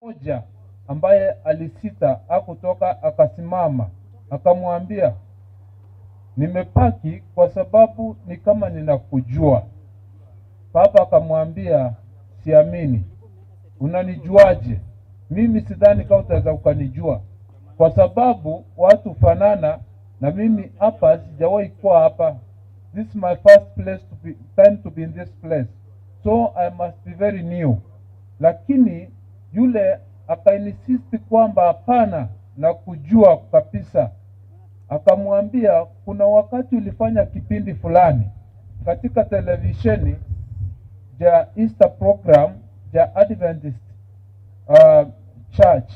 Mmoja ambaye alisita hakutoka, akasimama akamwambia, nimepaki kwa sababu ni kama ninakujua. Papa akamwambia, siamini. Unanijuaje? Mimi sidhani kama utaweza ukanijua, kwa sababu watu fanana na mimi hapa, sijawahi kuwa hapa. This is my first place to be, time to be in this place, so I must be very new. Lakini yule akainsist kwamba hapana, na kujua kabisa. Akamwambia kuna wakati ulifanya kipindi fulani katika televisheni ja Easter program ja Adventist Church.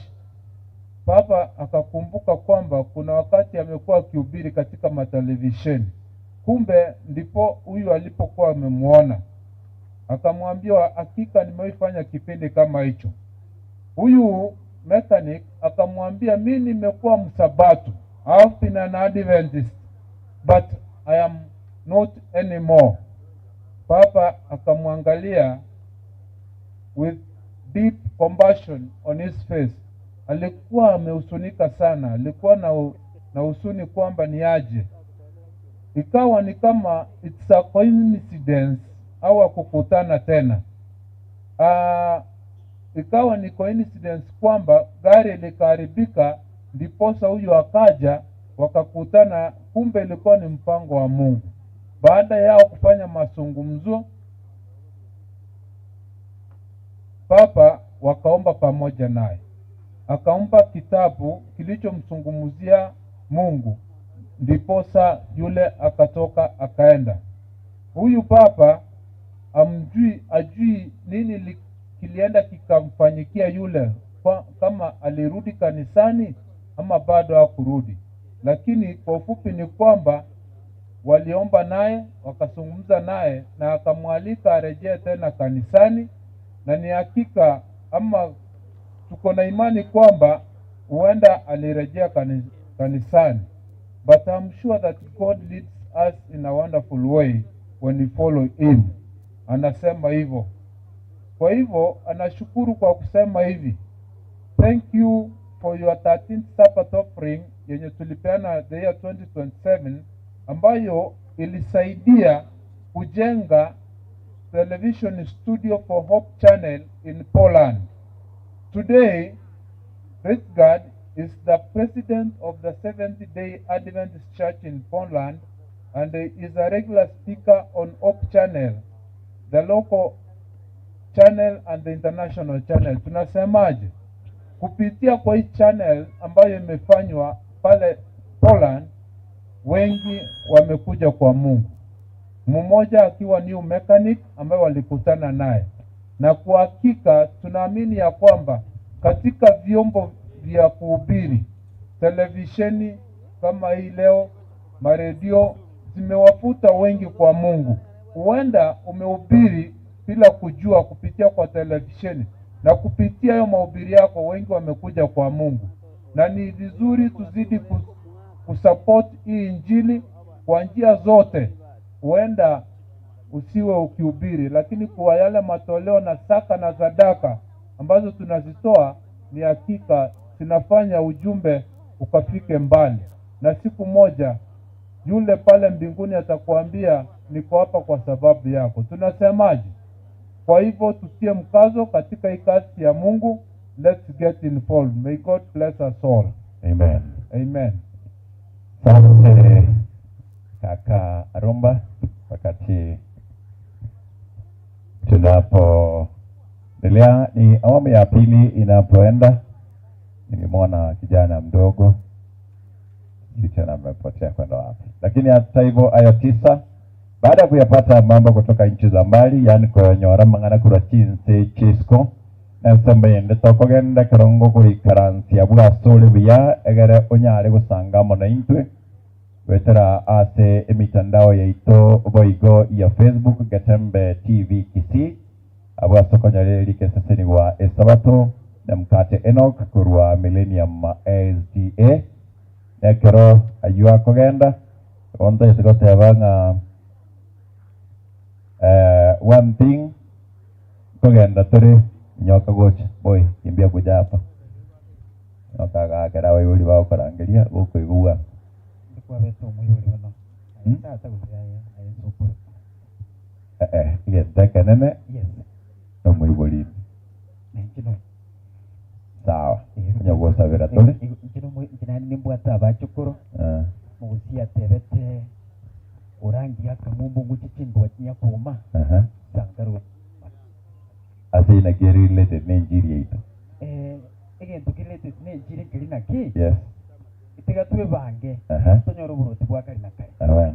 Papa akakumbuka kwamba kuna wakati amekuwa akihubiri katika matelevisheni, kumbe ndipo huyu alipokuwa amemwona. Akamwambia hakika nimewahi kipindi kama hicho. Huyu mechanic akamwambia, mi nimekuwa msabato, I've been an Adventist but I am not anymore. Papa akamwangalia with deep compassion on his face. Alikuwa amehusunika sana, alikuwa na husuni kwamba ni aje. Ikawa ni kama it's a coincidence au kukutana tena. Ikawa ni coincidence kwamba gari likaharibika, ndiposa huyu akaja wakakutana, kumbe ilikuwa ni mpango wa Mungu. Baada yao kufanya mazungumzo, papa wakaomba pamoja naye, akampa kitabu kilichomzungumzia Mungu, ndiposa yule akatoka akaenda. Huyu papa amjui, ajui nini kilienda kikamfanyikia yule, kwa, kama alirudi kanisani ama bado hakurudi. Lakini kwa ufupi ni kwamba waliomba naye wakazungumza naye na akamwalika arejee tena kanisani, na ni hakika ama tuko na imani kwamba huenda alirejea kanisani. But I'm sure that God leads us in a wonderful way when we follow him. Anasema hivyo. Kwa hivyo anashukuru kwa kusema hivi, thank you for your 13th Sabbath offering yenye tulipeana the year 2027 ambayo ilisaidia kujenga television studio for Hope Channel in Poland. Today, Richgard is the president of the Seventh-day Adventist Church in Poland and is a regular speaker on Hope Channel, the local channel and the international channel. Tunasemaje? Kupitia kwa hii channel ambayo imefanywa pale Poland, wengi wamekuja kwa Mungu, mmoja akiwa new mechanic ambaye walikutana naye, na kwa hakika tunaamini ya kwamba katika vyombo vya kuhubiri, televisheni kama hii leo, maredio zimewafuta wengi kwa Mungu. Huenda umehubiri bila kujua kupitia kwa televisheni, na kupitia hiyo mahubiri yako wengi wamekuja kwa Mungu, na ni vizuri tuzidi kusupport hii injili kwa njia zote. Huenda usiwe ukihubiri, lakini kwa yale matoleo na saka na sadaka ambazo tunazitoa, ni hakika zinafanya ujumbe ukafike mbali, na siku moja yule pale mbinguni atakuambia niko hapa kwa sababu yako. Tunasemaje? Kwa hivyo tutie mkazo katika hii kazi ya Mungu. Let's get involved. May God bless us all. Amen. Amen. Asante kaka Arumba, wakati tunapoendelea ni awamu ya pili inapoenda, nilimwona kijana mdogo, sijui tena amepotea kwenda wapi, lakini hata hivyo hayo tisa, baada ya kuyapata mambo kutoka nchi za mbali, yani konyora mang'ana kurwa chinse chisiko nasembe tokogenda kerongo goikaransia bwasore buya egere onyare gosanga mono intwe gwetera ase emitandao yaito boigo ya Facebook Getembe TV Kisii abwaso konyareri keseseni wa esabato na mkate Enoch kurwa Millennium SDA nekero aywo akogenda ontaete goteba ng'a one thing kogenda tore Nyoka gocha boy kimbia kuja hapa. Nyoka gakera waibori bagokorangeria gokoigwa. Nene no muibori. Sawa. Nyagosabera tole. Nimbwata abachukuru. Mugusia tebete orangi akamumbu nguchichingo wachinyakuma. Sangaru. Ase ina keri related ne njiri yaito. Egento related ne njiri kiri naki. Yes. Itiga twebange. Tonyoro buroti bwa kare na kare.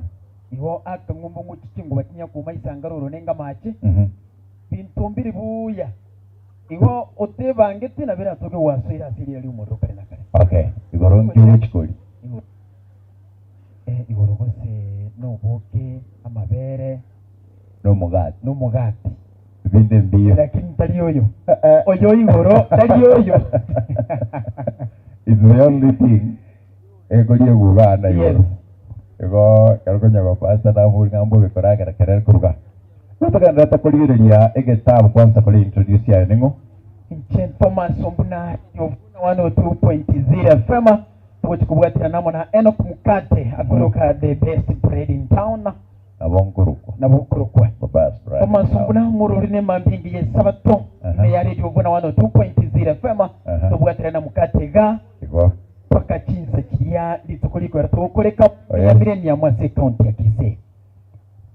Iho akamumbu nguchichingo wachinyakuma isangaruro nenga mache. Bintu mbiri buya. Igo otebange tina bira toke wasira asiri ali umoro kare na kare. Okay. Igoro nkiuchikoli. Igoro gose no boke amabere no mugati. No mugati. Binde mbiyo. Lakini tali oyo. Oyo igoro tali oyo. It's the only thing. Ego gugana igoro. Igo karukonya bapasa na muri ngambo bikoragara kerere kuruga. Tukaganira kurigereria egetabu kwanza kuri introduce yayo ningo. Nchen Thomas Ombuna 102.0 FM tukuchikubwatira namo na Enoch Mukate akoroka the best bread in town. Nabonkurukwa. Nabonkurukwa. The best bread. Thomas Ombuna mururi ne mambingi ye sabato ne ya radio Vuna 102.0 FM tubwatira na Mukate ga. Ego. Paka chinsa kiya litukuliko ratukoreka ya millennium mwase county ya Kisii.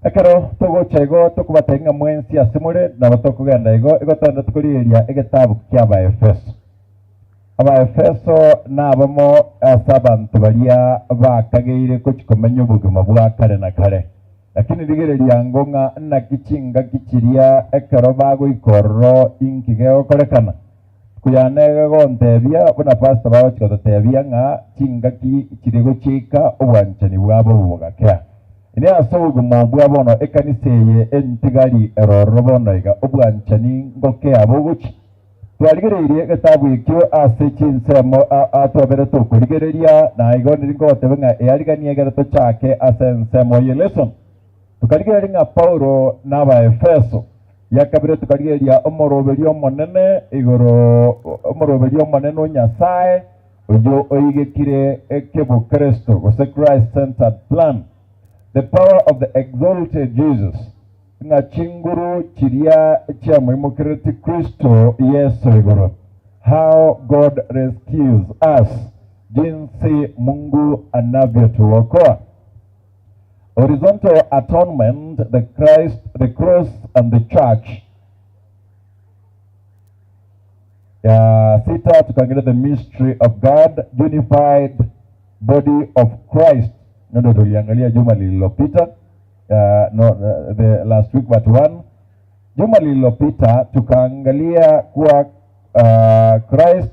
Ekero togocha igo tokubatenga mwensi asimure na batokugenda igo igo tonda tukuriria egetabu kia Abaefeso. Abaefeso nabamo ase abantu baria bakageire kuchikomenya obogima bwa kare na kare. Lakini rigereria ngo ng'a naki chingaki chiria ekero bagoikorro inki gegokorekana. Kuyanege gontebia buna pastor bagochigototebia ng'a chingaki chiri gochika obwanchani bwabo bogakea. Ine ase obogima bwa bono ekanisa eye entigari eroro bono iga obwanchani ngokea bogochi. Twarigereirie egetabu ekio ase chinsemo atwabere tokorigereria na igo niri ngogoteba ng'a eariganie egere tochake ase ensemo ye lesson. Tukarigereria ng'a Paulo na Abaefeso. Yakabere tukarigereria omoroberi omonene igoro omoroberi omonene o Nyasaye oyo oigekire ekebokristo gose Christ centered plan. The power of the exalted Jesus. Nga chinguru chiria chia muimukireti Kristo Yesu igoro. How God rescues us. Jinsi Mungu anavyotuokoa. Horizontal atonement, the Christ, the cross and the church. Ya sita tukaangalia the mystery of God, unified body of Christ. Ndio tuliangalia juma lililopita, no, the last week but one. Juma lililopita tukaangalia kuwa Christ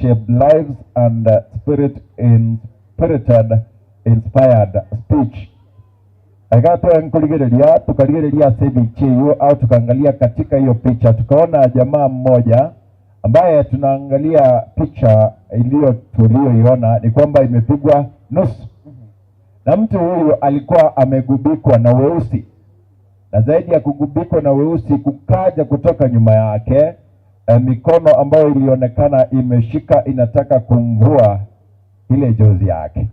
shaped lives and spirit inspirited inspired speech. Agato nkurigereria tukarigereria sebichi hiyo au tukaangalia katika hiyo picha tukaona jamaa mmoja ambaye tunaangalia picha iliyo tulioiona ni kwamba imepigwa nusu. Na mtu huyu alikuwa amegubikwa na weusi. Na zaidi ya kugubikwa na weusi kukaja kutoka nyuma yake mikono ambayo ilionekana imeshika inataka kumvua ile jozi yake.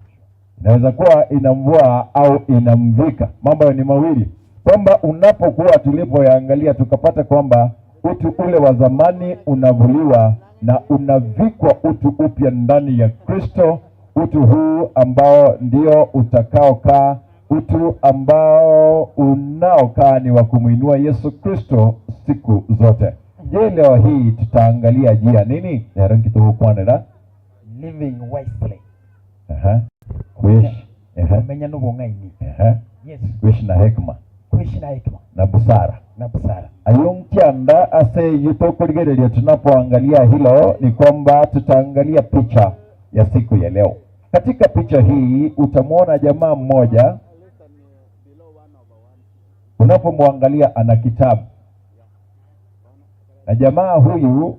Inaweza kuwa inamvua au inamvika. Mambo ni mawili. Kwamba unapokuwa tulipoyaangalia tukapata kwamba utu ule wa zamani unavuliwa na unavikwa utu upya ndani ya Kristo. Utu huu ambao ndio utakaokaa, utu ambao unaokaa ni wa kumuinua Yesu Kristo siku zote. Je, leo hii tutaangalia jia nini? Yarangi tu kwanera. Living wisely. Kuishi. Kumenya n'ubung'aini. Yes. Kuishi na hekima. Kuishi na hekima. Na busara. Na busara. Ayonkianda ase yutokurigereria tunapoangalia hilo ni kwamba tutaangalia picha ya siku ya leo. Katika picha hii utamwona jamaa mmoja, unapomwangalia ana kitabu. Na jamaa huyu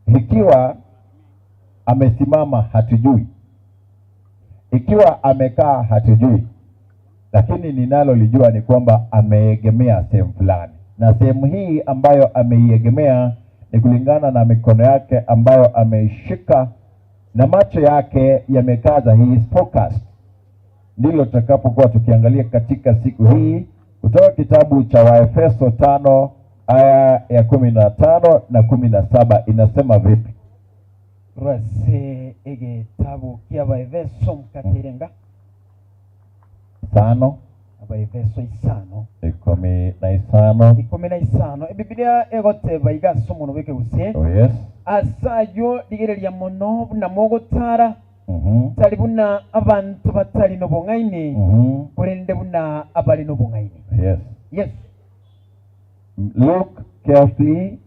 ikiwa amesimama hatujui, ikiwa amekaa hatujui, lakini ninalolijua ni kwamba ameegemea sehemu fulani. Na sehemu hii ambayo ameiegemea ni kulingana na mikono yake ambayo ameishika na macho yake yamekaza. He is focused. Ndilo tutakapokuwa tukiangalia katika siku hii kutoka kitabu cha Waefeso 5 aya ya 15 na 17. Inasema vipi? Rase egetabu kia Waefeso mkaterenga 5 Abaefeso 5 15 15. Biblia egoteba igasomo nobeke guse. Oh yes. Asayo ligereria mono na mogotara tali buna abantu batali nobong'aini kurende buna abali nobong'aini. Yes. Yes. Look carefully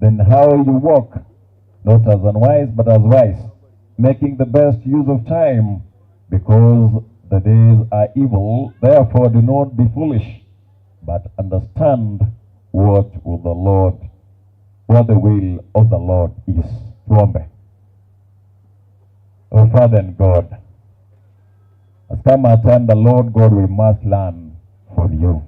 then how you walk, not as unwise but as wise, making the best use of time, because the days are evil. Therefore do not be foolish, but understand what will the Lord, what the will of the Lord is. Tuombe. Oh Father and God, as come our time, the Lord God, we must learn from you.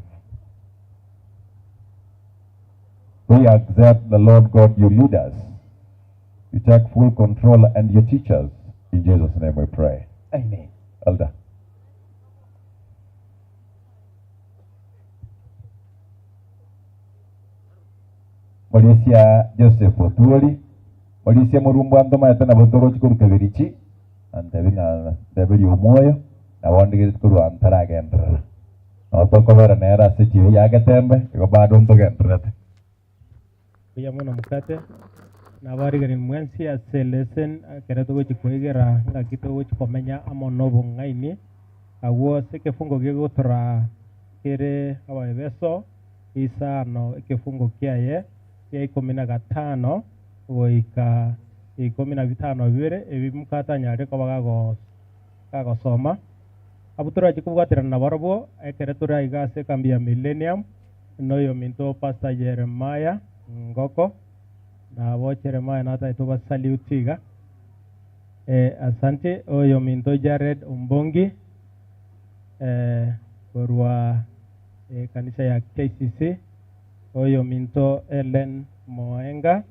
We accept the Lord God, you lead us. You take full control and you teach us. In Jesus' name we pray. Amen. Elder. Molisia Joseph Otuoli, Molisia Murumbu andoma yatana botoro chikuru kebirichi, antebinga debeli umoyo, na wondige chikuru antara gendra. No toko vera nera siti ya getembe, iko bado mto gendra. Buya mono mukate, na bari mwensi ase lesson kere togochi kwegera ngaki togochi komenya amo nobong'aini agwo ase ekefungo gegotora kere Abaefeso 5 ekefungo kiaye kia 15 goika 15 ebi mukatanyare koba gagosoma abu torachi kobwaterana na barabwo ekere toraiga ase ekambi ya Millennium noyo minto Pastor Jeremiah Ngoko na bo Jeremiah nata itoba salutiga asante oyo minto Jared Umbongi korwa kanisa ya KCC oyo minto Ellen Moenga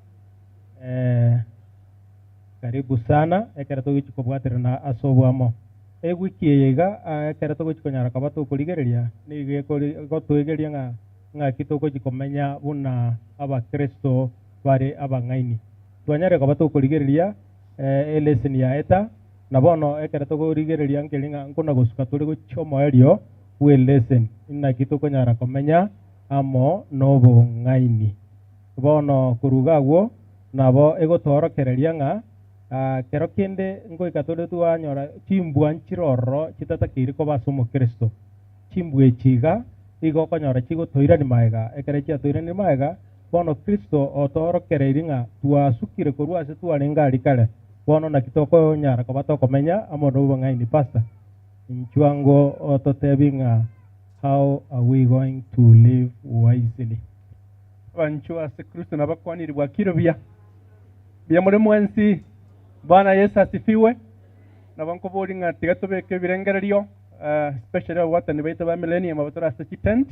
karibu sana ekere togichi kobwaterana asobwamo ewiki eyega ekere togochi konyara kaba tokorigereria nigo gotwegeria ng'a ng'aki togochi komenya buna abakristo bare abang'aini twanyare kaba tokorigereria elesson ya eta na bono ekere tokorigereria nkeri ng'a nkona gosuka tore gochiomo erio bwe lesson inaki tokonyara komenya amo nobong'aini bono korugagwo nabo egotorokereria ng'a kero kende ngoika tore twanyora chimbwa nchiroro chitatakiri koba ase omokristo chimbwa echiga igo okonyora chigotoirani maega ekere chiatoirani maega bono Kristo otorokereiri ng'a twasukire korwa ase twarenge aria kare bono naki tokonyara koba tokomenya amo nobong'aini. Pastor inchwango ototebi ng'a how are we going to live wisely? Abanchu ase Kristo nabakwaniri bwakiro buya buya muri mwensi. Bwana Yesu asifiwe. Nabankobori ng'a tiga tobeke ebirengererio especially abawatani baito ba Millennium abatora ase chitent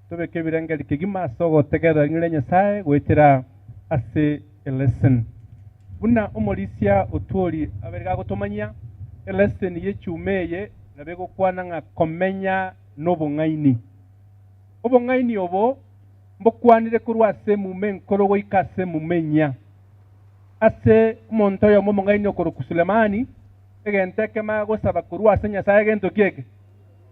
tobeke ebirengererio kegima ase ogotegerera ng'ire Nyasaye goetera ase elesson buna omorisia Otuoli abere gagotomanyia elesson yechume eye nabe gokwana ng'a komenya nobong'aini. Obong'aini obo mbokwanire korwa ase mume nkoro goika ase mumenya ase omonto oyomo omong'aini okoroku Sulemani egento ekema gosaba korwa ase Nyasaye egento kieke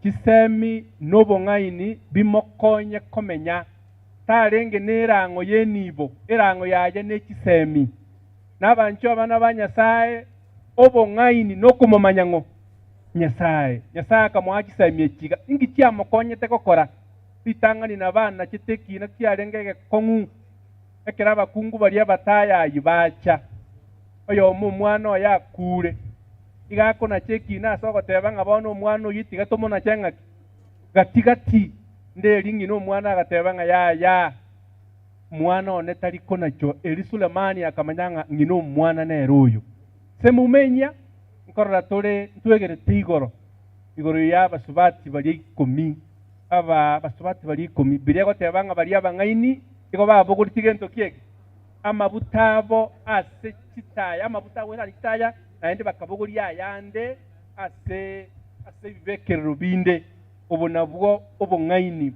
chisemi nobong'aini bimokonye komenya tarenge nerang'o yenibo erang'o yaye nechisemi nabancho abana ba Nyasaye obong'aini nokomomanya ng'o Nyasaye. Nyasaye akamoa chisemi echiga ingi chiamokonyete gokora ritang'ani na bana chitekina chiarenge egekong'u ekero abakungu baria batayayi bacha oyomo omwana oyo akure iga akona chekina ase ogoteba ng'a bono omwana oyo tiga tomonache ng'aki gatigati nderi ng'ina omwana agateba ng'a yaya mwana one tari konacho eri Sulemani akamanya ng'a ng'ina omwana nere oyo semumenya nkorora tore ntwegerete igoro igoro ya abasubati baria 10 aba basubati baria 10 biria goteba ng'a baria abang'aini igo babogoreti gento kieke Amabuta abo ase chitaya, amabuta agwo ase chitaya, naende bakabogoria ayande ase ebibekerero binde. Obo nabwo obong'aini.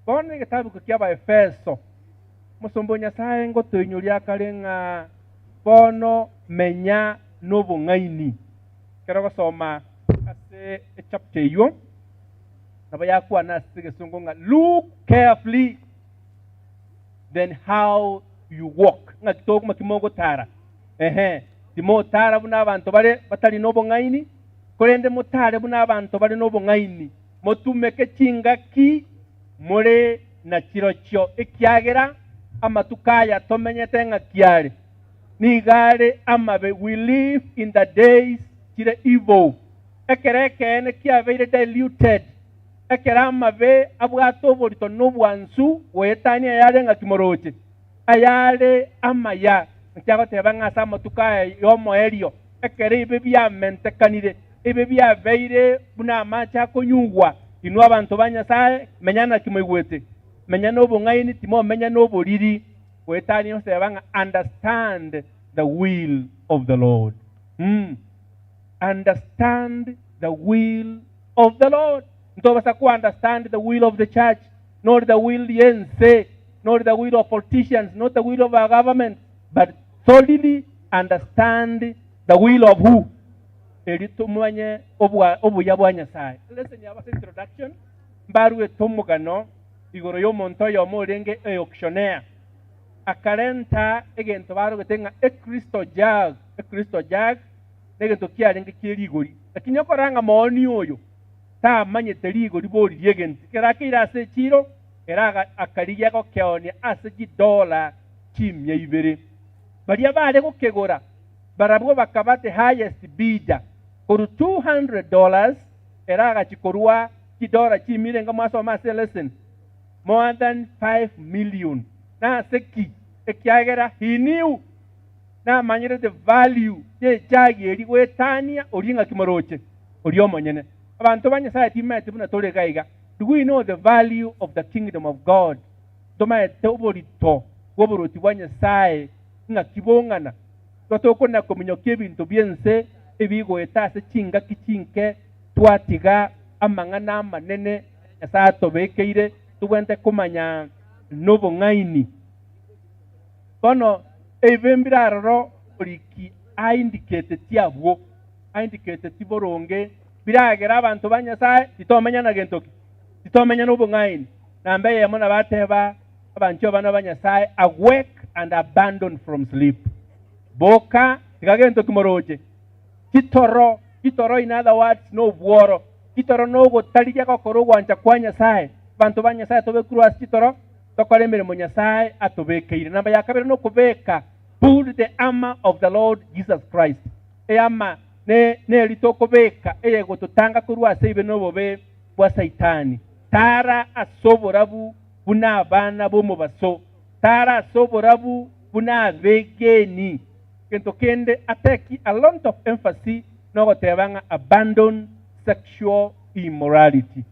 Bono egetabu kia Abaefeso, mosomba o Nyasaye ngotoinyoria akare ng'a bono menya nobong'aini. Ekero ogosoma ase echapter eywo, nabo yakwana ase egesongo ng'a look carefully then how you walk. Ng'aki togomaki mogotara? Ehe, timotara buna abanto bare batari nobong'aini, korende motare buna abanto bare nobong'aini. Motumeke chingaki more na chirochio, ekiagera amatuko aya tomenyete ng'aki are nigo are amabe. We live in the days chire evil. Ekero ekeene kiabeire diluted, ekero amabe abwate oborito na obwansu goetania ayare ng'aki moroche ayare amaya. Nkiagoteba ng'a ase amatuko aya y'omoerio, ekero ebibe biamentekanire, ebibe biabeire buna amache akonyugwa, inwe abanto ba Nyasaye, menya naki moigwete, menya nobong'aini, timomenya noboriri. Goetania oseba ng'a understand the will of the Lord. Understand the will of the Lord. Ntobasa ku understand the will of the church, not the will yense, not the will of politicians, not the will of our government, but solely understand the will of who? Eri tumanye obuya bwa Nyasaye. Lesson yabase introduction, mbaruete omogano igoro y'omonto oyomo orenge eauctioneer. Akarenta egento barogete ng'a ecristo jug, ecristo jug negento kiarenge kie rigori. Lakini okora ng'a maoni oyo tamanyete rigori bori ri'egento. Ekero akeire ase echiro, era akarigia gokeonia ase chidola 200. Baria bare gokegora, barabwo bakaba the highest bidder. Koru $200 era agachikorwa chidola chimia nga mwasoma ase lesson. More than 5 million. Nase ki? Ekiagera he knew, namanyire the value y'ejagi eri goetania ori ng'aki moroche ori omonyene. Abanto ba Nyasaye timaete buna tore iga. Do we know the value of the kingdom of God? Tomaete oborito bw'oboroti bwa Nyasaye ng'aki bong'ana? Twatokona kominyokia ebinto biense ebigoeta ase chingaki chinke, twatiga amang'ana amanene Nyasaye atobekeire tobwente komanya nobong'aini. Bono ebibe mbiraroro oriki aindicate tiabwo aindicate tiboronge biragera abanto ba Nyasaye titomenya na gento ki, titomenya nobong'aini. Namba eyemo nabateba abanto bano ba Nyasaye, awake and abandon from sleep. Boka tiga gento kimoroche chitoro. Chitoro, in other words, nobworo. Chitoro nogotarigia gokora ogwancha kwa Nyasaye. Abanto ba Nyasaye tobekurwa ase chitoro, tokora emeremo Nyasaye atobekeire. Namba ya kabere nokobeka, put the armor of the Lord Jesus Christ. Eyama ne neri tokobeka eye gototanga korwa ase ibe nobobe bwa Saitani. Tara ase oborabu buna abana b'omobaso, tara ase oborabu buna abegeni. Gento kende ateki a lot of emphasis nogoteba ng'a abandon sexual immorality.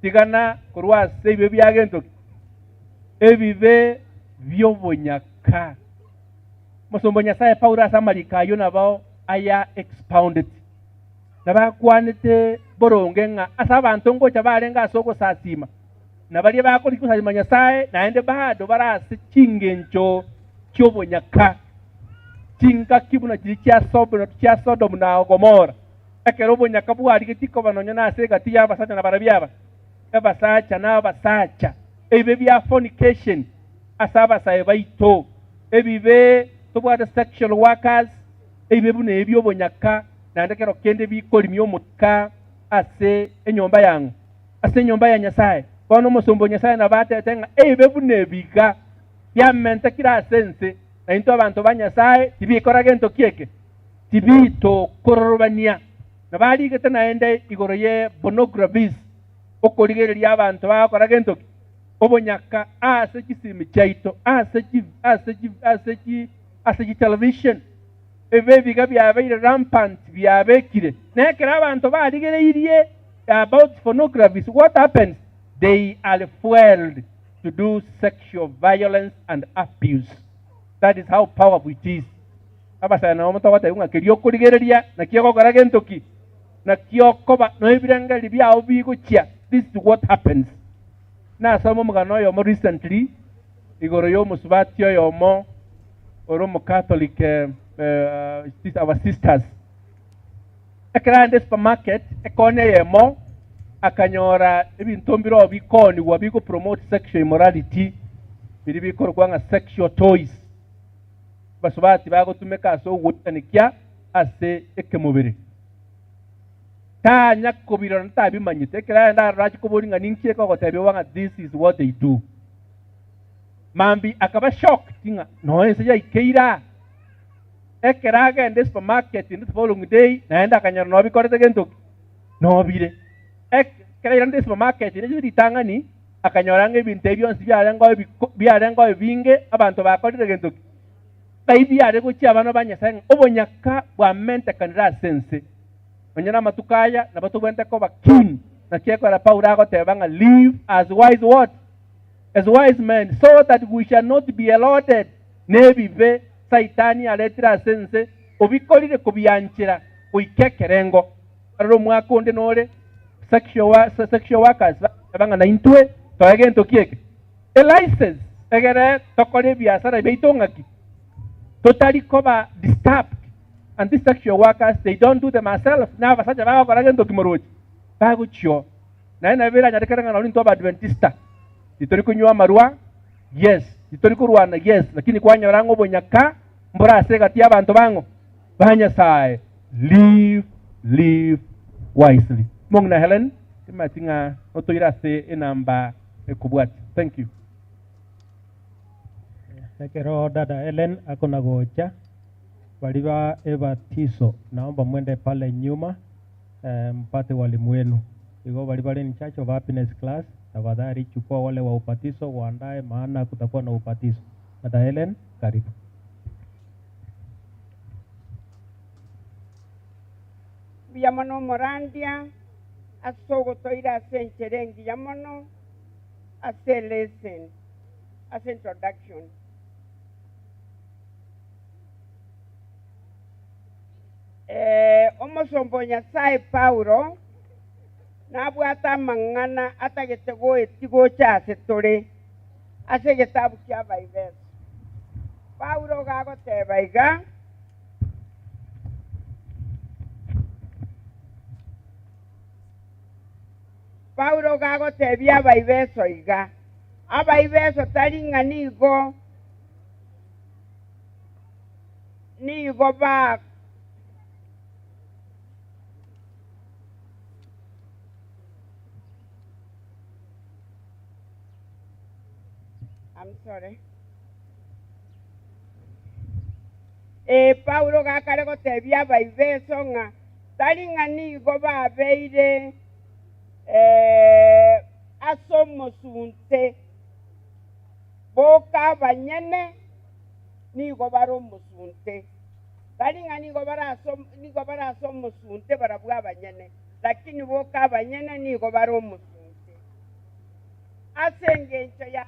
Tigana korwa ase ebibe bia gento ki? Ebibe bi'obonyaka. Mosombo Nyasaye Paulo ase amariko ayio nabo aya expounded, nabakwanete boronge ng'a ase abanto ngocha barenge ase ogosasima, na baria bakori gosasima Nyasaye naende bado bare ase chingencho chi'obonyaka, chingaki buna chiri chia Sodom na Gomora, ekero obonyaka bwarigetie koba nonya na ase egati y'abasacha na barabia aba abasacha na abasacha, ebibe bia fornication ase abasae baito, ebibe tobwate sexual workers, ebibe buna ebi obonyaka naende kero kende bikorimia omoika ase enyomba yang'o, ase enyomba ya Nyasaye. Bono omosomba o Nyasaye nabatete ng'a ebibe buna ebiga biamentekire ase ense, na intwe abanto ba Nyasaye tibikora gento kieke, tibitokororobania. Nabarigete naende igoro ye pornographies, okorigereria abanto bagokora gento ki? Obonyaka ase chisimi chiaito, ase chitelevision. Ebibe ebiga biabeire rampant, biabekire nekero abanto barigereirie about pornographies, what happens? They are fueled to do sexual violence and abuse. That is how powerful it is. Abasana omotogote ng'a kerio kurigereria na kiogokora gentoki na kiokoba no ebirengeri biao bigochia. This is what happens. Na somo mugano oyomo recently igoro yo musubati oyomo oromo Catholic, our sisters ekerande supermarket ekone yemo akanyora ebinto mbiro bikoni wa biko promote sexual immorality biri bikorwa nga sexual toys basubati bagotumeka aso gutanikia ase ekemubiri tanya kobiro ntabimanyite keranda rachi koboringa ninkie ko gotebyo wanga this is what they do. Mambi akaba shocked tinga no ese ya ikeira ekeraga in the supermarket in the following day naenda akanyora no bikorete gento no bire ekera in the supermarket ne ritangani akanyora nge ebintu byonsi byarengo binge abantu bakorire gento baibiyare gochi abana banyasanga obonyaka bwa mente kanira sense onyana matukaya na batubente ko bakun na kiekora Paul agotebanga live as wise what as wise men so that we shall not be allotted nebibe saitani aletira sense obikorire kubianchira oikekerengo aroro mwaka onde nore sexual workers banga na intwe toegento kieke a license egere tokore biasara beitongaki totally cover disturbed. And these sexual workers, they don't do them themselves. Now basaja bagakora gento kimorochi baguchio naye nabera nyarekeranga na olinto Adventista itori kunywa marua yes itori kurwana yes lakini kwanyora ngo bonyaka mbura asegati abantu bango banyasaye live wisely. Mongna Helen timatinga otoira se enamba ekubwati. Thank you. Ekero dada Helen akona gocha waliva ebatizo, naomba mwende pale nyuma mpate walimu wenu. Igo walibali ni Church of Happiness class, tafadhali chukua wale wa upatizo waandae, maana kutakuwa na upatizo. Dada Helen, karibu. Yamono morandia asogo toira sencherengi yamono ase lesson as introduction. Omosombo Nyasaye Paulo nabwata mang'ana atagete goetigocha ase tore ase getabu kia Baibeli. Paulo gagoteba iga Paulo gagotebia Abaibeso iga Abaibeso taring'a nigo nigo ba I'm sorry. Paulo gakare gotebia Abaibeso ng'a taring'a nigo babeire asomosunte boka banyene nigo baromusunte taring'a nigo barasomusunte barabwa banyene lakini boka banyene nigo baromusunte asengencho ya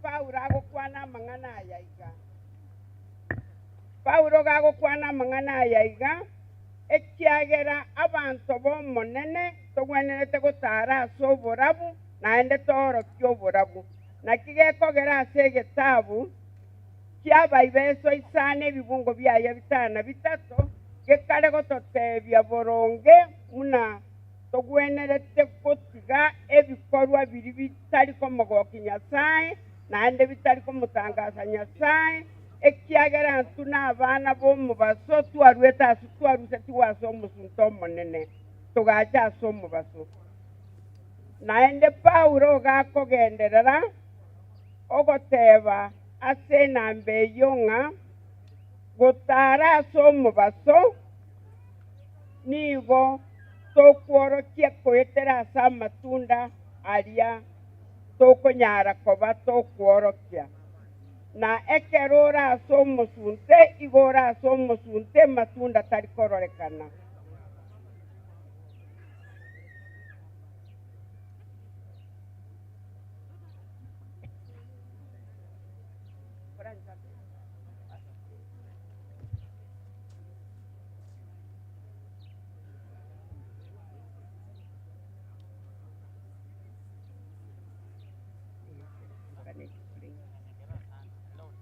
Paulo agokwana mang'ana aya iga Paulo gagokwana mang'ana aya iga ekiagera abanto bomonene togwenerete gotara ase oborabu naende toorokia oborabu naki gekogera ase egetabu kia Baibeso isane ebibungo biaye bitana bitato gekare gototebia boronge muna togwenerete gotiga ebikorwa biri bitari komogoki Nyasaye naende bitari komotangasa Nyasaye ekiagera ntu na abana bomubaso twarwete ase twaruse tiwase omosunto omonene tugacha ase omobaso naende Paulo gakogenderera ogoteba ase enamba eywo ng'a gotara ase omobaso nigo tokworokia koetera ase amatunda aria tokonyara koba tokworokia na ekero ore ase omosunte igo ore ase omosunte matunda tari kororekana.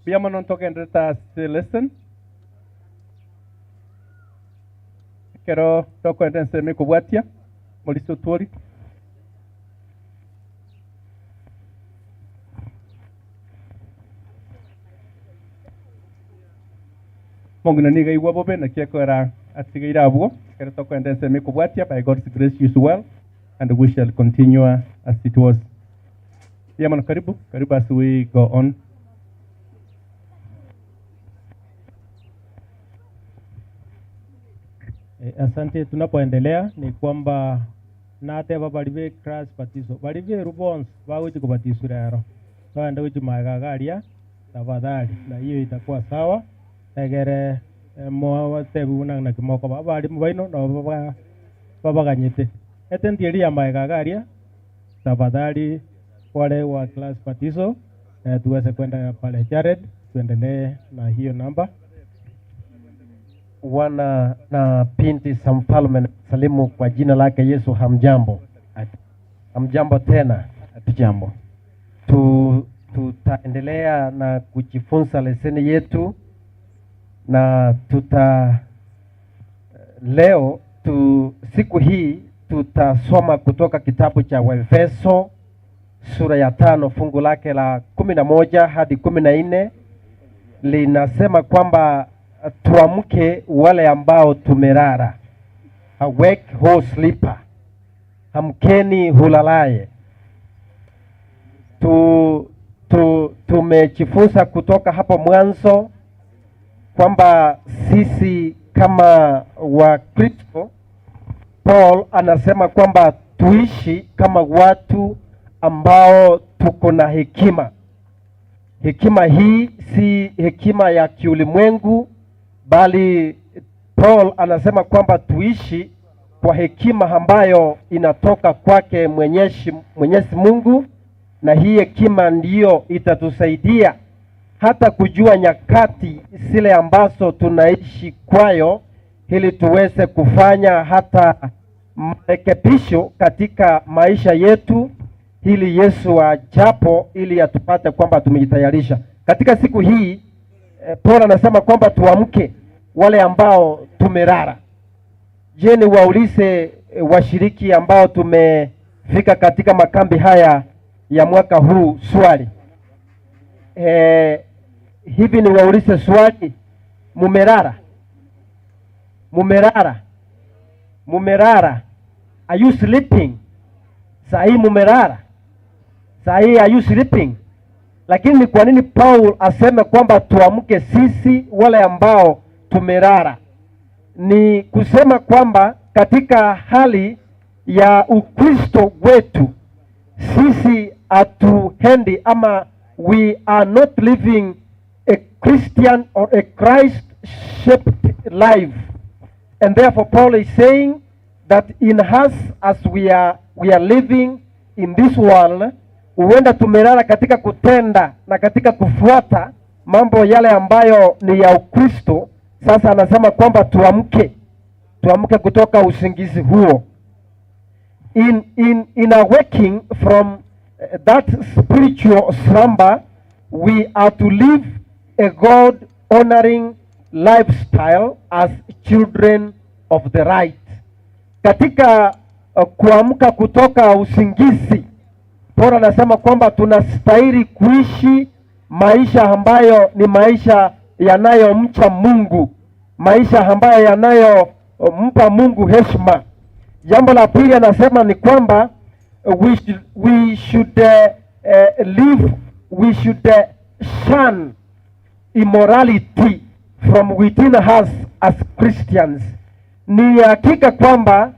Mbuya mono ntogenderete ase lesson. Ekero tokoenda ensemo ekobwatia, Morisi Otwori. Omong'ina nigo aigwa bobe, naki ekogera atigaire abwo. Ekero tokoenda ensemo ekobwatia, by God's grace is well, and we shall continue as it was. Mbuya mono, karibu, karibu as we go on. Asante. Tunapoendelea ni kwamba nateba bari be class batiso bari beru bonsi bagochi kobatiswa rero toende gochi maega iga aria tafadhali, na hiyo itakuwa sawa egere motebi buna naki mokoba abarimu baino nabo babaganyete etenti eria ya maega iga aria tafadhali, wale wa class batiso tuweze kwenda pale. Jared, tuendelee na hiyo namba. Wana na binti za mfalme, na salimu kwa jina lake Yesu. Hamjambo? Hamjambo tena? Hatujambo. Tutaendelea na kujifunza leseni yetu na tuta leo tu, siku hii tutasoma kutoka kitabu cha Waefeso sura ya 5 fungu lake la 11 hadi 14. Linasema kwamba tuamke wale ambao tumelala. Awake, ho sleeper. Amkeni hulalaye. Tumejifunza kutoka hapo mwanzo kwamba sisi kama Wakristo, Paul anasema kwamba tuishi kama watu ambao tuko na hekima. Hekima hii si hekima ya kiulimwengu, bali Paul anasema kwamba tuishi kwa hekima ambayo inatoka kwake Mwenyezi Mungu, na hii hekima ndiyo itatusaidia hata kujua nyakati zile ambazo tunaishi kwayo, ili tuweze kufanya hata marekebisho katika maisha yetu, ili Yesu ajapo, ili atupate kwamba tumejitayarisha. Katika siku hii Paul anasema kwamba tuamke wale ambao tumelala. Je, ni waulize washiriki ambao tumefika katika makambi haya ya mwaka huu swali. Hivi ni waulize swali, mumelala? Mumelala? Mumelala? Are you sleeping? Saa hii mumelala? Saa hii are you sleeping? Lakini ni kwa nini Paul aseme kwamba tuamke sisi wale ambao tumelala? Ni kusema kwamba katika hali ya Ukristo wetu sisi hatuendi ama we are not living a Christian or a Christ-shaped life. And therefore Paul is saying that in us as we are living in this world, huenda tumelala katika kutenda na katika kufuata mambo yale ambayo ni ya Ukristo. Sasa anasema kwamba tuamke, tuamke kutoka usingizi huo. In awaking from that spiritual slumber, we are to live a God honoring lifestyle as children of the light. Katika kuamka kutoka usingizi, Paul anasema kwamba tunastahili kuishi maisha ambayo ni maisha yanayomcha Mungu, maisha ambayo yanayompa Mungu heshima. Jambo la pili anasema ni kwamba we should we should shun immorality from within us as Christians. Ni hakika kwamba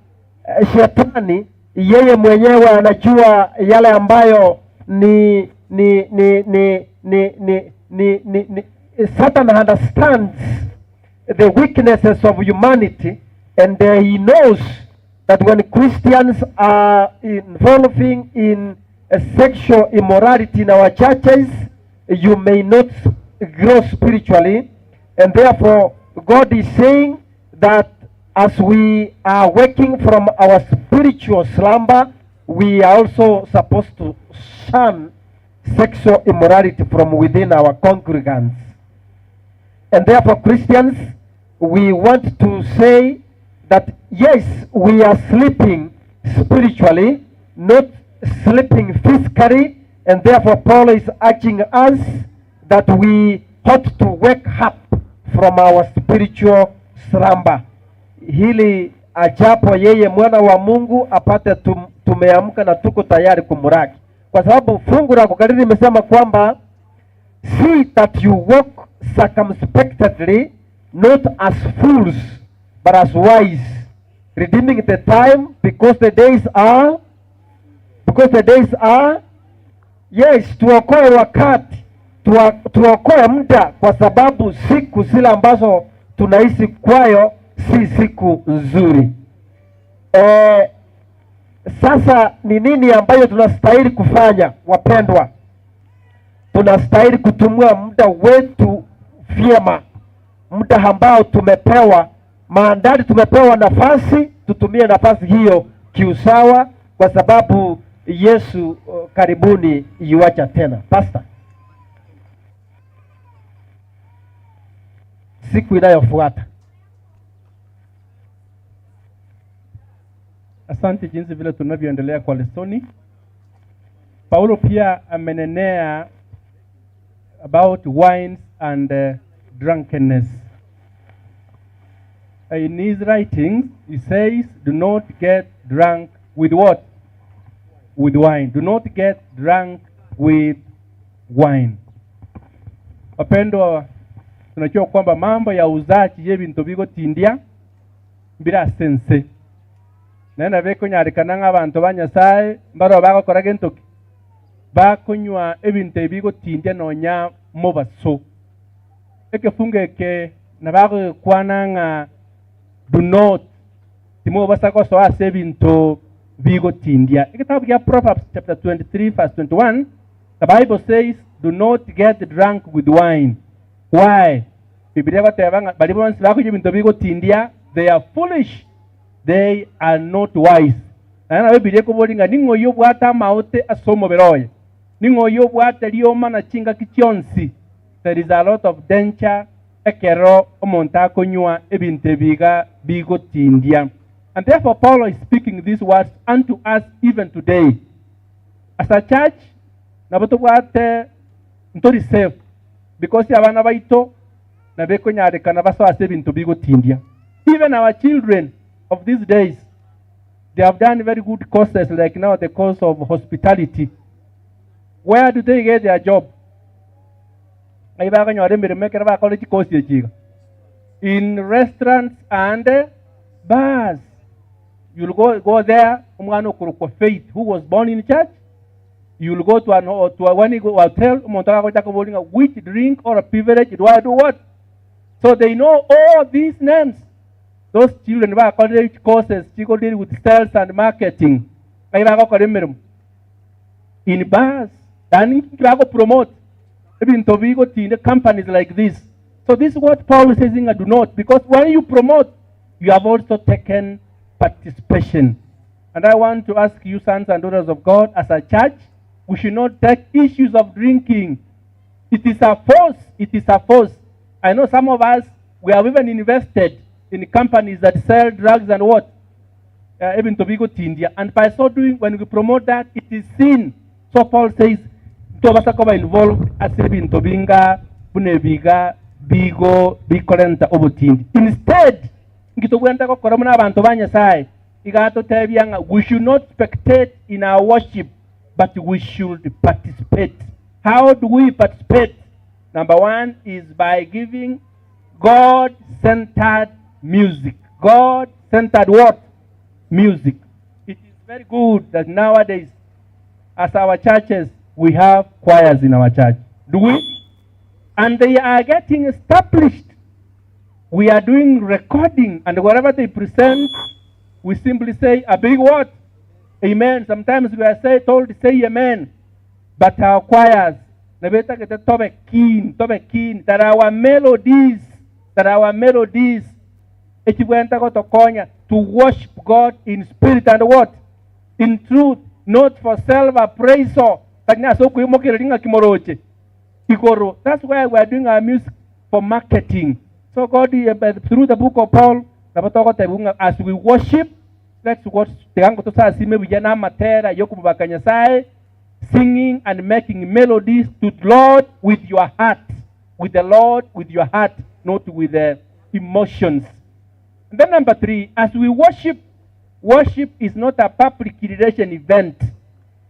shetani yeye mwenyewe anajua yale ambayo ni Satan understands the weaknesses of humanity, and he knows that when Christians are involving in a sexual immorality in our churches, you may not grow spiritually. And therefore, God is saying that as we are waking from our spiritual slumber, we are also supposed to shun sexual immorality from within our congregants. And therefore, Christians, we want to say that yes, we are sleeping spiritually, not sleeping physically, and therefore Paul is urging us that we ought to wake up from our spiritual slumber. Hili ajapo yeye mwana wa Mungu apate tumeamka na tuko tayari kumlaki, kwa sababu fungu la kukariri limesema kwamba, "See that you walk circumspectly, not as fools, but as wise, redeeming the time because the days are." Yes, tuokoe wakati, tuokoe muda, kwa sababu siku zile ambazo tunaishi kwayo si siku nzuri. Sasa ni nini ambayo tunastahili kufanya, wapendwa? Tunastahili kutumia muda wetu vyema, muda ambao tumepewa, maandali tumepewa nafasi, tutumie nafasi hiyo kiusawa, kwa sababu Yesu karibuni yuacha tena. Pastor, siku inayofuata. Asante jinsi vile tunavyoendelea kwa lesoni. Paulo pia amenenea about wines and drunkenness. In his writings, he says, "Do not get drunk with what? With wine. Do not get drunk with wine." Wapendwa, tunajua kwamba mambo ya uzaji ye bintu bigotindia mbira sense nena bekunyarikana ng'abantu ba Nyasaye mbaro bagokora gentoki bakunywa ebintu ebigotindia nonya mobaso ekefungo eke nabagokwana ng'a do not timobasa gosoa ase ebinto bigotindia. Ekitabu kia Proverbs chapter 23 verse 21, the Bible says, "Do not get drunk with wine." Why? Biblia goteba ng'a bari bonsi bakunywa ebinto bigotindia, they are foolish, they are not wise. Na Biblia ekobori ng'a ning'o oyo obwate amaote ase omobere oye, ning'o oyo obwate rioma na chingaki chionsi. There is a lot of danger ekero omonto akonywa ebinto ebiga bigotindia. And therefore Paul is speaking these words unto us even today. As a church, nabo tobwate ntori safe because abana baito nabekonyarikana baso ase ebinto bigotindia. Even our children of these days, they have done very good courses, like now the course of hospitality. Where do they get their job? Ai bakonyora emirimo ekero bakora chikosi echiga? In restaurants and bars. You'll go there, omwana okorokwa Faith, who was born in church. You'll go to a one hotel, omonto agocha koboringa, "Which drink or a beverage do I do what?" So they know all these names. Those children bakorire courses chigo deal with sales and marketing. Ai bagokora emirimo in bars. Yani bago promote ebinto bigotinda, companies like this. So this is what Paul is saying, do not, because when you promote, you have also taken participation. And I want to ask you, sons and daughters of God, as a church, we should not take issues of drinking. It is a force. It is a force. I know some of us, we have even invested in companies that sell drugs and what? Even to bigotindia. And by so doing, when we promote that, it is sin. So Paul says, tobasa koba involved ase ebinto binga bune biga bigo bikorenta obotindi. Instead, ngitobwenta gokora muna abantu ba Nyasaye igatotebia ng'a we should not spectate in our worship, but we should participate. How do we participate? Number one is by giving God-centered music. God-centered what? Music. It is very good that nowadays, as our churches, we have choirs in our church. Do we? And they are getting established. We are doing recording, and whatever they present, we simply say a big what? Amen. Sometimes we are told to say amen. But our choirs, tobe keen, that our melodies, to worship God in spirit and what? In truth, not for self-appraisal. Tari ase okoimokereria ng'aki moroche igoro. That's why we are doing our music for marketing. So God, through the book of Paul, nabo togotebiwa ng'a as we worship, let's worship, tiga ngo tosasime buya na amatera yokobaka Nyasaye, singing and making melodies to the Lord with your heart, with the Lord with your heart, not with the emotions. And then number three, as we worship, worship is not a public relation event.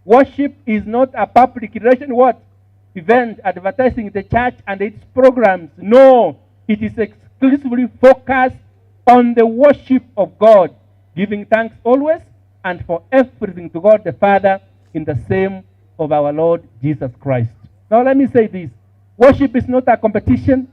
Worship is not a public relation what? Event, advertising the church and its programs. No, it is exclusively focused on the worship of God, giving thanks always and for everything to God the Father in the same of our Lord Jesus Christ. Now let me say this. Worship is not a competition.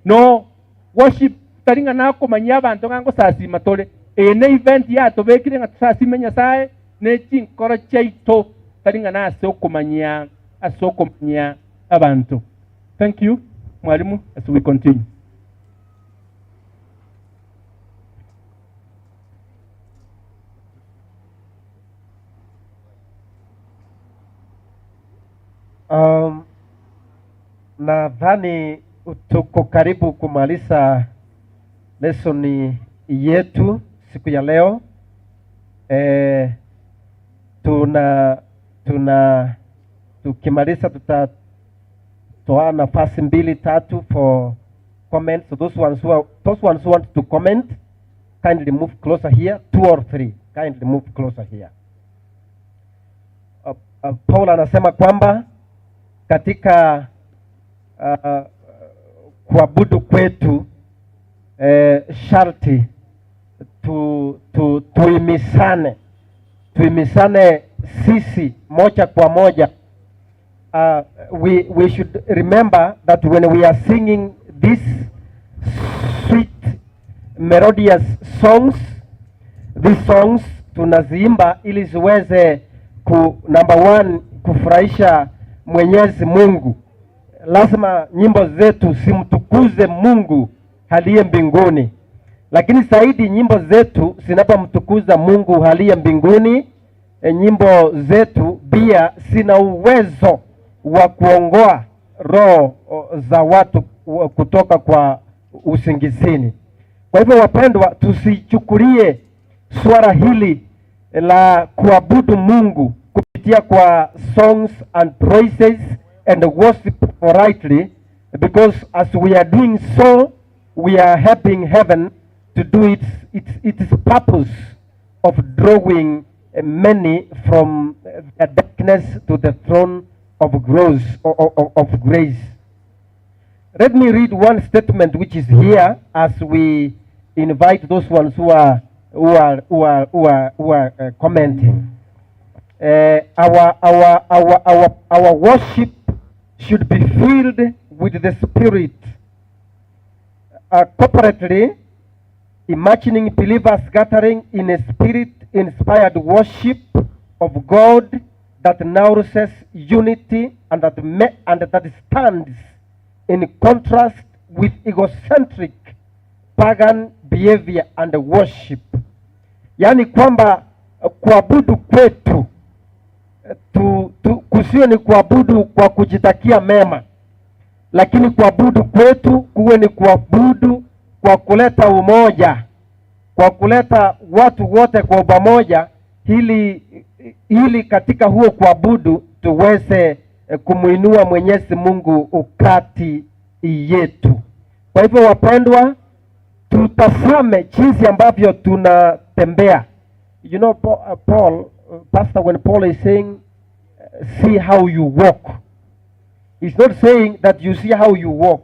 No, worship tari ng'a nakomanyia abanto ng'a ngosasima tore. Eye ne event yatobekire ng'a tosasime Nyasaye ne chinkoro chiaito tari ng'a nase okomanyia ase okomanyia abanto. Thank you, mwalimu, as we continue. Nadhani tuko karibu kumaliza lesoni yetu siku ya leo. Tuna tukimaliza tutatoa nafasi mbili tatu for comments. So those ones who want to comment, kindly move closer here. 2 or 3, kindly move closer here. Paul anasema kwamba katika kuabudu kwetu sharti tuimisane sisi moja kwa moja. We should remember that when we are singing these sweet melodious songs, these songs tunaziimba ili ziweze number one, kufurahisha Mwenyezi Mungu. Lazima nyimbo zetu simtukuze Mungu aliye mbinguni, lakini zaidi nyimbo zetu zinapomtukuza Mungu aliye mbinguni, nyimbo zetu pia zina uwezo wa kuongoa roho za watu kutoka kwa usingizini. Kwa hivyo wapendwa, tusichukulie swala hili la kuabudu Mungu kupitia kwa songs and praises and worship rightly, because as we are doing so, we are helping heaven to do its purpose of drawing many from the darkness to the throne of grace, of grace. Let me read one statement which is here as we invite those ones who are commenting. Our worship should be filled with the Spirit. Corporately, imagining believers gathering in a spirit-inspired worship of God that nourishes unity and that stands in contrast with egocentric pagan behavior and worship. Yani kwamba kuabudu kwetu kusiwe ni kuabudu kwa kujitakia mema, lakini kuabudu kwetu kuwe ni kuabudu kwa kuleta umoja, kwa kuleta watu wote kwa pamoja, ili katika huo kuabudu tuweze kumuinua Mwenyezi Mungu ukati yetu. Kwa hivyo wapendwa, tutazame jinsi ambavyo tunatembea. You know, Paul, Pastor, when Paul is saying, see how you walk, he's not saying that you see how you walk.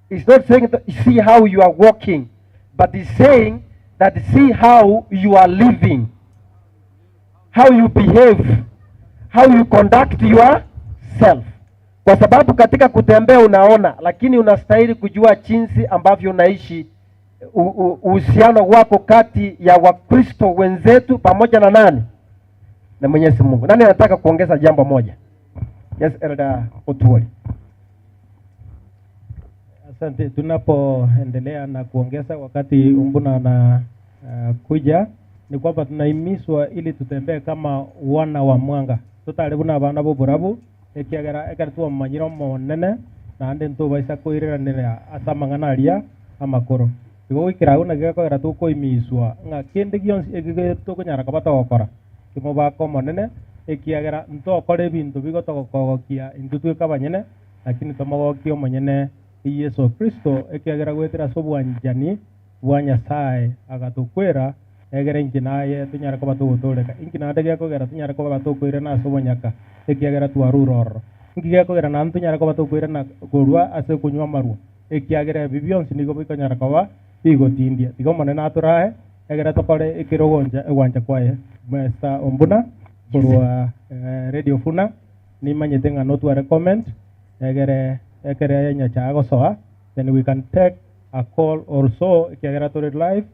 He's not saying that you see how you are walking, but he's saying that see how you are living, how you behave, how you conduct yourself. Kwa sababu katika kutembea unaona, lakini unastahili kujua jinsi ambavyo unaishi, uhusiano wako kati ya Wakristo wenzetu pamoja na nani? Na Mwenyezi Mungu. Nani anataka kuongeza jambo moja? Yes, Elder Otuoli. Asante. Tunapoendelea na kuongeza wakati Umbuna na kuja, ni kwamba tunahimizwa ili tutembee kama wana wa mwanga. Totare buna abana boborabu ekiagera ekero twamanyire omonene naende ntobaisa koireranera ase amang'ana aria amakoro. Igo goikera agwo naki gekogera tokoimiswa ng'a kende gionsi eki tokonyara koba togokora kimobaka omonene ekiagera ntokora ebinto bigotogokogokia intwe tweka abanyene lakini tomogokia omonyene Yesu Kristo ekiagera goetera ase obwanchani bwa Nyasaye agatokwera egere inki naye tunyara koba togotoreka inki naende gekogera tunyara koba tokoirana ase obonyaka ekiagera twarure ororo inki gekogera naende tunyara koba tokoirana korwa ase okunywa amarwa ekiagera ebi bionsi nigo bikonyara koba bigotindia tiga omonene atorae egere tokore ekero ogoncha egwancha kwaye. Mr. Ombuna korwa Radio Funa nimanyete ng'a notware comment egere ekere nyacha gosoa, then we can take a call also ekiagera tore live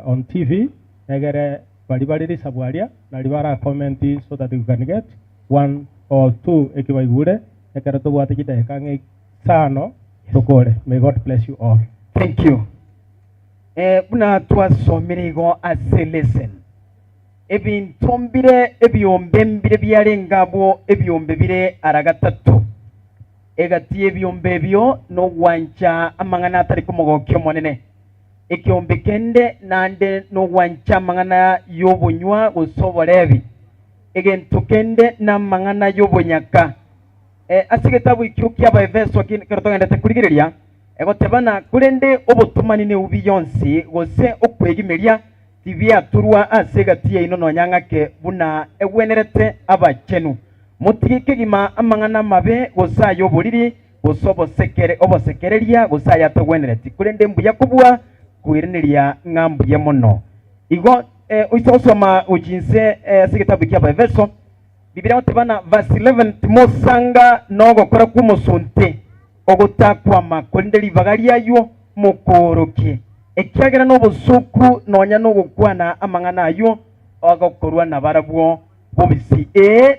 on TV egere bari bari risabwaria nari bara comment so that we can get one or two ekibaigure ekero tobwate chidakika ng'e isano tokore. May God bless you all. Thank you. Buna twasomire igo ase lesson ebinto mbire ebiombe mbire biarenga abwo ebiombe bire ara gatatu egati ebiombe ebio nogwancha amang'ana atari komogokia omonene ekiombe kende nande nogwancha amang'ana y'obonywa gose oborebi egento kende na amang'ana y'obonyaka. Ase egetabu ekio kia Abaefeso kero togendete kurigereria egotebana kurende obotumani ne ubi yonsi gose okwegimeria tibiaturwa ase egati yaino nonyang'ake buna egwenerete abachenu motige kegima amang'ana amabe gose aya oboriri gose obosekereria gose aya atagwenereti kurende mbuya kobua koireneria ng'a mbuya mono. Igo oise gosoma ochinse ase egetabu kia Abaefeso Biblia gotebana verse 11 timosanga nogokora kw'omosunte ogotakwama korinde ribaga riayo mokorokie ekiagera n'obosuku nonya n'ogokwana amang'ana ayo agokorwa na barabwo bobisi.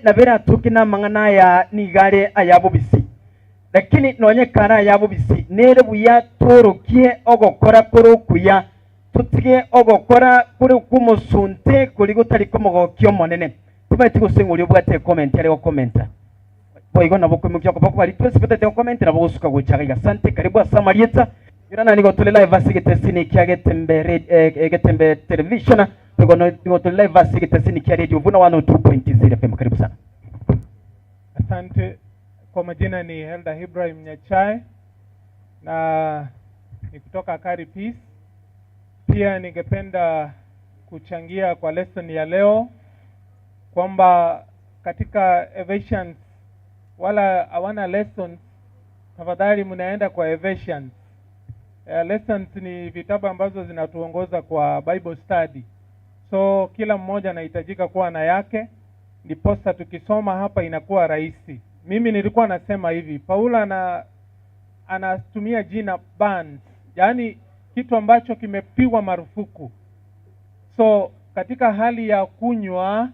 Nabera atuke n'amang'ana aya nigare aya bobisi lakini nonye kara aya bobisi nere buya tworokie ogokora korokuya tutige ogokora kuri kw'omosunte kuri gotari komogokia omonene. Tibaeti gose ng'ori obwate comment ari gokomenta boigo nabo komukia ko bari twese betete comment nabo gosuka gochaga iga. Asante, karibu asamarieta yurana nigo tuli live ase getesini kia Getembe Getembe television tugo nigo tuli live ase getesini kia Radio Vuna 102.0 FM. Karibu sana. Asante. Kwa majina ni Helda Ibrahim Nyachai na ni kutoka Kari Peace. Pia ningependa kuchangia kwa lesson ya leo kwamba katika Ephesians wala hawana lessons, tafadhali mnaenda kwa Ephesians. Lessons ni vitabu ambazo zinatuongoza kwa Bible study. So kila mmoja anahitajika kuwa na yake, ndiposa tukisoma hapa inakuwa rahisi. Mimi nilikuwa nasema hivi, Paulo anatumia jina banned, yaani kitu ambacho kimepigwa marufuku. So katika hali ya kunywa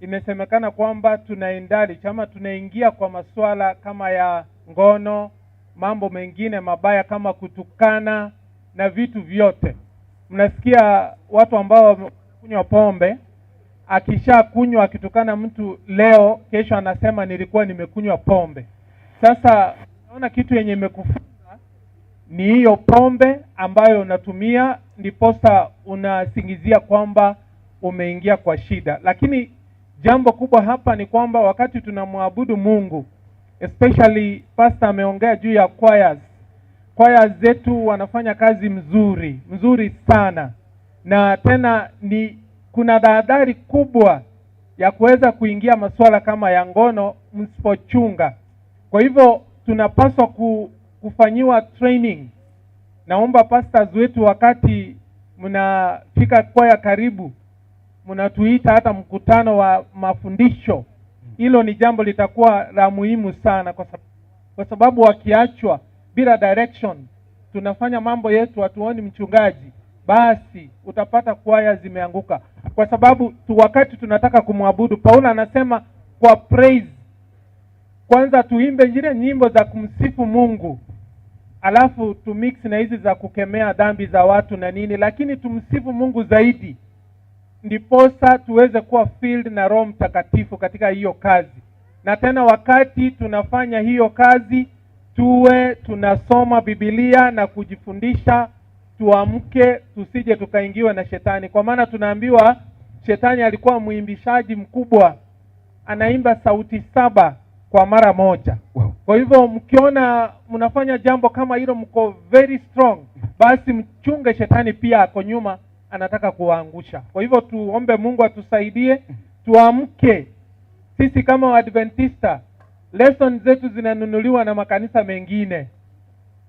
imesemekana kwamba tunaendali chama tunaingia kwa masuala kama ya ngono, mambo mengine mabaya kama kutukana na vitu vyote. Mnasikia watu ambao kunywa pombe, akisha kunywa akitukana mtu leo, kesho anasema nilikuwa nimekunywa pombe. Sasa naona kitu yenye imekufunga ni hiyo pombe ambayo unatumia, ndiposa unasingizia kwamba umeingia kwa shida. Lakini jambo kubwa hapa ni kwamba wakati tunamwabudu Mungu, especially pastor ameongea juu ya choirs. Choirs zetu wanafanya kazi mzuri, mzuri sana. Na tena ni kuna tahadhari kubwa ya kuweza kuingia masuala kama ya ngono msipochunga. Kwa hivyo tunapaswa kufanyiwa training. Naomba pastors wetu wakati mnafika kwaya karibu, mnatuita hata mkutano wa mafundisho. Hilo ni jambo litakuwa la muhimu sana kwa sababu wakiachwa bila direction, tunafanya mambo yetu hatuoni mchungaji, basi utapata kwaya zimeanguka. Kwa sababu wakati tunataka kumwabudu, Paulo anasema kwa praise, kwanza tuimbe zile nyimbo za kumsifu Mungu, alafu tumix na hizi za kukemea dhambi za watu na nini, lakini tumsifu Mungu zaidi. Ndiposa tuweze kuwa filled na Roho Mtakatifu katika hiyo kazi. Na tena wakati tunafanya hiyo kazi, tuwe tunasoma Biblia na kujifundisha, tuamke, tusije tukaingiwa na shetani, kwa maana tunaambiwa shetani alikuwa mwimbishaji mkubwa, anaimba sauti saba kwa mara moja. Kwa hivyo mkiona mnafanya jambo kama hilo, mko very strong, basi mchunge, shetani pia ako nyuma, anataka kuwaangusha. Kwa hivyo tuombe Mungu atusaidie, tuamke. Sisi kama Waadventista, lesson zetu zinanunuliwa na makanisa mengine.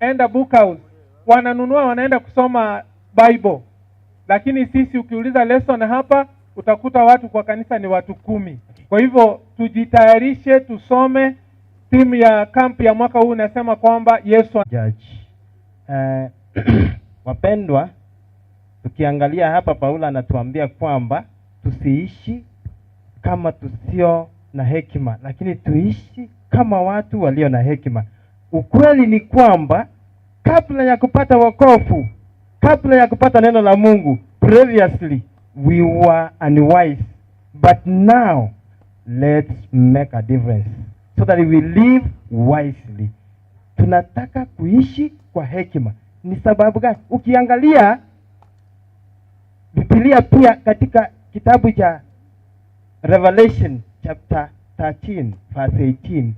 Enda Book House, wananunua, wanaenda kusoma Bible, lakini sisi ukiuliza lesson hapa utakuta watu kwa kanisa ni watu 10. Kwa hivyo tujitayarishe, tusome. Timu ya camp ya mwaka huu inasema kwamba Yesu Judge. Wapendwa, tukiangalia hapa Paulo anatuambia kwamba tusiishi kama tusio na hekima, lakini tuishi kama watu walio na hekima. Ukweli ni kwamba kabla ya kupata wokovu, kabla ya kupata neno la Mungu, previously we were unwise, but now let's make a difference so that we live wisely. Tunataka kuishi kwa hekima. Ni sababu gani? Ukiangalia Biblia pia katika kitabu cha Revelation chapter 13 verse 18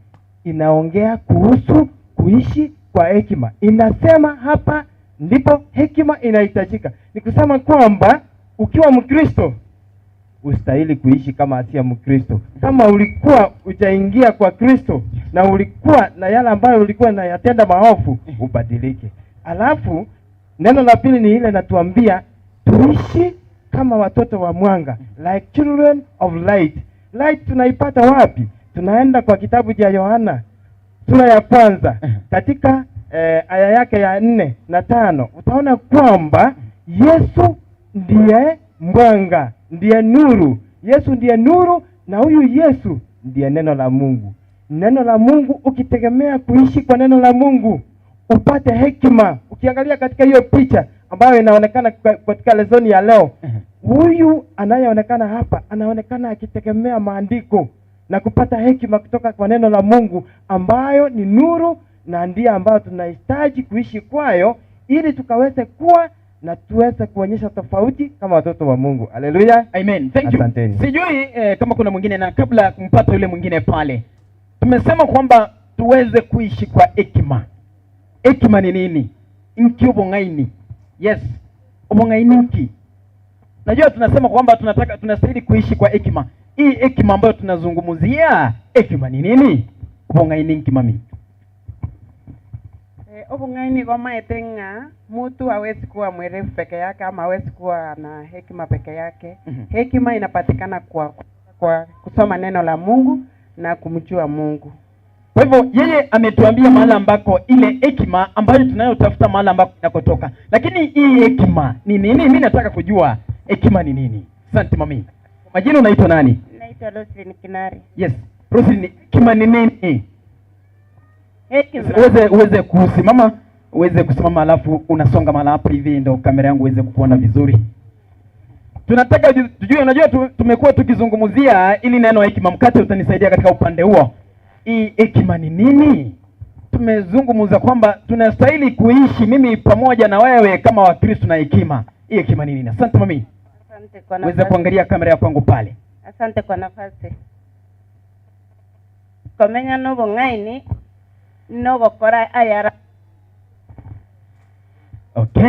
inaongea kuhusu kuishi kwa hekima. Inasema hapa ndipo hekima inahitajika. Ni kusema kwamba ukiwa Mkristo ustahili kuishi kama asiye Mkristo. Kama ulikuwa ujaingia kwa Kristo na ulikuwa na yale ambayo ulikuwa unayatenda maovu, ubadilike. Alafu neno la pili ni ile natuambia tuishi kama watoto wa mwanga, like children of light. Light tunaipata wapi? Tunaenda kwa kitabu cha Yohana sura ya kwanza katika aya yake ya 4 na 5, utaona kwamba Yesu ndiye mwanga, ndiye nuru. Yesu ndiye nuru, na huyu Yesu ndiye neno la Mungu. Neno la Mungu, ukitegemea kuishi kwa neno la Mungu upate hekima. Ukiangalia katika hiyo picha ambayo inaonekana katika lesoni ya leo, huyu anayeonekana hapa anaonekana akitegemea maandiko na kupata hekima kutoka kwa neno la Mungu ambayo ni nuru, na ndiye ambayo tunahitaji kuishi kwayo ili tukaweze kuwa na tuweze kuonyesha tofauti kama watoto wa Mungu. Haleluya. Amen. Thank you. Asanteni. Sijui kama kuna mwingine, na kabla ya kumpata yule mwingine pale, tumesema kwamba tuweze kuishi kwa hekima. Hekima ni nini? Nki ubong'aini. Yes, ubong'aini nki. Najua tunasema kwamba tunataka, tunastahili kuishi kwa hekima. Hii hekima ambayo tunazungumzia, hekima ni nini? Ubong'aini nki, mami? Obong'aini gomaete ng'a mtu hawezi kuwa mwerevu peke yake ama hawezi kuwa na hekima peke yake. Hekima inapatikana kwa kusoma neno la Mungu na kumjua Mungu. Kwa hivyo yeye ametuambia mahala ambako ile hekima ambayo tunayotafuta mahala ambako inakotoka. Lakini hii hekima ni nini? Mimi nataka kujua hekima ni nini. Asante mami. Majina unaitwa nani? Naitwa Roslyn Kinari. Yes. Roslyn, hekima ni nini? Hekima. Uweze kusimama alafu unasonga mahala hapo hivi ndio kamera yangu iweze kukuona vizuri. Tunataka tujue, unajua tumekuwa tukizungumzia ili neno hekima. Mkate utanisaidia katika upande huo. Hii hekima ni nini? Tumezungumza kwamba tunastahili kuishi mimi pamoja na wewe kama Wakristo na hekima. Hii hekima ni nini? Asante mami. Asante kwa Uweze nafasi. kuangalia kamera ya kwangu pale. Asante kwa nafasi. Komenya n'obong'aini nogokora ayara.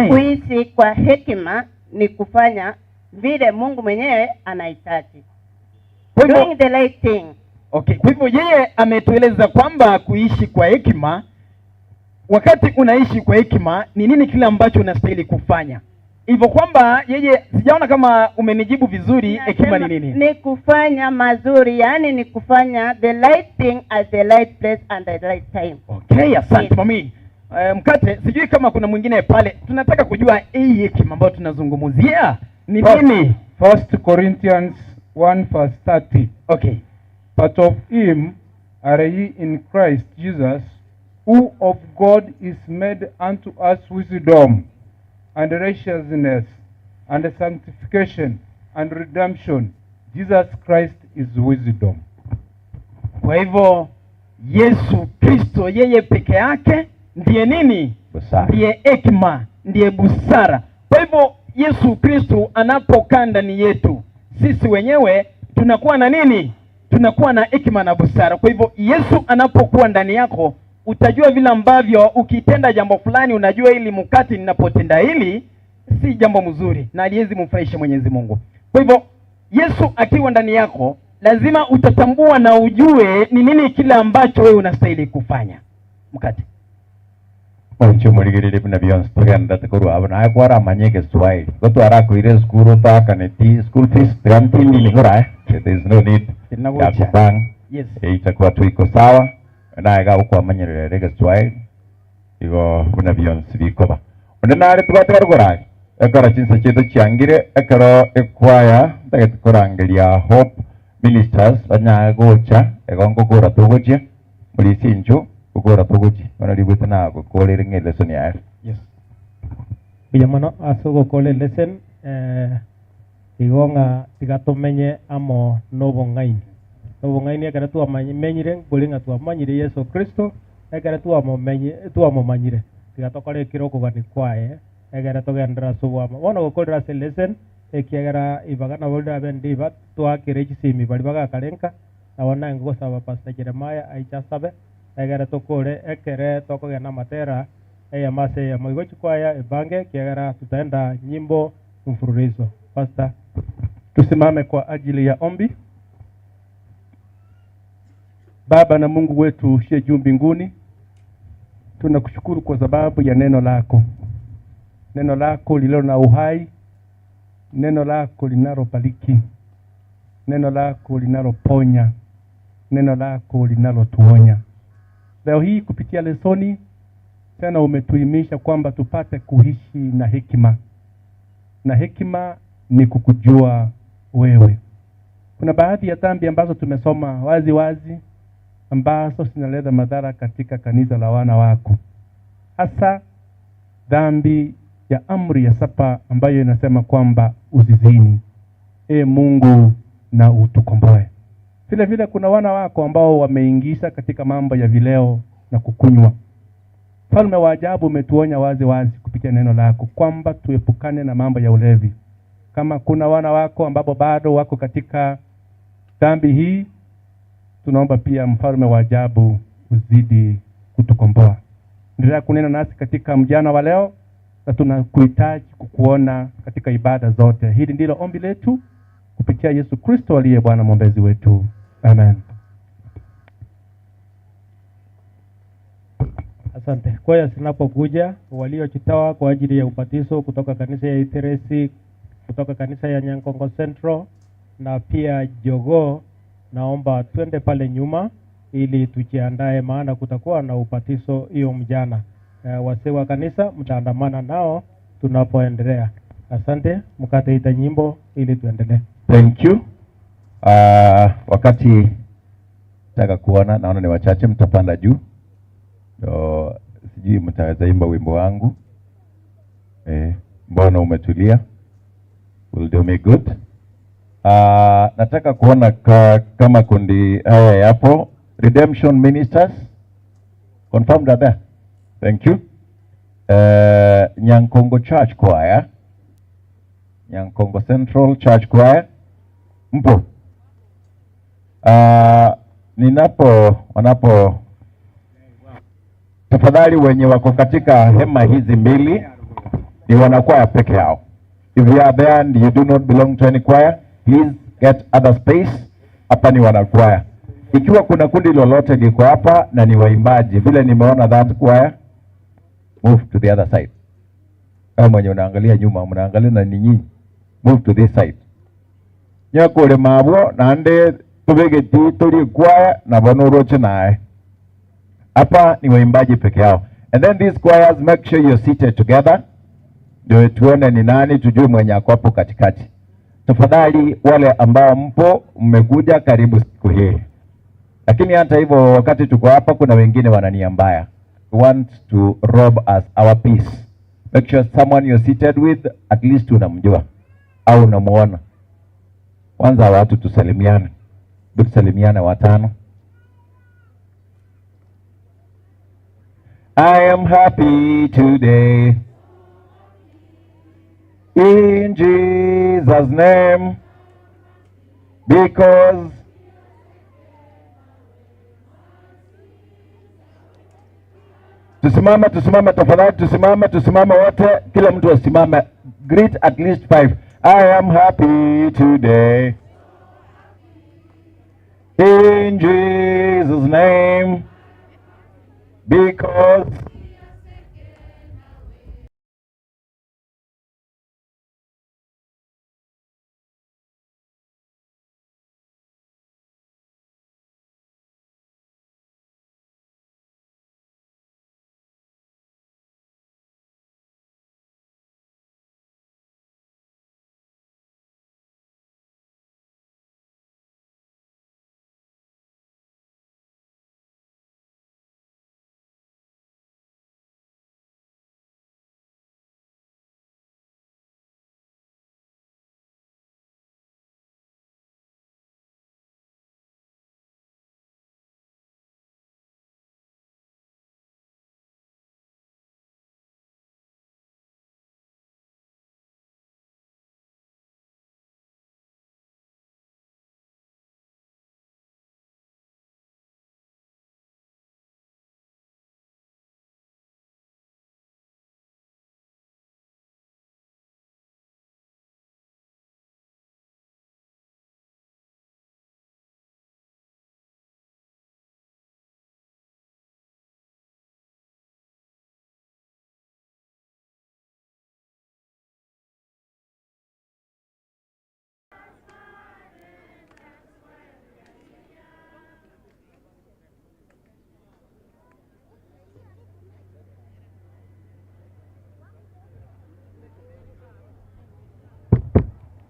Kuishi kwa hekima ni kufanya vile Mungu mwenyewe anahitaji. Kwa hivyo Doing the right thing. Okay, kwa hivyo yeye ametueleza kwamba kuishi kwa hekima, wakati unaishi kwa hekima ni nini kile ambacho unastahili kufanya. Hivyo kwamba yeye, sijaona kama umenijibu vizuri, hekima ni nini? Ni kufanya mazuri, yani ni kufanya the right thing at the right place and the right time. Okay, asante mami. Mkate, sijui kama kuna mwingine pale. Tunataka kujua hii hekima ambayo tunazungumzia ni nini? First Corinthians 1 verse 30. But of him are ye in Christ Jesus, who of God is made unto us wisdom and righteousness and sanctification and redemption. Jesus Christ is wisdom. Kwa hivyo Yesu Kristo yeye peke yake ndiye nini? Busara. Ndiye hekima, ndiye busara. Kwa hivyo Yesu Kristo anapokaa ndani yetu, sisi wenyewe tunakuwa na nini? Tunakuwa na hekima na busara. Kwa hivyo Yesu anapokuwa ndani yako, utajua vile ambavyo ukitenda jambo fulani, unajua hili mkati ninapotenda hili si jambo mzuri na haliwezi mfurahisha Mwenyezi Mungu. Kwa hivyo Yesu akiwa ndani yako, lazima utatambua na ujue ni nini kile ambacho wewe unastahili kufanya. Mkate. Oicho murigiriri buna bionsi tugendete korwa abo naye kwaramanya egeswahili igo twarakoire esukuru otakaneti school fees tiga kora there is no need ya kupang. Yes. Itakuwa tu iko sawa naye ga ukwamanyerera egeswahili igo buna bionsi bikoba onde nare tubwate karugorari ekero chinsa chitu chiangire ekero ekwaya ntagete korangeria Hope Ministers banyae gocha ego ngokora tugochia muri sinchu gukora tugochi ona rigwete na gukorere ng'e lesson yae. Yes. Buya mono ase ogokora lesson igo ng'a tiga tomenye amo nobong'aini. Nobong'aini ekero twamenyire bori ng'a twamanyire Yesu Kristo ekero twamomanyire tiga tokore ekero okogani kwaye ekero togendera ase obwamo. Bono gokorera ase lesson ekiagera ibaga nabo rirabe ndiba twakire chisimi bari bagakarenka nabo naye ngosaba Pastor Jeremiah aicha asabe egere tokore ekere tokogenda matera eyamase ya moigo chikwaya ebange kiagera tutaenda nyimbo mfululizo. Pastor, tusimame kwa ajili ya ombi. Baba na Mungu wetu ushie juu mbinguni, tunakushukuru kwa sababu ya neno lako, neno lako lililo na uhai, neno lako linalobariki, neno lako linaloponya, neno lako linalotuonya. Leo hii kupitia lesoni tena umetuimisha kwamba tupate kuishi na hekima, na hekima ni kukujua wewe. Kuna baadhi ya dhambi ambazo tumesoma wazi wazi ambazo zinaleta madhara katika kanisa la wana wako, hasa dhambi ya amri ya saba ambayo inasema kwamba usizini. E Mungu, na utukomboe. Vile vile kuna wana wako ambao wameingisha katika mambo ya vileo na kukunywa. Mfalme wa ajabu, umetuonya wazi wazi kupitia neno lako kwamba tuepukane na mambo ya ulevi. Kama kuna wana wako ambapo bado wako katika dhambi hii, tunaomba pia mfalme wa ajabu uzidi kutukomboa. Endelea kunena nasi katika mjana wa leo, na tunakuhitaji kukuona katika ibada zote. Hili ndilo ombi letu kupitia Yesu Kristo aliye Bwana mwombezi wetu. Amen. Asante. Kwaya zinapokuja waliochitawa kwa ajili ya ubatizo kutoka kanisa ya Iteresi, kutoka kanisa ya Nyankongo Central na pia Jogoo, naomba twende pale nyuma ili tujiandae, maana kutakuwa na ubatizo hiyo mjana. Wazee wa kanisa mtaandamana nao tunapoendelea. Asante, mkate ita nyimbo ili tuendelee. Thank you. Wakati nataka kuona, naona ni wachache, mtapanda juu. So, sijui mtaweza imba wimbo wangu. Mbona umetulia? Will do me good. Nataka kuona kama kundi haya yapo. Redemption Ministers. Confirmed that there. Thank you. Nyankongo Church Choir. Nyankongo Central Church Choir. Mpo? Wanapo tafadhali wenye wako katika hema hizi mbili ni wanakwaya peke yao. If you are there and you do not belong to any choir, please get other space. Hapa ni wanakwaya. Ikiwa kuna kundi lolote liko hapa na ni waimbaji, vile nimeona that choir, move to the other side. Kama mwenye unaangalia nyuma, mnaangalia na ninyi, move to this side. Nyakore mabwo nande tubegeti tuli choir na bono nae. Hapa ni waimbaji peke yao. And then these choirs, make sure you're seated together. Ndio tuone ni nani, tujue mwenye ako hapo katikati. Tafadhali wale ambao mpo mmekuja, karibu siku hii. Lakini hata hivyo, wakati tuko hapa, kuna wengine wana nia mbaya. Want to rob us our peace. Make sure someone you're seated with at least unamjua au unamuona. Kwanza watu tusalimiane. Tusalimiane watano. I am happy today in Jesus' name, because tusimame, tusimame tafadhali, tusimame, tusimame wote, kila mtu asimame. Greet at least 5. I am happy today in Jesus' name, because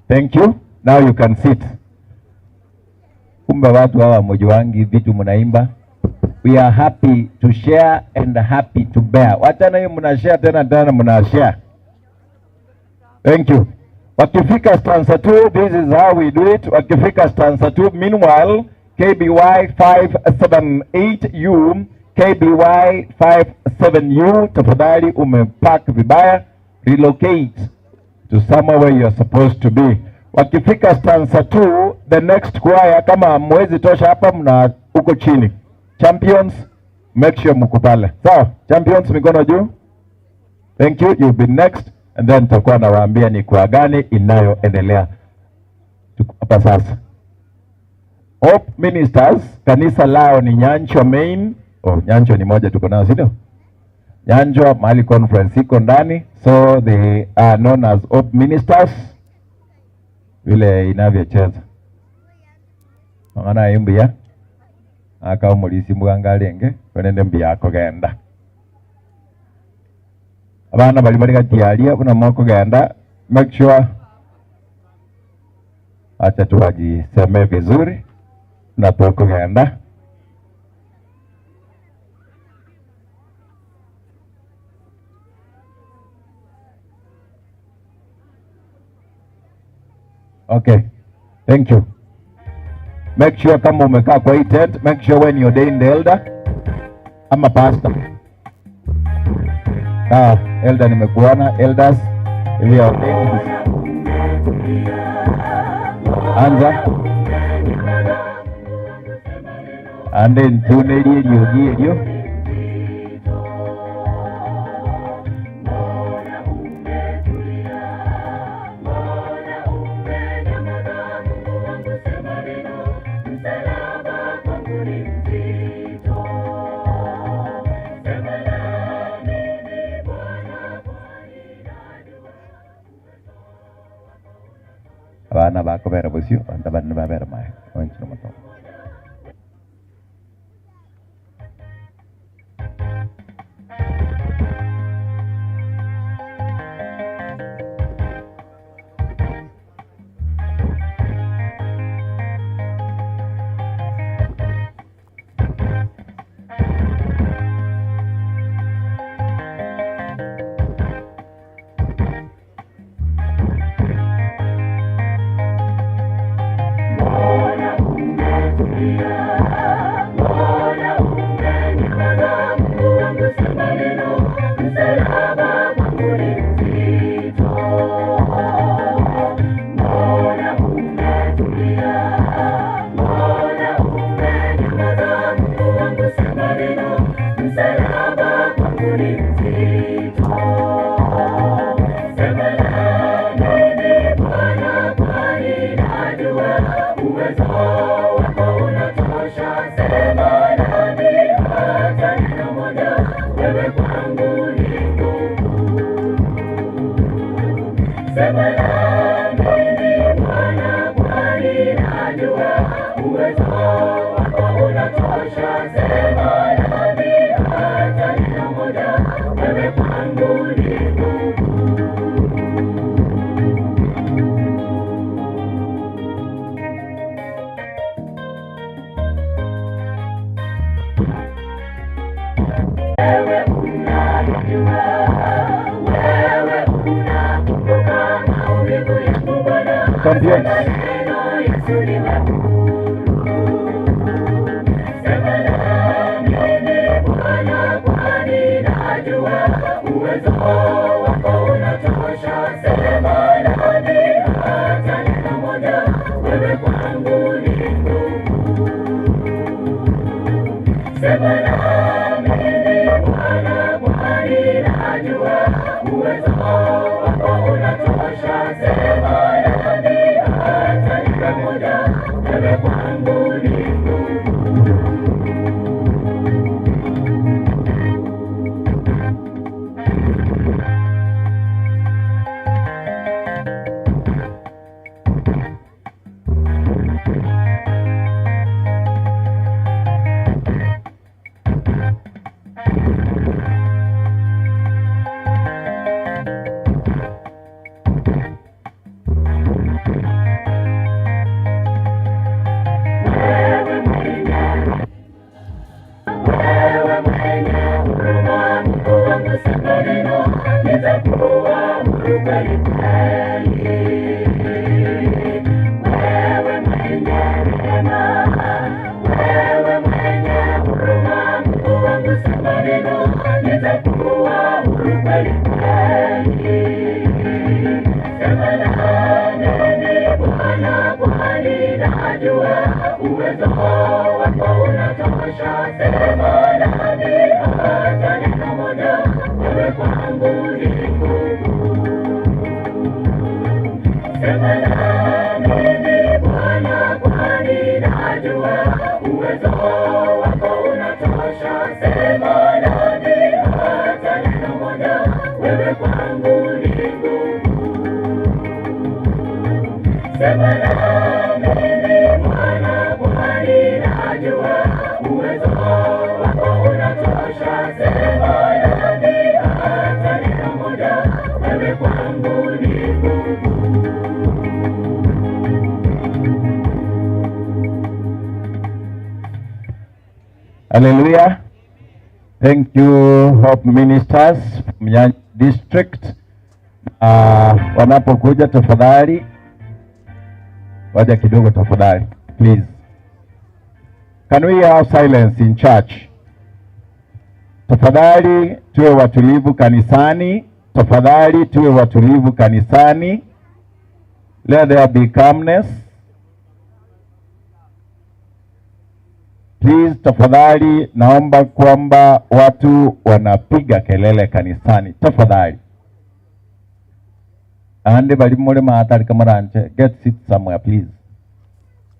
Thank you. Now you can sit. Kumbe watu hawa mjuangi vitu mnaimba. We are happy to share and happy to bear. Wachana hiyo mna share tena tena mna share. Thank you. Wakifika stanza 2, this is how we do it. Wakifika stanza 2, meanwhile, KBY 578U, KBY 57U, tafadhali umepark vibaya, relocate to somewhere where you are supposed to be. Wakifika stanza 2, the next choir, kama mwezi tosha hapa mna uko chini. Champions, make sure mko pale. Sawa, champions mikono juu. Thank you, you'll be next. And then tutakuwa nawaambia ni kwa gani inayoendelea. Tuko hapa sasa. Hope Ministers, kanisa lao ni Nyanchwa main. Oh, Nyanchwa ni moja tuko nayo, si ndio? Nyanchwa mahali conference iko ndani, so they are known as Hope Ministers. Vile inavyocheza. Mangana imbuya. Aka umulisi mbwangalenge, wenende mbiya kogenda. Abana bali bali katialia kuna mwako genda, make sure acha tuwajiseme vizuri na tuko genda. Okay, thank you. Make sure kama umekaa kwa hii tent, make sure when you're ordained elder ama pastor. Ah, elder nimekuona, elders if you are ordained. Anza. And then tunelie yogi. Abana bako bera bosio, banta banne ba bera mai. Onchino mato. Sema nami Bwana, kwani najua uwezo wako unatosha. Sema nami hata neno moja, wewe kwangu ni nguvu. Wewe unajua, wewe unakumbuka maumivu yangu Bwana. Champions. Neno Yesu niwe huru. Sema nami Bwana, kwani najua uwezo wako unatosha. Sema nami hata neno moja, wewe kwangu ni nguvu. Sema nami Bwana, kwani najua uwezo wako unatosha. Sema nami hata neno moja, wewe kwangu ni nguvu. Wewe mwenye huruma, Mungu wangu, sema neno, nitakuwa huru kweli kweli. Wewe mwenye rehema, wewe mwenye huruma, Mungu wangu, sema neno, nitakuwa huru kweli kweli. Sema nami Bwana, kwani najua uwezo wako unatosha. Sema nami hata neno moja, wewe kwangu ni nguvu. Sema nami Bwana, kwani najua uwezo wako unatosha. Sema nami hata neno moja, wewe kwangu ni nguvu. Sema nami Bwana, kwani najua uwezo wako unatosha. Sema nami hata neno moja, wewe kwangu ni nguvu. Hallelujah. Thank you, Hope Ministers from Nyanza District. Wanapokuja tafadhali, waja kidogo tafadhali, please. Can we have silence in church? Tafadhali tuwe watulivu kanisani. Tafadhali tuwe watulivu kanisani. Let there be calmness. Please, tafadhali naomba kwamba watu wanapiga kelele kanisani. Tafadhali. Ande bali mule maatari kamaranje. Get seat somewhere please.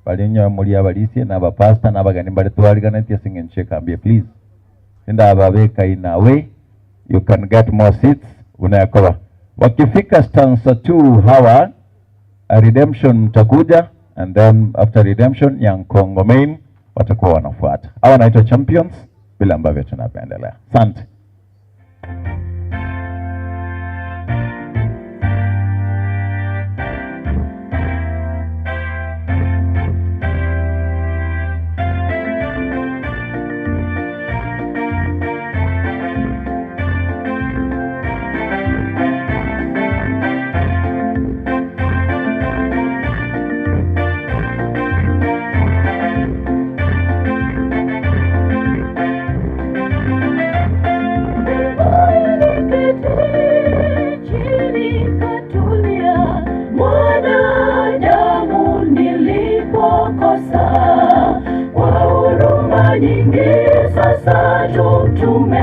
Bali nyo muri abalisi na bapasta na bagani bali twaligana tia singenche kambie please. Sinda ababeka in a way you can get more seats unayakoba. Wakifika stanza 2 hawa redemption mtakuja, and then after redemption Nyankongo main watakuwa wanafuata. Hawa wanaitwa champions bila ambavyo tunapendelea. Asante. Sasa tutume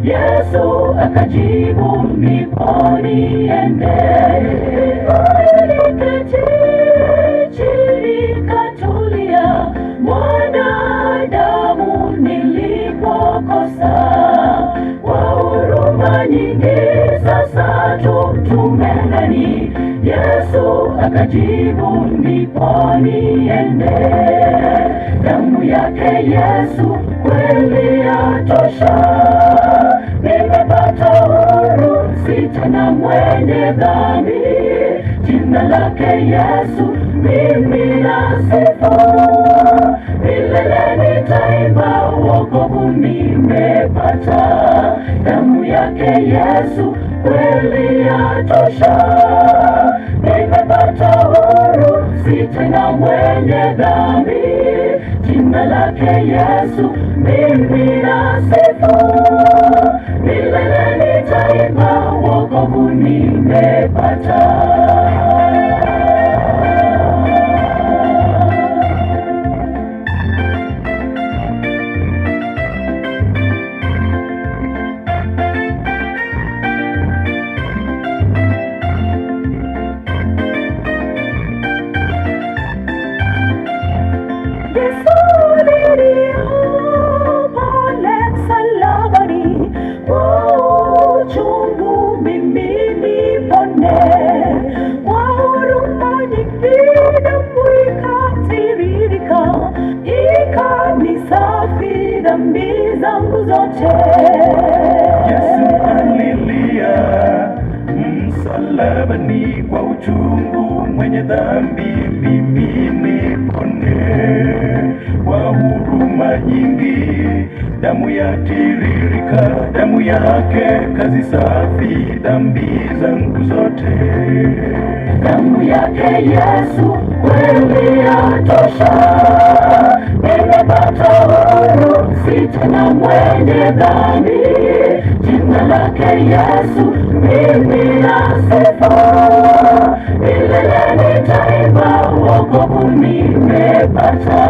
Yesu akajibu, nipo niende. Niliketi chini katulia, mwanadamu nilipokosa, kwa huruma nyingi sasa tutume Nimtume nani? Yesu akajibu, ndipo niende. Damu yake Yesu kweli yatosha, nimepata huru, si tena mwenye dhambi. Jina lake Yesu mimi nasifu, milele nitaimba, wokovu nimepata. Damu yake Yesu kweli yatosha, nimepata huru, si tena mwenye dhambi. Jina lake Yesu mimi nasifu, milele nitaimba, wokovu nimepata. Yesu alilia pale msalabani, kwa uchungu mimi nipone. Kwa huruma nyingi damu ikatiririka, ikanisafi dhambi zangu zote. Yesu alilia msalabani kwa uchungu, mwenye dhambi mimi nipone. Kwa huruma nyingi damu yatiririka, damu yake kazi safi dhambi zangu zote. Damu yake Yesu kweli yatosha, nimepata huru, si tena mwenye dhambi. Jina lake Yesu mimi nasifu, milele nitaimba, wokovu nimepata.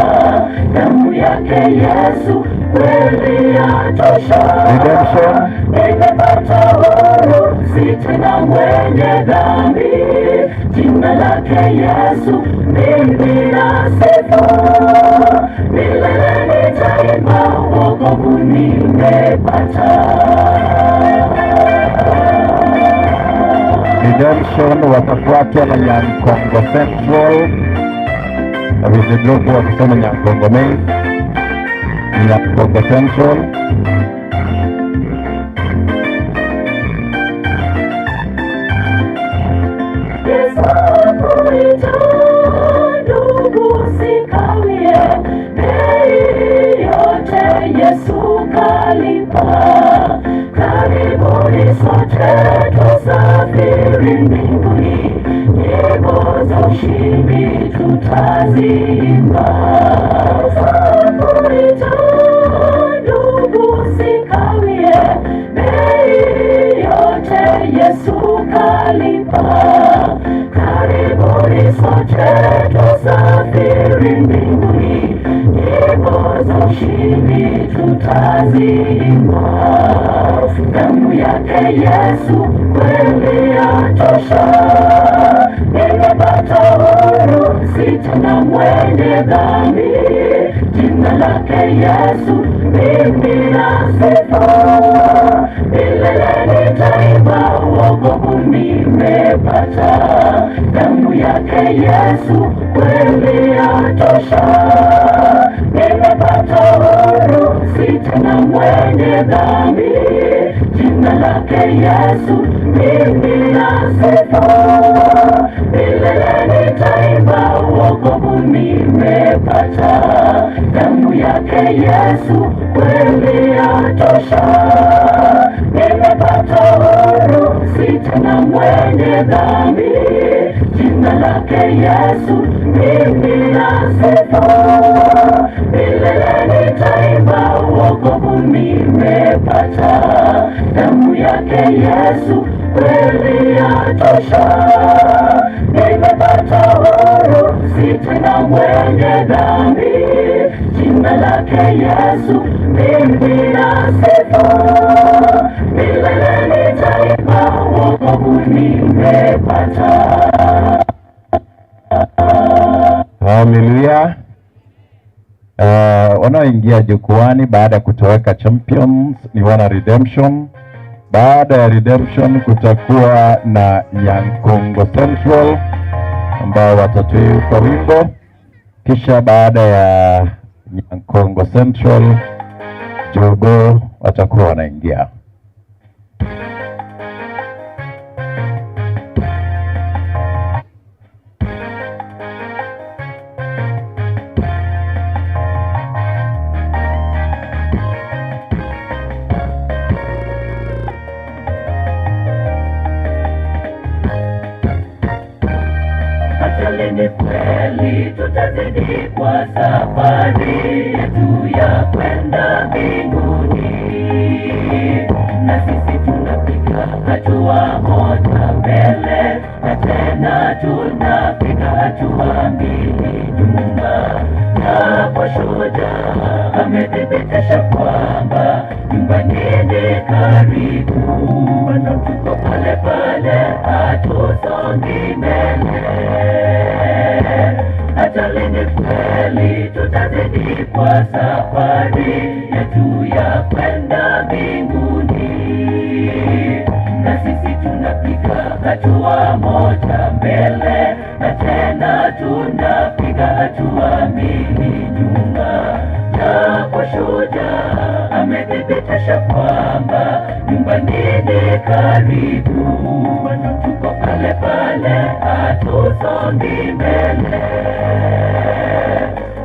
Damu yake Yesu kweli yatosha, Redemption. nimepata huru, si tena mwenye dhambi. Jina lake Yesu mimi nasifu, milele nitaimba, wokovu nimepata. Redemption watafuatwa na Nyankongo Central na Rizidruku wakisema Nyankongo Main, Nyankongo Central. Yesu akuita, ndugu usikawie, bei yote Yesu kalipa. Karibuni sote tusafiri mbinguni, nyimbo za ushindi tutaziimba. Yesu akuita, ndugu usikawie, bei yote Yesu kalipa. Karibuni sote tusafiri mbinguni, nyimbo za ushindi tutaziimba. Damu yake Yesu kweli yatosha, nimepata huru, si tena mwenye dhambi. Jina lake Yesu mimi nasifu, milele nitaimba, wokovu nimepata. Damu yake Yesu kweli yatosha, nimepata huru, si tena mwenye dhambi. Jina lake Yesu mimi nasifu, milele nitaimba, wokovu nimepata. Damu yake Yesu kweli yatosha, nimepata huru, si tena mwenye dhambi. Jina lake Yesu mimi nasifu, milele nitaimba, wokovu nimepata. Damu yake Yesu kweli yatosha, nimepata huru, si tena mwenye dhambi. Jina lake Yesu mimi nasifu, milele nitaimba, wokovu nimepata. Haleluya. Wanaoingia jukwani baada ya kutoweka Champions ni wana Redemption. Baada ya Redemption kutakuwa na Nyankongo Central ambao watatupa wimbo, kisha baada ya Nyankongo Central Jogoo watakuwa wanaingia. Hata lini kweli tutazidi kwa safari yetu ya kwenda mbinguni? Na sisi tunapiga hatua moja mbele na tena tunapiga hatua mbili nyuma. Japo shujaa amethibitisha kwamba nyumbani ni karibu, tuko pale pale, hatusongi mbele. Hata lini kweli tutazidi kwa safari yetu ya kwenda mbinguni? Na sisi tunapiga hatua moja mbele na tena tunapiga hatua mbili nyuma. Japo shujaa amethibitisha kwamba nyumbani ni karibu, tuko pale pale, hatusongi mbele.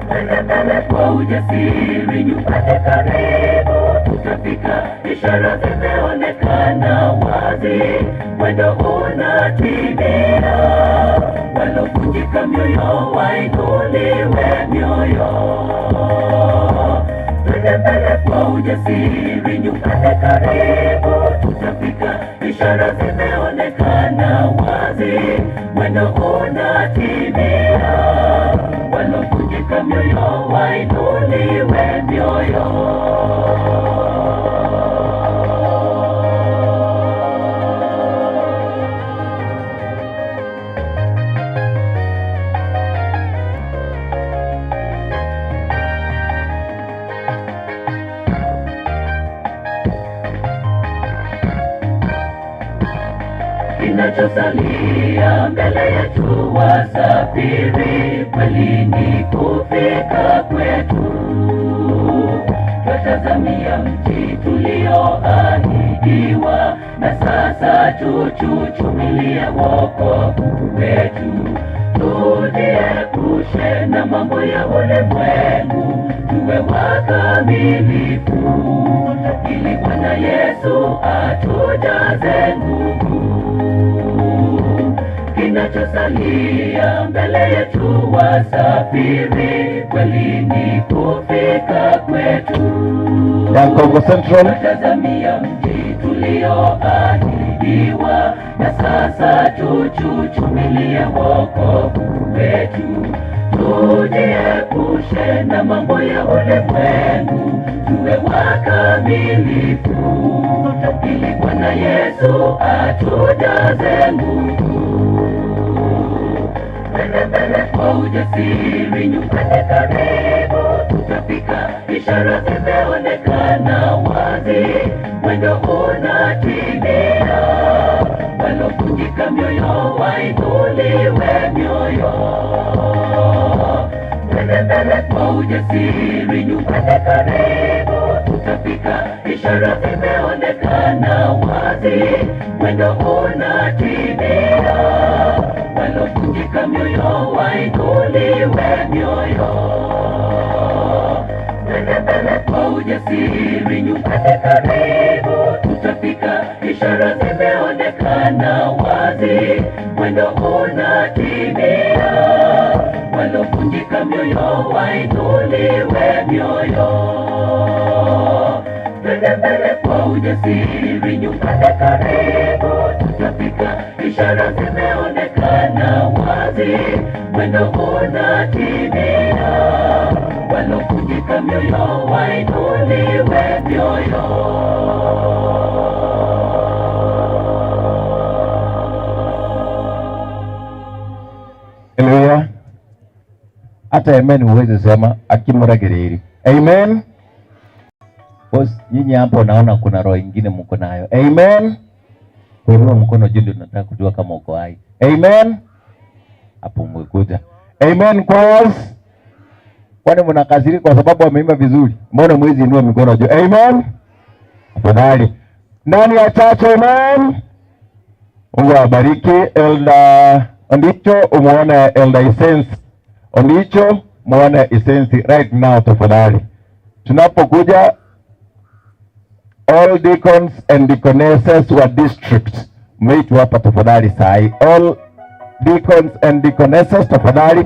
Twende mbele kwa ujasiri, nyumbani karibu tutafika. Ishara zimeonekana wazi, mwendo unatimia. Walovunjika mioyo wainuliwe mioyo. Twende mbele kwa ujasiri, nyumbani karibu tutafika. Ishara zimeonekana wazi, mwendo unatimia. Walovunjika mioyo wainuliwe mioyo. Kinachosalia mbele yetu wasafiri, kweli ni kufika kwetu. Twatazamia mji tulioahidiwa, na sasa tuchuchumilie wokovu wetu. Tujiepushe na mambo ya ulimwengu, tuwe wakamilifu, ili Bwana Yesu atujaze nguvu. Kinachosalia mbele yetu wasafiri, kweli ni kufika kwetu. Nyankongo Central. Twatazamia mji tulioahidiwa, na sasa tuchuchumilie wokovu wetu. Tujiepushe na mambo ya ulimwengu, tuwe wakamilifu, ili Bwana Yesu atujaze nguvu. Twende mbele kwa ujasiri, nyumbani karibu tutafika. Ishara zimeonekana wazi, mwendo unatimia. Walovunjika mioyo wainuliwe mioyo. Twende mbele kwa ujasiri, nyumbani karibu tutafika. Ishara zimeonekana wazi, mwendo unatimia. Walovunjika mioyo wainuliwe mioyo. Twende mbele kwa ujasiri, nyumbani karibu tutafika. Ishara zimeonekana wazi, mwendo unatimia. Walovunjika mioyo wainuliwe mioyo. Twende mbele kwa ujasiri, nyumbani karibu tutafika. Ishara zimeonekana wazi, mwendo unatimia. Walovunjika mioyo wainuliwe mioyo. Haleluya. Hata amen huwezi sema akimuragereri. Amen. Nyinyi hapo naona kuna roho ingine mko nayo. Amen. Kuinua mkono juu ndio tunataka kujua kama uko hai. Amen. Hapo umekuja. Amen choirs. Kwani mnakasirika kwa sababu wameimba vizuri? Mbona mwezi inua mikono juu? Amen. Afadhali. Ndani ya church, amen. Mungu awabariki. Elder Ondicho, umuone Elder Essence. Ondicho, muone Essence right now tafadhali. Tunapokuja, all deacons and deaconesses wa district mmeitwa hapa tafadhali sai. All deacons and deaconesses tafadhali.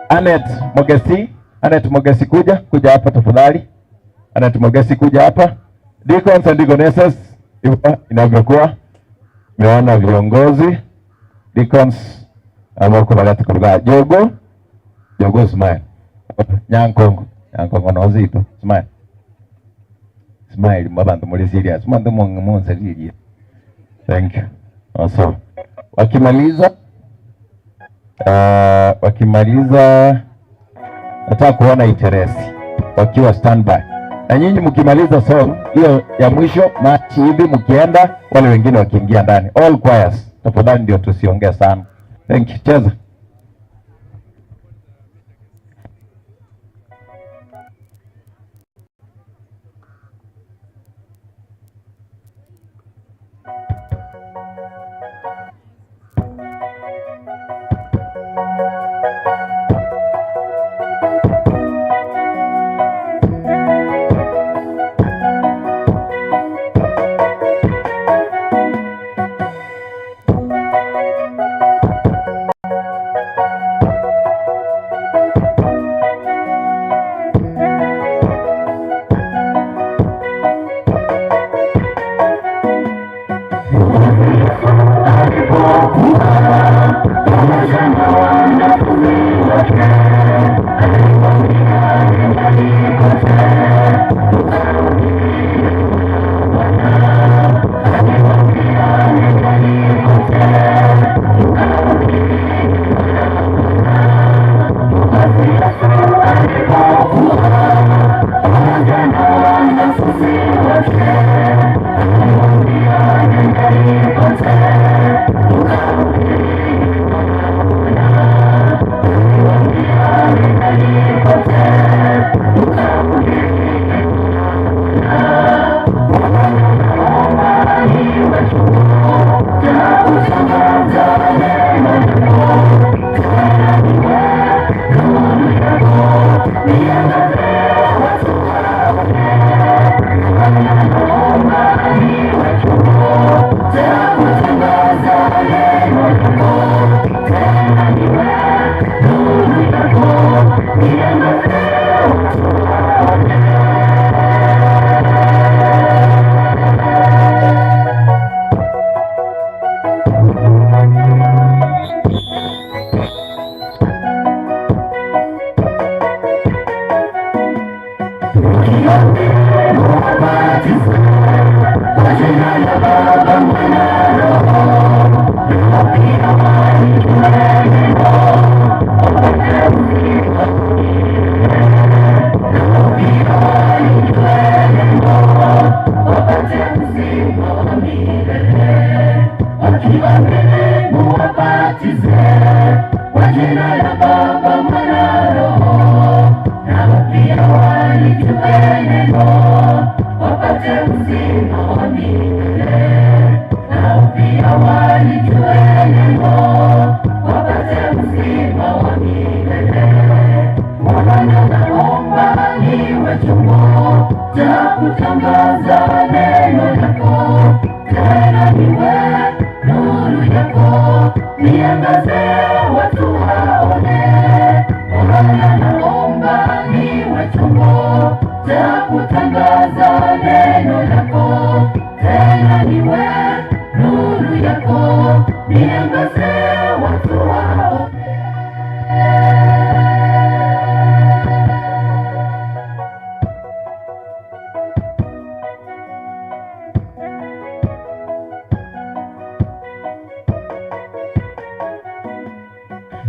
Anet Mogesi, Anet Mogesi kuja hapa tafadhali. Anet Mogesi kuja hapa. Deacons and deaconesses, hivyo inavyokuwa. Meona viongozi deacons ambao kwa bagati kwa Jogo, Jogo smile. Nyankongo, Nyankongo no zito, smile. Smile mabantu muri serious. Mwandu mungu serious. Thank you. Awesome. Wakimaliza nataka kuona interest wakiwa standby. Na nyinyi mkimaliza song hiyo ya mwisho machi hivi mkienda, wale wengine wakiingia ndani. All choirs tafadhali, ndio tusiongee sana. Thank you. Cheza.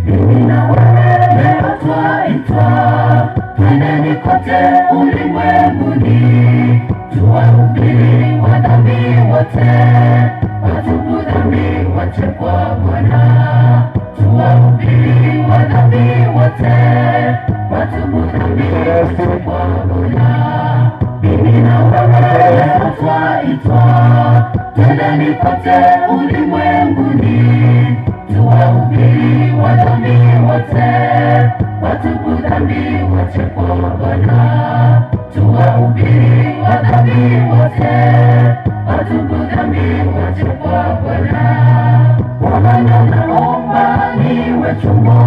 Mimi na wewe leo twaitwa, twendeni kote ulimwenguni, tuwahubiri wadhambi wote, watubu dhambi wache kwa Bwana. Tuwahubiri wadhambi wote, watubu dhambi wache kwa Bwana. Mimi na wewe twaitwa, twendeni kote ulimwenguni, tuwahubiri wadhambi wote, watubu dhambi wache kwa Bwana. Tuwahubiri wadhambi wote, watubu dhambi wache kwa Bwana. Bwana naomba niwe chombo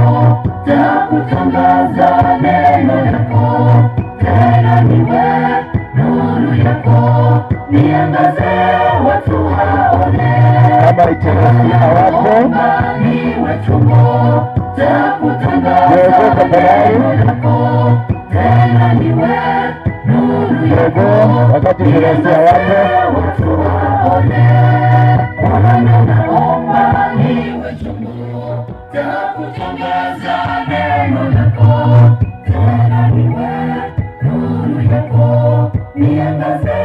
cha kutangaza neno lako, tena niwe nuru yako, niangaze watu waone. Kama Iteresi hawapo, Niwe chombo cha kutangaza neno lako, tena niwe nuru yako, wakati Iteresi hawapo, watu waone. Bwana naomba niwe chombo cha kutangaza neno lako, tena niwe nuru yako, niangaze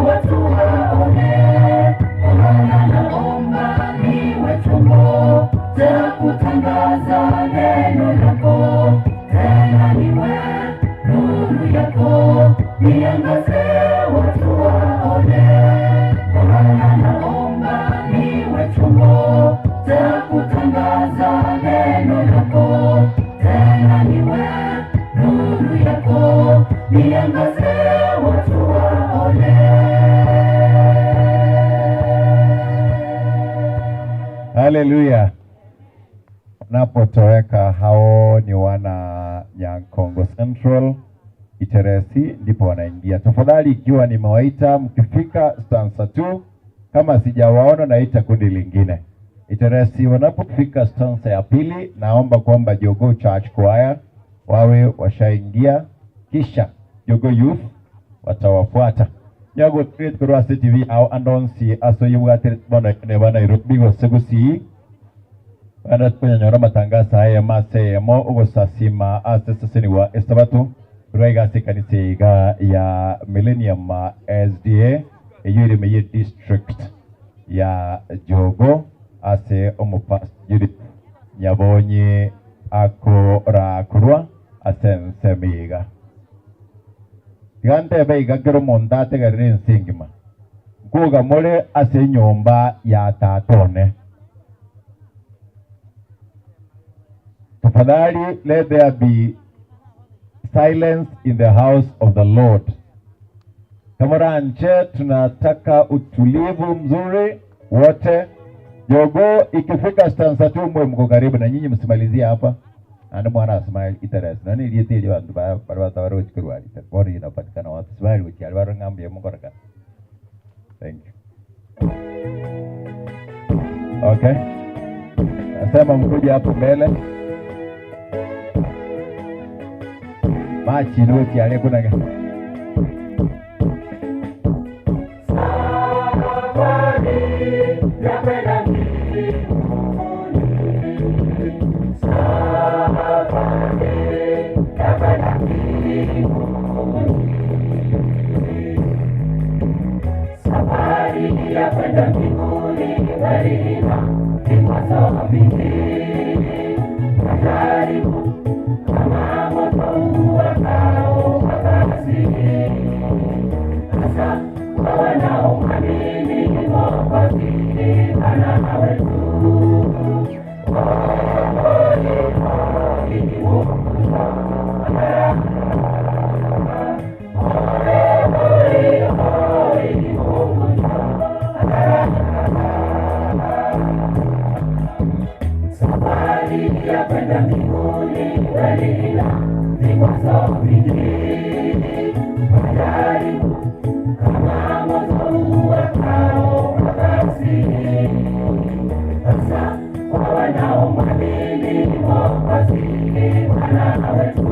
watu waone. Bwana naomba niwe chombo cha kutangaza neno lako, tena niwe nuru yako, niangaze watu waone. Bwana naomba niwe chombo cha kutangaza neno lako, tena niwe nuru yako, niangaze watu waone. Haleluya. Napotoweka hao ni wana Nyankongo Central Iteresi, ndipo wanaingia. Tafadhali, ikiwa nimewaita mkifika stanza 2, kama sijawaona naita kundi lingine. Iteresi wanapofika stanza ya pili, naomba kwamba Jogoo Church Choir wawe washaingia, kisha Jogoo Youth watawafuata. Nyago treat korwa CTV au andonsi aso yibwatire bono ne bana Nairobi gose gusii bana twanyora matangazo haya masemo ogosasima ase seseni wa esabatu rwaiga ase kanisa iga ya Millennium SDA eyiri meye district ya Jogo ase omupastor Nyabonye akorakurwa ase nsemiga gante beiga kero monda tegerere nsingima nkuga more ase nyomba ya tatone. Tafadhali, let there be silence in the house of the Lord. Kamoranche, tunataka utulivu mzuri wote. Jogo ikifika stanza 2 mwe mko karibu na nyinyi, msimalizie hapa. Ando mwana smile Iteresi. Nani iliyeteli watu barua tawaro chikurwa. Bori inapatikana watu smile uchi alwaro ngambie mkoraka. Thank you. Okay. Nasema mkuja hapo mbele. Machi noti aliyekuna Safari ya kwenda mbinguni, safari ya kwenda mbinguni, safari ya kwenda mbinguni, kweli ina vikwazo vingi, majaribu kama moto uwakao kwa kasi, hasa kwa wanaomwamini Mwokozi Bwana wetu. Safari ya kwenda mbinguni kweli ina vikwazo vingi, majaribu kama moto uwakao kwa kasi, hasa kwa wanaomwamini Mwokozi Bwana wetu.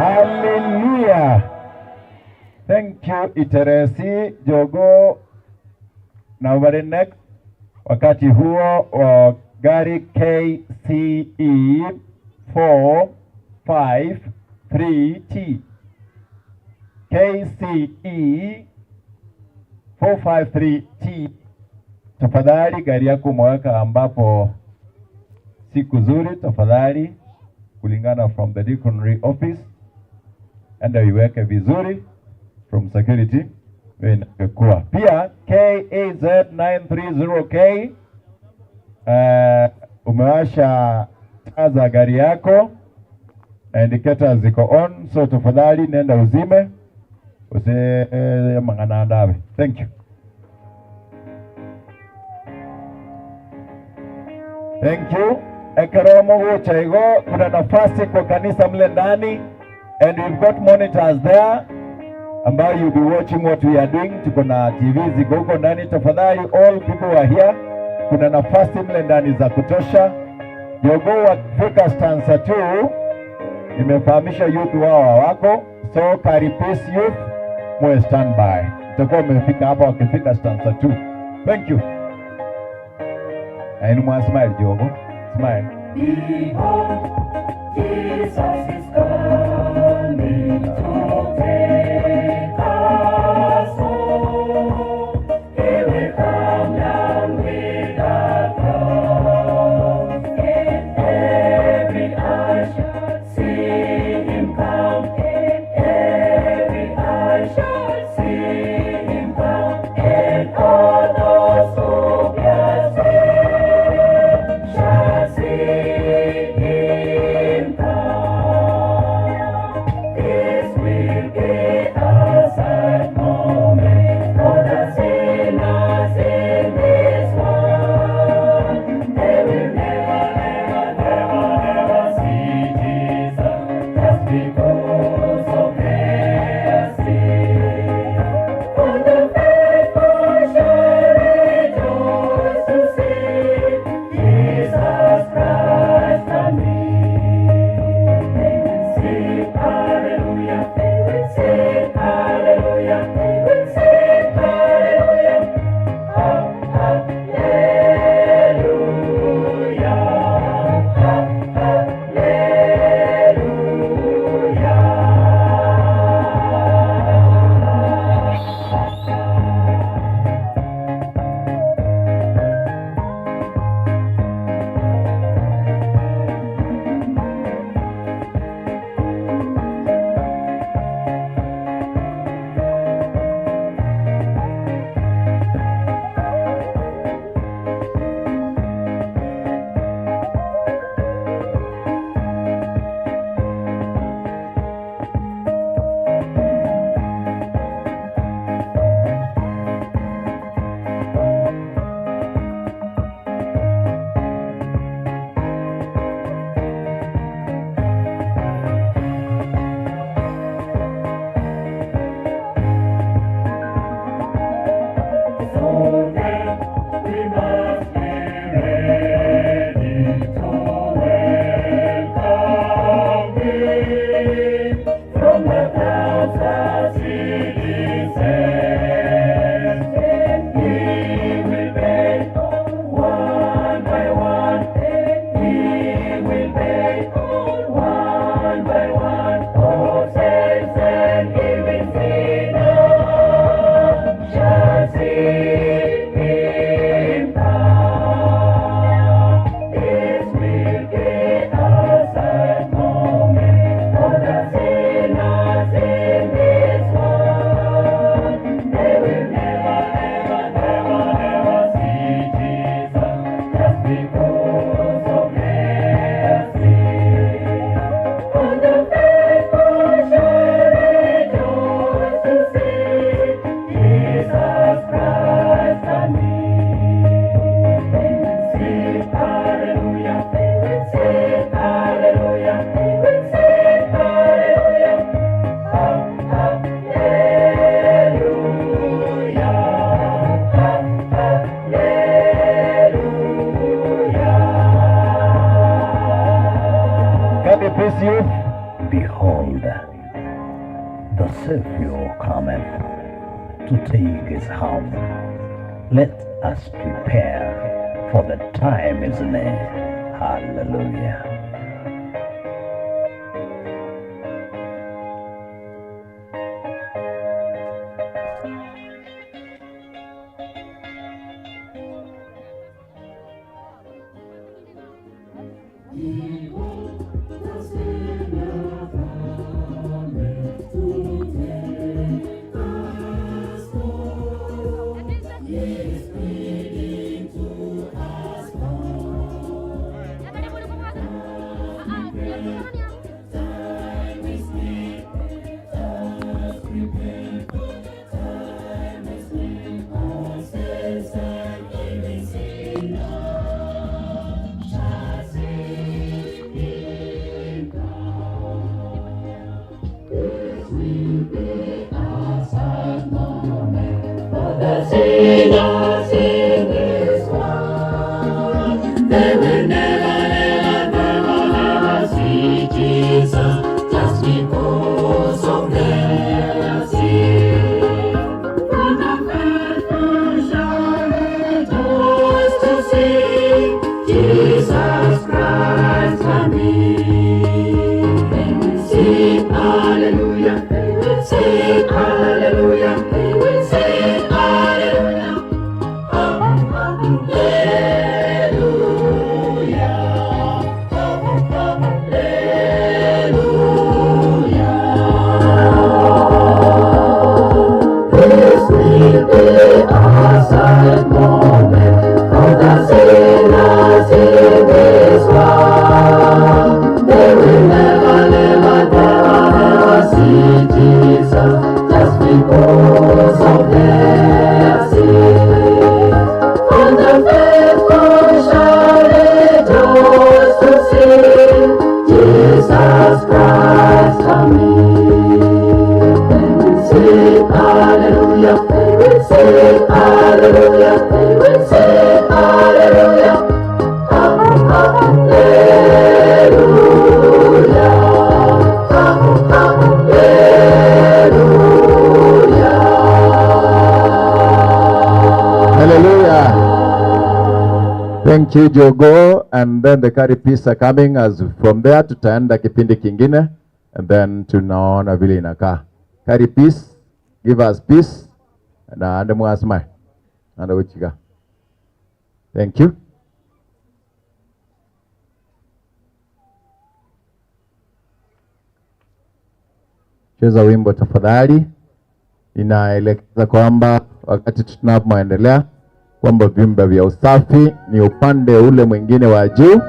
Hallelujah. Thank you Iteresi Jogo. Na very next wakati huo wa gari KCE 453T. KCE 453T. Tafadhali gari yako mwaka ambapo siku zuri, tafadhali kulingana from the deaconry office, enda iweke vizuri from security inakuwa. Pia KAZ 930K, umewasha taa za gari yako, indicators ziko on, so tafadhali nenda uzime usi mangana ndawe. Thank you. Thank you. Ekeromo gucha igo kuna nafasi kwa kanisa mle ndani, and we've got monitors there ambayo you'll be watching what we are doing. Tuko na TV ziko huko ndani. Tafadhali, all people who are here, kuna nafasi mle ndani za kutosha. Jogoo wakifika stanza 2, nimefahamisha youth wao hawako, so Karipis youth muwe stand by, mtakuwa mmefika hapa wakifika stanza 2. Thank you. Ainu mwa smile Jogo, smile. Behold, Jesus is coming to take us home. He will come down with the clouds, and every eye shall see him come. And every eye shall see him come, and all those who pierced him shall see him come. This will be a sad moment for the sinners in this world. They will never, never, never, never see Jesus just because of their sin. For the faithful shall rejoice to see Jesus Christ coming. They will sing hallelujah, they will sing hallelujah, they will sing hallelujah. Hallelujah, hallelujah. So then we must be ready to welcome Him from the clouds as He descends. And He will bathe one by one. And He will bathe one by one. All saints and even sinners shall see Him come. This will be a sad moment for the sinners in this world. They will never, never, never, never see Jesus just because of their sin. For the faithful shall rejoice to see Jesus Christ coming. They will sing hallelujah, they will sing hallelujah, they will sing hallelujah. Hallelujah, hallelujah. Karipis youth. Behold, the Savior cometh to take his home. Let us prepare, for the time is near. Hallelujah. Behold, the Savior cometh to take us home. He is pleading to us all. sinners in this world. They will never, never, never, never see Jesus just because of their sin. For the faithful shall rejoice to see Jesus Christ coming. They will sing hallelujah, they will sing hallelujah, they will sing hallelujah. Hallelujah. Hallelujah. This will be a sad moment for the sinners in this world. They will never, never, never, never see Jesus just because of their sins. For the faithful shall rejoice to see Jesus Christ coming. They will sing hallelujah, they will sing hallelujah, they will sing hallelujah. Hallelujah. Hallelujah. Hallelujah. Thank you Jogo, and then the carry peace are coming as from there tutaenda kipindi kingine and then tunaona vile inakaa. Carry peace, give us peace na ande mwasma. Ande uchika. Thank you. Cheza wimbo tafadhali. Inaelekeza kwamba wakati tunapoendelea kwamba vyumba vya usafi ni upande ule mwingine wa juu.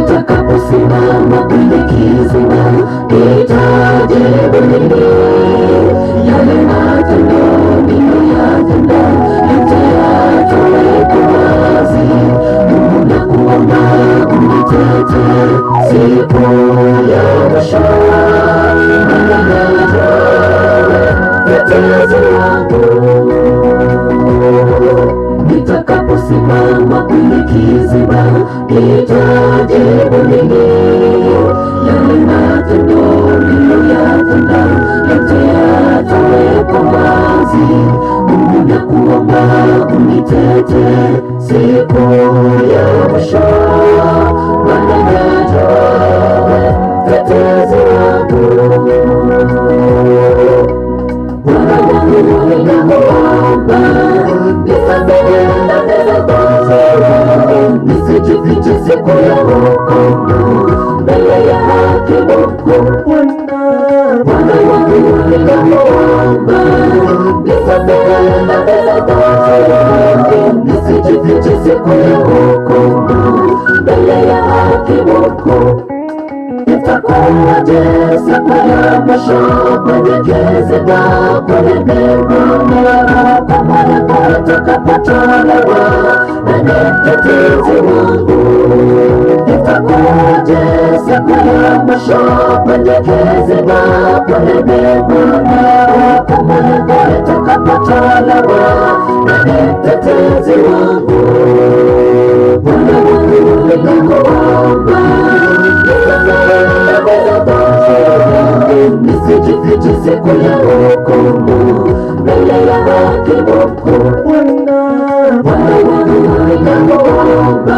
Nitakaposimama kwenye kizima, nitajibu nini? Yale matendo niliyoyatenda, yote yatawekwa wazi. Mungu nakuomba unitetee siku ya mwisho. Maana najua wewe mtetezi wangu. Nitakaposimama kwenye kizima, nitajibu nini? Yale matendo niliyoyatenda, yote yatawekwa wazi. Mungu nakuomba unitetee siku ya mwisho. Maana najua wewe mtetezi wangu. Bwana wangu ninakuomba, nisamehe dhambi zangu, nisijifiche siku ya hukumu mbele ya hakimu mkuu. Bwana wangu ninakuomba, nisamehe dhambi zangu, nisijifiche siku ya hukumu mbele ya hakimu mkuu. Itakuwaje siku ya mwisho kwenye kizima kule mbinguni, hukumu yako itakapotolewa na ni mtetezi wangu. Itakuwaje siku ya mwisho kwenye kizima kule mbinguni, hukumu yako itakapotolewa na ni mtetezi wangu. Bwana wangu ninakuomba, nisamehe dhambi zangu, nisijifiche siku ya hukumu mbele ya hakimu mkuu. Bwana wangu ninakuomba,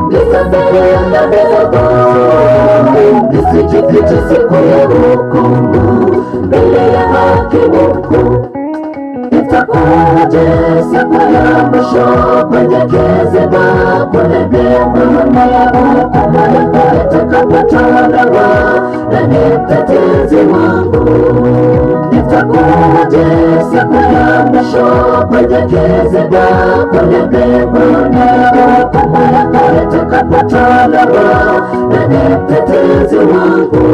nisamehe dhambi zangu, nisijifiche siku ya hukumu mbele ya hakimu mkuu. Itakuwaje siku ya mwisho kwenye kizima kule mbinguni, hukumu yako itakapotolewa na ni mtetezi wangu. Itakuwaje siku ya mwisho kwenye kizima kule mbinguni, hukumu yako itakapotolewa, na ni mtetezi wangu.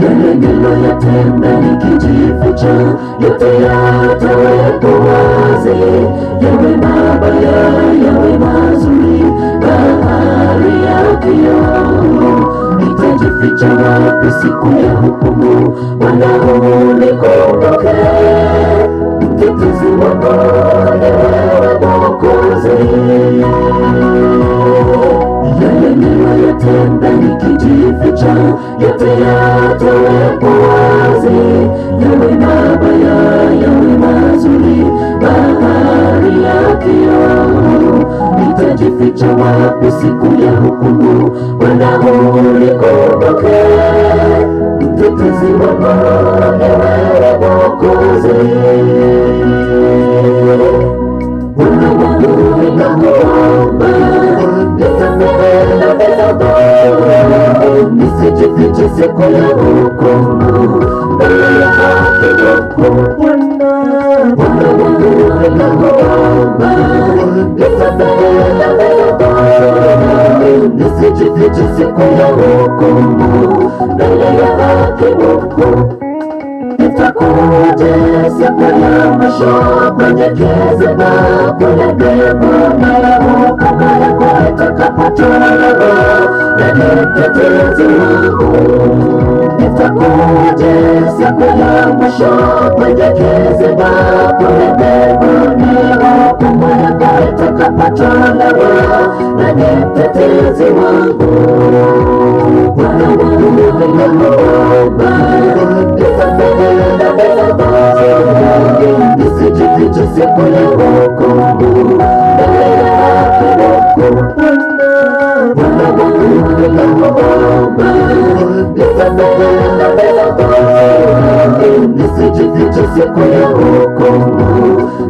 Yale niliyoyatenda nikijificha, yote yatawekwa wazi. Yawe mabaya, yawe mazuri, bahari ya kioo. Nitajificha wapi siku ya hukumu? Bwana unikumbuke. Mtetezi wangu ni wewe Mwokozi. Yale niliyoyatenda nikijificha, yote yatawekwa wazi. Yawe mabaya, yawe mazuri, bahari ya kioo. Nitajificha wapi siku ya hukumu? Bwana unikumbuke. Mtetezi wangu ni wewe Mwokozi. Bwana wangu ninakuomba, nisamehe dhambi zangu, nisijifiche siku ya hukumu, mbele ya haki yako. Bwana wangu ninakuomba, nisamehe dhambi zangu, nisijifiche siku ya hukumu, mbele ya haki yako. Itakuwaje siku ya mwisho kwenye kiziba kule mbinguni, hukumu yako itakapotolewa, na ni mtetezi wangu. Itakuwaje siku ya mwisho kwenye kiziba kule mbinguni, hukumu yako itakapotolewa, na ni mtetezi wangu. Bwana wangu ninakuomba, nisamehe dhambi zangu, nisijifiche siku ya hukumu, mbele ya haki yako. Bwana wangu ninakuomba, nisamehe dhambi zangu, nisijifiche siku ya hukumu,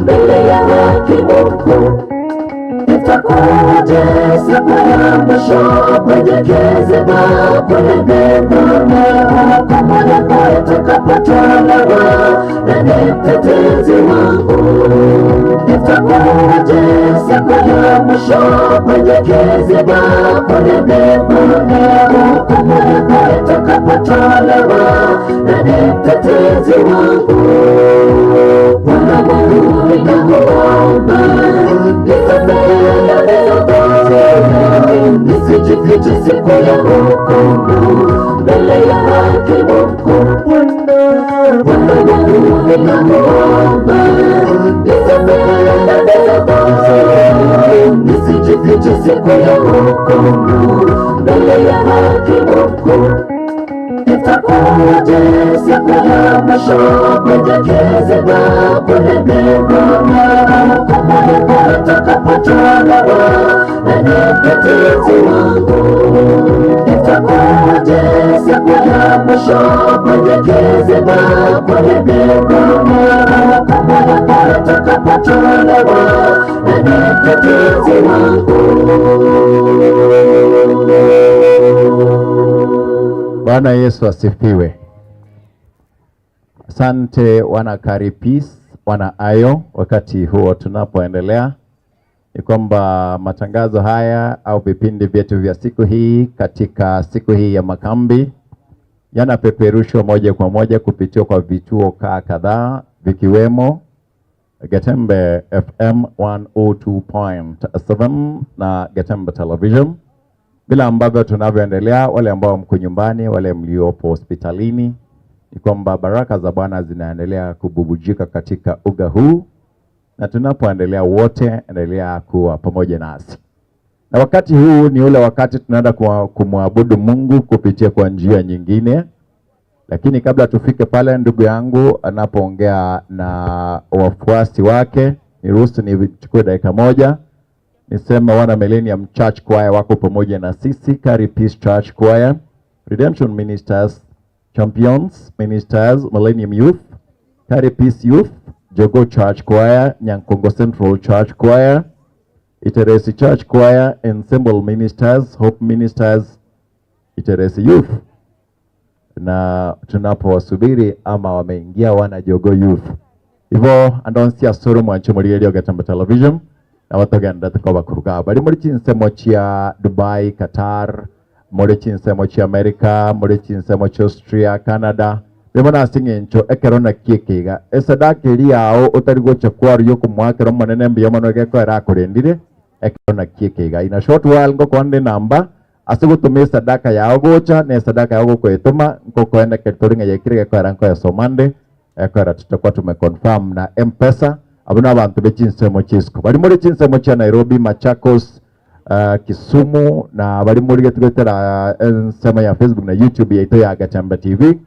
mbele ya haki yako. Itakuwaje siku ya mwisho kwenye kiziba kule mbinguni, hukumu yako itakapotolewa, na ni mtetezi wangu. Itakuwaje siku ya mwisho kwenye kiziba kule mbinguni, hukumu yako itakapotolewa, na ni mtetezi wangu. Bwana wangu ninakuomba, nisamehe dhambi zangu, nisijifiche siku ya hukumu, mbele ya haki yako. Bwana wangu ninakuomba, nisamehe dhambi zangu, nisijifiche siku ya hukumu, mbele ya haki yako. Itakuwaje siku ya mwisho kwenye kiziba kule mbinguni, hukumu yako itakapotolewa, na ni mtetezi wangu. Itakuwaje siku ya mwisho kwenye kiziba kule mbinguni, hukumu yako itakapotolewa, na ni mtetezi wangu. Bwana Yesu asifiwe. Asante wana Kari Peace, wana Ayo. Wakati huo tunapoendelea ni kwamba matangazo haya au vipindi vyetu vya siku hii katika siku hii ya makambi yanapeperushwa moja kwa moja kupitia kwa vituo kadhaa vikiwemo Getembe FM 102.7 na Getembe Television. Bila ambavyo tunavyoendelea, wale ambao mko nyumbani, wale mliopo hospitalini, ni kwamba baraka za Bwana zinaendelea kububujika katika uga huu, na tunapoendelea wote, endelea kuwa pamoja nasi. Na wakati huu ni ule wakati tunaenda kumwabudu Mungu kupitia kwa njia nyingine. Lakini kabla tufike pale, ndugu yangu anapoongea na wafuasi wake, niruhusu nichukue dakika moja niseme wana Millennium Church Choir wako pamoja na sisi, Kari Peace Church Choir, Redemption Ministers, Champions Ministers, Millennium Youth, Kari Peace Youth, Jogo Church Choir, Nyankongo Central Church Choir, Iteresi Church Choir, Ensemble Ministers, Hope Ministers, Iteresi Youth, na tunapowasubiri ama wameingia wana Jogo Youth ivo andonsia soro mwancho muri Gatembe Television na batogenda tukobakuruga bari muri chinsemo chia Dubai, Qatar, muri chinsemo chia America, muri chinsemo chia Austria, Canada bimona asing'encho ekero nakiekeiga esadaka eri yao otari gocha kwario komwakera omonene mbuya mono gekoera akorendire ekero nakiekeiga. In a short while ngokonde namba ase gotoma esadaka yao gocha na esadaka yao gokoetoma nkokoenda ketori ng'a yekire gekoera nkoyasomande ekoera tutakuwa tumeconfirm na M-Pesa abona abantu bechinsemo chisiko bari muri chinsemo chia Nairobi, Machakos, Kisumu na bari muri getugotera ensemo ya Facebook na YouTube yaito ya Gatembe TV.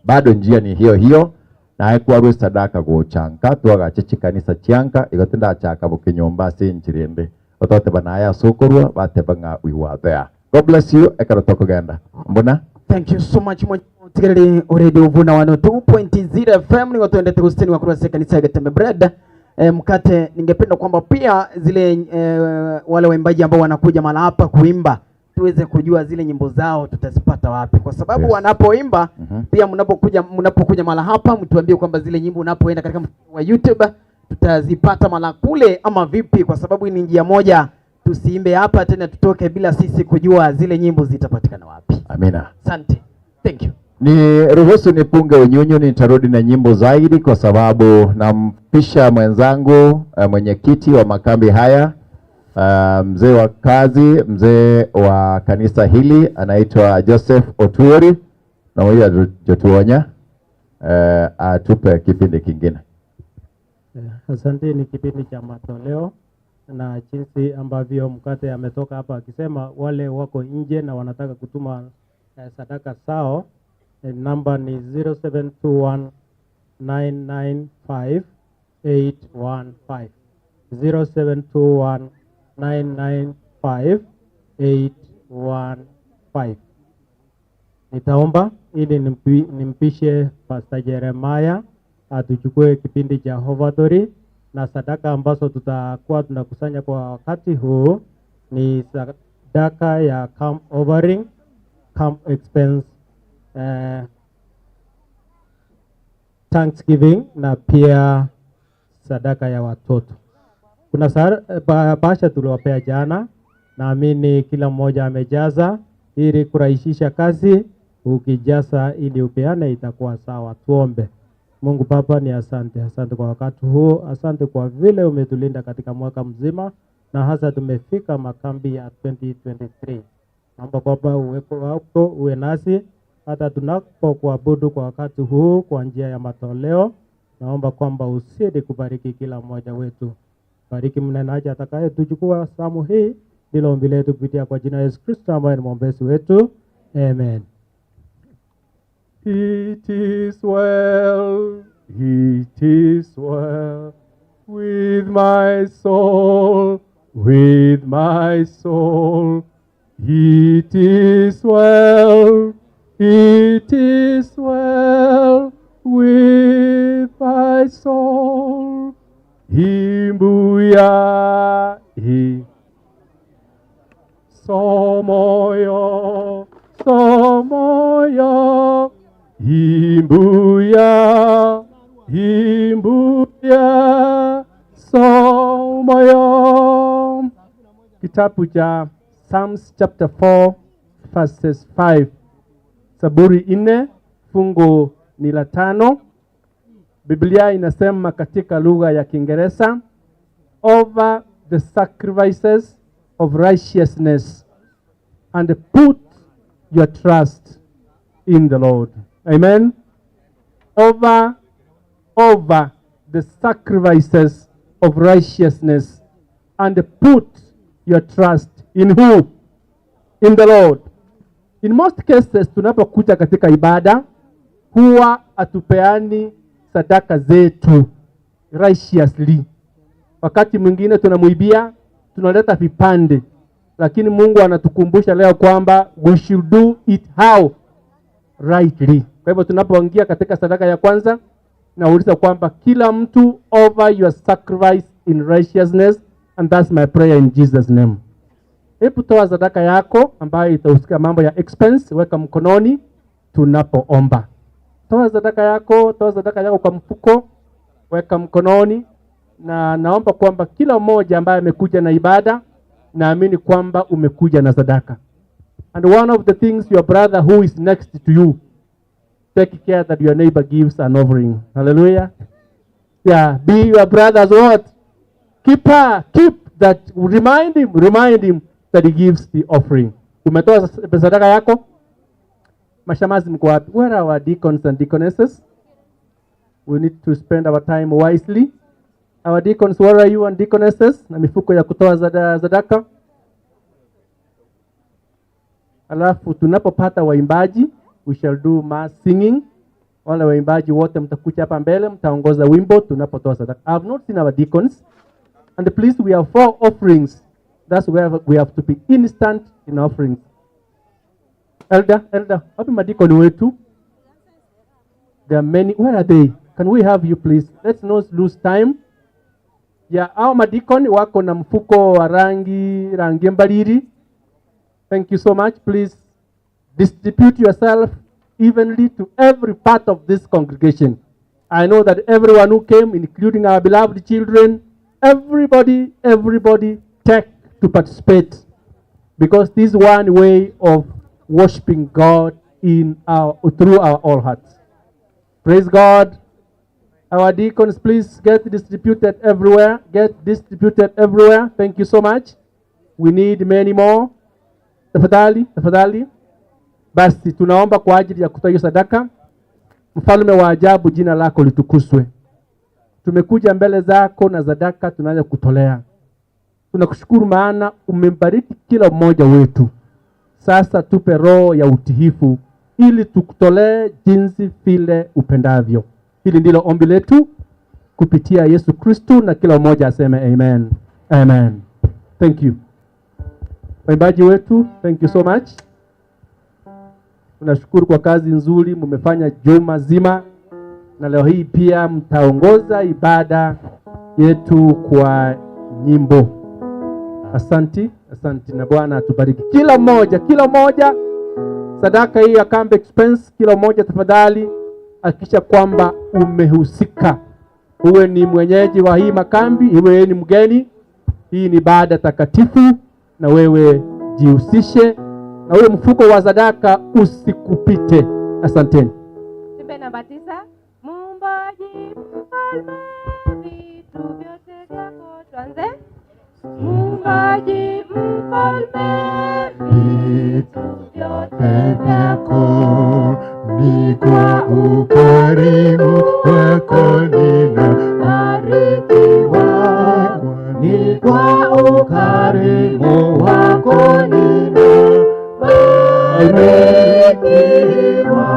Bado njia ni hiyo hiyo naye kwarwe sadaka gochanka twagache chikanisa chianka igotinda chaka bukinyomba sinchirende otote banaya sokorwa batebanga we were there. God bless you ekero tokogenda mbona. Thank you so much mutigereri already uvuna 102.0 FM ni watu gusitini wakuru wa kanisa ya Gatembe Bread. Mkate, ningependa kwamba pia zile wale waimbaji ambao wanakuja mara hapa kuimba tuweze kujua zile nyimbo zao tutazipata wapi, kwa sababu Yes. wanapoimba pia mnapokuja mara hapa mtuambie kwamba zile nyimbo unapoenda katika wa YouTube tutazipata mara kule ama vipi, kwa sababu ni njia moja tusiimbe hapa tena tutoke bila sisi kujua zile nyimbo zitapatikana wapi. Amina. Asante. Thank you. Ni ruhusu nipunge unyunyu, nitarudi na nyimbo zaidi kwa sababu nampisha mwenzangu mwenyekiti wa makambi haya, mzee wa kazi, mzee wa kanisa hili anaitwa Joseph Otuori, na huyo Jotuonya atupe kipindi kingine. Asante. Ni kipindi cha matoleo na jinsi ambavyo mkate ametoka hapa akisema wale wako nje na wanataka kutuma sadaka sao, namba ni 0721 995 815, 0721 995 815. Nitaomba ili nimpishe Pastor Jeremiah atuchukue kipindi cha offertory, na sadaka ambazo tutakuwa tunakusanya kwa wakati huu ni sadaka ya camp offering, camp expense, Thanksgiving na pia sadaka ya watoto. Kuna bahasha tuliwapea jana, naamini kila mmoja amejaza ili kurahisisha kazi. Ukijaza ili upeane itakuwa sawa. Tuombe. Mungu Baba, ni asante, asante kwa wakati huu, asante kwa vile umetulinda katika mwaka mzima na hasa tumefika makambi ya 2023. Naomba kwamba uwepo wako uwe nasi hata tunapokuabudu kwa wakati huu kwa njia ya matoleo. Naomba kwamba usidi kubariki kila mmoja wetu. Bariki mnenaji atakayetuchukua samu hii. Ndilo ombi letu kupitia kwa jina la Yesu Kristo ambaye ni mwombezi wetu. Amen. It is well, it is well with my soul, with my soul. It is well, it is well with my soul. Imbuya i somoyo, somoyo. Imbuya, imbuya, somoyo. Kitabu cha Psalms chapter 4 verses 5. Zaburi 4 fungu ni la 5. Biblia inasema katika lugha ya Kiingereza, over the sacrifices of righteousness and put your trust in the Lord. Amen. Over the sacrifices of righteousness and put your trust in who? In the Lord. In most cases tunapokuja katika ibada huwa atupeani sadaka zetu righteously. Wakati mwingine tunamuibia, tunaleta vipande, lakini Mungu anatukumbusha leo kwamba we should do it how? Rightly. Kwa hivyo tunapoingia katika sadaka ya kwanza, nauliza kwamba kila mtu over your sacrifice in righteousness, and that's my prayer in Jesus name. Hebu toa sadaka yako ambayo itahusika mambo ya expense, weka mkononi tunapoomba. Toa sadaka yako, toa sadaka yako kwa mfuko, weka mkononi, na naomba kwamba kila mmoja ambaye amekuja na ibada, naamini kwamba umekuja na sadaka. And one of the things, your brother who is next to you, take care that your neighbor gives an offering. Hallelujah. Yeah, be your brother's what? Keeper. Keep that. Remind him that he gives the offering. Umetoa sadaka yako? Mashemasi mko wapi? Where are our deacons and deaconesses? We need to spend our time wisely. Our deacons, where are you and deaconesses? Na mifuko ya kutoa sadaka. Alafu tunapopata waimbaji, we shall do mass singing. Wale waimbaji wote mtakuja hapa mbele, mtaongoza wimbo tunapotoa sadaka. I have not seen our deacons. And please, we have four offerings. That's where we have to be instant in offerings. Elder, elder, wapi madikoni wetu? There are many. Where are they? Can we have you, please? Let's not lose time. Yeah, hao madikoni wako na mfuko wa rangi mbaliri. Thank you so much. Please distribute yourself evenly to every part of this congregation. I know that everyone who came, including our beloved children, everybody, everybody take to participate, because this is one way of worshiping God through our all hearts. Praise God. Our deacons, please get distributed everywhere. Get distributed everywhere. Thank you so much. We need many more. Tafadhali, tafadhali. Basi tunaomba kwa ajili ya kutoa hiyo sadaka. Mfalme wa ajabu, jina lako litukuzwe. Tumekuja mbele zako na sadaka tunaanza kutolea. Tunakushukuru maana umembariki kila mmoja wetu. Sasa tupe roho ya utiifu ili tukutolee jinsi vile upendavyo. Hili ndilo ombi letu kupitia Yesu Kristu, na kila mmoja aseme amen. Amen. Thank you. Waimbaji wetu, thank you so much. Tunashukuru kwa kazi nzuri mmefanya juma zima, na leo hii pia mtaongoza ibada yetu kwa nyimbo. Asanti, asanti, na Bwana atubariki kila mmoja, kila mmoja. Sadaka hii ya camp expense, kila mmoja tafadhali hakikisha kwamba umehusika, uwe ni mwenyeji wa hii makambi, iwe ni mgeni. Hii ni ibada takatifu, na wewe jihusishe na ule mfuko wa sadaka usikupite. Asanteni. Tuimbe namba 9. Muumbaji mfalme, vitu vyote vyako. Tuanze. Muumbaji mfalme, vitu vyote vyako. Ni kwa ukarimu wako ninabarikiwa, ni kwa ukarimu wako ninabarikiwa.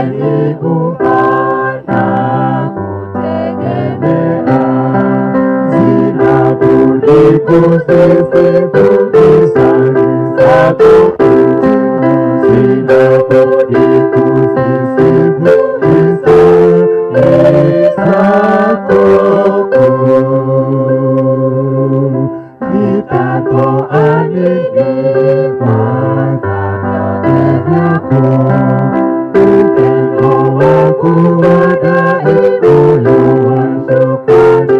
Uliyeniumba na kutegemea, sina budi kuzisifu hisani zako, sina budi kuzisifu hisani zako kuu. Nitatoa nini kwa vyote vyako? Upendo wako wadai moyo wa shukrani.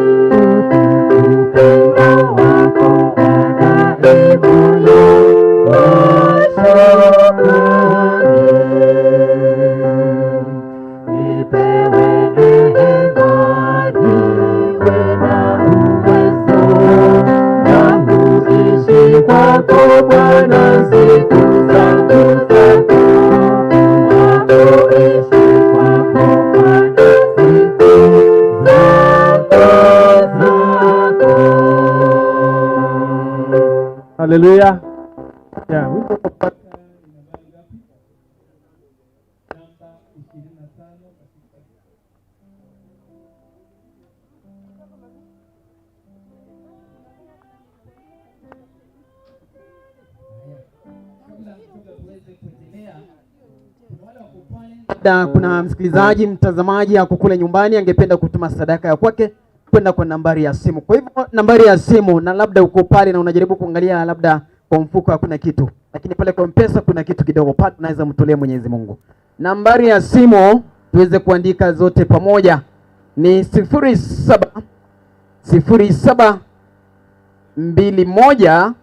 Upendo wako wadai moyo wa shukrani. Nipewe neema, niwe na uwezo na kuishi kwako Bwana siku zangu zote. Na kuishi kwako Bwana siku zangu zako. Haleluya. Yeah, wimbo wa kupata namba 25. Labda kuna msikilizaji, mtazamaji ako kule nyumbani angependa kutuma sadaka ya kwake. kwenda kwa nambari ya simu. Kwa hivyo nambari ya simu, na labda uko pale na unajaribu kuangalia labda kwa mfuko hakuna kitu, lakini pale kwa M-Pesa kuna kitu kidogo pale unaweza mtolea Mwenyezi Mungu. Nambari ya simu tuweze kuandika zote pamoja ni 07 07 21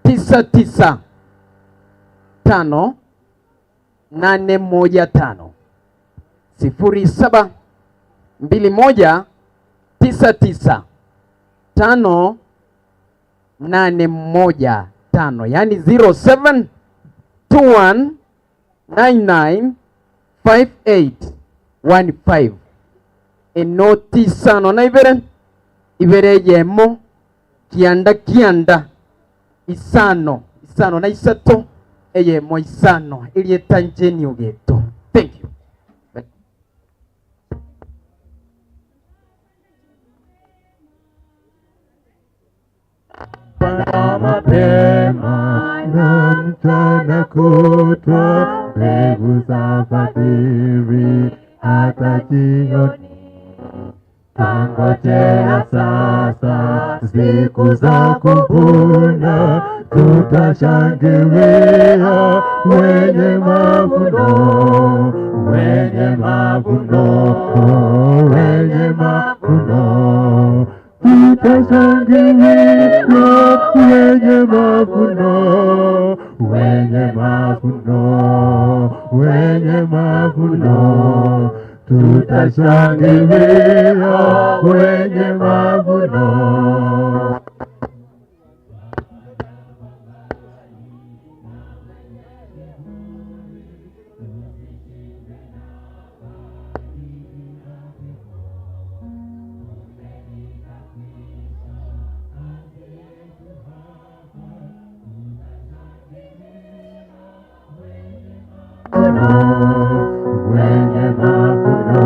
99 5 8 1 5, 0721995815, yani 0721995815. Enoti isano na ibere, ibere yemo, kianda kianda, isano isano na isato, eyemo isano iliyetanjeni ugeto. Thank you. Mapema na mchana kutwa, mbegu za fadhili hata jioni. Tangojea sasa siku za kuvuna, tutashangilia wenye mavuno, wenye mavuno, wenye mavuno. Tutashangilia wenye mavuno, wenye mavuno, wenye mavuno. Tutashangilia wenye mavuno. Wenye mavuno.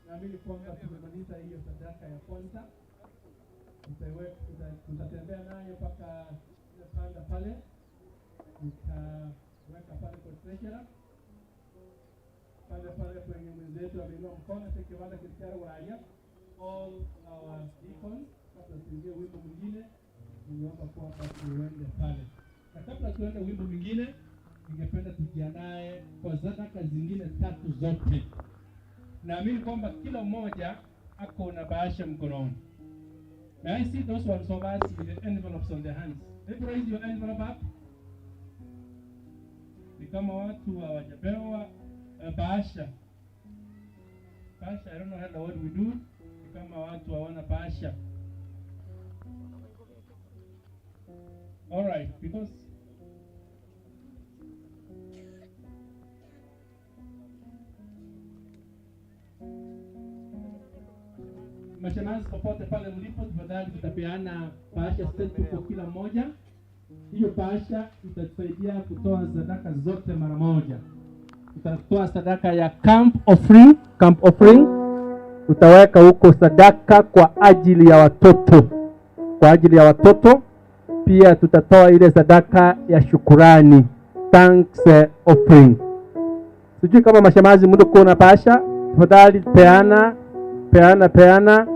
Naamini kwamba tumemaliza hiyo sadaka ya kwanza. Tutatembea nayo mpaka ile panda pale, tutaweka pale kwa treasurer pale pale kwenye mwenzetu ameinua mkono sekiwanda kilichara uraia, all our deacons. Kabla tuingie wimbo mwingine, ningeomba kwamba tuende pale, na kabla tuende wimbo mwingine, ningependa tujiandae kwa sadaka zingine tatu zote. Naamini kwamba kila mmoja ako na bahasha mkononi. May I see those ones of us with the envelopes on their hands? Hebu raise your envelope up. Ni kama watu hawajapewa bahasha. Bahasha, I don't know how what we do. Ni kama watu hawana bahasha. All right, because mashemasi popote pale mlipo, tafadhali tutapeana bahasha zetu kwa kila mmoja. Hiyo bahasha itatusaidia kutoa sadaka zote mara moja. Tutatoa sadaka ya camp offering, camp offering. Tutaweka huko sadaka kwa ajili ya watoto, kwa ajili ya watoto. Pia tutatoa ile sadaka ya shukurani, thanks offering. Sijui kama mashemazi mtu kuna bahasha, tafadhali peana, peana, peana.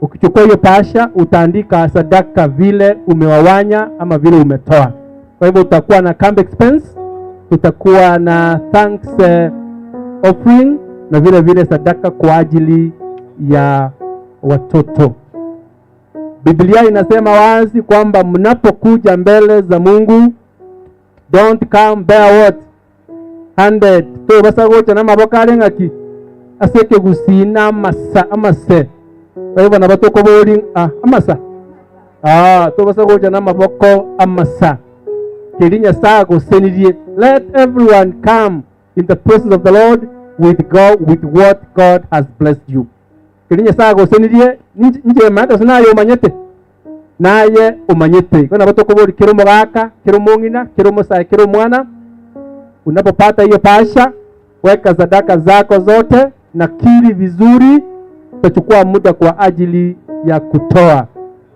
Ukichukua hiyo pasha utaandika sadaka vile umewawanya ama vile umetoa. Kwa hivyo utakuwa na camp expense, tutakuwa na thanks offering na vile vile sadaka kwa ajili ya watoto. Biblia inasema wazi kwamba mnapokuja mbele za Mungu, don't come bare what handed. To basagocha na maboko are ng'aki aseke gusina amasa amase. Kwa hivyo na batoko bori amasa to basagocha na maboko amasa keri Nyasaye agosenirie. Let everyone come in the presence of the Lord with God, with what God has blessed you. Keri Nyasaye agosenirie nje manda sinayo umanyete naye umanyete kwa batoko bori kero mugaka kero mong'ina kero musae kero mwana. Unapopata hiyo pasha, weka sadaka zako zote na kiri vizuri. Utachukua muda kwa ajili ya kutoa,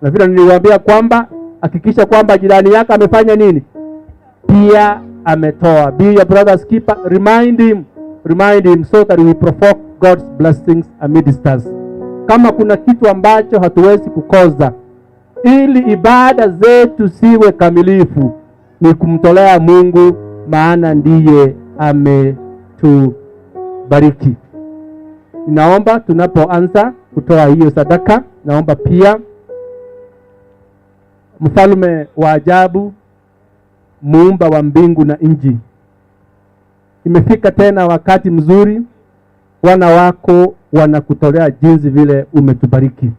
na vile niliwaambia kwamba hakikisha kwamba jirani yako amefanya nini, pia ametoa. Be your brother's keeper. Remind him, remind him so that we provoke God's blessings amidst us. Kama kuna kitu ambacho hatuwezi kukosa ili ibada zetu siwe kamilifu, ni kumtolea Mungu, maana ndiye ametubariki. Naomba tunapoanza kutoa hiyo sadaka, naomba pia mfalme wa ajabu, muumba wa mbingu na nchi, imefika tena wakati mzuri, wana wako wanakutolea jinsi vile umetubariki.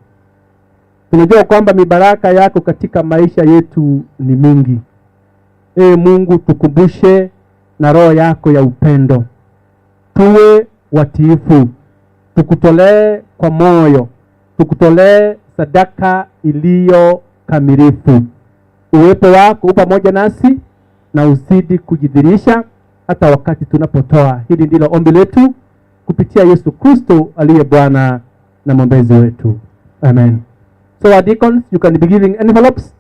Tunajua kwamba mibaraka yako katika maisha yetu ni mingi. Ee Mungu, tukumbushe na roho yako ya upendo, tuwe watiifu, tukutolee kwa moyo, tukutolee sadaka iliyo kamilifu. Uwepo wako upo pamoja nasi na uzidi kujidhihirisha hata wakati tunapotoa. Hili ndilo ombi letu kupitia Yesu Kristo aliye Bwana na mwombezi wetu. Amen. So our deacons, you can be giving envelopes,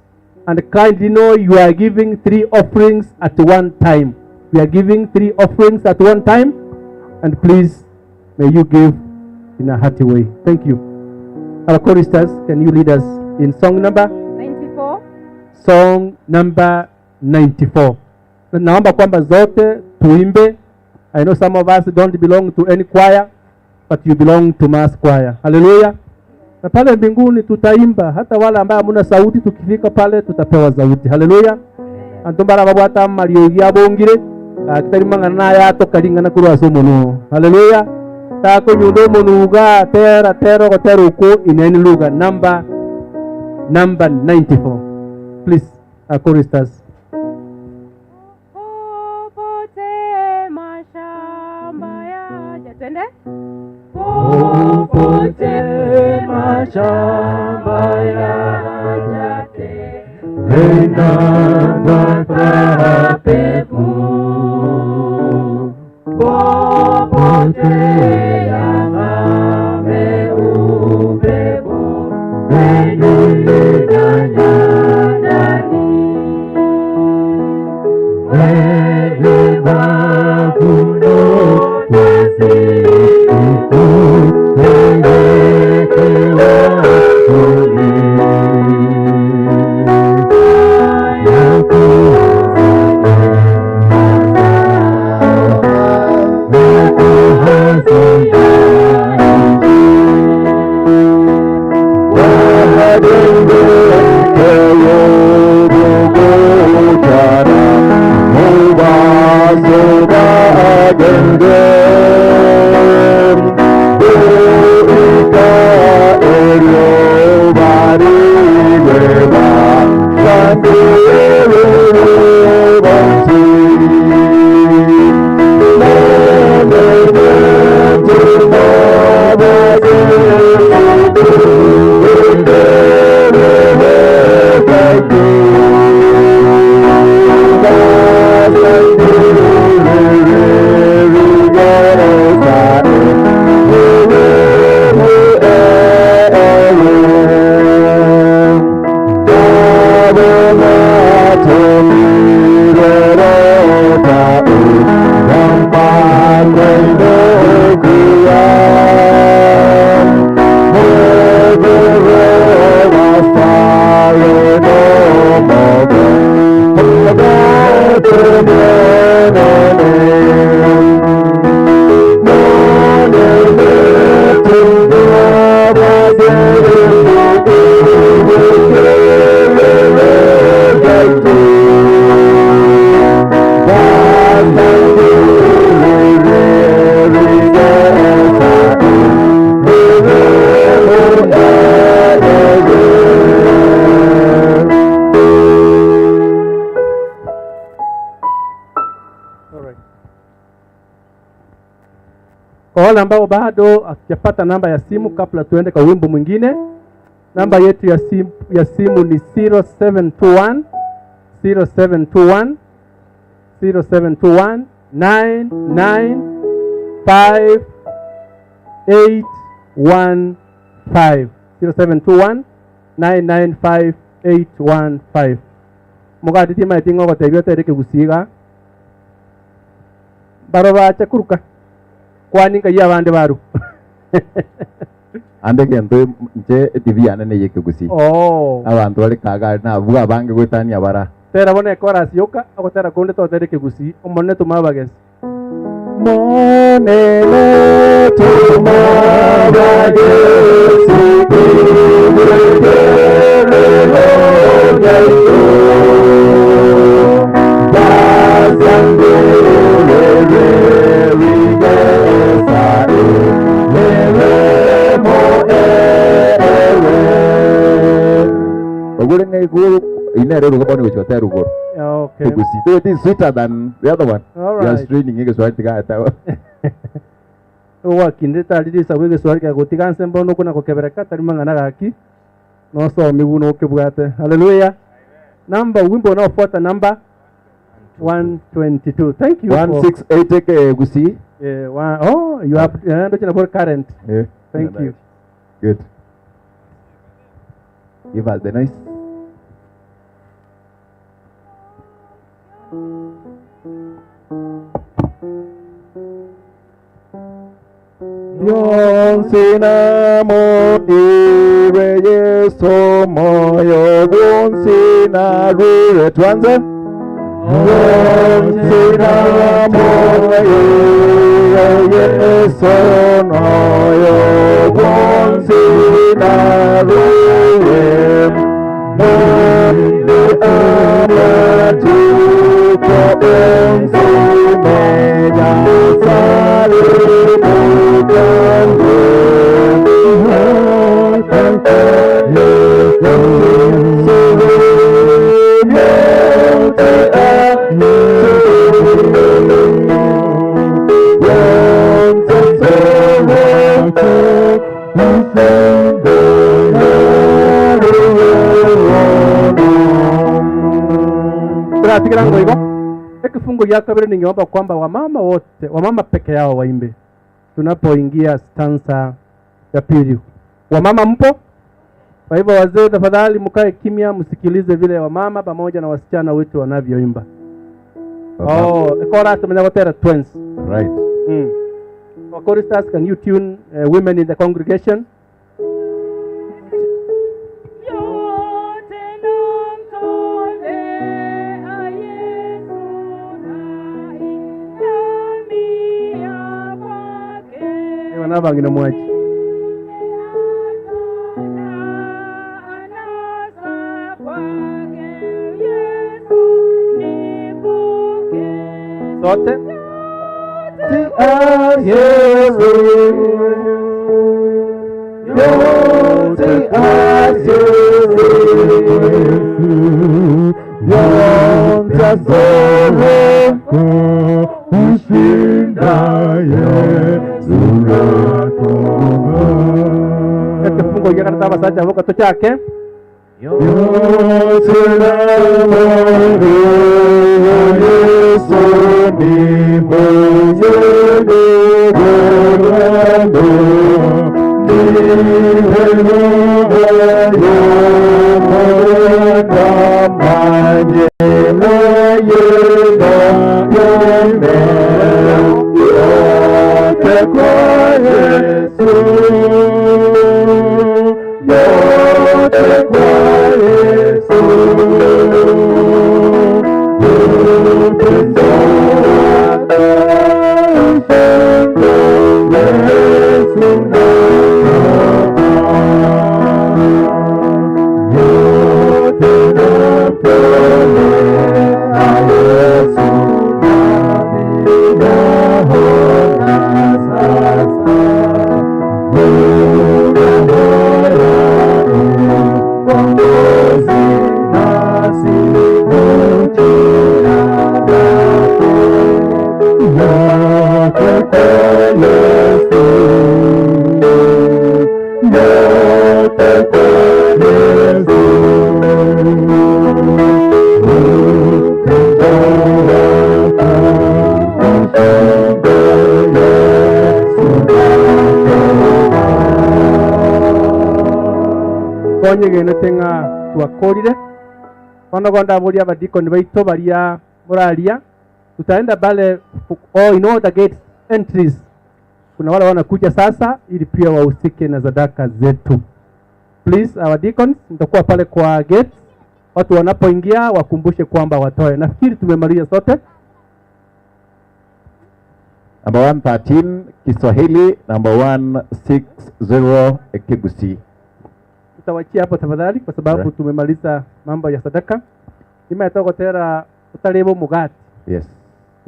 and kindly know you are giving 3 offerings at one time. We are giving 3 offerings at one time, and please may you give in a hearty way. Thank you. Our choristers, can you lead us in song number 94? Song number 94. Na naomba kwamba zote tuimbe. I know some of us don't belong to any choir, but you belong to mass choir. Hallelujah. Na pale mbinguni tutaimba, hata wale ambao hamuna sauti, tukifika pale tutapewa sauti. Hallelujah. Antu bara babwata mariogi abongire, kitari mang'ana naya tokaring'ana korwa ase omonwa. Hallelujah. Takonyunda omonuga tera tera ogotera okwo ineni lugha number 94. Please, our choristers. Popote mashamba yaja, twende. Popote mashamba yajate, nenda pepu. Popote yangame upepo, nenda ndani. Wenye mavuno wasifu, peleke watoni. Kwa wale ambao bado hatujapata namba ya simu, kabla tuende kwa wimbo mwingine, namba yetu ya simu ni 0721 0721 0721 995 815, 0721 995 815. Mugatitie maeti ng'ogotebia otere kegusiga baro bache kuruka kwani ngai abande baru. Ande gento nche TV yane neye kegusi. Oh. Abantu bari kaga na abuga abange gwetania bara. Tera bona ekorasi yoka ogotera konde totere kegusi omone tumabagesi monene tumabagesi. Ogure ng'iguru inere rugo boni gochia ruguru. Okay. Kegusi. So it is sweeter than the other one. All You are right. straining Igeswahili tigata. Wakindire tariri sabu egeswahili gagutiga nse mbono okuna gokebereka tari mang'ana gaki nosomi buno okebwate. Haleluya. Namba wimbo unaofuata namba 122. Thank you. 168 Kegusi. Yeah, one, oh, you have ndochina for current. Yeah. Thank you. Good. Give us the noise. Yonsinamo iwe Yesu moyo wonsinarure. Tuanze. Yonsinamo iwe Yesu moyo wonsinarure. Mungu amatuko onsimenya salimu kwangu. Turatigera ngo igo ekifungo gya kabiri ningeomba kwamba wamama wote, wamama peke yao waimbe tunapoingia stanza ya pili. Wamama mpo? Kwa hivyo wazee, tafadhali mkae kimya, msikilize vile wamama pamoja na wasichana wetu wanavyoimba. Oh, chorus tumenya gotera twins. Right. Our choristers, can you tune women in the congregation? Yote namtolea Yesu nainamia kwake. Wana bangina mwachi. Anasa kwake Yesu nipoke. Sote. Yesu yote Yesu yote kushinda Yesu. Ekifungo gya gatatu abasacha boka tuchake. Yote Yesu yote kwa Yesu. Konyegenete ng'a twakorire bono gondaboria abadikoni baito baria moraria tutaenda pale oh, in all the gates entries kuna wale wanakuja sasa ili pia wahusike na sadaka zetu. Please our deacons, mtakuwa pale kwa gates, watu wanapoingia wakumbushe kwamba watoe. Nafikiri tumemaliza sote. Number 113 Kiswahili, number 160 Ekegusii. Tutawachia hapo tafadhali, kwa sababu tumemaliza mambo ya sadaka. Imetogotera utarebo mugati. Yes.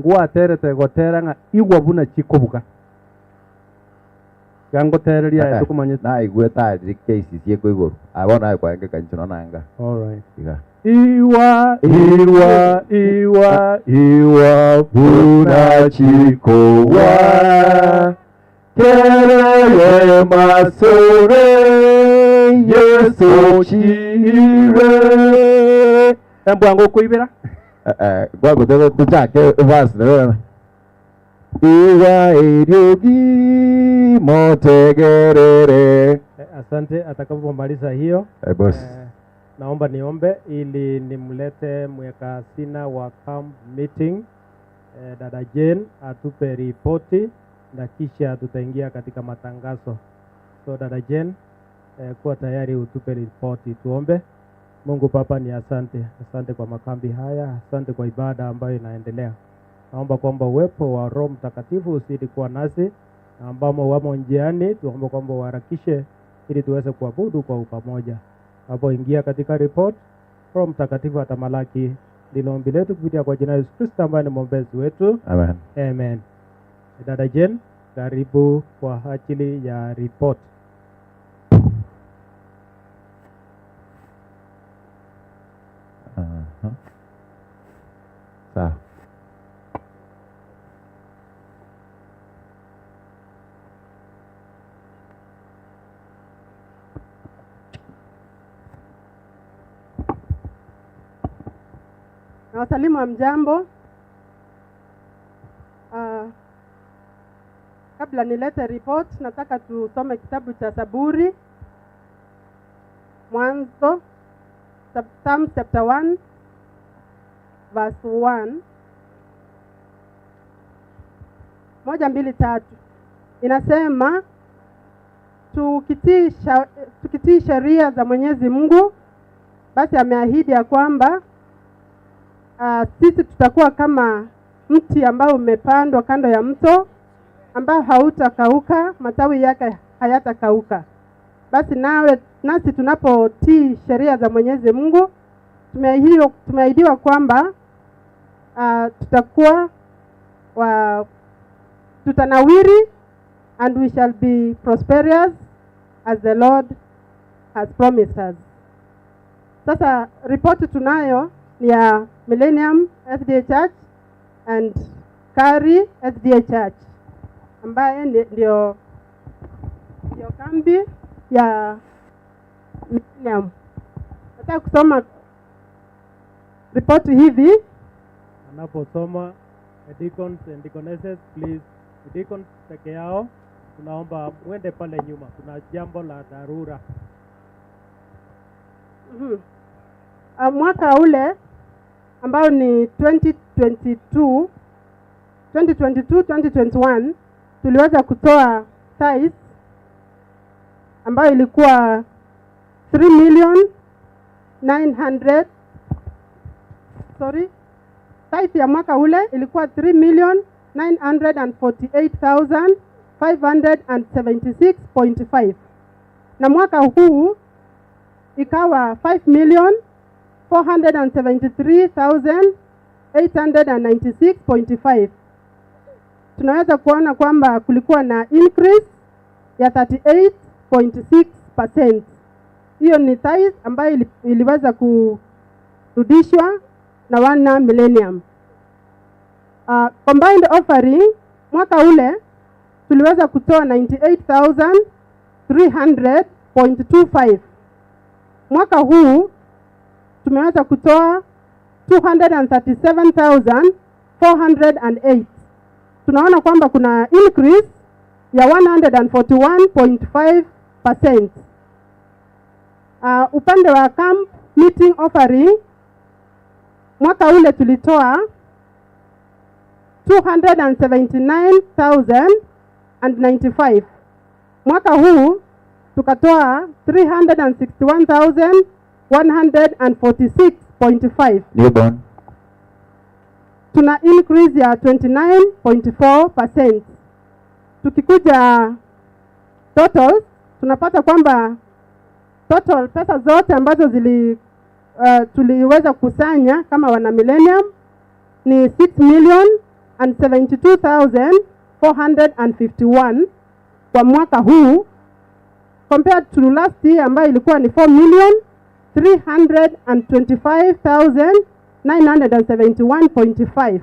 Ngwaterete gotera ng'a igwa buna chikobuga. Gangotereria tukumanye na igwe tariri KCC eko iguru. Abona ayo kwaenge kancho nanga. All right. Iga. Iwa iwa iwa iwa buna chikowa kereye masore Yesu chire. Tambwango kuibera. Gwagotera tuchake verse nero. Iwa eriogi motegerere. Asante. Atakapomaliza hiyo boss. Naomba niombe ili nimlete mweka hazina wa camp meeting dada Jane atupe ripoti na kisha tutaingia katika matangazo. So dada Jane, kuwa tayari utupe ripoti. Tuombe. Mungu Baba, ni asante, asante kwa makambi haya, asante kwa ibada ambayo inaendelea. Naomba kwamba uwepo wa Roho Mtakatifu uzidi kuwa nasi na ambamo wamo njiani, tuombe kwamba uharakishe ili tuweze kuabudu kwa upamoja. Hapo ingia katika report, Roho Mtakatifu atamalaki. Ndilo ombi letu kupitia kwa jina la Yesu Kristo ambaye ni mwombezi wetu. Amen. Amen. Dada Jane, karibu kwa ajili ya report. Sawa. Na wasalimu wa mjambo. Kabla nilete report, nataka tusome kitabu cha Saburi, Mwanzo, Psalm chapter 1 verse 1. 1, 2, 3. Inasema tukitii sheria za Mwenyezi Mungu, basi ameahidi ya kwamba sisi tutakuwa kama mti ambao umepandwa kando ya mto, ambao hautakauka, matawi yake hayatakauka. Basi nasi tunapotii sheria za Mwenyezi Mungu, tumeahidiwa kwamba tutakuwa tutanawiri and we shall be prosperous as the Lord has promised us. Sasa ripoti tunayo ni ya Millennium SDA Church and Kari SDA Church, ambaye ndio kambi ya Millennium. Nataka kusoma ripoti hivi. Anaposoma deacons and deaconesses, please, deacons peke yao tunaomba mwende pale nyuma, kuna jambo la dharura. Mwaka ule ambao ni 2022 2021 tuliweza kutoa tithe ambayo ilikuwa 3,900,000, sorry, tithe ya mwaka ule ilikuwa 3,948,576.5, na mwaka huu ikawa 5,473,896.5. Tunaweza kuona kwamba kulikuwa na increase ya 38.6%. Hiyo ni tithe ambayo iliweza kurudishwa na wana Millennium. Combined offering mwaka ule tuliweza kutoa 98,300.25. Mwaka huu tumeweza kutoa 237,408. Tunaona kwamba kuna increase ya 141.5%. Upande wa camp meeting offering mwaka ule tulitoa 279,095. Mwaka huu tukatoa 361,146.5. Newborn. Tuna increase ya 29.4%. Tukikuja total tunapata kwamba total pesa zote ambazo tuliweza kukusanya kama wana Millennium ni 6,072,451 kwa mwaka huu, compared to last year ambayo ilikuwa ni 4,325,971.5.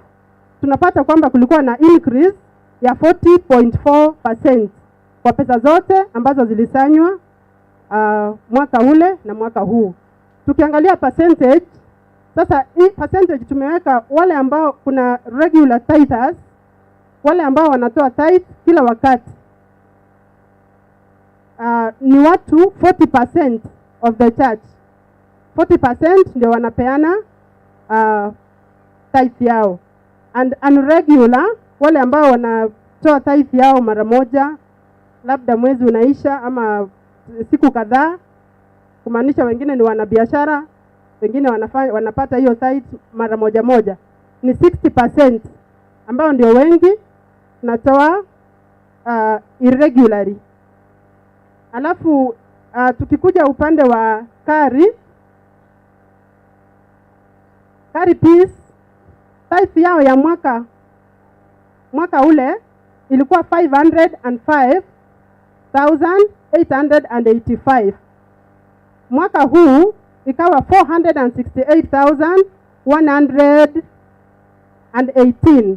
Tunapata kwamba kulikuwa na increase ya 40.4% kwa pesa zote ambazo zilisanywa mwaka ule na mwaka huu. Tukiangalia percentage sasa, hii percentage tumeweka wale ambao kuna regular tithers, wale ambao wanatoa tithe kila wakati ni watu 40% of the church. 40% ndio wanapeana tithe yao, and irregular, wale ambao wanatoa tithe yao mara moja, labda mwezi unaisha ama siku kadhaa, kumaanisha wengine ni wanabiashara, wengine wanapata hiyo tithe mara moja moja, ni 60% ambao ndio wengi natoa irregularly. Alafu tukikuja upande wa Kari Peace, tithe yao ya mwaka ule ilikuwa 505,885. Mwaka huu ikawa 468,118.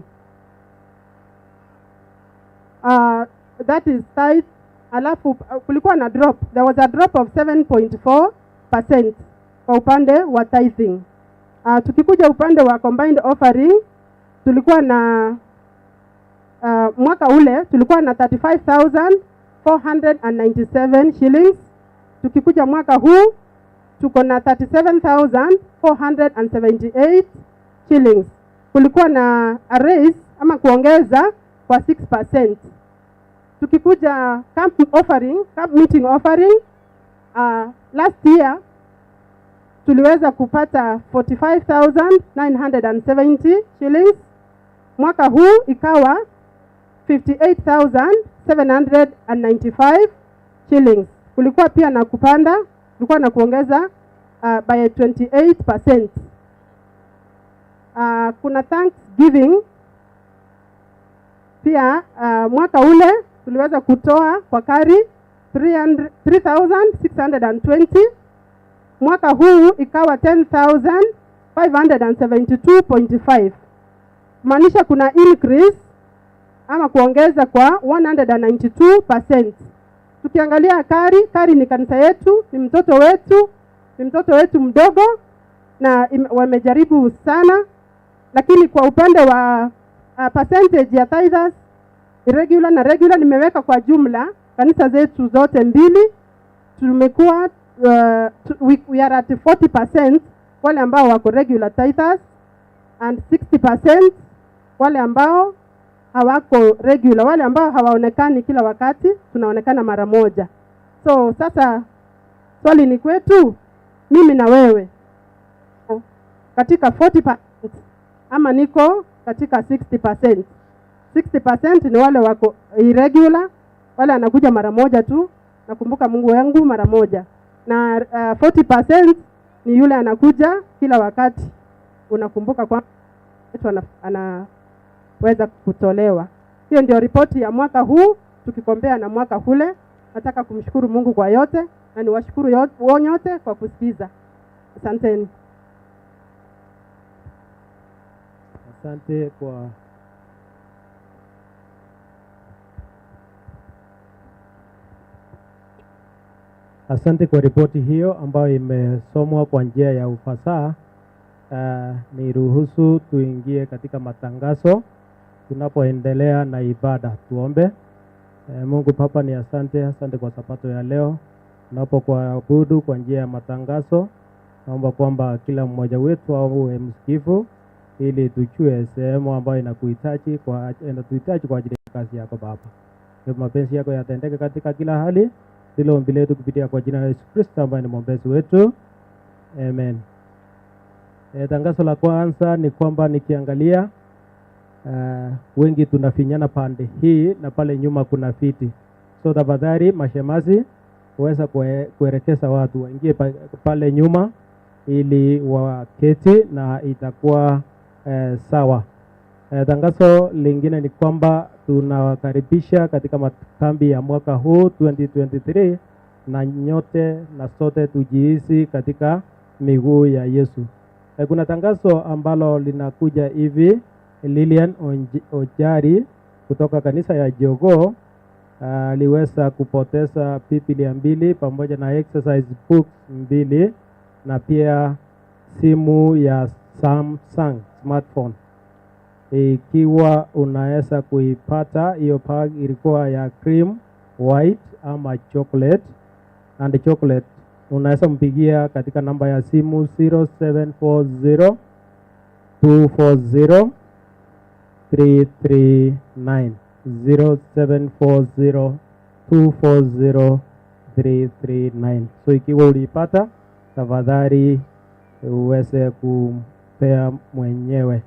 That is tithe. Alafu kulikuwa na drop. There was a drop of 7.4% kwa upande wa tithing. Tukikuja upande wa combined offering, tulikuwa na mwaka ule tulikuwa na 35,497 shillings. Tukikuja mwaka huu tuko na 37,478 shillings. Kulikuwa na a raise ama kuongeza kwa 6%. Tukikuja camp offering, camp meeting offering, last year tuliweza kupata 45,970 shillings. Mwaka huu ikawa 58,795 shillings. Kulikuwa pia na kupanda, kulikuwa na kuongeza by 28%. Kuna Thanksgiving pia, mwaka ule tuliweza kutoa kwa kari 300 3,620. Mwaka huu ikawa 10,572.5, kumaanisha kuna increase ama kuongeza kwa 192%. Tukiangalia Kari, Kari ni kanisa yetu, ni mtoto wetu, ni mtoto wetu mdogo na wamejaribu sana, lakini kwa upande wa percentage ya tithers irregular na regular nimeweka kwa jumla kanisa zetu zote mbili tumekuwa we are at 40% wale ambao wako regular tithers and 60% wale ambao hawako regular, wale ambao hawaonekani kila wakati, tunaonekana mara moja. So sasa swali ni kwetu, mimi na wewe, katika 40% ama niko katika 60%? 60% ni wale wako irregular, wale anakuja mara moja tu, nakumbuka Mungu wangu mara moja, na 40% ni yule anakuja kila wakati, unakumbuka kwamba mtu anaweza kutolewa. Hiyo ndio ripoti ya mwaka huu tukicompare na mwaka ule. Nataka kumshukuru Mungu kwa yote na niwashukuru nyote kwa kusikiza. Asanteni. Asante kwa ripoti hiyo ambayo imesomwa kwa njia ya ufasaha. Niruhusu tuingie katika matangazo tunapoendelea na ibada. Tuombe. Mungu Baba, ni asante, asante kwa sabato ya leo. Tunapokuabudu kwa njia ya matangazo, naomba kwamba kila mmoja wetu awe msikivu ili tujue sehemu ambayo inatuhitaji kwa ajili ya kazi yako Baba. Hebu mapenzi yako yatendeke katika kila hali. Ndilo ombi letu kupitia kwa jina la Yesu Kristo ambaye ni mwombezi wetu. Amen. Tangazo la kwanza ni kwamba nikiangalia wengi tunafinyana pande hii na pale nyuma kuna viti. So tafadhali mashemasi uweza kuelekeza watu waingie pale nyuma ili waketi na itakuwa sawa. Tangazo lingine ni kwamba tunawakaribisha katika makambi ya mwaka huu 2023, na nyote na sote tujihisi katika miguu ya Yesu. Kuna tangazo ambalo linakuja hivi. Lilian Ojari kutoka kanisa ya Jogoo aliweza kupoteza Biblia 2 pamoja na exercise books 2 na pia simu ya Samsung smartphone. Ikiwa unaweza kuipata hiyo bag, ilikuwa ya cream white ama chocolate and chocolate, unaweza mpigia katika namba ya simu 0740 240 339, 0740 240 339. So ikiwa ulipata, tafadhali uweze kumpea mwenyewe.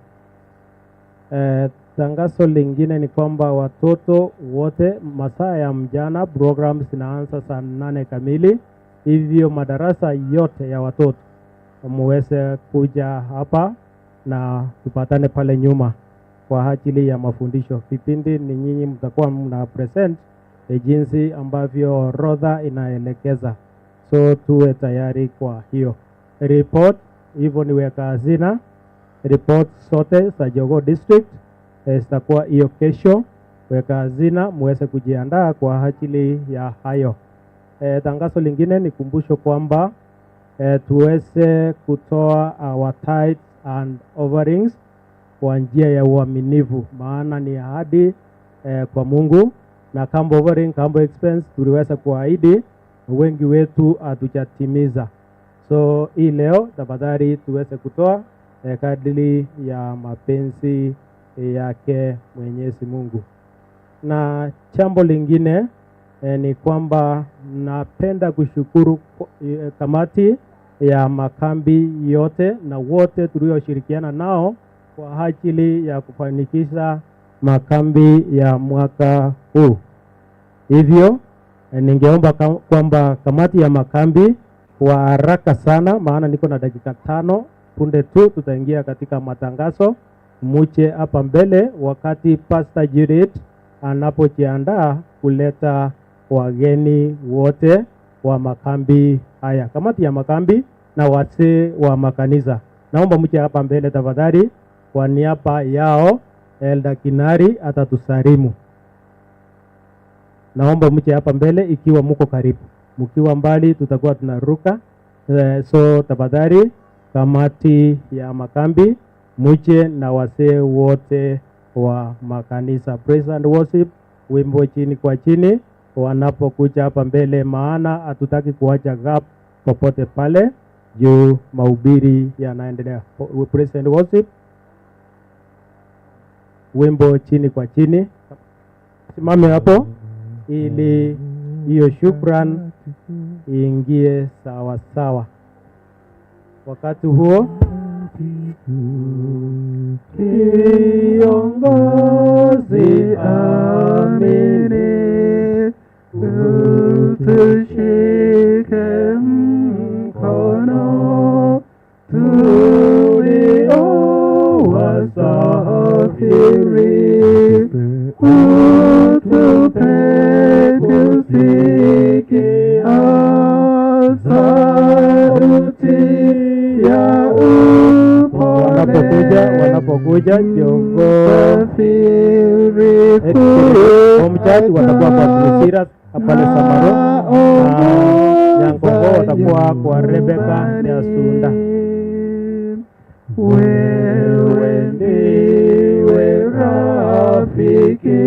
Tangazo lingine ni kwamba watoto wote masaa ya mjana programs zinaanza saa 8 kamili, hivyo madarasa yote ya watoto muweze kuja hapa na tupatane pale nyuma kwa ajili ya mafundisho. Vipindi ni nyinyi mtakuwa mna present jinsi ambavyo orodha inaelekeza, so tuwe tayari kwa hiyo report. Hivyo ni weka hazina report sote za Jogoo District zitakuwa hiyo kesho. Weka hazina muweze kujiandaa kwa ajili ya hayo. Tangazo lingine ni kumbusho kwamba tuweze kutoa our tithes and offerings kwa njia ya uaminifu, maana ni ahadi kwa Mungu. Na kambo offering, kambo expense tuliweza kuahidi, wengi wetu hatujatimiza. So hii leo tafadhali tuweze kutoa kadri ya mapenzi yake Mwenyezi Mungu. Na jambo lingine ni kwamba napenda kushukuru kamati ya makambi yote na wote tulioshirikiana nao kwa ajili ya kufanikisha makambi ya mwaka huu. Hivyo ningeomba kwamba kamati ya makambi kwa haraka sana, maana niko na dakika 5, punde tu tutaingia katika matangazo. Muche hapa mbele wakati Pastor Judith anapojiandaa kuleta wageni wote wa makambi haya, kamati ya makambi na wazee wa makanisa. Naomba mche hapa mbele tafadhali. Kwa niaba yao Elder Kinari atatusalimu. Naomba mche hapa mbele ikiwa muko karibu, mkiwa mbali tutakuwa tunaruka. So tafadhali kamati ya makambi muje na wazee wote wa makanisa. Praise and worship, wimbo chini kwa chini wanapokuja hapa mbele, maana hatutaki kuacha gap popote pale juu mahubiri yanaendelea. Praise and worship, wimbo chini kwa chini. Simame hapo ili hiyo shukran iingie sawa sawa. Wakati huo kiongozi amini, utushike mkono tulio wasafiri, utupe kusikia sauti ya upole. Wanapokuja Jogoo Home Church watakuwa kwa Lusira pale Samaro, na Nyangongo watakuwa kwa Rebecca Nyasunda. Wewe ndiwe rafiki,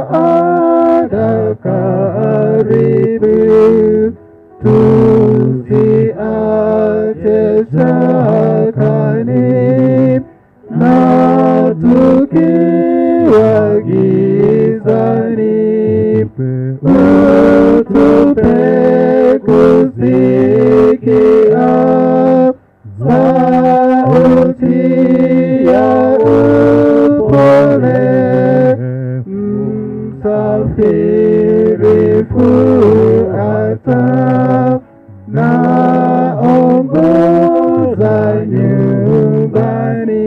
msaada karibu. Karibu, tusiache shakani, na tukiwa gizani, utupe kusikia sauti ya upole. Msafiri fuata na ongoza nyumbani.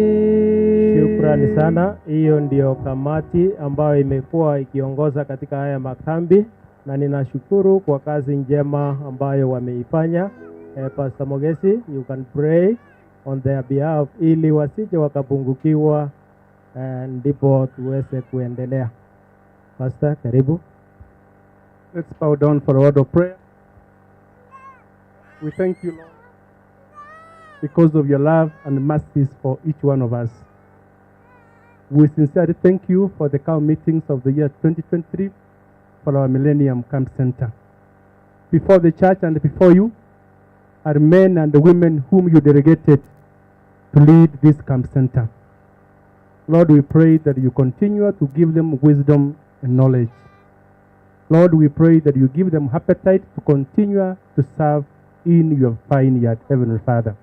Shukrani sana. Hiyo ndio kamati ambayo imekuwa ikiongoza katika haya makambi, na ninashukuru kwa kazi njema ambayo wameifanya. Pastor Mogesi, you can pray on their behalf ili wasije wakapungukiwa, ndipo tuweze kuendelea. Pastor, karibu. Let's bow down for a word of prayer. We thank you, Lord, because of your love and mercies for each one of us. We sincerely thank you for the camp meetings of the year 2023 for our Millennium Camp Center. Before the church and before you are men and women whom you delegated to lead this camp center. Lord, we pray that you continue to give them wisdom and knowledge. Lord, we pray that you give them appetite to continue to serve in your vineyard, Heavenly Father.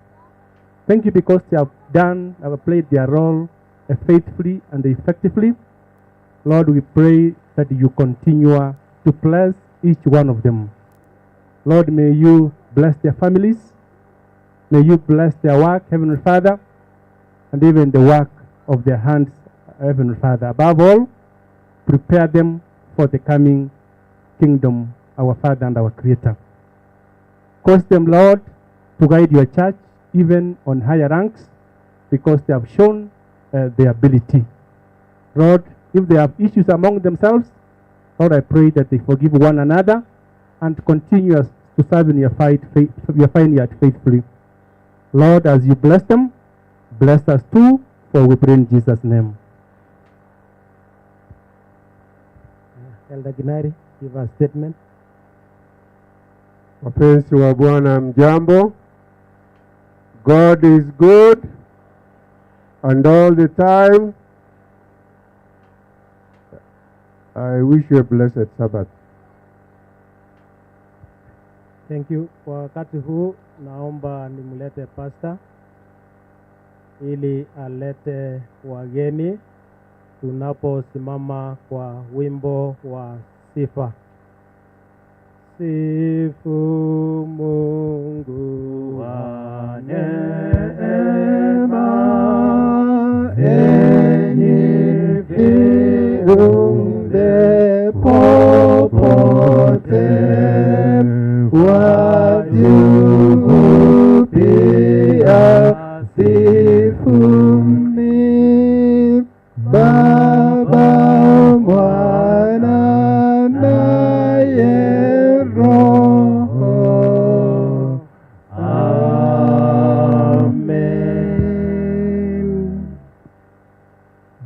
Thank you because they have played their role faithfully and effectively. Lord, we pray that you continue to bless each one of them. Lord, may you bless their families. May you bless their work, Heavenly Father, and even the work of their hands, Heavenly Father. Above all, prepare them for the coming kingdom, our Father and our Creator. Cause them, Lord, to guide your church even on higher ranks, because they have shown their ability. Lord, if they have issues among themselves, Lord, I pray that they forgive one another and continue to serve in your vineyard faithfully. Lord, as you bless them, bless us too, for we pray in Jesus' name. Elder Ginari, give a statement. Wapenzi wa Bwana, mjambo. God is good and all the time. I wish you a blessed Sabbath. Thank you. Kwa wakati huu naomba nimlete pastor ili alete wageni tunaposimama kwa wimbo wa sifa. Sifu Mungu wa neema, enyi viumbe popote, wa juu pia sifuni. Baba, Mwana naye Roho. Amen.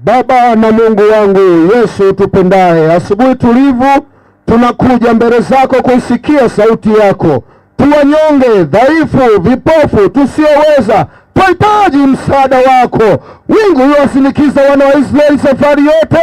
Baba na Mungu wangu Yesu tupendaye, asubuhi tulivu tunakuja mbele zako kuisikia sauti yako. Tuwanyonge, dhaifu, vipofu, tusioweza, twahitaji msaada wako. Wingu uliowasinikiza wana wa Israeli safari yote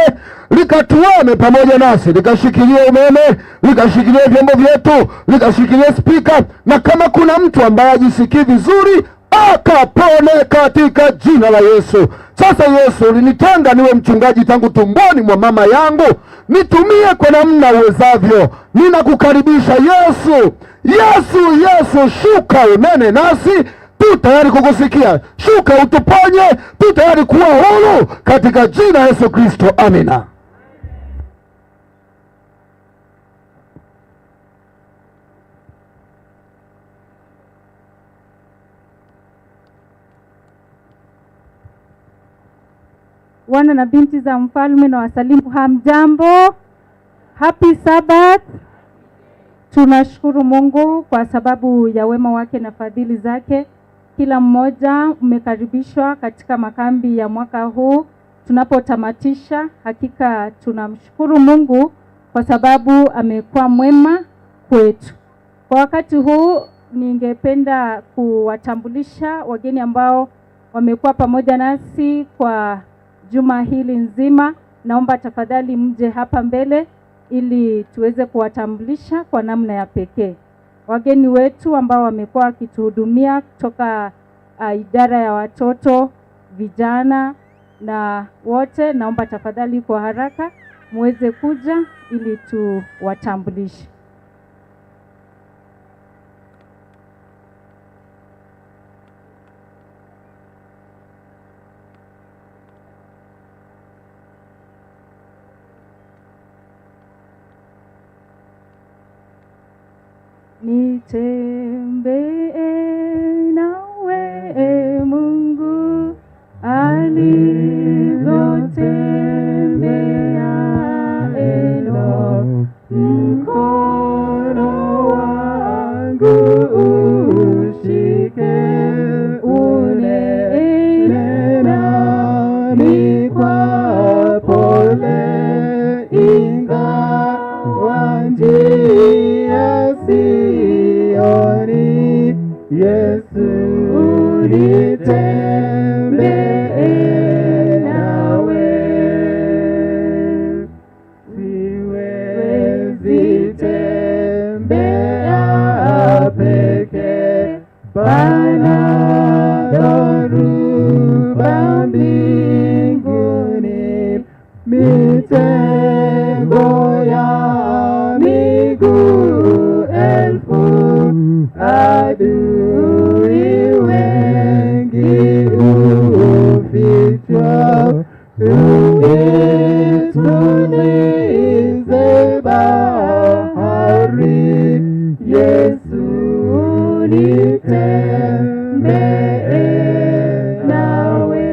likatuame pamoja nasi, likashikilia umeme, likashikilia vyombo vyetu, likashikilia spika, na kama kuna mtu ambaye hajisikii vizuri akapone katika jina la Yesu. Sasa Yesu, ulinitenga niwe mchungaji tangu tumboni mwa mama yangu, nitumie kwa namna uwezavyo. Ninakukaribisha Yesu. Yesu, Yesu, shuka unene nasi, tu tayari kukusikia. Shuka utuponye, tu tayari kuwa huru katika jina Yesu Kristo, amina. Wana na binti za mfalme na wasalimu, hamjambo? Happy Sabbath. Tunashukuru Mungu kwa sababu ya wema wake na fadhili zake. Kila mmoja umekaribishwa katika makambi ya mwaka huu tunapotamatisha. Hakika tunamshukuru Mungu kwa sababu amekuwa mwema. kwetu. Kwa wakati huu ningependa kuwatambulisha wageni ambao wamekuwa pamoja nasi kwa juma hili nzima. Naomba tafadhali mje hapa mbele ili tuweze kuwatambulisha kwa namna ya pekee. Wageni wetu ambao wamekuwa wakituhudumia kutoka idara ya watoto, vijana na wote, naomba tafadhali kwa haraka muweze kuja ili tuwatambulishe. Nitembee nawe Mungu alivyotembea Enoch, mkono wangu ushike unene nami kwa pole, ingawa njia sioni, Yesu nitembee nawe. Siwezi tembea peke, pana dhoruba mbinguni, mitego ya miguu elfu, adui wengi hufichwa, unitulize bahari, Yesu nitembee nawe.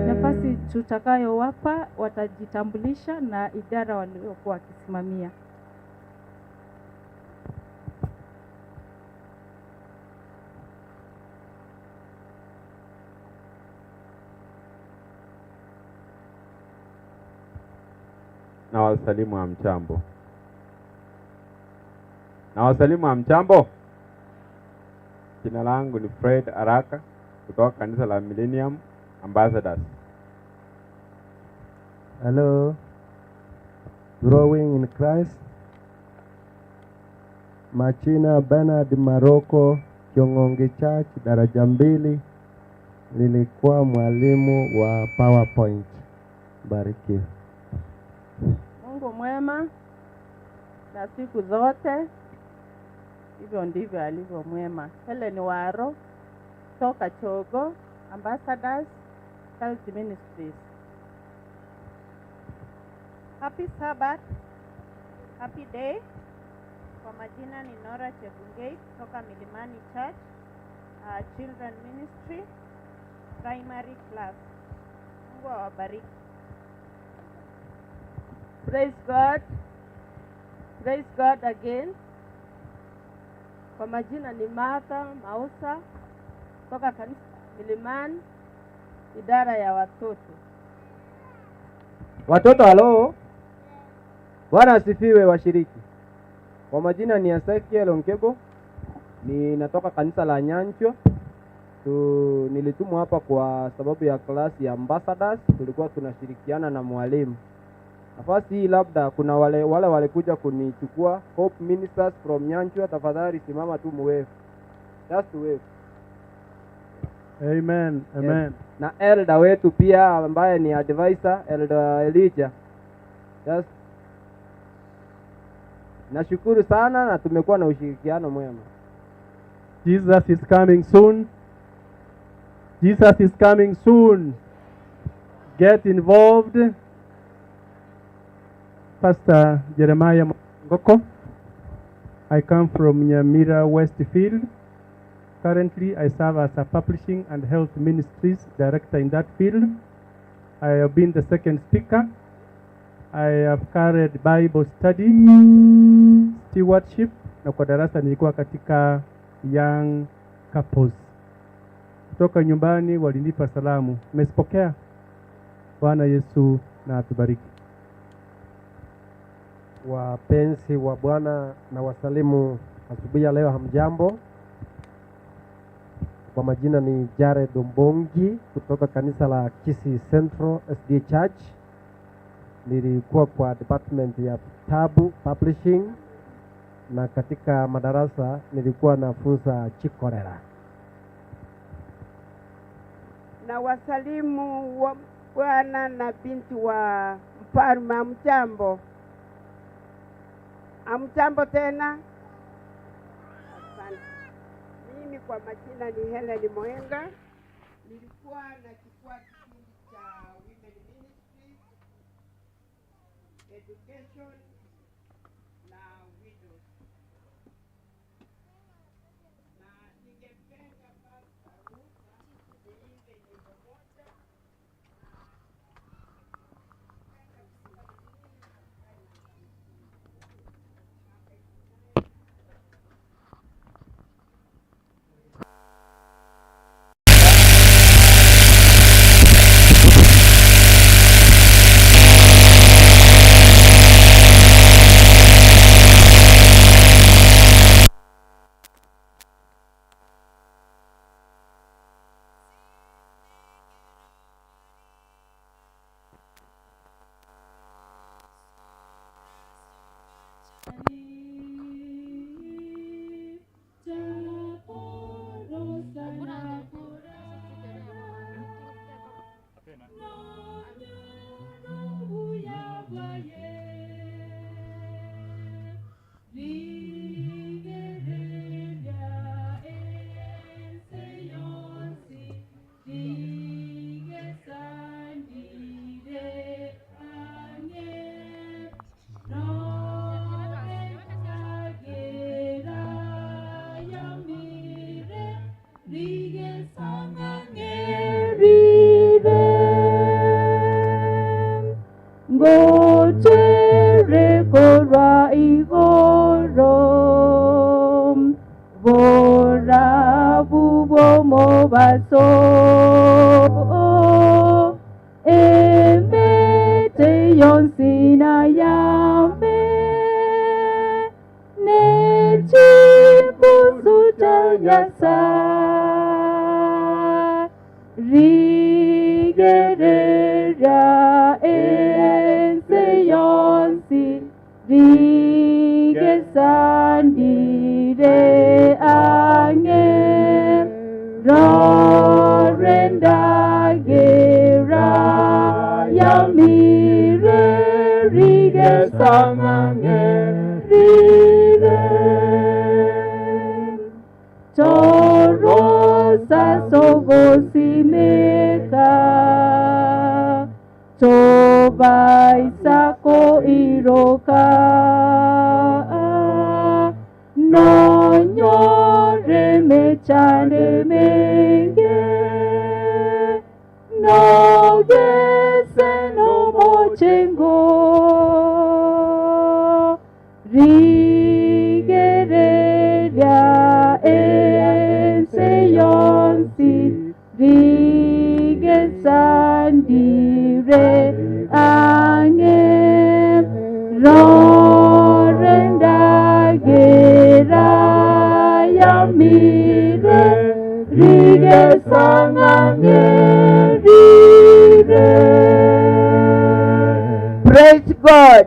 Nafasi tutakayowapa watajitambulisha na idara waliokuwa wakisimamia. Na wasalimu wa mchambo. Na wasalimu wa mchambo. Jina langu ni Fred Araka kutoka kanisa la Millennium Ambassadors. Hello. Growing in Christ. Machina Bernard Maroko, Kiongongi Church, daraja 2. Nilikuwa mwalimu wa PowerPoint. Barikiwa. Mungu mwema na siku zote, hivyo ndivyo alivyo mwema. Helen Waro toka Chogo, Ambassadors Health Ministries. Happy Sabbath, happy day. Kwa majina ni Nora Chebungei kutoka Milimani Church, Children Ministry, Primary Class. Mungu awabariki. Praise God. Praise God again. Kwa majina ni Martha Mausa kutoka kanisa Milimani, idara ya watoto. Watoto halo. Bwana asifiwe washiriki. Kwa majina ni Ezekiel Onkego, ninatoka kanisa la Nyanchwa. Nilitumwa hapa kwa sababu ya klasi ya Ambassadors, tulikuwa tunashirikiana na mwalimu. Nafasi hii labda kuna wale walikuja kunichukua, Hope Ministers from Nyanchwa, tafadhali simama tu muwave. Just wave. Amen, amen. Yes. Na elder wetu pia ambaye ni advisor, Elder Elijah. Just nashukuru sana na tumekuwa na ushirikiano mwema. Jesus is coming soon. Jesus is coming soon. Get involved. Pastor Jeremiah Ngoko. I come from Nyamira Westfield. Currently, I serve as a publishing and health ministries director in that field. I have been the second speaker. I have carried Bible study, stewardship, na kwa darasa nilikuwa katika young couples. Kutoka nyumbani walinipa salamu. Nimezipokea. Bwana Yesu na atubariki. Wapenzi wa Bwana na wasalimu asubuhi ya leo, hamjambo. Kwa majina ni Jared Ombongi kutoka kanisa la Kisii Central SDA Church. Nilikuwa kwa department ya vitabu publishing, na katika madarasa nilikuwa nafunza chikorera. Na wasalimu wa bwana na binti wa mfalme, hamjambo? Hamjambo tena? Asante. Mimi kwa majina ni Helen Moenga. Nilikuwa nachukua kipindi cha Women Ministry, Education na Widows. Na ningependa Pastor Ruta niimbe nyimbo moja. Praise God.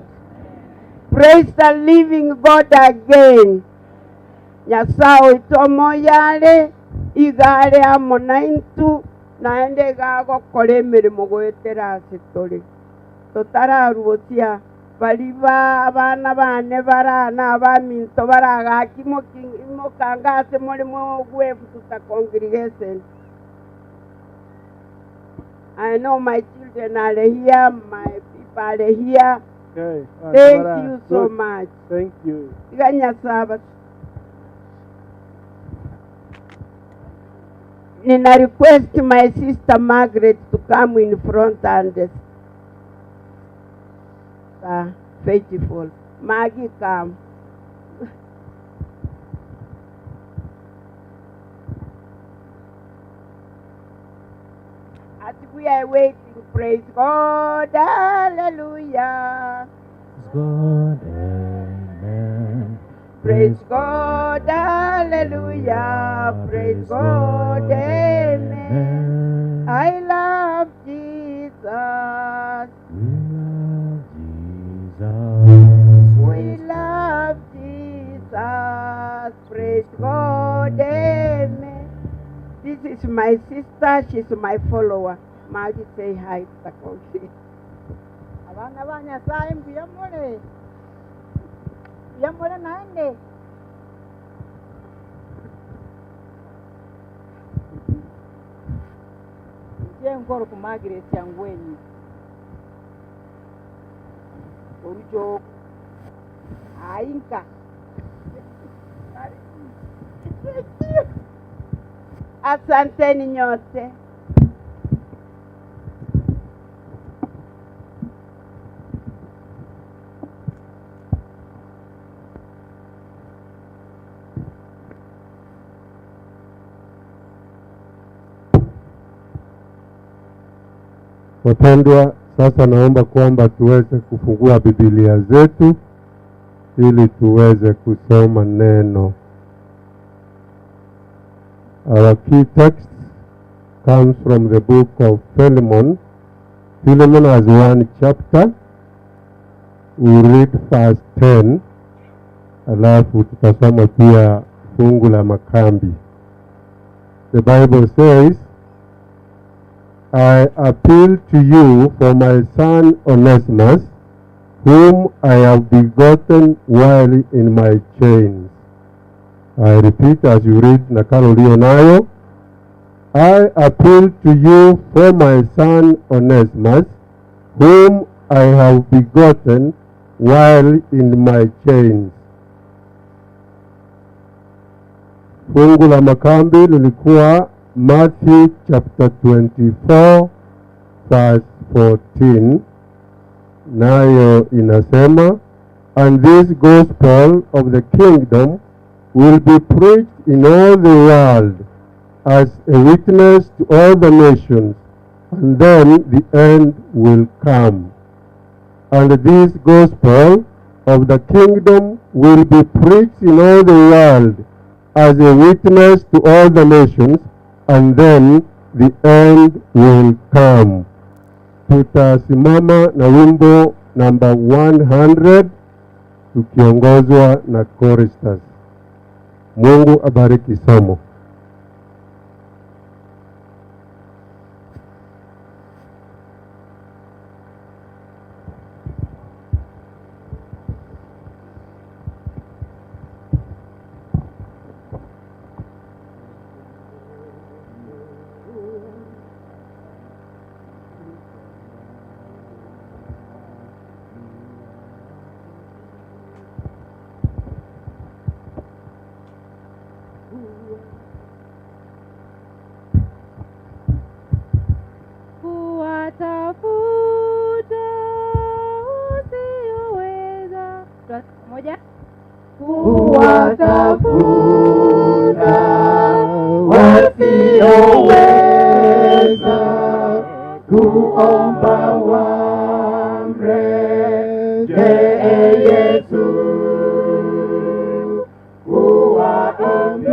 Praise the living God again. Nyasaye itomoyale igale amo naintu naende gagokora emirimo goetera ase tore totararusia bari ba abana bane barana abaminto baragaki mokanga ase morimo gwefututa congregation. I know my children are here, my people are here. Okay. Thank you so much. Thank you. Nina request my sister Margaret to come in front and faithful. Maggie, come. As we are waiting, praise God, hallelujah. God. Praise God, hallelujah. Praise God, amen. I love Jesus. We love Jesus. Praise God, amen. This is my sister. She's my follower. Maggie, say hi to the congregation. Abana ba Nyasaye mbuyamule. Mbuyamule naende. Nje nkoro ku Margaret Yangwenyi. Orujo ainka. Asanteni nyote. Wapendwa, sasa naomba kwamba tuweze kufungua Biblia zetu ili tuweze kusoma neno. Our key text comes from the book of Philemon. Philemon has one chapter. We read verse 10, alafu tutasoma pia fungu la makambi. The Bible says, I appeal to you for my son Onesimus, whom I have begotten while in my chains. I repeat as you read nakala uliyo nayo. I appeal to you for my son Onesimus, whom I have begotten while in my chains. Fungu la makambi lilikuwa Matthew chapter 24 verse 14, nayo inasema, and this gospel of the kingdom will be preached in all the world as a witness to all the nations, and then the end will come. And this gospel of the kingdom will be preached in all the world as a witness to all the nations, and then the end will come. Tutasimama na wimbo namba 100 tukiongozwa na choristers. Mungu abariki somo. Kuwatafuta usioweza. Moja. Kuwatafuta wasioweza, kuomba wamrejee Yesu, kuwaambia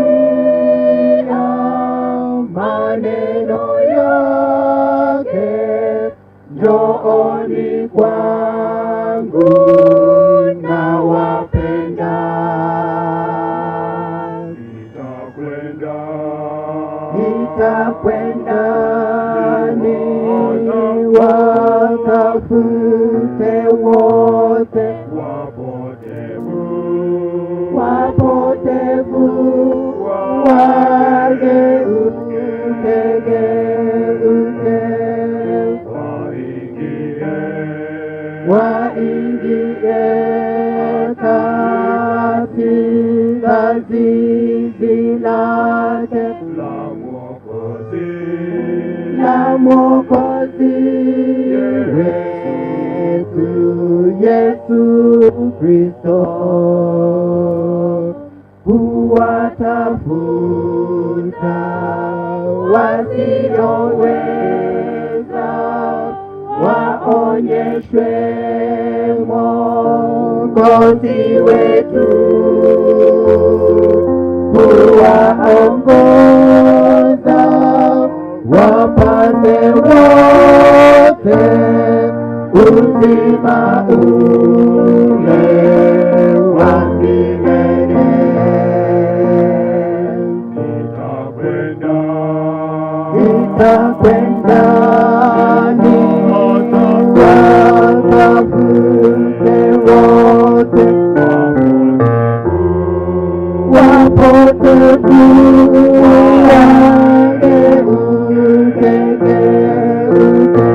maneno yake, njooni kwangu nawapenda. Nitakwenda niwatafute wote wapotevu, wageuke geuke, waingie katika zizi lake la Mwokozi wetu Yesu Kristo, kuwatafuta wasioweza, waone Aonyeshwe Mwokozi wetu, kuwaongoza wapate wote uzima ule wa milele. Nitakwenda niwatafute wote wapotevu wageuke geuke,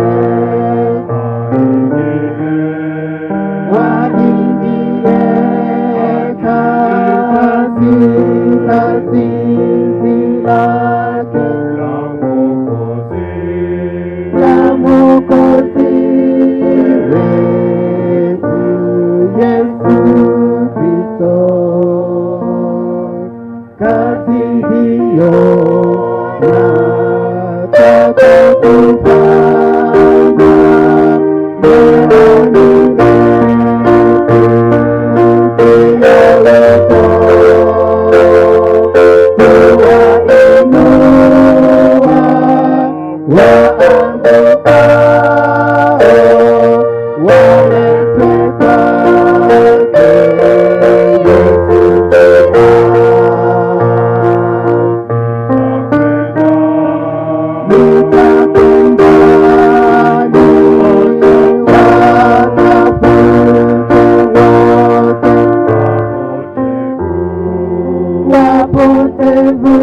waingie katika zizi lake la Mwokozi wetu Yesu Kristo. Kazi hiyo nataka kufanya leo, nimesikia wito kuwainua waangukayo, waletwe kwake Yesu Bwana. Nitakwenda niwatafute wote wapotevu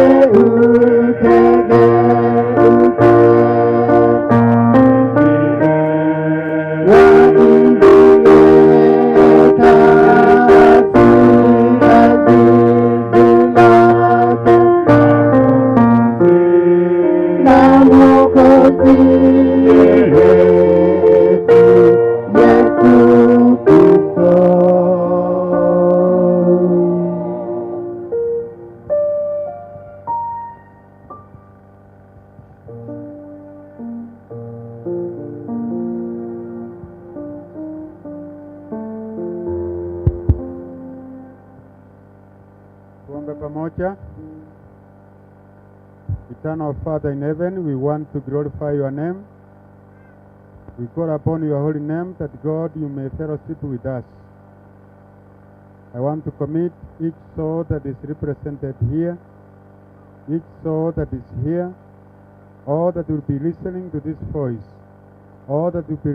wageuke geuke, waingie katika zizi lake la Mwokozi wetu Yesu Kristo. Tuombe pamoja. Eternal Father in heaven, we want to glorify your name. We call upon your holy name that God, you may fellowship with us. I want to commit each soul that is represented here, each soul that is here, all that will be listening to this voice, all that will be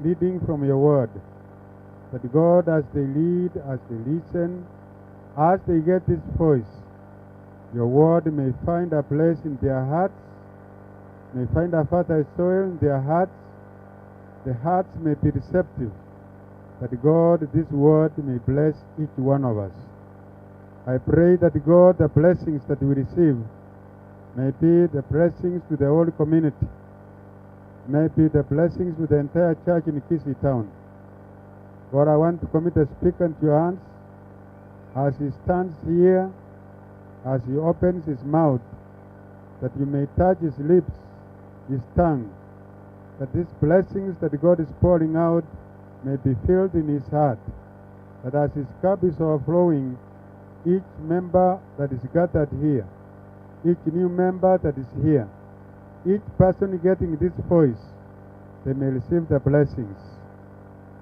leading from your word, that God, as they lead, as they listen, as they get this voice, your word may find a place in their hearts, may find a fertile soil in their hearts. The hearts may be receptive, that God, this word may bless each one of us. I pray that God, the blessings that we receive may be the blessings to the whole community, may be the blessings to the entire church in Kisii town. God, I want to commit the speaker into your hands as he stands here, as he opens his mouth, that you may touch his lips, his tongue, that these blessings that God is pouring out may be filled in his heart, that as his cup is overflowing, each member that is gathered here, each new member that is here, each person getting this voice, they may receive the blessings.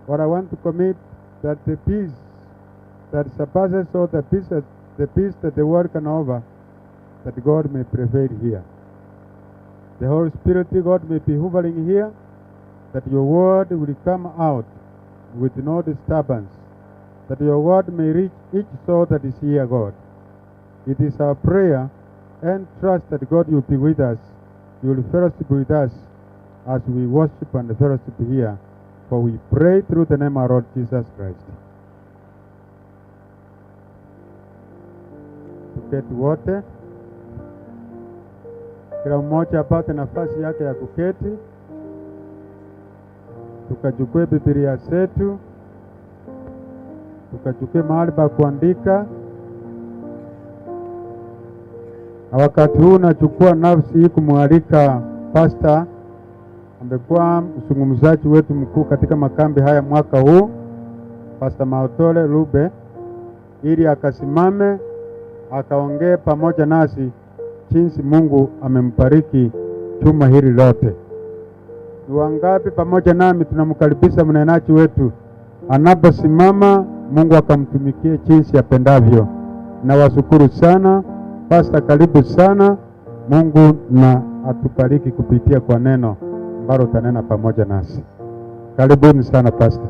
What I want to commit, that the peace that surpasses all the peace that the world can offer, that God may prevail here. The Holy Spirit, God, may be hovering here, that your word will come out with no disturbance, that your word may reach each soul that is here, God. It is our prayer and trust that God will be with us, you will fellowship with us as we worship and fellowship here. For we pray through the name of our Lord Jesus Christ. Tuketi wote, kila mmoja apate nafasi yake ya kuketi, tukachukue Biblia zetu, tukachukue mahali pa kuandika. Na wakati huu nachukua nafsi hii kumwalika Pastor Amekuwa mzungumzaji wetu mkuu katika makambi haya mwaka huu, Pastor Maotole Lube, ili akasimame akaongee pamoja nasi jinsi Mungu amembariki juma hili lote. Ni wangapi pamoja nami tunamkaribisha mnenaji wetu anaposimama, Mungu akamtumikie jinsi apendavyo. Nawashukuru sana Pastor, karibu sana. Mungu na atubariki kupitia kwa neno ambalo utanena pamoja nasi. Karibuni sana Pastor.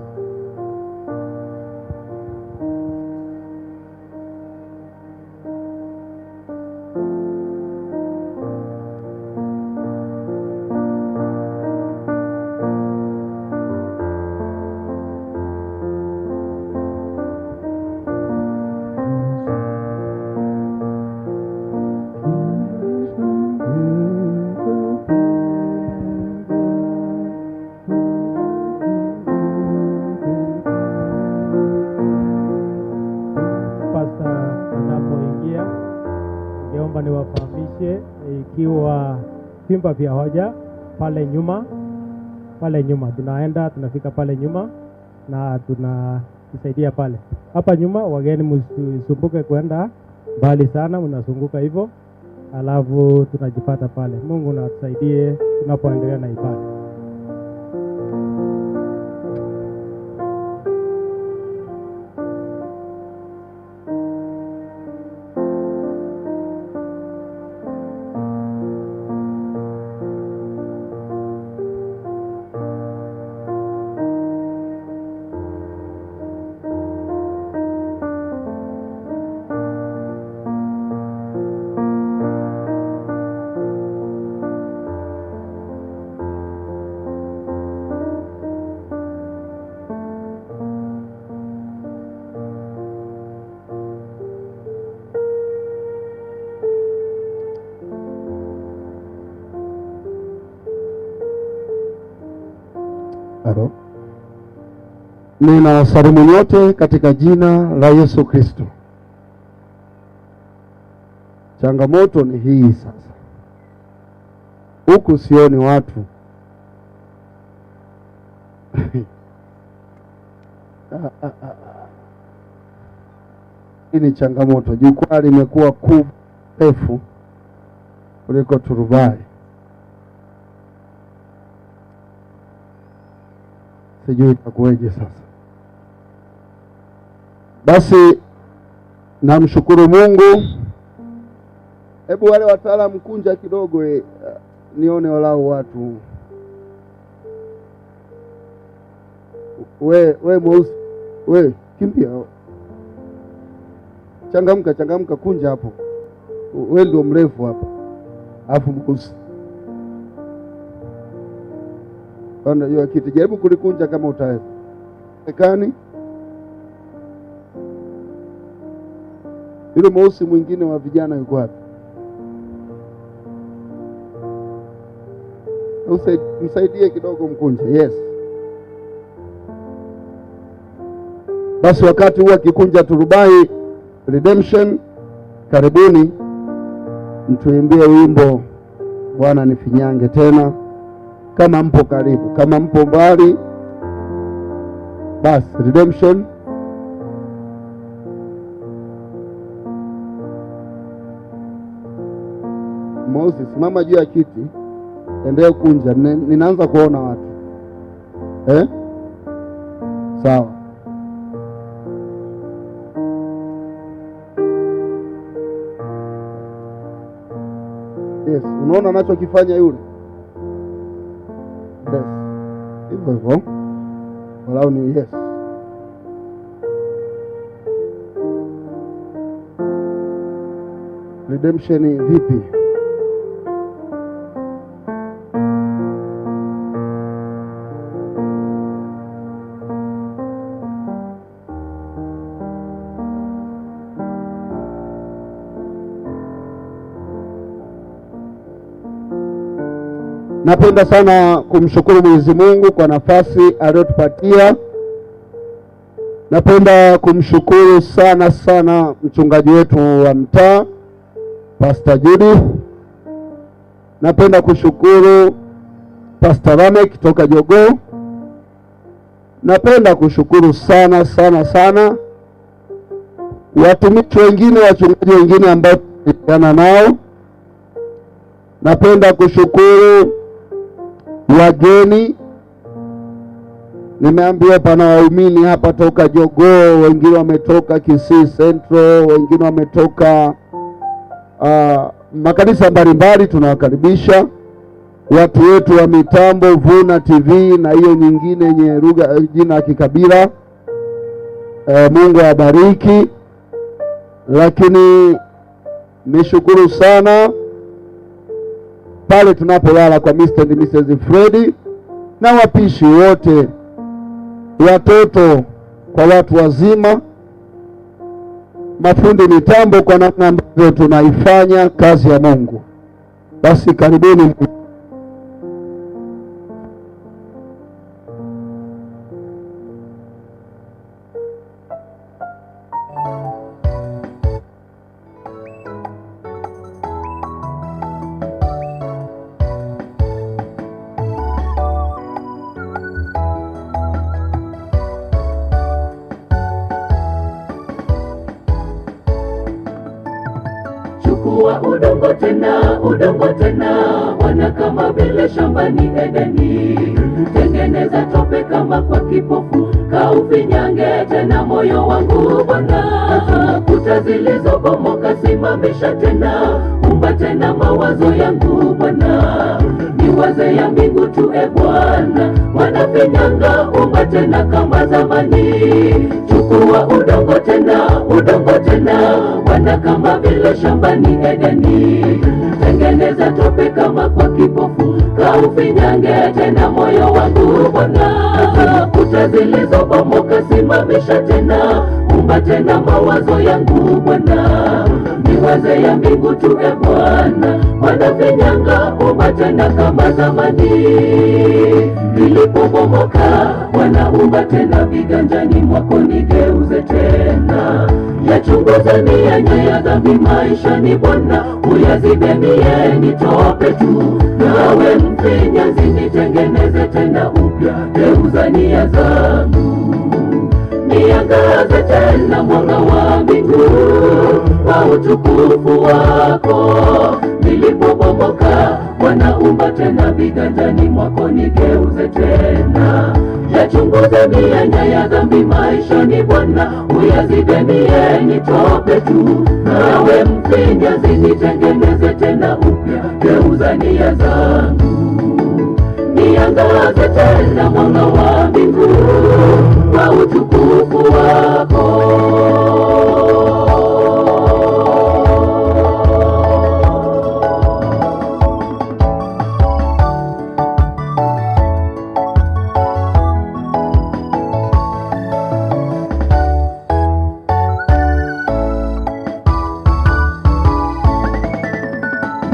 Pasta anapoingia, ningeomba niwafahamishe ikiwa vyumba vya hoja pale nyuma, pale nyuma tunaenda tunafika pale nyuma na tunasaidia pale. Hapa nyuma wageni msisumbuke kwenda mbali sana, mnazunguka hivyo alafu tunajipata pale. Mungu na atusaidie tunapoendelea na ibada. Halo. Ninawasalimu nyote katika jina la Yesu Kristo. Changamoto ni hii sasa. Huku sioni watu. Hii ni changamoto. Jukwaa limekuwa kubwa refu kuliko turubai. Sijui itakuwaje sasa. Basi namshukuru Mungu. Hebu wale wataalamu kunja kidogo, nione walau watu. We mweusi, we kimbia. Changamka, changamka, kunja hapo. We ndio mrefu hapa. Alafu mweusi. Panda juu ya kiti, jaribu kulikunja kama utaweza. Kani yule mweusi mwingine wa vijana yuko wapi? Msaidie kidogo mkunje. Yes. Basi wakati huo akikunja turubai Redemption, karibuni mtuimbie wimbo Bwana nifinyange tena. Kama mpo karibu, kama mpo mbali, basi Redemption. Moses, simama juu ya kiti, endelea kunja. Ninaanza kuona watu. Sawa. Yes, unaona anachokifanya yule? Yes. Hivyo hivyo. Walau ni yes. Redemption vipi? Napenda sana kumshukuru Mwenyezi Mungu kwa nafasi aliyotupatia. Napenda kumshukuru sana sana mchungaji wetu wa mtaa Pastor Judith. Napenda kushukuru Pastor Ramek toka Jogoo. Napenda kushukuru sana sana sana watumishi wengine, wachungaji wengine ambao tunashirikiana nao. Napenda kushukuru wageni. Nimeambiwa pana waumini hapa toka Jogoo, wengine wametoka Kisii Central, wengine wametoka makanisa mbalimbali. Tunawakaribisha watu wetu wa mitambo Vuna TV na hiyo nyingine yenye lugha jina ya kikabila. Mungu awabariki. Lakini nishukuru sana pale tunapolala kwa Mr. and Mrs. Freddy na wapishi wote, watoto kwa watu wazima, mafundi mitambo, kwa namna ambavyo tunaifanya kazi ya Mungu. Basi karibuni. Chukua udongo tena, Bwana, kama vile shambani Edeni. Tengeneza tope kama kwa kipofu, kaufinyange tena moyo wangu Bwana. Kuta zilizobomoka simamisha tena, umba tena mawazo yangu Bwana. Niwaze ya mbingu tu e Bwana, Bwana finyanga, umba tena kama zamani. Chukua udongo tena, Bwana, kama vile shambani Edeni. Tengeneza tope kama kwa kipofu, kaufinyange tena moyo wangu Bwana. Kuta zilizobomoka simamisha tena, umba tena mawazo yangu Bwana. Niwaze ya mbingu tu e Bwana, Bwana finyanga, umba tena kama zamani. Nilipobomoka Bwana, umba tena viganjani mwako nigeuze tena. Yachunguze mianya ya dhambi maishani Bwana, uyazibe mie nitope tu. Nawe mfinyanzi nitengeneze tena upya, geuza nia zangu. Niangaze tena mwanga wa mbingu kwa utukufu wako. Nilipobomoka Bwana, umba tena viganjani mwako nigeuze tena. Yachunguze mianya ya dhambi maishani Bwana, uyazibe mie nitope tu. Nawe mfinyanzi nitengeneze tena upya, geuza nia zangu. Niangaze tena mwanga wa mbingu kwa utukufu wako.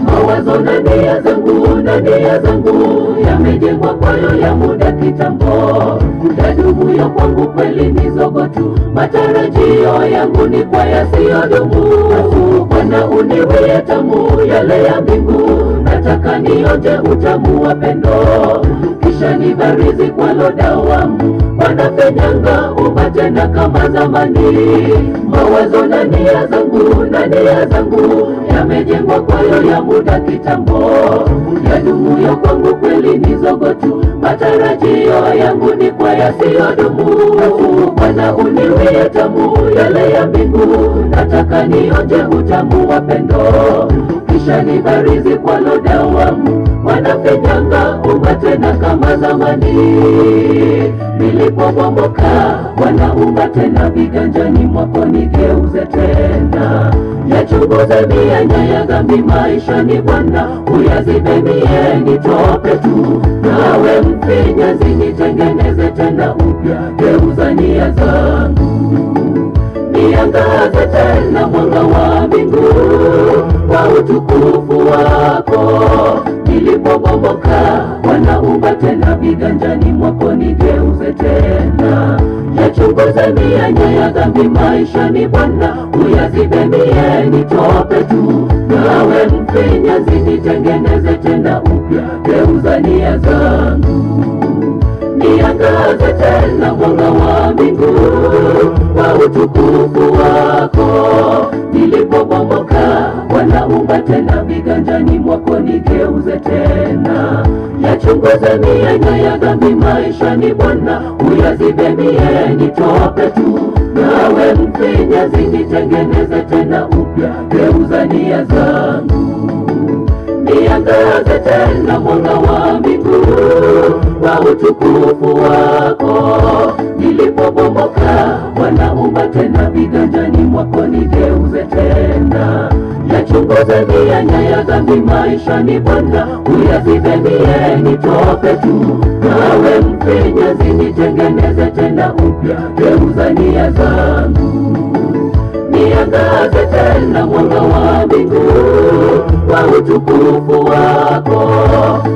Mawazo na nia zangu yamejengwa kwayo ya muda kitambo. Yadumuyo kwangu kweli ni zogo tu, matarajio yangu ni kwa yasiyodumu. Bwana uniwie tamu yale ya mbingu, nataka nionje utamu wa pendo, kisha nibarizi kwalo dawamu. Bwana finyanga, umba tena kama zamani. Mawazo na nia zangu yamejengwa kwayo ya muda kitambo. Yadumuyo kwangu kweli ni zogo tu, matarajio yangu ni kwa yasiyodumu. Bwana uniwie tamu yale ya mbingu, nataka nionje utamu wa pendo, kisha nibarizi kwalo dawamu. Bwana finyanga, umba tena kama zamani. Nilipobomoka Bwana, umba tena viganjani mwako nigeuze tena. Yachunguze mianya ya dhambi maishani Bwana, uyazibe mie nitope tu. Nawe mfinyanzi nitengeneze tena upya, geuza nia zangu. Niangaze tena mwanga wa mbingu kwa utukufu wako. Nilipobomoka Bwana, umba tena viganjani mwako nigeuze tena. Yachunguze Yachunguze mianya ya dhambi maishani Bwana, uyazibe mie nitope tu. Nawe mfinyanzi nitengeneze tena upya, geuza nia zangu. Niangaze tena mwanga wa mbingu kwa utukufu wako. Nilipobomoka Bwana, umba tena viganjani mwako, nigeuze tena. Yachunguze mianya ya dhambi maishani Bwana, uyazibe mie nitope tu. Nawe mfinyanzi nitengeneze tena upya, geuza nia zangu. Niangaze tena mwanga wa mbingu kwa utukufu wako. Nilipobomoka Bwana, umba tena viganjani mwako, nigeuze tena. Yachunguze mianya ya dhambi maishani Bwana, uyazibe mie nitope tu. Nawe mfinyanzi nitengeneze tena upya, geuza nia zangu. Niangaze tena mwanga wa mbingu kwa utukufu wako.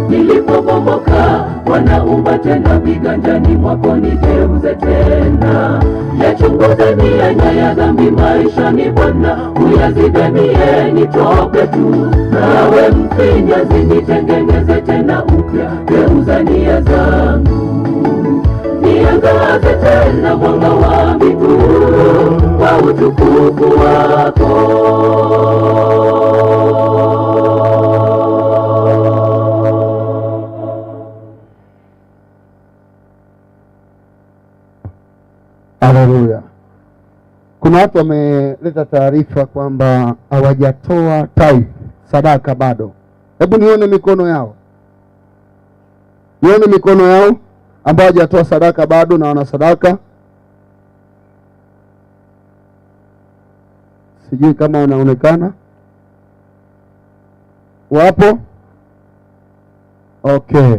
Nilipobomoka Bwana, umba tena viganjani mwako, nigeuze tena. Yachunguze mianya ya dhambi maishani Bwana, uyazibe mie nitope tu. Nawe mfinyanzi nitengeneze tena upya, geuza nia zangu. Niangaze tena mwanga wa mbingu kwa utukufu wako. Haleluya. Kuna watu wameleta taarifa kwamba hawajatoa tithe, sadaka bado. Hebu nione mikono yao, nione mikono yao ambao hawajatoa sadaka bado na wana sadaka. Sijui kama wanaonekana, wapo? Okay,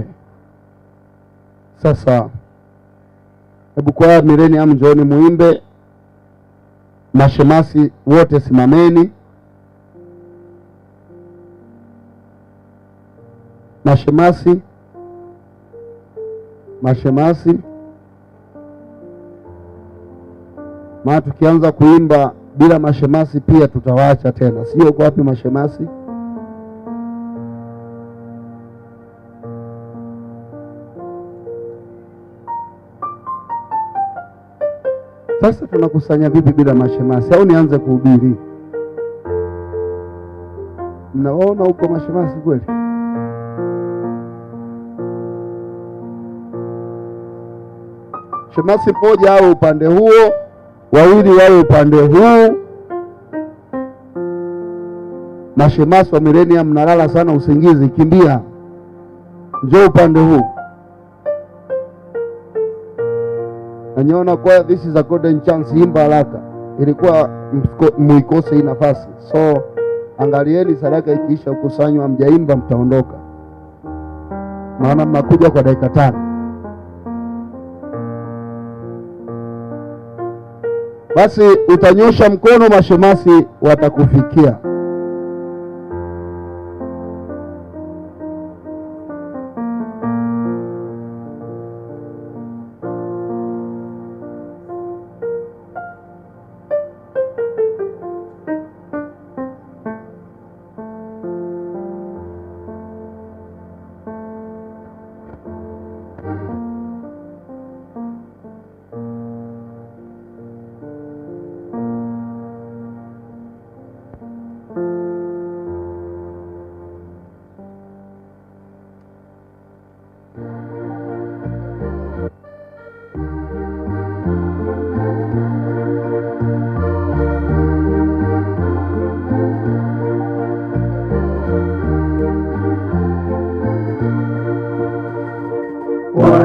sasa hebu kwaya Millennium njooni muimbe. Mashemasi wote simameni. Mashemasi, mashemasi, maana tukianza kuimba bila mashemasi pia tutawaacha tena. Sio uko wapi mashemasi? Sasa tunakusanya vipi bila mashemasi? Au nianze kuhubiri? Mnaona huko mashemasi kweli? Shemasi mmoja awe upande huo, wawili wawe upande huu. Mashemasi wa Millennium mnalala sana usingizi, kimbia, njoo upande huu. Nanyona kwa this is a golden chance, imba haraka. Ilikuwa muikose hii nafasi. So angalieni, sadaka ikiisha kukusanywa, mjaimba mtaondoka, maana mnakuja kwa dakika 5. Basi utanyosha mkono, mashemasi watakufikia.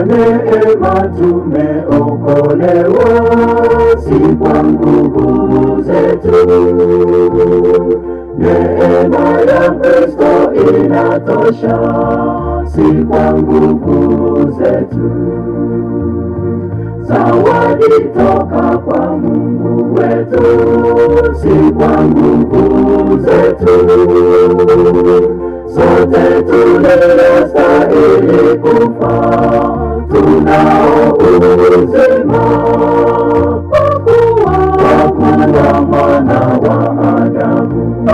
Neema tumeokolewa, si kwa nguvu zetu. Neema ya Kristo inatosha, si kwa nguvu zetu. Zawadi toka kwa Mungu wetu, si kwa nguvu zetu. Sote tuliostahili kufa, tunao uzima. Adamu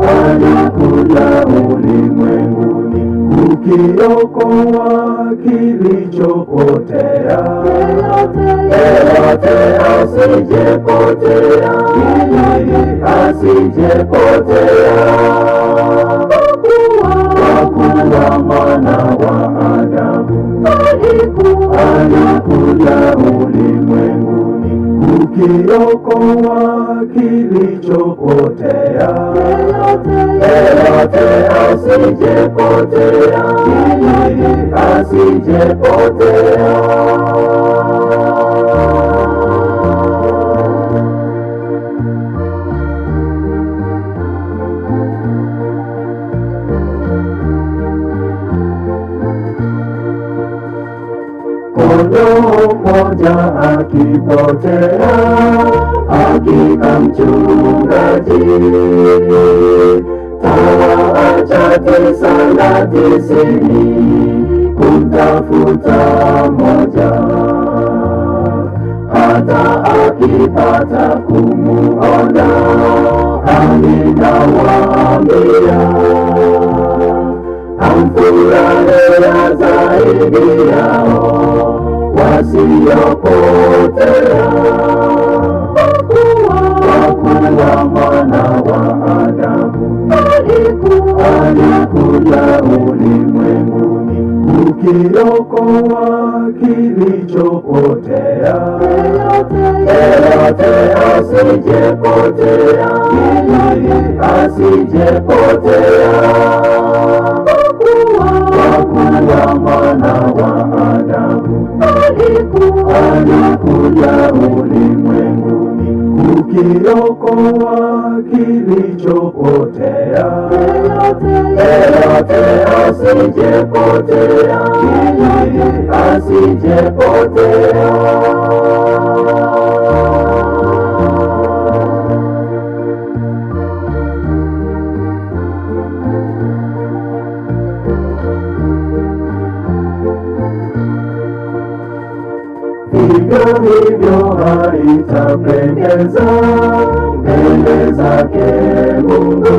alikuja ulimwenguni kukiokoa kilichopotea. Yeyote asijepotea, asijepotea. Kwa kuwa mwana wa Adamu alikuja ulimwenguni kukiokoa kilichopotea. Yeyote asijepotea, asijepotea. Kondoo mmoja akipotea, hakika mchungaji tawaacha 99 kumtafuta mmoja. Hata akipata kumuona, amina waambia, amfurahia zaidi yao wasiopotea. Kwa kuwa mwana wa Adamu alikuja ulimwenguni kukiokoa kilichopotea. Yeyote asijepotea, asijepotea. Kwa kuwa mwana wa Adamu alikuja ulimwenguni kukiokoa kilichopotea. Yeyote asijepotea, asijepotea. Vivyo hivyo haitapendeza mbele zake Mungu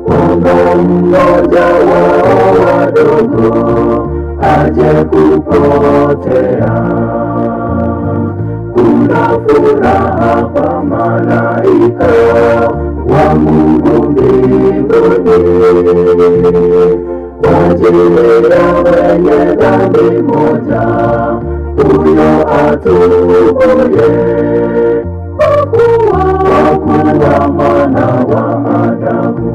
kwamba mmoja wao wadogo aje kupotea. Kuna furaha kwa malaika wa Mungu mbinguni kwa ajili ya mwenye dhambi moja huyo atubuye. Kwa kuwa mwana wa Adamu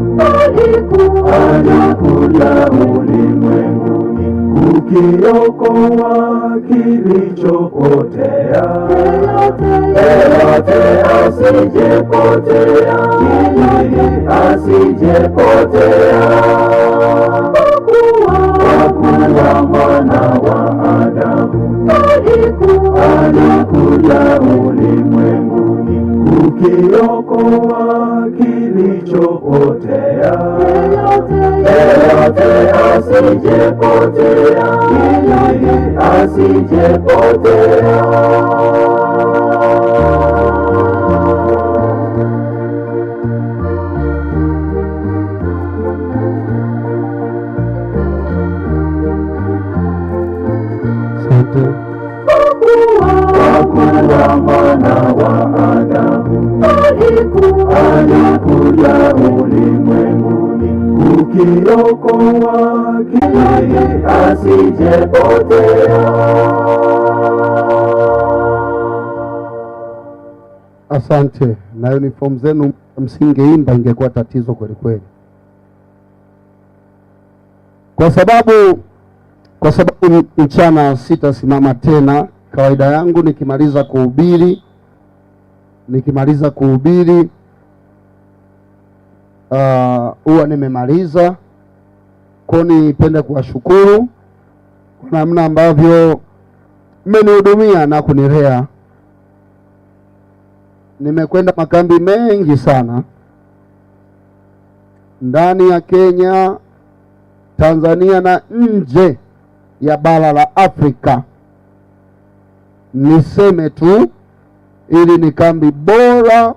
alikuja ulimwenguni kukiokoa kilichopotea. Yeyote asijepotea, asijepotea. Kwa kuwa mwana wa Adamu alikuja ulimwenguni kukiokoa kilichopotea. Yeyote asijepotea, asijepotea. Asante. Kwa kuwa mwana wa Adamu alikuja ulimwenguni kukiokoa asijepotea. Asante. Na uniform zenu msingeimba ingekuwa tatizo kweli kweli, kwa sababu mchana sitasimama tena. Kawaida yangu nikimaliza kuhubiri huwa nimemaliza. Kwa nipende kuwashukuru kwa namna ambavyo mmenihudumia na kunilea. Nimekwenda makambi mengi sana ndani ya Kenya, Tanzania na nje ya bara la Afrika. Niseme tu, hili ni kambi bora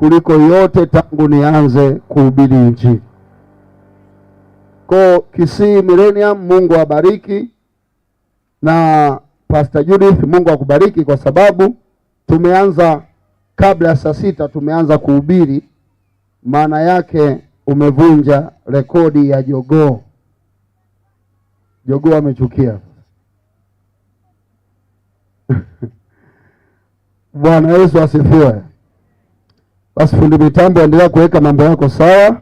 kuliko yote tangu nianze kuhubiri Injili. Kwa Kisii Millennium, Mungu awabariki, na Pastor Judith, Mungu akubariki kwa sababu tumeanza kabla ya saa 6 tumeanza kuhubiri. Maana yake umevunja rekodi ya jogoo. Jogoo amechukia. Bwana Yesu asifiwe. Basi fundi mitambo, endelea kuweka mambo yako sawa.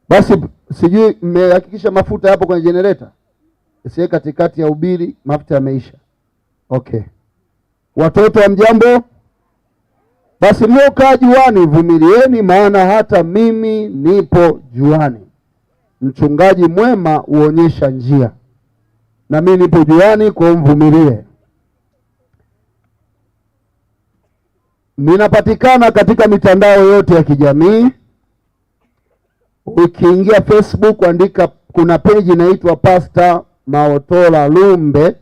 Basi sijui mmehakikisha mafuta yapo kwenye generator? Isiwe katikati ya ubiri mafuta yameisha. Okay. Watoto wa mjambo? Basi mliokaa juani vumilieni, maana hata mimi nipo juani. Mchungaji mwema huonyesha njia, na mimi nipo juani, kwa hiyo mvumilie. Ninapatikana katika mitandao yote ya kijamii. Ukiingia Facebook andika, kuna page inaitwa Pastor Maotola Lumbe,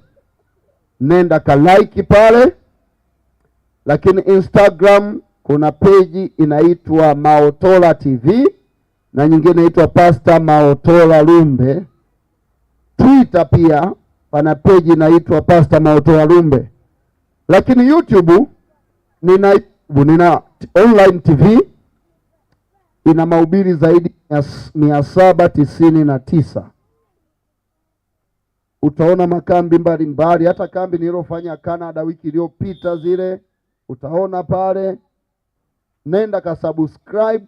nenda ka like pale. Lakini Instagram kuna page inaitwa Maotola TV na nyingine inaitwa Pastor Maotola Lumbe. Twitter pia pana page inaitwa Pastor Maotola Lumbe. Lakini YouTube nina online TV ina mahubiri zaidi ya 799. Utaona makambi mbalimbali, hata kambi nililofanya Canada wiki iliyopita zile utaona pale. Nenda ka subscribe,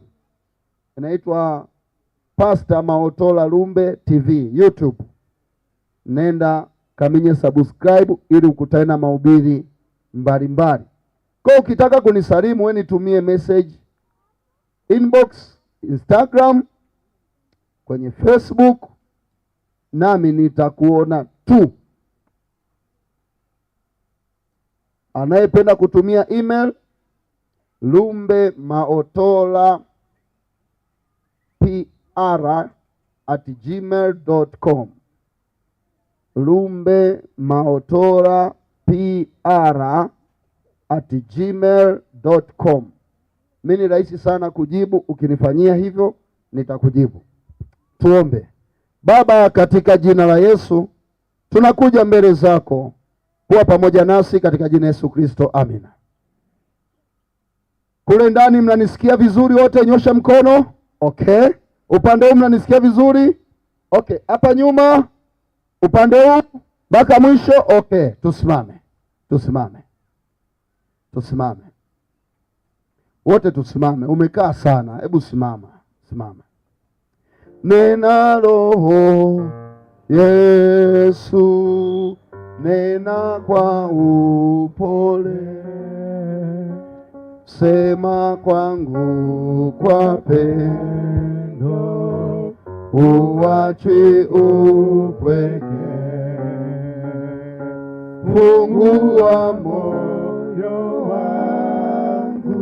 inaitwa Pastor Maotola Lumbe TV YouTube. Nenda kaminye subscribe ili ukutane na mahubiri mbalimbali. Kwa ukitaka kunisalimu wewe nitumie message inbox Instagram, kwenye Facebook, nami nitakuona tu. Anayependa kutumia email lumbemaotola.pr@gmail.com, lumbemaotola.pr@gmail.com. Mimi ni rahisi sana kujibu, ukinifanyia hivyo nitakujibu. Tuombe. Baba, katika jina la Yesu tunakuja mbele zako, kuwa pamoja nasi katika jina Yesu Kristo, amina. Kule ndani mnanisikia vizuri wote? Nyosha mkono. Okay. Upande huu mnanisikia vizuri? Okay. Hapa nyuma, upande huu mpaka mwisho. Okay, tusimame. Tusimame. Tusimame. Wote tusimame. Umekaa sana. Hebu simama. Simama. Nena Roho Yesu, nena kwa upole, sema kwangu kwa pendo, uachi upweke, fungua moyo wangu,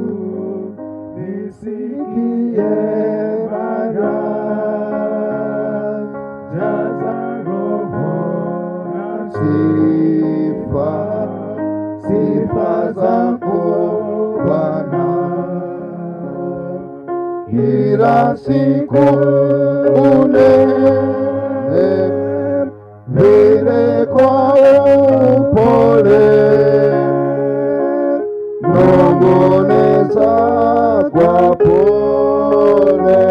nisikie baraka, jaza roho na sifa, sifa zako Bwana, kila siku unene vile kwa upole, nong'oneza kwa pole,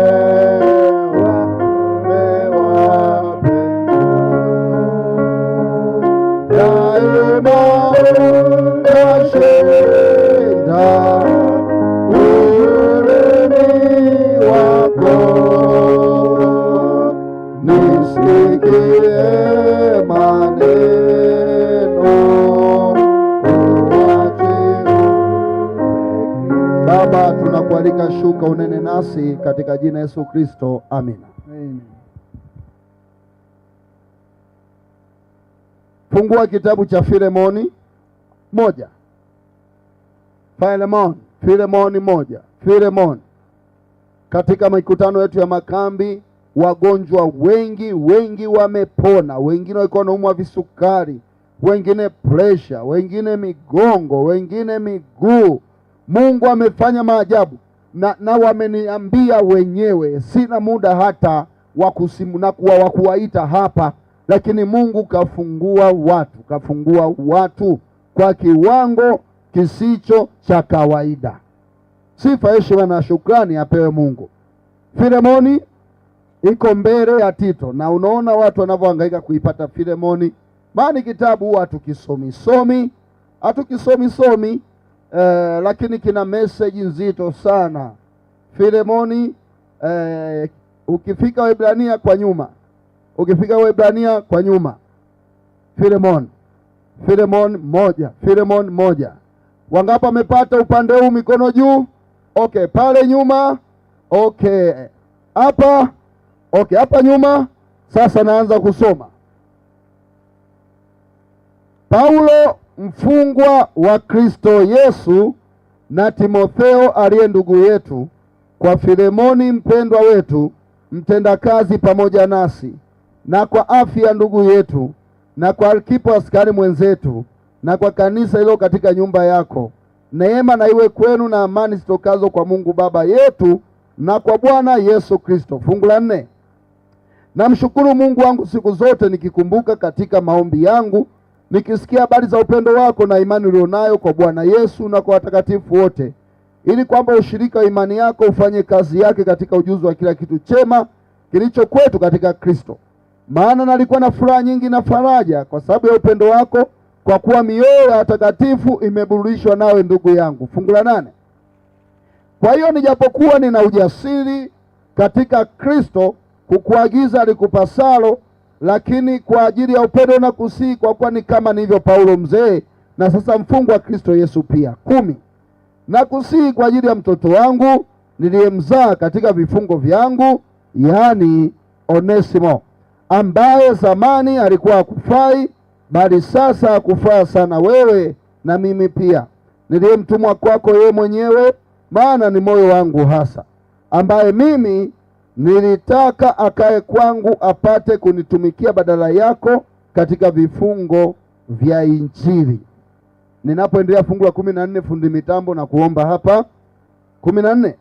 wale wapendwa, daima utashinda uremi wako, nisikie maneno uache. Baba, tunakualika shuka unene nasi katika jina Yesu Kristo, amina. Amen. Fungua kitabu cha Filemoni 1. Filemoni 1. Filemoni. Katika mikutano yetu ya makambi, wagonjwa wengi wengi wamepona. Wengine walikuwa wanaumwa visukari, wengine pressure, wengine migongo, wengine miguu. Mungu amefanya maajabu. na wameniambia wenyewe, sina muda hata wa kusimu na wa kuwaita hapa, lakini Mungu kafungua watu, kafungua watu kwa kiwango kisicho cha kawaida. Sifa, heshima na shukrani apewe Mungu. Filemoni iko mbele ya Tito, na unaona watu wanavyohangaika kuipata Filemoni, maana kitabu huwa hatukisomi somi, lakini kina message nzito sana. Filemoni, ukifika Waebrania kwa nyuma, ukifika Waebrania kwa nyuma, Filemon 1, Filemon 1. Wangapi wamepata upande huu? Mikono juu. Okay, pale nyuma. Okay, hapa. Okay, hapa nyuma. Sasa naanza kusoma. Paulo mfungwa wa Kristo Yesu na Timotheo aliye ndugu yetu, kwa Filemoni mpendwa wetu, mtendakazi pamoja nasi, na kwa Afia ndugu yetu, na kwa Arkipo askari mwenzetu, na kwa kanisa hilo katika nyumba yako. Neema na iwe kwenu na amani zitokazo kwa Mungu Baba yetu na kwa Bwana Yesu Kristo. Fungu la 4. Namshukuru Mungu wangu siku zote nikikumbuka katika maombi yangu, nikisikia habari za upendo wako na imani ulionayo kwa Bwana Yesu na kwa watakatifu wote, ili kwamba ushirika wa imani yako ufanye kazi yake katika ujuzi wa kila kitu chema kilicho kwetu katika Kristo. Maana nalikuwa na furaha nyingi na faraja kwa sababu ya upendo wako, kwa kuwa mioyo ya watakatifu imeburudishwa nawe, ndugu yangu. Fungu la 8. Kwa hiyo nijapokuwa nina ujasiri katika Kristo kukuagiza likupasalo, lakini kwa ajili ya upendo na kusihi, kwa kuwa ni kama nilivyo Paulo mzee na sasa mfungwa wa Kristo Yesu pia. 10. Na kusihi kwa ajili ya mtoto wangu niliyemzaa katika vifungo vyangu, yaani Onesimo, ambaye zamani alikuwa hakufai, bali sasa hakufaa sana wewe na mimi pia, niliyemtumwa kwako yeye mwenyewe, maana ni moyo wangu hasa, ambaye mimi nilitaka akae kwangu apate kunitumikia badala yako katika vifungo vya Injili. Ninapoendelea fungu la 14, fundi mitambo na kuomba hapa. 14.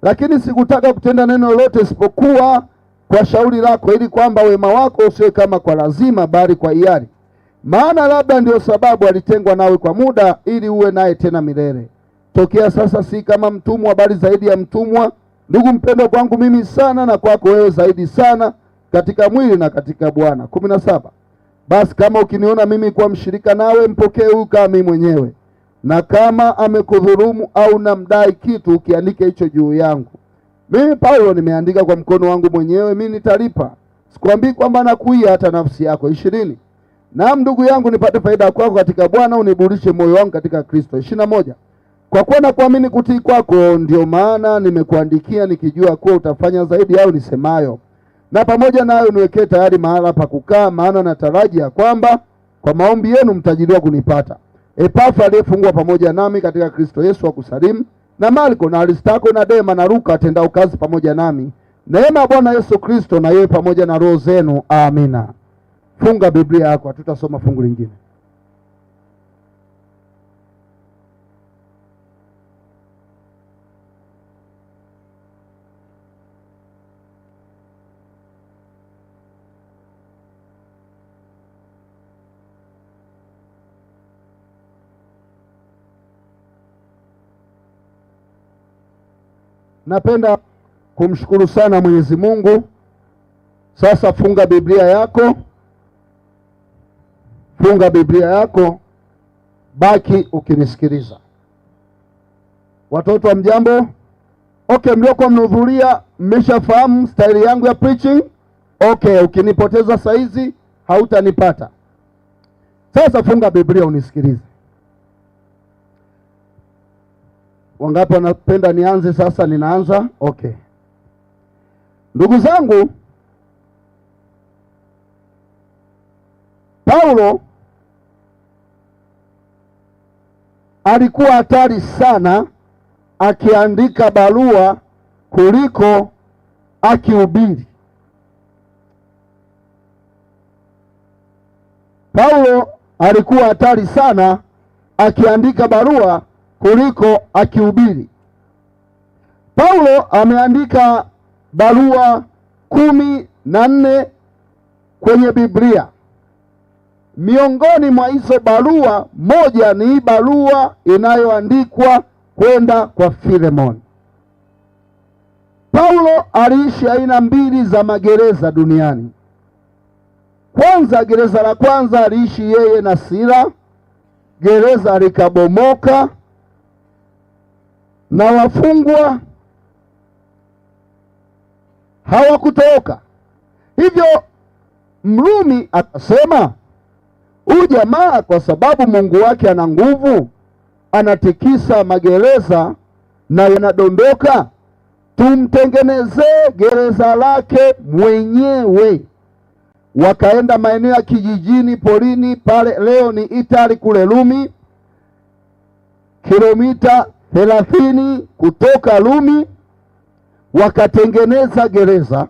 Lakini sikutaka kutenda neno lolote isipokuwa kwa shauri lako, ili kwamba wema wako usiwe kama kwa lazima, bali kwa hiari. Maana labda ndio sababu alitengwa nawe kwa muda, ili uwe naye tena milele. Tokea sasa si kama mtumwa, bali zaidi ya mtumwa, ndugu mpendwa kwangu mimi sana, na kwako wewe zaidi sana, katika mwili na katika Bwana. 17. Basi kama ukiniona mimi kuwa mshirika nawe, mpokee huyu kama mimi mwenyewe. Na kama amekudhulumu au namdai kitu, ukiandike hicho juu yangu. Mimi Paulo nimeandika kwa mkono wangu mwenyewe, mimi nitalipa. Sikwambii kwamba nakuia hata nafsi yako. 20. Naam ndugu yangu, nipate faida kwako katika Bwana, uniburudishe moyo wangu katika Kristo. 21. Kwa kuwa nakuamini kutii kwako, ndio maana nimekuandikia nikijua kuwa utafanya zaidi au nisemayo. Na pamoja nayo niwekee tayari mahala pa kukaa, maana natarajia kwamba kwa maombi yenu mtajiliwa kunipata. Epafra aliyefungwa pamoja nami katika Kristo Yesu akusalimu, na Marko na Aristarko na Dema na Luka atendao kazi pamoja nami. Neema ya Bwana Yesu Kristo na yeye pamoja na roho zenu. Amina. Funga Biblia yako, hatutasoma fungu lingine. Napenda kumshukuru sana Mwenyezi Mungu. Sasa funga Biblia yako. Funga Biblia yako. Baki ukinisikiliza. Watoto wa mjambo? Okay, mliokuwa mnahudhuria mmeshafahamu staili yangu ya preaching? Okay, ukinipoteza saizi hautanipata. Sasa funga Biblia unisikilize. Wangapi wanapenda nianze sasa? Ninaanza. Okay. Ndugu zangu, Paulo alikuwa hatari sana akiandika barua kuliko akihubiri. Paulo alikuwa hatari sana akiandika barua kuliko akihubiri. Paulo ameandika barua 14 kwenye Biblia. Miongoni mwa hizo barua, moja ni barua inayoandikwa kwenda kwa Filemoni. Paulo aliishi aina mbili za magereza duniani. Kwanza, gereza la kwanza aliishi yeye na Sila, gereza likabomoka na wafungwa hawakutoroka. Hivyo Mrumi akasema, huyu jamaa kwa sababu Mungu wake ana nguvu, anatikisa magereza na yanadondoka, tumtengenezee gereza lake mwenyewe. Wakaenda maeneo ya kijijini, porini pale, leo ni Itali kule Rumi, kilomita 30 kutoka Rumi, wakatengeneza gereza,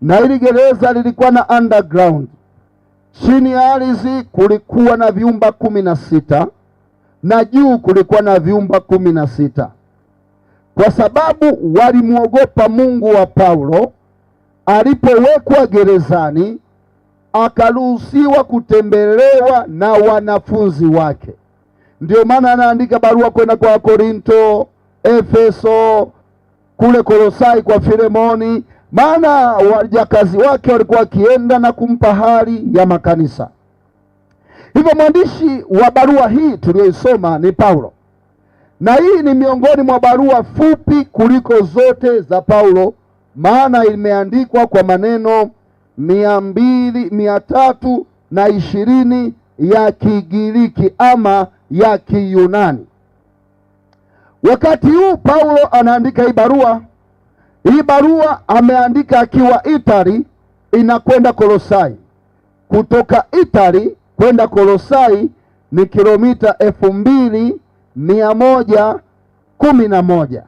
na hili gereza lilikuwa na underground. Chini ya ardhi kulikuwa na vyumba 16 na juu kulikuwa na vyumba 16. Kwa sababu walimwogopa Mungu wa Paulo, alipowekwa gerezani akaruhusiwa kutembelewa na wanafunzi wake. Ndio maana anaandika barua kwenda kwa Korinto, Efeso, kule Kolosai kwa Filemoni, maana wajakazi wake walikuwa wakienda na kumpa hali ya makanisa. Hivyo mwandishi wa barua hii tuliyoisoma ni Paulo, na hii ni miongoni mwa barua fupi kuliko zote za Paulo, maana imeandikwa kwa maneno 320 ya Kigiriki ama ya Kiyunani. Wakati huu Paulo anaandika hii barua. Hii barua ameandika akiwa Itali, inakwenda Kolosai. Kutoka Itali kwenda Kolosai ni kilomita 2111.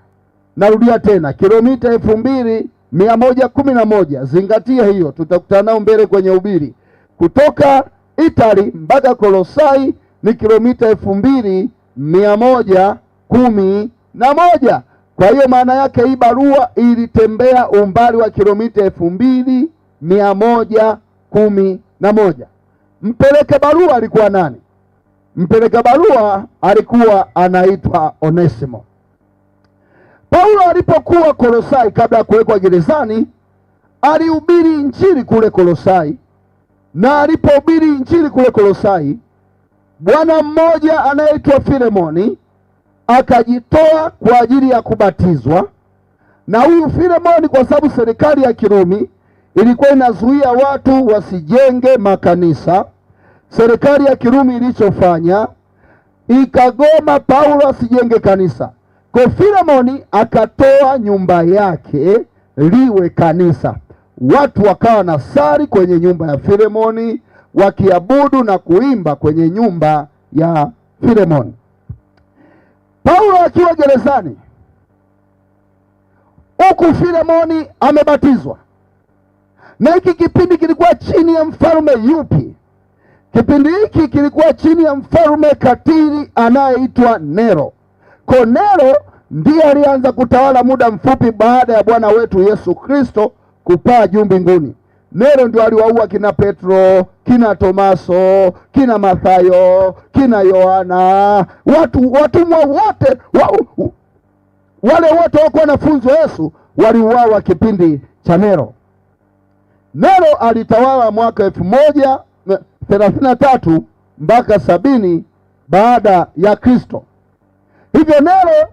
Narudia tena, kilomita 2111. Zingatia hiyo, tutakutana nao mbele kwenye ubiri. Kutoka Itali mpaka Kolosai ni kilomita 2111. Kwa hiyo maana yake hii barua ilitembea umbali wa kilomita 2111. Mpeleka barua alikuwa nani? Mpeleka barua alikuwa anaitwa Onesimo. Paulo alipokuwa Kolosai kabla ya kuwekwa gerezani, alihubiri injili kule Kolosai, na alipohubiri injili kule Kolosai, bwana mmoja anayeitwa Filemoni akajitoa kwa ajili ya kubatizwa. Na huyu Filemoni, kwa sababu serikali ya Kirumi ilikuwa inazuia watu wasijenge makanisa, serikali ya Kirumi ilichofanya ikagoma Paulo asijenge kanisa. Kwa Filemoni akatoa nyumba yake liwe kanisa. Watu wakawa na sari kwenye nyumba ya Filemoni, wakiabudu na kuimba kwenye nyumba ya Filemoni. Paulo akiwa gerezani, huku Filemoni amebatizwa. Na hiki kipindi kilikuwa chini ya mfalme yupi? Kipindi hiki kilikuwa chini ya mfalme katili anayeitwa Nero. Kwa Nero ndiye alianza kutawala muda mfupi baada ya Bwana wetu Yesu Kristo kupaa juu mbinguni. Nero ndio aliwaua kina Petro, kina Tomaso, kina Mathayo, kina Yohana, watumwa wote wale wote walikuwa wanafunzi wa Yesu waliuawa kipindi cha Nero. Nero alitawala mwaka 1033 mpaka 70 baada ya Kristo. Hivyo Nero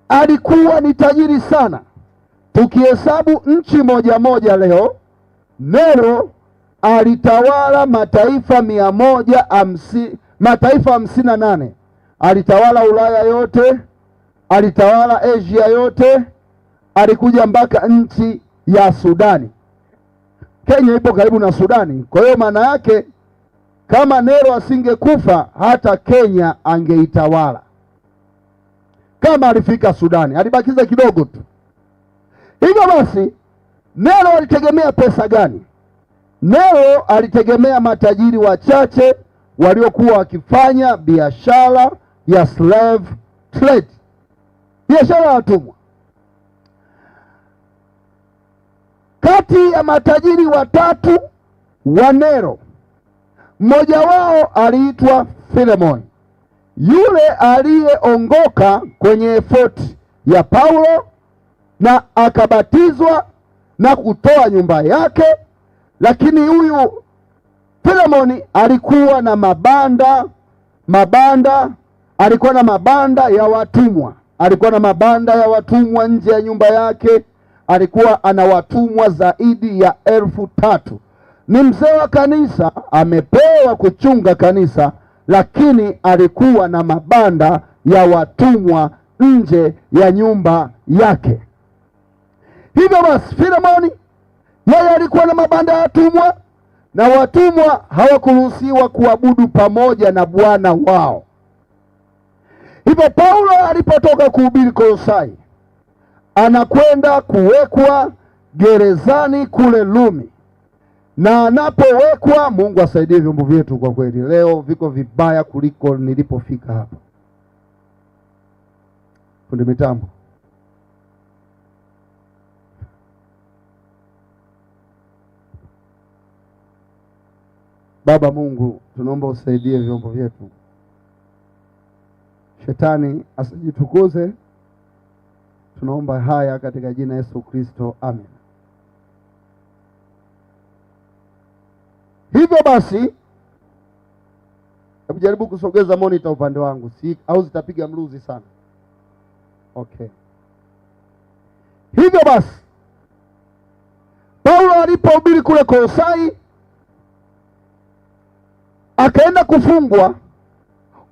alikuwa ni tajiri sana. Tukihesabu nchi moja moja leo, Nero alitawala mataifa 150, mataifa 58. Alitawala Ulaya yote, alitawala Asia yote, alikuja mpaka nchi ya Sudani. Kenya ipo karibu na Sudani. Kwa hiyo maana yake kama Nero asingekufa hata Kenya angeitawala. Kama alifika Sudani, alibakiza kidogo tu. Hivyo basi Nero alitegemea pesa gani? Nero alitegemea matajiri wachache waliokuwa wakifanya biashara ya slave trade, biashara ya watumwa. Kati ya matajiri watatu wa Nero, mmoja wao aliitwa Filemoni, yule aliyeongoka kwenye efoti ya Paulo na akabatizwa na kutoa nyumba yake. Lakini huyu Filemoni alikuwa na mabanda, alikuwa na mabanda ya watumwa, alikuwa na mabanda ya watumwa nje ya nyumba yake. Alikuwa ana watumwa zaidi ya 3,000. Ni mzee wa kanisa, amepewa kuchunga kanisa, lakini alikuwa na mabanda ya watumwa nje ya nyumba yake. Hivyo basi Filemoni yeye alikuwa na mabanda ya watumwa, na watumwa hawakuruhusiwa kuabudu pamoja na bwana wao. Hivyo Paulo alipotoka kuhubiri Kolosai, anakwenda kuwekwa gerezani kule Rumi. Na anapowekwa, Mungu asaidie vyombo vyetu kwa kweli, leo viko vibaya kuliko nilipofika hapa. Fundi mitambo, Baba Mungu, tunaomba usaidie vyombo vyetu, shetani asijitukuze. Tunaomba haya katika jina Yesu Kristo, amen. Hivyo basi, hebu jaribu kusogeza monitor upande wangu, si au zitapiga mluzi sana. Okay. Hivyo basi, Paulo alipohubiri kule Kolosai akaenda kufungwa.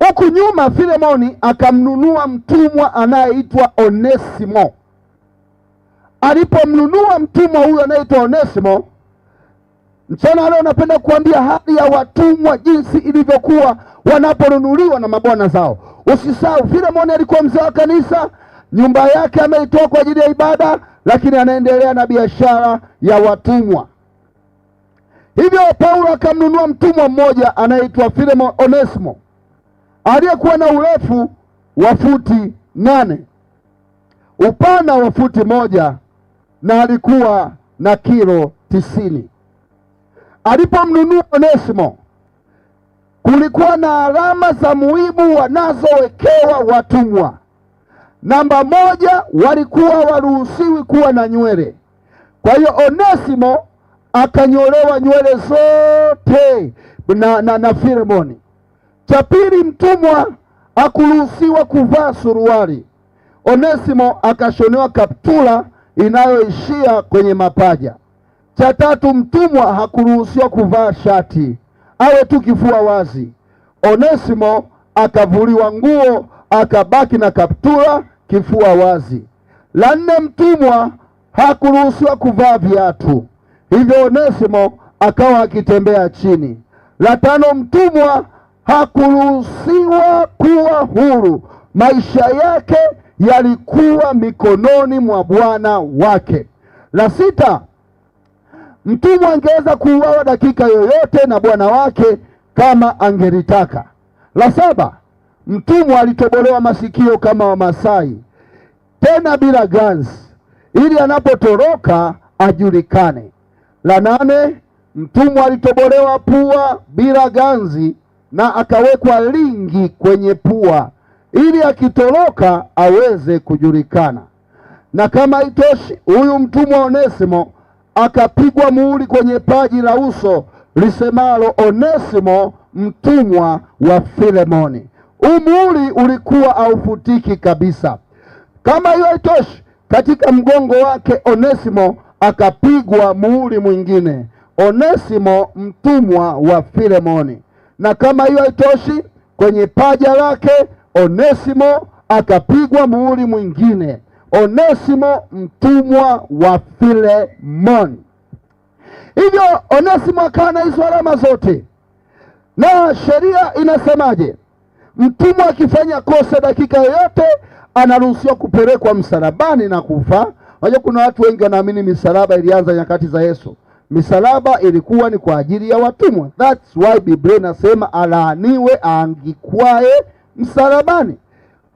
Huku nyuma Filemoni akamnunua mtumwa anayeitwa Onesimo. Alipomnunua mtumwa huyo anayeitwa Onesimo, mchana leo napenda kuambia hali ya watumwa jinsi ilivyokuwa wanaponunuliwa na mabwana zao. Usisahau Filemoni alikuwa mzee wa kanisa, nyumba yake ameitoa kwa ajili ya ibada, lakini anaendelea na biashara ya watumwa. Hivyo Paulo akamnunua mtumwa mmoja anayeitwa Filemoni Onesimo, aliyekuwa na urefu wa futi 8, upana wa futi 1, na alikuwa na kilo 90. Alipomnunua Onesimo, kulikuwa na alama za muhimu wanazowekewa watumwa. Namba 1, walikuwa waruhusiwi kuwa na nywele. Kwa hiyo Onesimo akanyolewa nywele zote na Filemoni. Cha pili, mtumwa hakuruhusiwa kuvaa suruali. Onesimo akashonewa kaptula inayoishia kwenye mapaja. Cha tatu, mtumwa hakuruhusiwa kuvaa shati, awe tu kifua wazi. Onesimo akavuliwa nguo, akabaki na kaptula kifua wazi. La nne, mtumwa hakuruhusiwa kuvaa viatu, hivyo Onesimo akawa akitembea chini. La tano, mtumwa hakuruhusiwa kuwa huru, maisha yake yalikuwa mikononi mwa bwana wake. La sita, mtumwa angeweza kuuawa dakika yoyote na bwana wake kama angelitaka. La saba, mtumwa alitobolewa masikio kama Wamasai, tena bila ganzi, ili anapotoroka ajulikane. La nane, mtumwa alitobolewa pua bila ganzi na akawekwa lingi kwenye pua ili akitoroka aweze kujulikana. Na kama haitoshi, huyu mtumwa Onesimo akapigwa muhuri kwenye paji la uso lisemalo Onesimo mtumwa wa Filemoni. Huu muhuri ulikuwa haufutiki kabisa. Kama hiyo haitoshi, katika mgongo wake Onesimo akapigwa muhuri mwingine, Onesimo mtumwa wa Filemoni. Na kama hiyo haitoshi, kwenye paja lake Onesimo akapigwa muhuri mwingine, Onesimo mtumwa wa Filemoni. Hivyo Onesimo akawa na hizo alama zote. Na sheria inasemaje? Mtumwa akifanya kosa dakika yoyote anaruhusiwa kupelekwa msalabani na kufa. Unajua kuna watu wengi wanaamini misalaba ilianza nyakati za Yesu. Misalaba ilikuwa ni kwa ajili ya watumwa. That's why Biblia inasema alaaniwe aangikwae msalabani.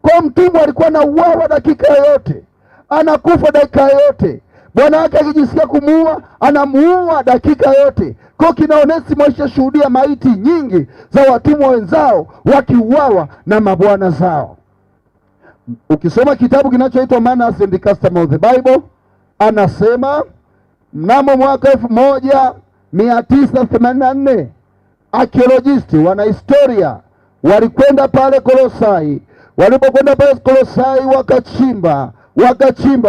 Kwa mtumwa alikuwa anauawa dakika yoyote, anakufa dakika yoyote. Bwana wake akijisikia kumuua anamuua dakika yote. Kwa kina Onesimo alishashuhudia maiti nyingi za watumwa wenzao wakiuawa na mabwana zao. Ukisoma kitabu kinachoitwa Manners and Custom of the Bible, anasema mnamo mwaka 1984 archaeologists, wanahistoria walikwenda pale Kolosai. Walipokwenda pale Kolosai wakachimba,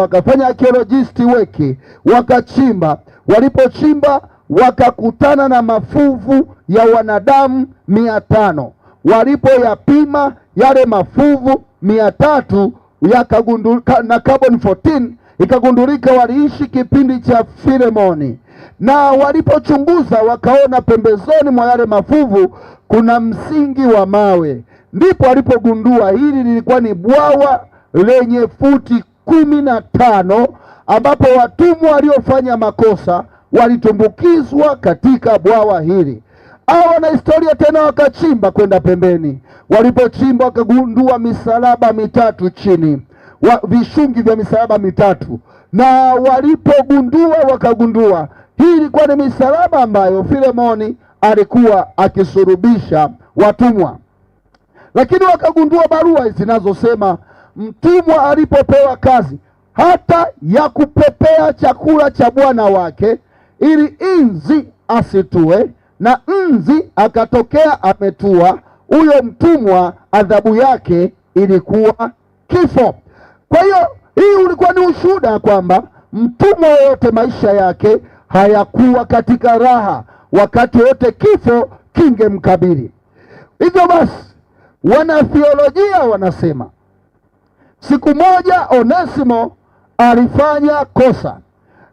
wakafanya archaeologist weki, wakachimba. Walipochimba wakakutana na mafuvu ya wanadamu 500. Walipoyapima yale mafuvu 300 yakagundulika na carbon 14 ikagundulika waliishi kipindi cha Filemoni. Na walipochunguza wakaona pembezoni mwa yale mafuvu kuna msingi wa mawe. Ndipo walipogundua hili lilikuwa ni bwawa lenye futi 15 ambapo watumwa waliofanya makosa walitumbukizwa katika bwawa hili. Hao wanahistoria tena wakachimba kwenda pembeni. Walipochimba wakagundua misalaba mitatu chini, vishungi vya misalaba mitatu. Na walipogundua wakagundua hii ilikuwa ni misalaba ambayo Filemoni alikuwa akisurubisha watumwa. Lakini wakagundua barua zinazosema mtumwa alipopewa kazi hata ya kupepea chakula cha bwana wake ili inzi asitue, na nzi akatokea ametua, huyo mtumwa adhabu yake ilikuwa kifo. Kwa hiyo hii ulikuwa ni ushuhuda kwamba mtumwa yote maisha yake hayakuwa katika raha, wakati wote kifo kingemkabili. Hivyo basi wanatheolojia wanasema siku moja Onesimo alifanya kosa,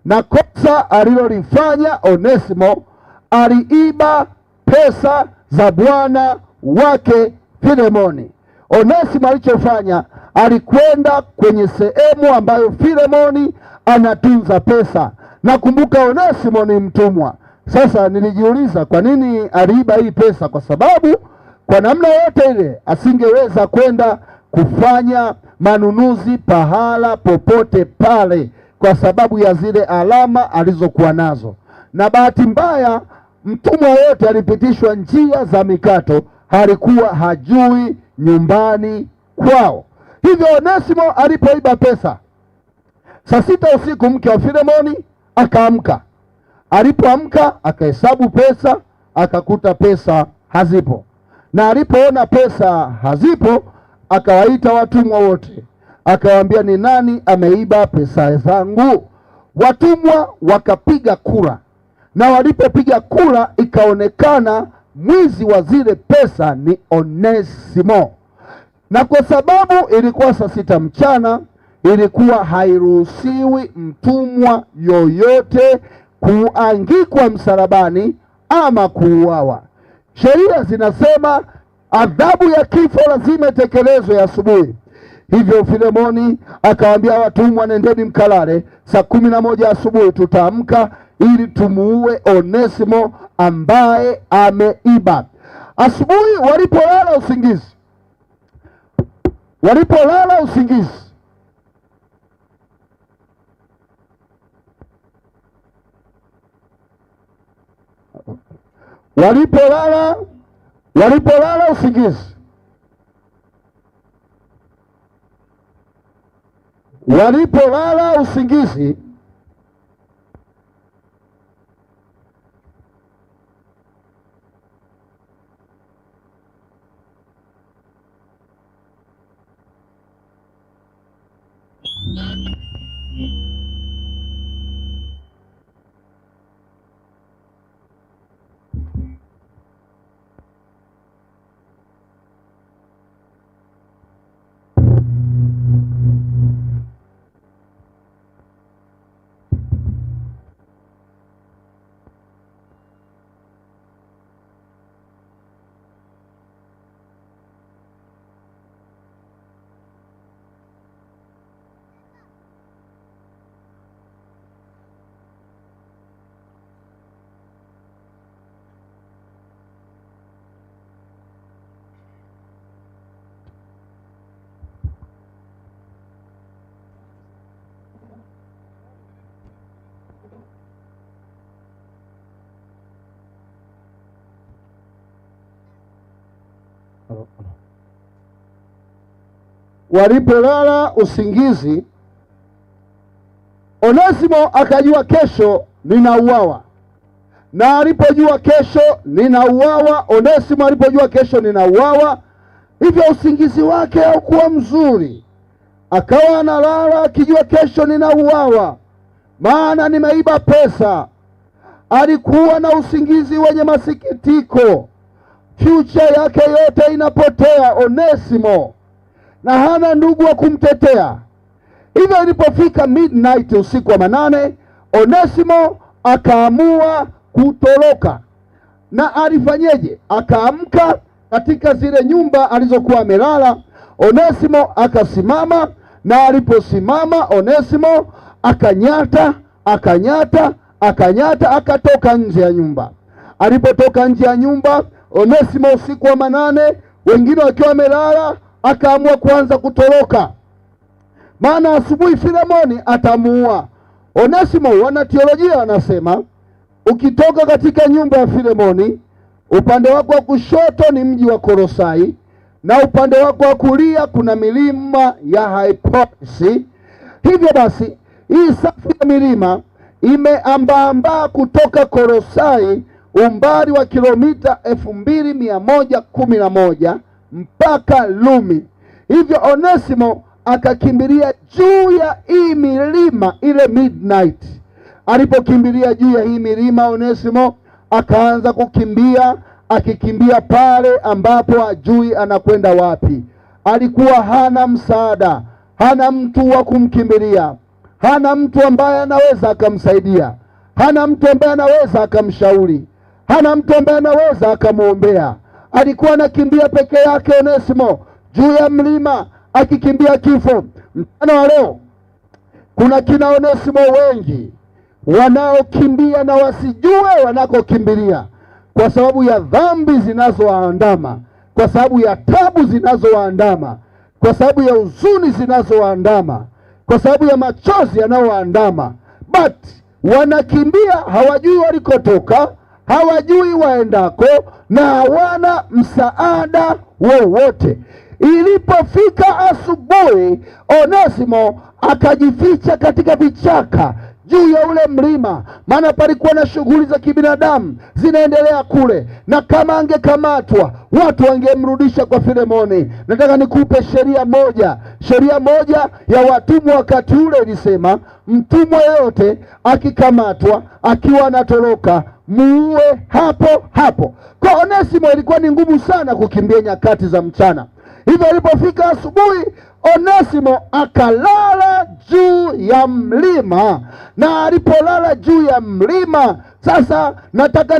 na kosa alilolifanya Onesimo, aliiba pesa za bwana wake Filemoni. Onesimo alichofanya, alikwenda kwenye sehemu ambayo Filemoni anatunza pesa. Na kumbuka Onesimo ni mtumwa. Sasa nilijiuliza kwa nini aliiba hii pesa, kwa sababu kwa namna yote ile asingeweza kwenda kufanya manunuzi pahala popote pale kwa sababu ya zile alama alizokuwa nazo. Na bahati mbaya mtumwa yote alipitishwa njia za mikato, alikuwa hajui nyumbani kwao. Hivyo Onesimo alipoiba pesa saa 6 usiku, mke wa Filemoni akaamka. Alipoamka akahesabu pesa, akakuta pesa hazipo. Na alipoona pesa hazipo, akawaita watumwa wote, akawaambia ni nani ameiba pesa zangu? Watumwa wakapiga kura, na walipopiga kura ikaonekana mwizi wa zile pesa ni Onesimo. Na kwa sababu ilikuwa saa 6 mchana, ilikuwa hairuhusiwi mtumwa yoyote kuangikwa msalabani ama kuuawa. Sheria zinasema adhabu ya kifo lazima itekelezwe asubuhi. Hivyo Filemoni akawaambia watumwa, nendeni mkalale, saa 11 asubuhi tutaamka ili tumuue Onesimo ambaye ameiba. Asubuhi walipolala usingizi, walipolala usingizi, walipolala usingizi, Hello, hello. Walipolala usingizi, Onesimo akajua kesho ninauawa. Na alipojua kesho ninauawa, Onesimo alipojua kesho ninauawa, hivyo usingizi wake haukuwa mzuri. Akawa analala akijua kesho ninauawa, maana nimeiba pesa. Alikuwa na usingizi wenye masikitiko. Future yake yote inapotea, Onesimo, na hana ndugu wa kumtetea. Hivyo ilipofika midnight, usiku wa manane, Onesimo akaamua kutoroka. Na alifanyeje? Akaamka katika zile nyumba alizokuwa amelala. Onesimo akasimama, na aliposimama Onesimo akanyata, akanyata, akanyata, akatoka nje ya nyumba. Alipotoka nje ya nyumba Onesimo usiku wa manane, wengine wakiwa wamelala, akaamua kuanza kutoroka, maana asubuhi Filemoni atamuua. Onesimo, wanateolojia wanasema ukitoka katika nyumba ya Filemoni, upande wako wa kushoto ni mji wa Kolosai na upande wako wa kulia kuna milima ya Hyposi. Hivyo basi hii safu ya milima imeambaambaa kutoka Kolosai umbali wa kilomita 2111 mpaka Lumi. Hivyo Onesimo akakimbilia juu ya hii milima ile midnight. Alipokimbilia juu ya hii milima, Onesimo akaanza kukimbia, akikimbia pale ambapo hajui anakwenda wapi. Alikuwa hana msaada, hana mtu wa kumkimbilia, hana mtu ambaye anaweza akamsaidia, hana mtu ambaye anaweza akamshauri, hana mtu ambaye anaweza akamwombea. Alikuwa anakimbia peke yake Onesimo juu ya mlima, akikimbia kifo. Mchana wa leo kuna kina Onesimo wengi wanaokimbia na wasijue wanakokimbilia, kwa sababu ya dhambi zinazowaandama, kwa sababu ya tabu zinazowaandama, kwa sababu ya huzuni zinazowaandama, kwa sababu ya machozi yanayowaandama. But wanakimbia, hawajui walikotoka, hawajui waendako, na hawana msaada wowote. Ilipofika asubuhi, Onesimo akajificha katika vichaka juu ya ule mlima, maana palikuwa na shughuli za kibinadamu zinaendelea kule, na kama angekamatwa watu wangemrudisha kwa Filemoni. Nataka nikupe sheria moja. Sheria moja ya watumwa wakati ule ilisema, mtumwa yeyote akikamatwa akiwa anatoroka muue hapo hapo. Kwa Onesimo ilikuwa ni ngumu sana kukimbia nyakati za mchana. Hivyo alipofika asubuhi, Onesimo akalala juu ya mlima, na alipolala juu ya mlima, sasa nataka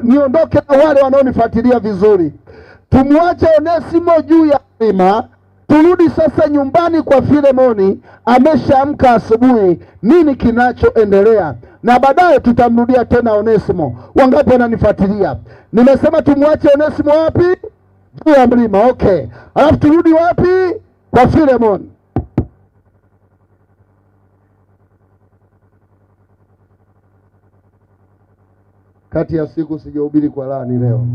niondoke na wale wanaonifuatilia vizuri. Tumwache Onesimo juu ya mlima, turudi sasa nyumbani kwa Filemoni. Ameshaamka asubuhi, nini kinachoendelea? Na baadaye tutamrudia tena Onesimo. Wangapi wananifuatilia? Nimesema tumwache Onesimo wapi? Juu ya mlima. Okay, alafu turudi wapi? Kwa Filemoni. Kati ya siku sijahubiri kwa laani leo.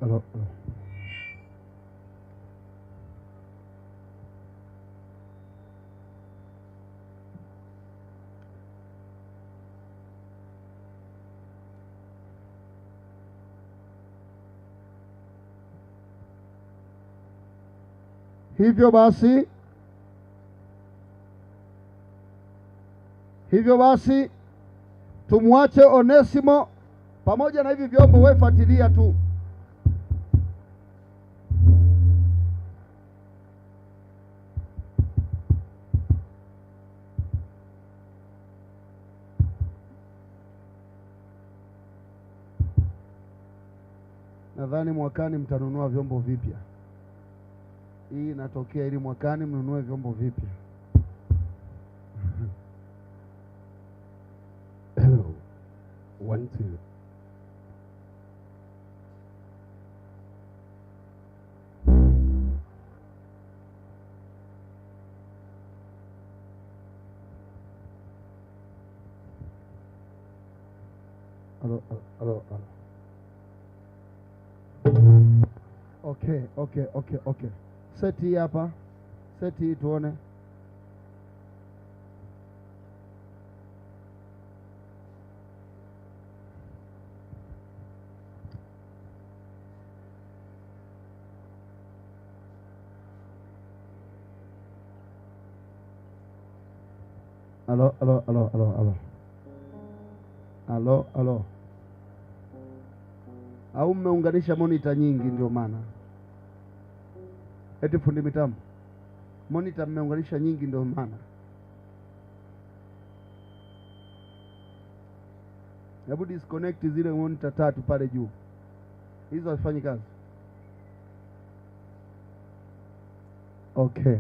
Halo, halo. Hivyo basi tumwache Onesimo pamoja na hivi vyombo, wewe fuatilia tu. Nadhani mwakani mtanunua vyombo vipya. Hii inatokea ili mwakani mnunue vyombo vipya. Hello. 1, 2. Halo, halo, halo. Okay. Seti hii hapa. Seti hii tuone. Halo, halo, halo, halo, halo. Halo, halo. Au mmeunganisha monitor nyingi ndio maana. Eti fundi mitambo. Monitor mmeunganisha nyingi ndio maana. Hebu disconnect zile monitor tatu pale juu. Hizo hazifanyi kazi. Okay.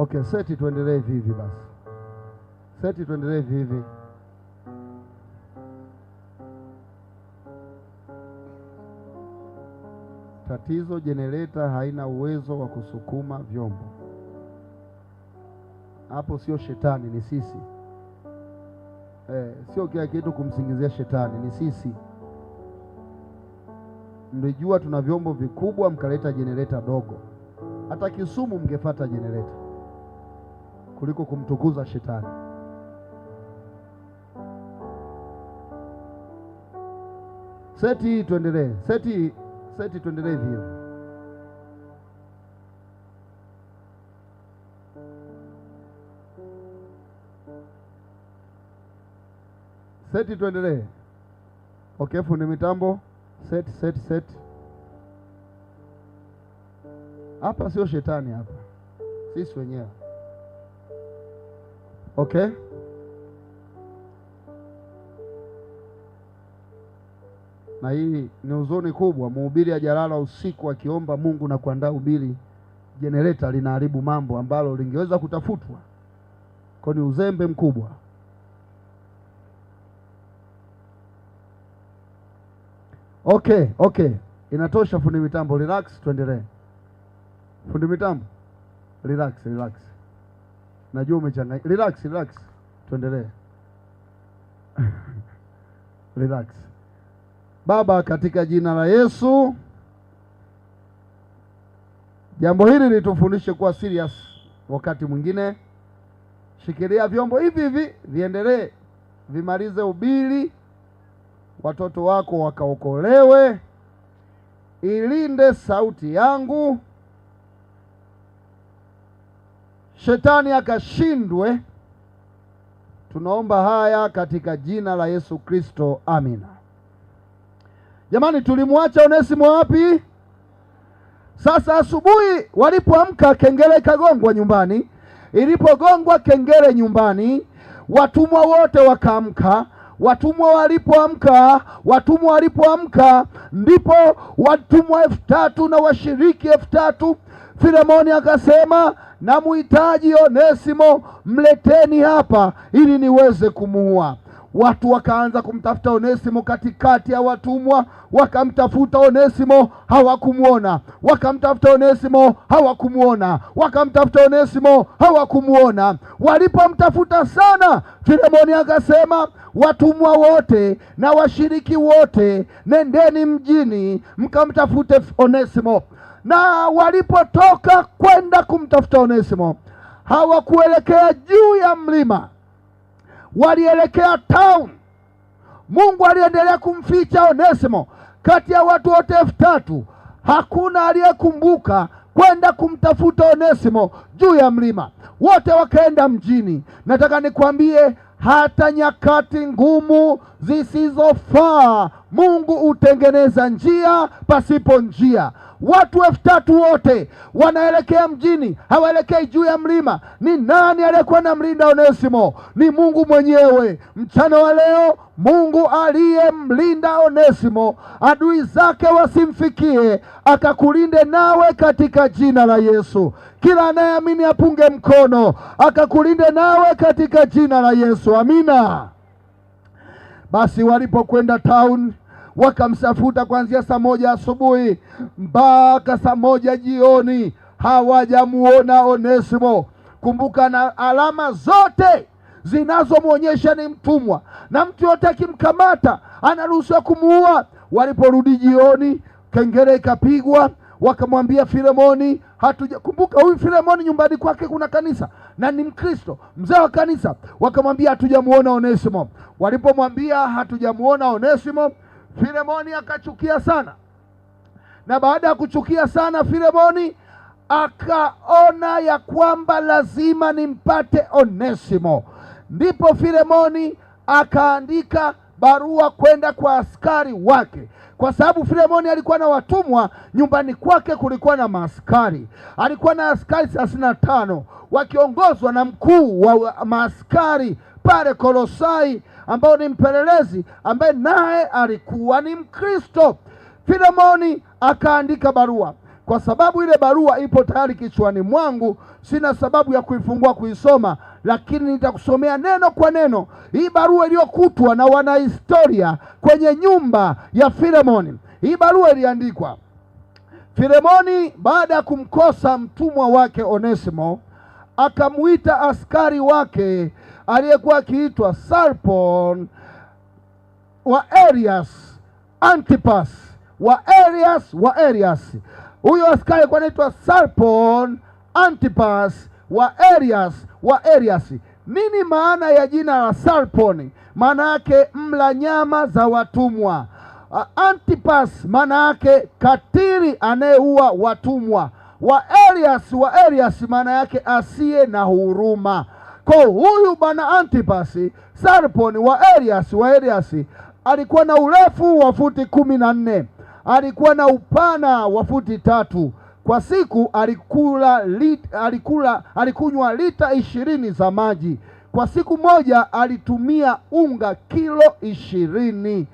Okay, seti tuendelee hivi hivi basi. Seti tuendelee hivi hivi. Tatizo, generator haina uwezo wa kusukuma vyombo. Hapo sio shetani, ni sisi. Sio kila kitu kumsingizia shetani, ni sisi. Mlijua tuna vyombo vikubwa mkaleta generator dogo. Hata Kisumu mngefata generator kuliko kumtukuza shetani. Seti tuendelee. Seti tuendelee hivi hivi. Seti tuendelee. Okay, fundi mitambo. Set. Hapa sio shetani hapa. Sisi wenyewe. Okay? Na hii ni huzuni kubwa. Mhubiri hajalala usiku akiomba Mungu na kuandaa ubiri, generator linaharibu mambo ambalo lingeweza kutafutwa. Kwa ni uzembe mkubwa. Okay. Inatosha fundi mitambo, relax, tuendelee. Fundi mitambo, relax. Najua umechanganya. Relax. Tuendelee. Relax. Baba, katika jina la Yesu, jambo hili litufundishe kuwa serious wakati mwingine. Shikilia vyombo hivi hivi viendelee, vimalize ubili, watoto wako wakaokolewe. Ilinde sauti yangu, shetani akashindwe. Tunaomba haya katika jina la Yesu Kristo, amina. Jamani, tulimwacha Onesimo wapi? Sasa asubuhi walipoamka, kengele ikagongwa nyumbani. Ilipogongwa kengele nyumbani, watumwa wote wakaamka. Watumwa walipoamka, ndipo watumwa 3,000 na washiriki 3,000. Filemoni akasema, namuhitaji Onesimo, mleteni hapa ili niweze kumuua. Watu wakaanza kumtafuta Onesimo katikati ya watumwa, wakamtafuta Onesimo hawakumuona, wakamtafuta Onesimo hawakumuona, wakamtafuta Onesimo hawakumuona. Walipomtafuta sana, Filemoni akasema, watumwa wote na washiriki wote, nendeni mjini mkamtafute Onesimo. Na walipotoka kwenda kumtafuta Onesimo, hawakuelekea juu ya mlima, walielekea town. Mungu aliendelea kumficha Onesimo kati ya watu wote 3,000. Hakuna aliyekumbuka kwenda kumtafuta Onesimo juu ya mlima. Wote wakaenda mjini. Nataka nikwambie, hata nyakati ngumu zisizofaa, Mungu hutengeneza njia pasipo njia. Watu 3,000 wote wanaelekea mjini, hawaelekei juu ya mlima. Ni nani aliyekuwa anamlinda Onesimo? Ni Mungu mwenyewe. Mchana wa leo, Mungu aliyemlinda Onesimo, adui zake wasimfikie, akakulinde nawe katika jina la Yesu. Kila anayeamini apunge mkono, akakulinde nawe katika jina la Yesu. Amina. Basi walipokwenda town, wakamtafuta kuanzia saa 1 asubuhi mpaka saa 1 jioni, hawajamuona Onesimo. Kumbuka, na alama zote zinazomwonyesha ni mtumwa, na mtu yote akimkamata anaruhusiwa kumuua. Waliporudi jioni, kengele ikapigwa, wakamwambia Filemoni, hatuja. Kumbuka huyu Filemoni nyumbani kwake kuna kanisa na ni Mkristo, mzee wa kanisa. Wakamwambia hatujamuona Onesimo. Walipomwambia hatujamuona Onesimo, Filemoni akachukia sana. Na baada ya kuchukia sana, Filemoni akaona ya kwamba lazima nimpate Onesimo. Ndipo Filemoni akaandika barua kwenda kwa askari wake. Kwa sababu Filemoni alikuwa na watumwa, nyumbani kwake kulikuwa na maaskari. Alikuwa na askari 35 wakiongozwa na mkuu wa maaskari pale Kolosai, ambao ni mpelelezi ambaye naye alikuwa ni Mkristo. Filemoni akaandika barua. Kwa sababu ile barua ipo tayari kichwani mwangu, sina sababu ya kuifungua kuisoma, lakini nitakusomea neno kwa neno hii barua iliyokutwa na wanahistoria kwenye nyumba ya Filemoni. Hii barua iliandikwa Filemoni baada ya kumkosa mtumwa wake Onesimo, akamuita askari wake aliyekuwa akiitwa Sarpon wa Arias Antipas, wa Arias wa Arias. Huyo askari alikuwa anaitwa Sarpon Antipas wa Arias wa Arias. Nini maana ya jina la Sarpon? Maana yake mla nyama za watumwa. Antipas maana yake katili anayeua watumwa. Wa Arias wa Arias maana yake asiye na huruma. Kwa huyu bwana Antipas Sarpon wa Arias wa Arias alikuwa na urefu wa futi 14, alikuwa na upana wa futi 3. Kwa siku alikunywa lita 20 za maji. Kwa siku moja alitumia unga kilo 20.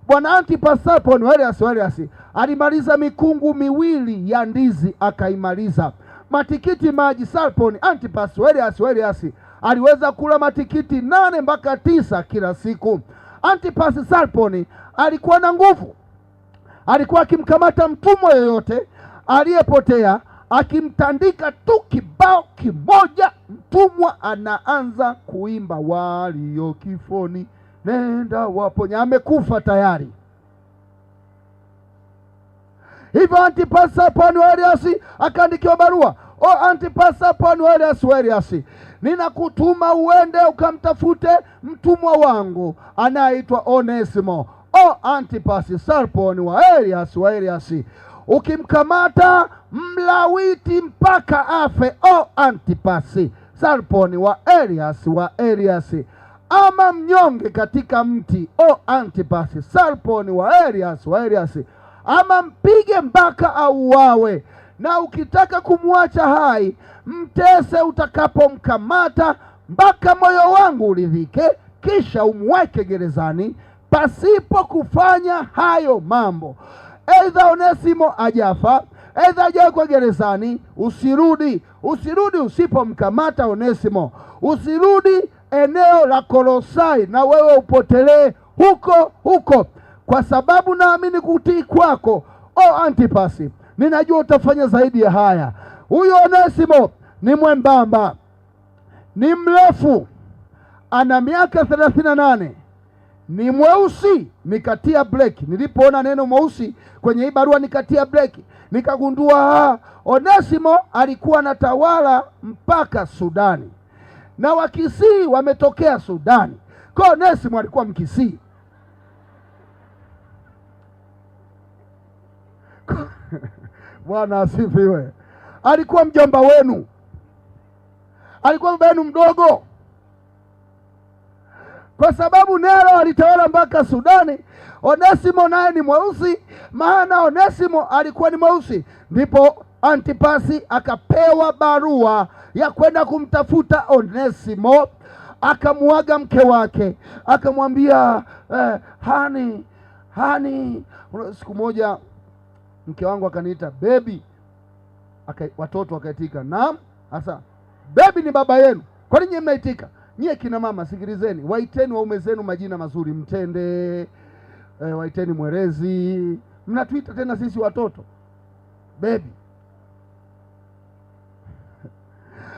Bwana Antipas Sarpon wa Arias wa Arias alimaliza mikungu miwili ya ndizi akaimaliza. Matikiti maji Sarpon Antipas wa Arias wa Arias aliweza kula matikiti 8 mpaka 9 kila siku. Antipas Sarpon alikuwa na nguvu. Alikuwa akimkamata mtumwa yoyote aliyepotea, akimtandika tu kibao kimoja, mtumwa anaanza kuimba walio kifoni nenda waponya, amekufa tayari. Hivyo Antipas Sarpon wa Arias akaandikiwa barua, O Antipas Sarpon wa Elias wa Elias, ninakutuma uende ukamtafute mtumwa wangu anayeitwa Onesimo. O Antipas Sarpon wa Elias wa Elias, ukimkamata mlawiti mpaka afe. O Antipas Sarpon wa Elias wa Elias, ama mnyonge katika mti. O Antipas Sarpon wa Elias wa Elias, ama mpige mpaka auawe. Na ukitaka kumwacha hai, mtese utakapomkamata mpaka moyo wangu uridhike, kisha umweke gerezani pasipo kufanya hayo mambo. Aidha Onesimo ajafa, aidha hajawekwa gerezani, usirudi. Usirudi usipomkamata Onesimo. Usirudi eneo la Kolosai, na wewe upotelee huko huko, kwa sababu naamini kutii kwako. O Antipasi, ninajua utafanya zaidi ya haya. Huyu Onesimo ni mwembamba, ni mrefu, ana miaka 38, ni mweusi. Nikatia breki nilipoona neno mweusi kwenye hii barua, nikatia breki, nikagundua Onesimo alikuwa anatawala mpaka Sudani, na Wakisii wametokea Sudani. Kwa Onesimo alikuwa Mkisii. Bwana asifiwe. Alikuwa mjomba wenu, alikuwa baba yenu mdogo, kwa sababu Nero alitawala mpaka Sudani. Onesimo naye ni mweusi, maana Onesimo alikuwa ni mweusi. Ndipo Antipasi akapewa barua ya kwenda kumtafuta Onesimo, akamuaga mke wake, akamwambia hani hani. Siku moja mke wangu akaniita baby, watoto wakaitika naam. Sasa baby ni baba yenu, kwa nini mnaitika? Nyie kina mama sikilizeni, waiteni waume zenu majina mazuri, mtende, waiteni mwerezi. Mnatuita tena sisi watoto baby.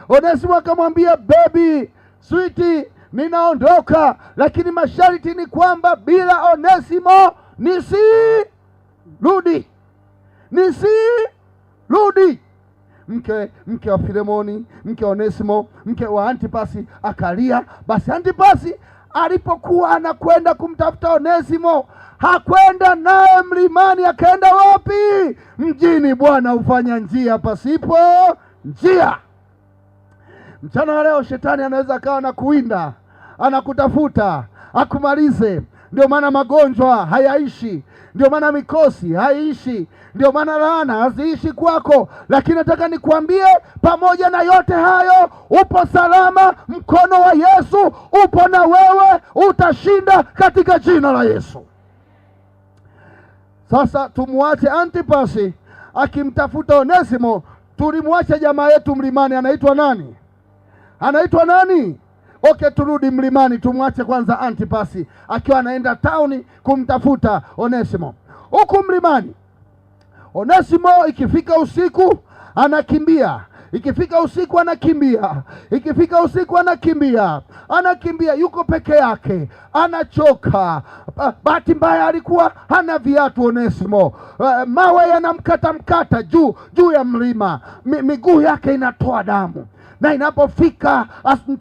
Onesimo akamwambia baby, sweetie, ninaondoka, lakini masharti ni kwamba bila Onesimo nisirudi, nisirudi. Mke wa Filemoni, mke wa Onesimo, mke wa Antipasi akalia. Basi Antipasi alipokuwa anakwenda kumtafuta Onesimo, hakwenda naye mlimani, akaenda wapi? Mjini. Bwana hufanya njia pasipo njia. Mchana wa leo shetani anaweza akawa anakuwinda, anakutafuta akumalize. Ndio maana magonjwa hayaishi, ndio maana mikosi haiishi, ndio maana laana haziishi kwako. Lakini nataka nikuambie, pamoja na yote hayo, upo salama. Mkono wa Yesu upo na wewe, utashinda katika jina la Yesu. Sasa tumuache Antipasi akimtafuta Onesimo. Tulimwacha jamaa yetu mlimani, anaitwa nani? Anaitwa nani? Okay, turudi mlimani, tumwache kwanza Antipasi akiwa anaenda tauni kumtafuta Onesimo. Huku mlimani Onesimo ikifika usiku anakimbia, ikifika usiku anakimbia, ikifika usiku anakimbia, anakimbia, yuko peke yake, anachoka. Bahati mbaya alikuwa hana viatu Onesimo. Mawe yanamkata mkata juu ya mlima, miguu yake inatoa damu, na inapofika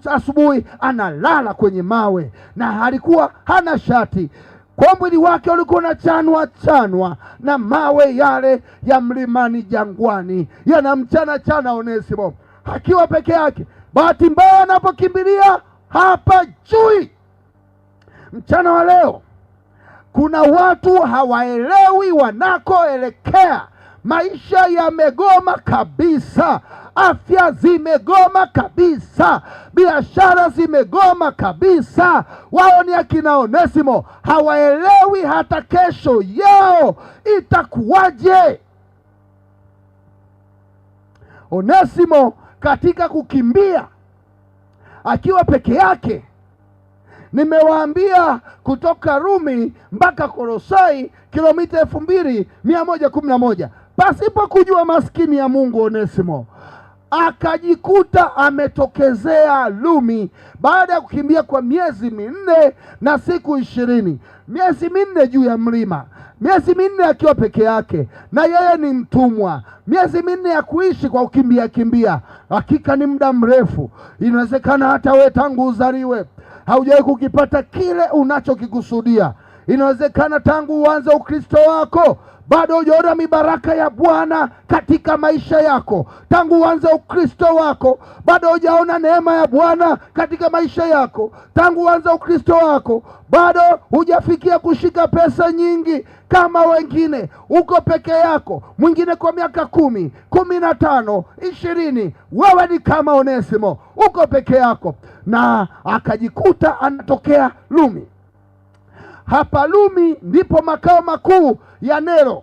asubuhi analala kwenye mawe, na alikuwa hana shati. Kwa mwili wake ulikuwa unachanwa chanwa na mawe yale ya mlimani jangwani, yanamchana chana Onesimo akiwa peke yake. Bahati mbaya anapokimbilia hapa jui. Mchana wa leo kuna watu hawaelewi wanakoelekea. Maisha yamegoma kabisa, afya zimegoma kabisa, biashara zimegoma kabisa. Wao ni akina Onesimo, hawaelewi hata kesho yao itakuwaje. Onesimo katika kukimbia akiwa peke yake, nimewaambia kutoka Rumi mpaka Kolosai kilomita 2111, pasipo kujua maskini ya Mungu Onesimo Akajikuta ametokezea Rumi baada ya kukimbia kwa miezi 4 na siku 20. Miezi 4 juu ya mlima, miezi 4 akiwa peke yake, na yeye ni mtumwa. Miezi 4 ya kuishi kwa kukimbia kimbia, hakika ni muda mrefu. Inawezekana hata we tangu uzaliwe haujawahi kukipata kile unachokikusudia. Inawezekana tangu uanze Ukristo wako bado hujaona mibaraka ya Bwana katika maisha yako. Tangu uanze Ukristo wako bado hujaona neema ya Bwana katika maisha yako. Tangu uanze Ukristo wako bado hujafikia kushika pesa nyingi kama wengine. Uko peke yako, mwingine kwa miaka 10, 15, 20. Wewe ni kama Onesimo, uko peke yako. Na akajikuta anatokea Rumi. Hapa Rumi ndipo makao makuu ya Nero.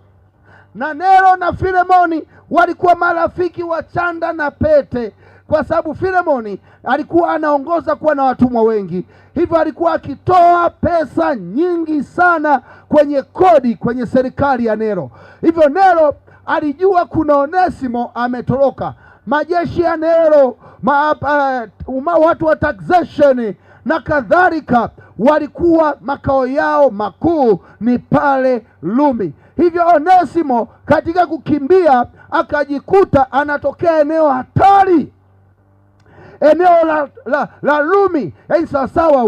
Na Nero na Filemoni walikuwa marafiki wa chanda na pete, kwa sababu Filemoni alikuwa anaongoza kuwa na watumwa wengi. Hivyo alikuwa akitoa pesa nyingi sana kwenye kodi kwenye serikali ya Nero. Hivyo Nero alijua kuna Onesimo ametoroka. Majeshi ya Nero, watu wa taxation na kadhalika walikuwa makao yao makuu ni pale Rumi. Hivyo Onesimo katika kukimbia akajikuta anatokea eneo hatari, eneo la Rumi. Yaani sawasawa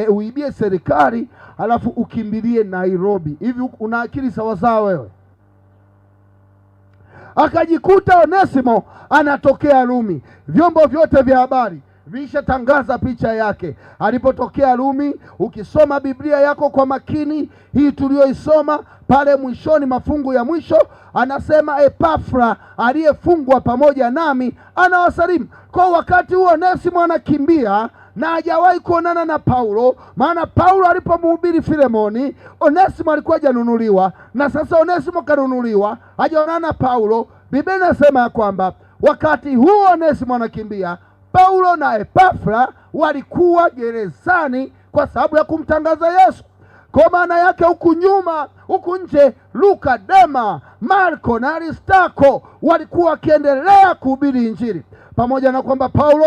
uibie serikali alafu ukimbilie Nairobi. Hivi una akili sawasawa wewe? Akajikuta Onesimo anatokea Rumi. Vyombo vyote vya habari vilishatangaza picha yake alipotokea Rumi. Ukisoma Biblia yako kwa makini hii tuliyoisoma pale mwishoni, mafungu ya mwisho, anasema Epafra aliyefungwa pamoja nami anawasalimu. Kwa wakati huo Onesimo anakimbia na hajawahi kuonana na Paulo, maana Paulo alipomhubiri Filemoni, Onesimo alikuwa hajanunuliwa, na sasa Onesimo kanunuliwa, hajaonana na Paulo. Biblia inasema ya kwamba wakati huo Onesimo anakimbia, Paulo na Epafra walikuwa gerezani kwa sababu ya kumtangaza Yesu. Kwa maana yake huku nyuma, huku nje, Luka, Dema, Marko na Aristarko walikuwa wakiendelea kuhubiri Injili, pamoja na kwamba Paulo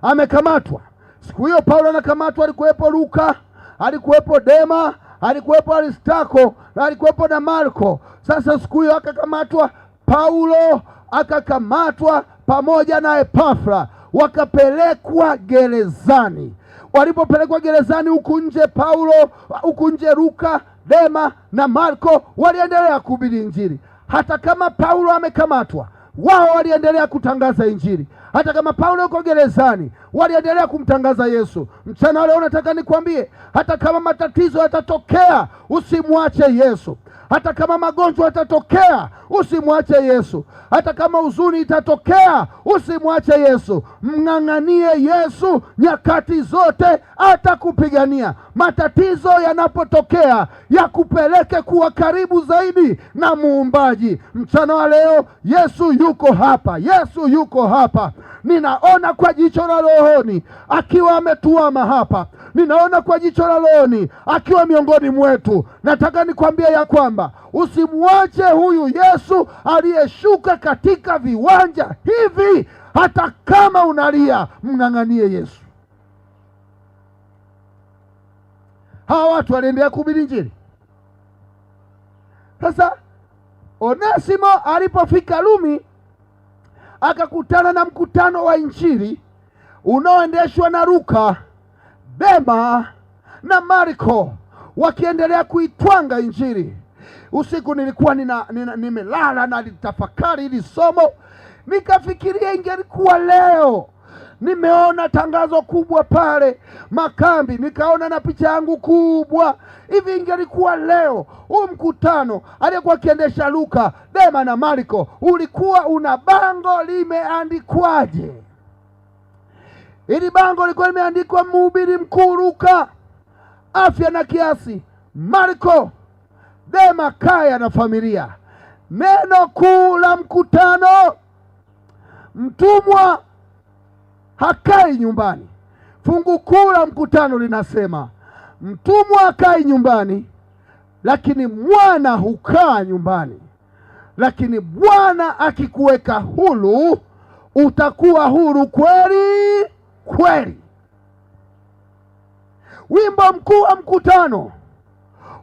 amekamatwa. Siku hiyo Paulo anakamatwa, alikuwepo Luka, alikuwepo Dema, alikuwepo Aristarko na alikuwepo na Marko. Sasa siku hiyo akakamatwa Paulo, akakamatwa pamoja na Epafra, wakapelekwa gerezani. Walipopelekwa gerezani huku nje Paulo, huku nje Luka, Dema na Marko waliendelea kuhubiri Injili. Hata kama Paulo amekamatwa, wao waliendelea kutangaza Injili. Hata kama Paulo yuko gerezani, waliendelea kumtangaza Yesu. Mchana leo nataka nikwambie, hata kama matatizo yatatokea, usimwache Yesu. Hata kama magonjwa yatatokea, usimwache Yesu. Hata kama huzuni itatokea, usimwache Yesu. Mng'ang'anie Yesu nyakati zote, atakupigania. Matatizo yanapotokea, yakupeleke kuwa karibu zaidi na Muumbaji. Mchana wa leo Yesu yuko hapa, Yesu yuko hapa. Ninaona kwa jicho la rohoni akiwa ametuama hapa, ninaona kwa jicho la rohoni akiwa miongoni mwetu. Nataka nikwambie ya kwamba usimwache huyu Yesu aliyeshuka katika viwanja hivi. Hata kama unalia, mng'ang'anie Yesu. Hawa watu waliendelea kuhubiri Injili. Sasa Onesimo alipofika Rumi akakutana na mkutano wa Injili unaoendeshwa na Luka, Dema na Marko, wakiendelea kuitwanga Injili. Usiku nilikuwa nimelala na nilitafakari hili somo, nikafikiria ingelikuwa leo. Nimeona tangazo kubwa pale makambi, nikaona na picha yangu kubwa. Hivi ingelikuwa leo huu mkutano aliyekuwa akiendesha Luka, Dema na Marko ulikuwa una bango limeandikwaje? Hili bango lilikuwa limeandikwa mhubiri mkuu Luka, afya na kiasi, Marko, Dema, kaya na familia. Neno kuu la mkutano, mtumwa hakai nyumbani. Fungu kuu la mkutano linasema mtumwa hakai nyumbani, lakini mwana hukaa nyumbani. Lakini Bwana akikuweka huru utakuwa huru kweli kweli. Wimbo mkuu wa mkutano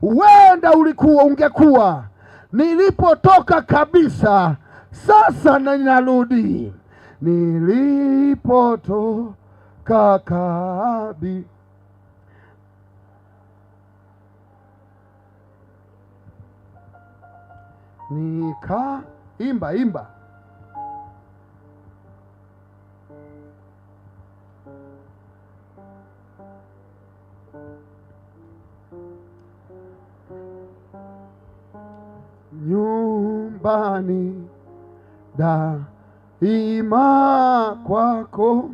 wenda ulikuwa ungekuwa nilipotoka kabisa, sasa ninarudi nilipotoka kabisa. Nika imba imba. Nyumbani daima kwako,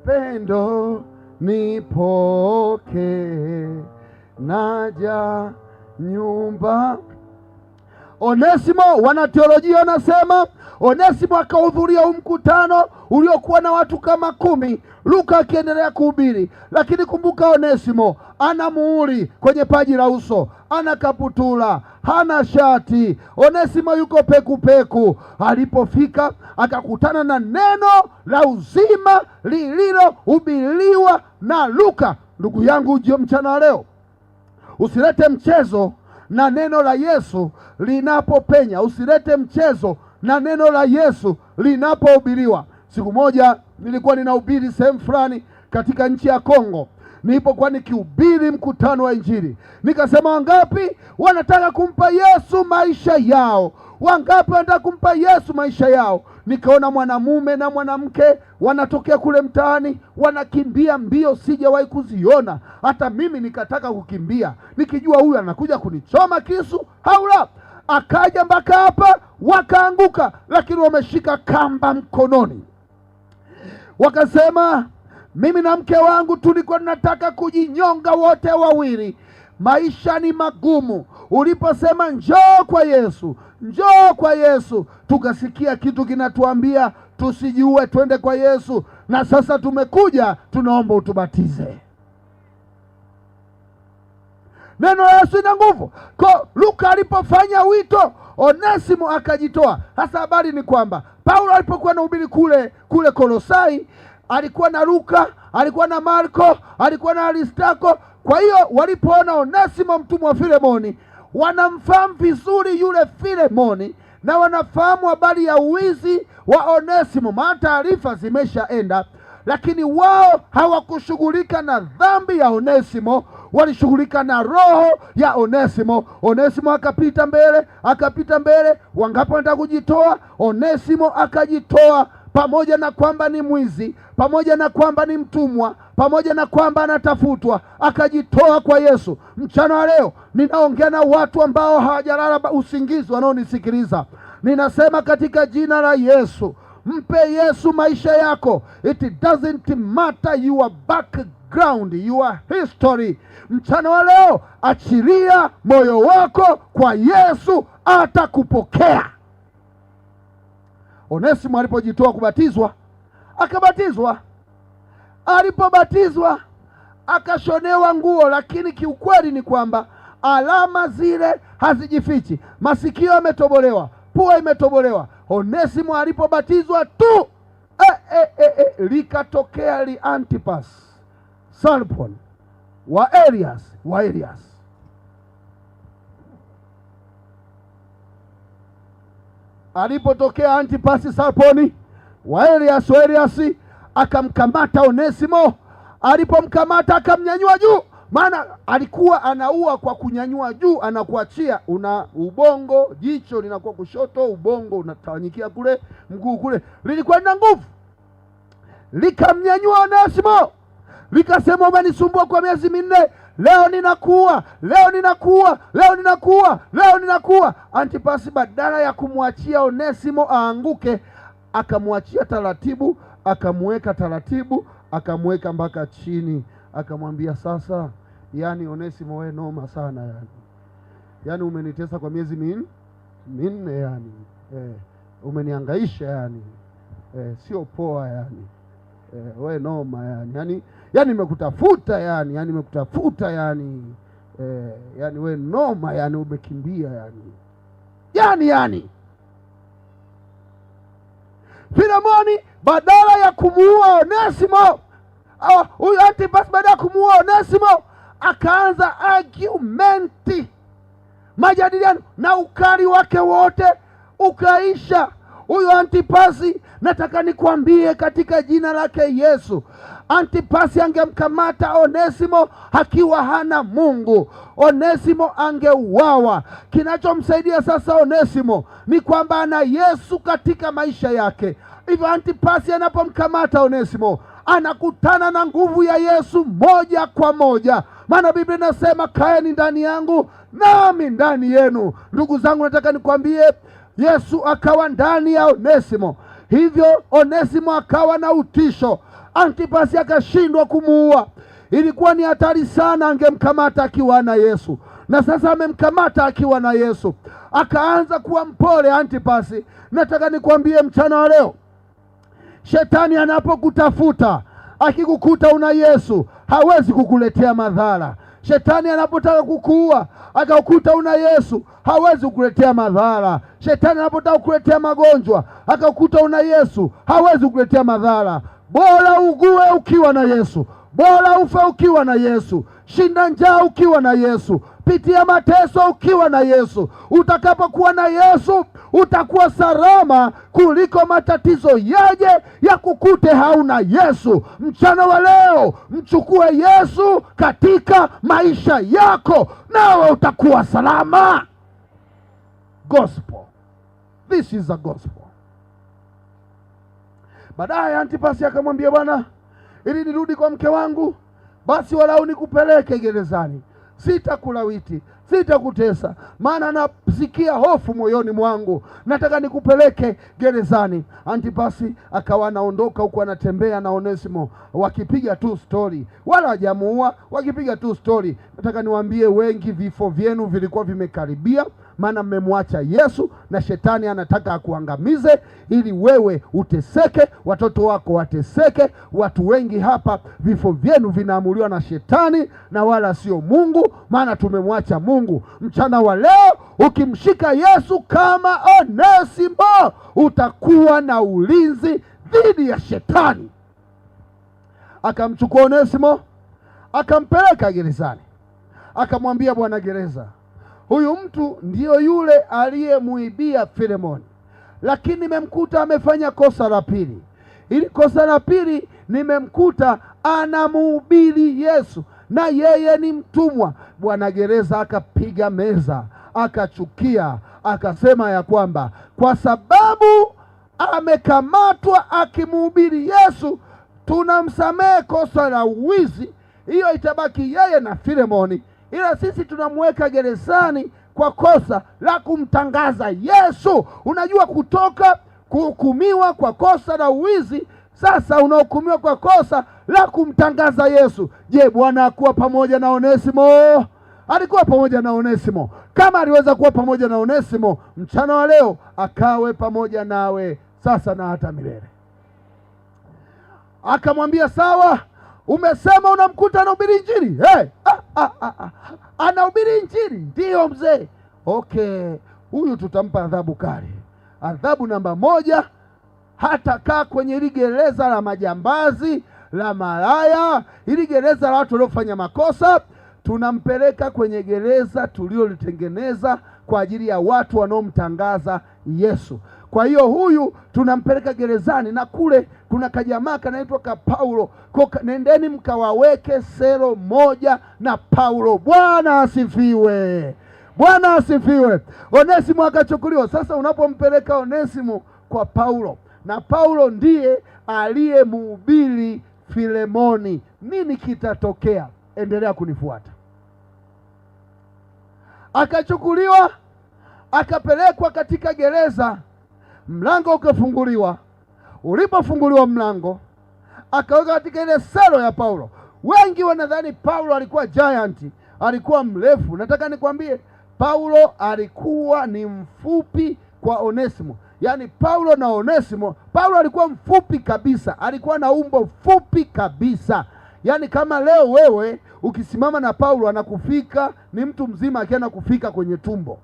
pendo nipokee, naja nyumba. Onesimo, wanateolojia wanasema Onesimo akahudhuria huu mkutano uliokuwa na watu kama 10, Luka akiendelea kuhubiri. Lakini kumbuka, Onesimo ana muhuri kwenye paji la uso, ana kaputula, hana shati. Onesimo yuko peku peku. Alipofika akakutana na neno la uzima lililohubiriwa na Luka. Ndugu yangu, ujio mchana leo, usilete mchezo na neno la Yesu linapopenya. Usilete mchezo na neno la Yesu linapohubiriwa. Siku moja nilikuwa ninahubiri sehemu fulani katika nchi ya Kongo. Nilipokuwa nikihubiri mkutano wa Injili, nikasema wangapi wanataka kumpa Yesu maisha yao? Wangapi wanataka kumpa Yesu maisha yao? Nikaona mwanamume na mwanamke wanatokea kule mtaani, wanakimbia mbio sijawahi kuziona. Hata mimi nikataka kukimbia, nikijua huyu anakuja kunichoma kisu. Haula, akaja mpaka hapa, wakaanguka, lakini wameshika kamba mkononi. Wakasema, mimi na mke wangu tulikuwa tunataka kujinyonga wote wawili. Maisha ni magumu. Uliposema njoo kwa Yesu, njoo kwa Yesu, tukasikia kitu kinatuambia tusijiue, twende kwa Yesu. Na sasa tumekuja, tunaomba utubatize. Neno la Yesu ina nguvu. Kwa Luka alipofanya wito, Onesimo akajitoa. Hasa habari ni kwamba Paulo alipokuwa anahubiri kule Kolosai, alikuwa na Luka, alikuwa na Marko, alikuwa na Aristarko. Kwa hiyo walipoona Onesimo mtumwa wa Filemoni, wanamfahamu vizuri yule Filemoni na wanafahamu habari ya uwizi wa Onesimo, maana taarifa zimeshaenda. Lakini wao hawakushughulika na dhambi ya Onesimo, walishughulika na roho ya Onesimo. Onesimo akapita mbele, akapita mbele. Wangapi wanataka kujitoa? Onesimo akajitoa, pamoja na kwamba ni mwizi, pamoja na kwamba ni mtumwa, pamoja na kwamba anatafutwa, akajitoa kwa Yesu. Mchana wa leo ninaongea na watu ambao hawajalala usingizi, wanaonisikiliza. Ninasema katika jina la Yesu, mpe Yesu maisha yako. It doesn't matter your background, your history. Mchana wa leo achilia moyo wako kwa Yesu, atakupokea. Onesimo alipojitoa kubatizwa, akabatizwa. Alipobatizwa akashonewa nguo, lakini kiukweli ni kwamba alama zile hazijifichi. Masikio yametobolewa, pua imetobolewa. Onesimo alipobatizwa tu, likatokea li Antipas Salpon wa Elias, wa Elias. Alipotokea Antipas Salponi wa Elias, wa Elias, akamkamata Onesimo. Alipomkamata akamnyanyua juu, maana alikuwa anaua kwa kunyanyua juu, anakuachia una ubongo, jicho linakuwa kushoto, ubongo unatawanyikia kule, mguu kule. Lilikuwa lina nguvu. Likamnyanyua Onesimo, likasema umenisumbua kwa miezi 4, leo ninakuua, leo ninakuua, leo ninakuua, leo ninakuua. Antipas badala ya kumwachia Onesimo aanguke, akamwachia taratibu, akamweka taratibu, akamweka mpaka chini, akamwambia sasa, Onesimo wewe noma sana yani. Yaani umenitesa kwa miezi 4 yani. Umenihangaisha yani. Sio poa yani. We noma yani. Yani nimekutafuta yani, yani nimekutafuta yani. Yani we noma yani, umekimbia yani. Yani. Filemoni badala ya kumuua Onesimo, huyu Antipas baada ya kumuua Onesimo akaanza argumenti, majadiliano, na ukali wake wote ukaisha. Huyu Antipasi, nataka nikwambie katika jina lake Yesu, Antipasi angemkamata Onesimo akiwa hana Mungu, Onesimo angeuawa. Kinachomsaidia sasa Onesimo ni kwamba ana Yesu katika maisha yake. Hivyo Antipasi anapomkamata Onesimo anakutana na nguvu ya Yesu moja kwa moja, maana Biblia inasema kaeni ndani yangu nami ndani yenu. Ndugu zangu, nataka nikwambie, Yesu akawa ndani ya Onesimo, hivyo Onesimo akawa na utisho. Antipasi akashindwa kumuua. Ilikuwa ni hatari sana, angemkamata akiwa na Yesu, na sasa amemkamata akiwa na Yesu. Akaanza kuwa mpole Antipasi. Nataka nikwambie mchana wa leo, shetani anapokutafuta akikukuta una Yesu hawezi kukuletea madhara. Shetani anapotaka kukuua akakukuta una Yesu hawezi kukuletea madhara. Shetani anapotaka kukuletea magonjwa akakukuta una Yesu hawezi kukuletea madhara. Bora ugue ukiwa na Yesu, bora ufe ukiwa na Yesu, shinda njaa ukiwa na Yesu, pitia mateso ukiwa na Yesu. Utakapokuwa na Yesu utakuwa salama kuliko matatizo yaje yakukute hauna Yesu. Mchana wa leo mchukue Yesu katika maisha yako, nawe utakuwa salama. Gospel. This is a gospel. Baadaye Antipasi akamwambia, bwana, ili nirudi kwa mke wangu, basi walau nikupeleke gerezani, sitakulawiti, sitakutesa, maana nasikia hofu moyoni mwangu, nataka nikupeleke gerezani. Antipasi akawa anaondoka huku anatembea na Onesimo, wakipiga tu stori, wala hajamuua, wakipiga tu stori. Nataka niwaambie wengi, vifo vyenu vilikuwa vimekaribia, maana mmemwacha Yesu na shetani anataka akuangamize ili wewe uteseke, watoto wako wateseke. Watu wengi hapa vifo vyenu vinaamuliwa na shetani na wala sio Mungu, maana tumemwacha Mungu. Mchana wa leo ukimshika Yesu kama Onesimo utakuwa na ulinzi dhidi ya shetani. Akamchukua Onesimo akampeleka gerezani, akamwambia bwana gereza, huyu mtu ndiyo yule aliyemuibia Filemoni, lakini nimemkuta amefanya kosa la pili. Ili kosa la pili nimemkuta anamuhubiri Yesu na yeye ni mtumwa. Bwana gereza akapiga meza, akachukia, akasema ya kwamba kwa sababu amekamatwa akimuhubiri Yesu, tunamsamehe kosa la uwizi, hiyo itabaki yeye na Filemoni, ila sisi tunamweka gerezani kwa kosa la kumtangaza Yesu. Unajua, kutoka kuhukumiwa kwa kosa la uwizi, sasa unahukumiwa kwa kosa la kumtangaza Yesu. Je, Bwana hakuwa pamoja na Onesimo? Alikuwa pamoja na Onesimo. Kama aliweza kuwa pamoja na Onesimo, mchana wa leo akawe pamoja nawe sasa na hata milele. Akamwambia, sawa, umesema unamkuta anahubiri Injili. Hey, anahubiri Injili? Ndiyo mzee. Okay, huyu tutampa adhabu kali. Adhabu namba 1, hatakaa kwenye hili gereza la majambazi, la malaya, hili gereza la watu waliofanya makosa. Tunampeleka kwenye gereza tuliolitengeneza kwa ajili ya watu wanaomtangaza Yesu. Kwa hiyo huyu tunampeleka gerezani, na kule kuna kajamaa kanaitwa ka Paulo. Kwa nendeni mkawaweke selo moja na Paulo. Bwana asifiwe. Bwana asifiwe. Onesimo akachukuliwa. Sasa unapompeleka Onesimo kwa Paulo, na Paulo ndiye aliyemhubiri Filemoni, nini kitatokea? Endelea kunifuata. Akachukuliwa akapelekwa katika gereza, mlango ukafunguliwa. Ulipofunguliwa mlango, akaweka katika ile selo ya Paulo. Wengi wanadhani Paulo alikuwa giant, alikuwa mrefu. Nataka nikwambie Paulo alikuwa ni mfupi kwa Onesimo. Yaani Paulo na Onesimo, Paulo alikuwa mfupi kabisa, alikuwa na umbo fupi kabisa. Yaani kama leo wewe ukisimama na Paulo anakufika, ni mtu mzima akienda kufika kwenye tumbo.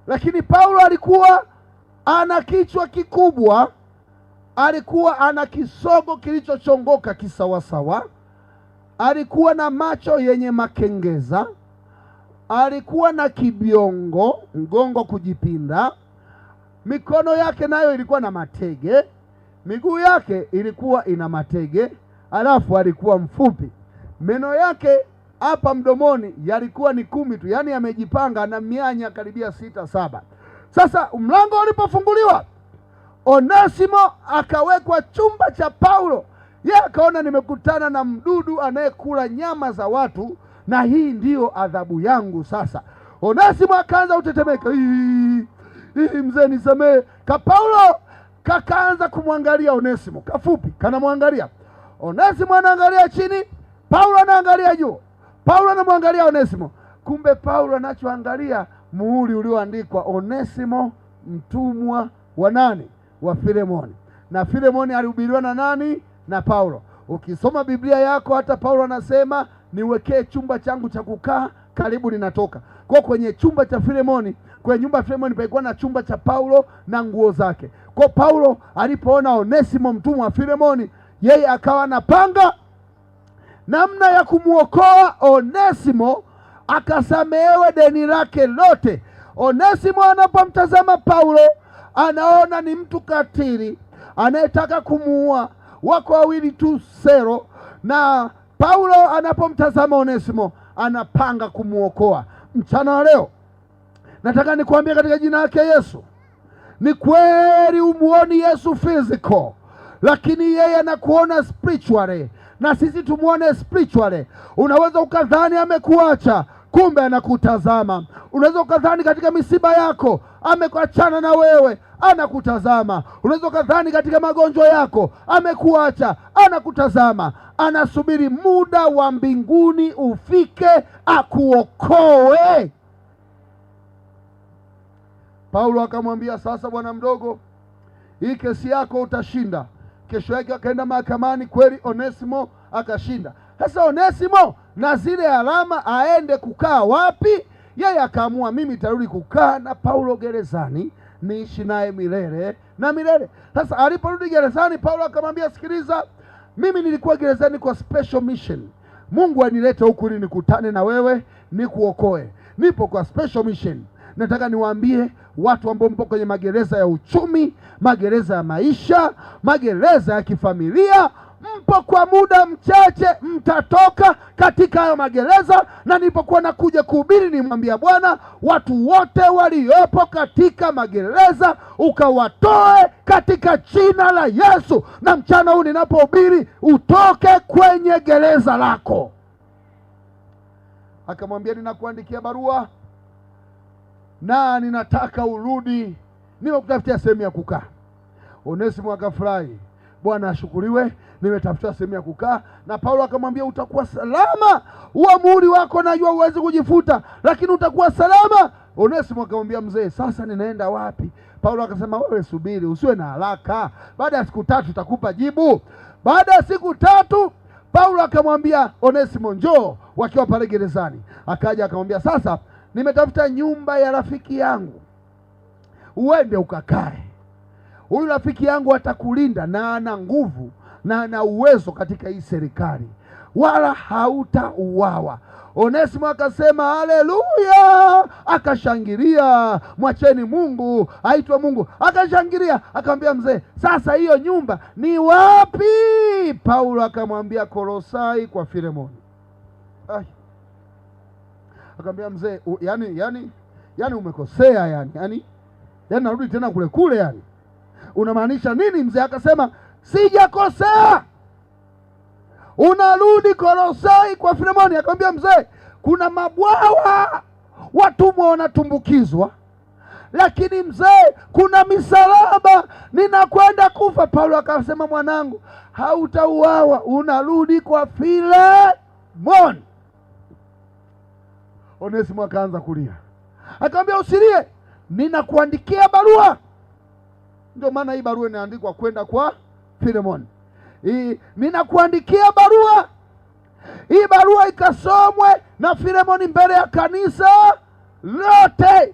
Lakini Paulo alikuwa Ana kichwa kikubwa, alikuwa ana kisogo kilichochongoka kisawasawa, alikuwa na macho yenye makengeza, alikuwa na kibiongo, mgongo kujipinda, mikono yake nayo ilikuwa na matege, miguu yake ilikuwa ina matege, alafu alikuwa mfupi. Meno yake hapa mdomoni yalikuwa ni 10 tu, yaani yamejipanga na mianya karibia 6 7. Sasa mlango ulipofunguliwa, Onesimo akawekwa chumba cha Paulo. Yeye akaona nimekutana na mdudu anayekula nyama za watu, na hii ndiyo adhabu yangu sasa. Onesimo akaanza kutetemeka. Hii mzee nisamee. Ka Paulo kakaanza kumwangalia Onesimo, kafupi kanamwangalia. Onesimo anaangalia chini, Paulo anaangalia juu. Paulo anamwangalia Onesimo. Kumbe Paulo anachoangalia muhuri ulioandikwa Onesimo mtumwa wa nani? Wa Filemoni. Na Filemoni alihubiriwa na nani? Na Paulo. Ukisoma Biblia yako hata Paulo anasema niwekee chumba changu cha kukaa karibu ninatoka. Kwa kwenye chumba cha Filemoni, kwenye nyumba ya Filemoni palikuwa na chumba cha Paulo na nguo zake. Kwa Paulo alipoona Onesimo mtumwa wa Filemoni, yeye akawa anapanga namna ya kumuokoa Onesimo akasamehewe deni lake lote. Onesimo anapomtazama Paulo anaona ni mtu katili anayetaka kumuua, wako wawili tu sero. Na Paulo anapomtazama Onesimo anapanga kumuokoa. Mchana wa leo nataka nikuambie katika jina lake Yesu, ni kweli umuoni Yesu physical, lakini yeye anakuona spiritually, na sisi tumuone spiritually. Unaweza ukadhani amekuacha, kumbe anakutazama. Unaweza ukadhani katika misiba yako amekuachana na wewe, anakutazama. Unaweza ukadhani katika magonjwa yako amekuacha, anakutazama. Anasubiri muda wa mbinguni ufike akuokoe. Paulo akamwambia, sasa bwana mdogo, hii kesi yako utashinda. Kesho yake akaenda mahakamani, kweli Onesimo akashinda. Sasa Onesimo na zile alama aende kukaa wapi? Yeye akaamua mimi nitarudi kukaa na Paulo gerezani, niishi naye milele na milele. Sasa aliporudi gerezani, Paulo akamwambia, sikiliza, mimi nilikuwa gerezani kwa special mission. Mungu anilete huku ili nikutane na wewe, nikuokoe. Nipo kwa special mission. Nataka niwaambie watu ambao mpo kwenye magereza ya uchumi, magereza ya maisha, magereza ya kifamilia, mpo kwa muda mchache, mtatoka katika hayo magereza. Na nilipokuwa nakuja kuhubiri, nimwambia Bwana, watu wote waliopo katika magereza ukawatoe katika jina la Yesu. Na mchana huu ninapohubiri, utoke kwenye gereza lako. Akamwambia, ninakuandikia barua na ninataka urudi, nimekutafutia sehemu ya kukaa. Onesimo akafurahi, Bwana ashukuriwe, nimetafuta sehemu ya kukaa. Na Paulo akamwambia, utakuwa salama, huo muhuri wako najua huwezi kujifuta, lakini utakuwa salama. Onesimo akamwambia, mzee, sasa ninaenda wapi? Paulo akasema, wewe subiri, usiwe na haraka, baada ya siku 3 tutakupa jibu. Baada ya siku 3 Paulo akamwambia Onesimo, njoo, wakiwa pale gerezani. Akaja akamwambia, sasa nimetafuta nyumba ya rafiki yangu, uende ukakae. Huyu rafiki yangu atakulinda na ana nguvu na ana uwezo katika hii serikali, wala hautauawa. Onesimo akasema haleluya, akashangilia, mwacheni Mungu aitwe Mungu. Akashangilia, akamwambia mzee, sasa hiyo nyumba ni wapi? Paulo akamwambia Kolosai kwa Filemoni. Akamwambia mzee, yani umekosea, yani narudi tena kule kule, yani unamaanisha nini mzee? Akasema sijakosea, unarudi Kolosai kwa Filemoni. Akamwambia mzee, kuna mabwawa watumwa wanatumbukizwa, lakini mzee kuna misalaba, ninakwenda kufa. Paulo akasema, mwanangu, hautauawa, unarudi kwa Filemoni. Onesimo akaanza kulia, akamwambia usilie, ninakuandikia barua. Ndio maana hii barua inaandikwa kwenda kwa Filemoni. Hii ninakuandikia barua. Hii barua ikasomwe na Filemoni mbele ya kanisa lote,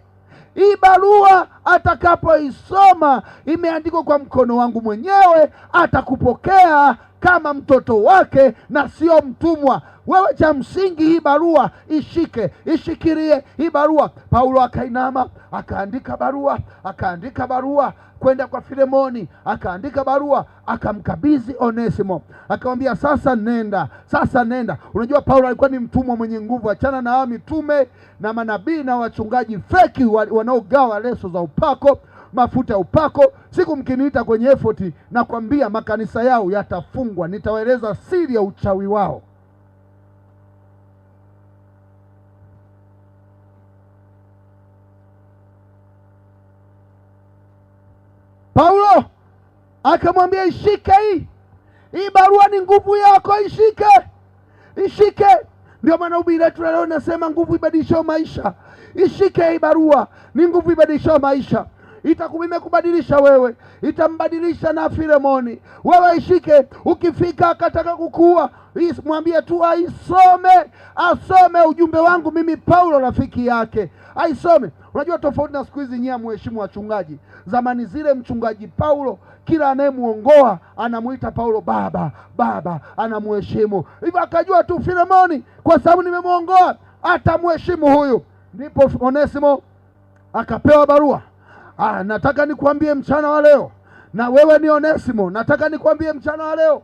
Hii barua atakapoisoma, imeandikwa kwa mkono wangu mwenyewe, atakupokea kama mtoto wake na sio mtumwa. Wewe cha msingi hii barua ishike, ishikilie hii barua. Paulo akainama akaandika barua, akaandika barua kwenda kwa Filemoni, akaandika barua akamkabidhi Onesimo, akamwambia sasa nenda, sasa nenda. Unajua Paulo alikuwa ni mtumwa mwenye nguvu. Achana na hao mitume na manabii na wachungaji feki wanaogawa leso za upako, mafuta ya upako. Siku mkiniita kwenye effort na kwambia makanisa yao yatafungwa, nitawaeleza siri ya uchawi wao. Paulo akamwambia ishike hii barua, ni nguvu yako, ishike, ishike. Ndio maana ubiri letu leo nasema nguvu ibadilishayo maisha. Ishike hii barua, ni nguvu ibadilishayo maisha. Imekubadilisha wewe, itambadilisha na Filemoni. Wewe ishike, ukifika akataka kukuua, mwambie tu aisome, asome ujumbe wangu mimi Paulo rafiki yake, aisome. Unajua tofauti na siku hizi nyie hamheshimu wachungaji. Zamani zile mchungaji Paulo kila anayemuongoa anamuita Paulo baba, baba, anamuheshimu. Hivyo akajua tu Filemoni, kwa sababu nimemuongoa atamheshimu huyu. Ndipo Onesimo akapewa barua. Nataka nikuambie mchana wa leo, na wewe ni Onesimo, nataka nikuambie mchana wa leo,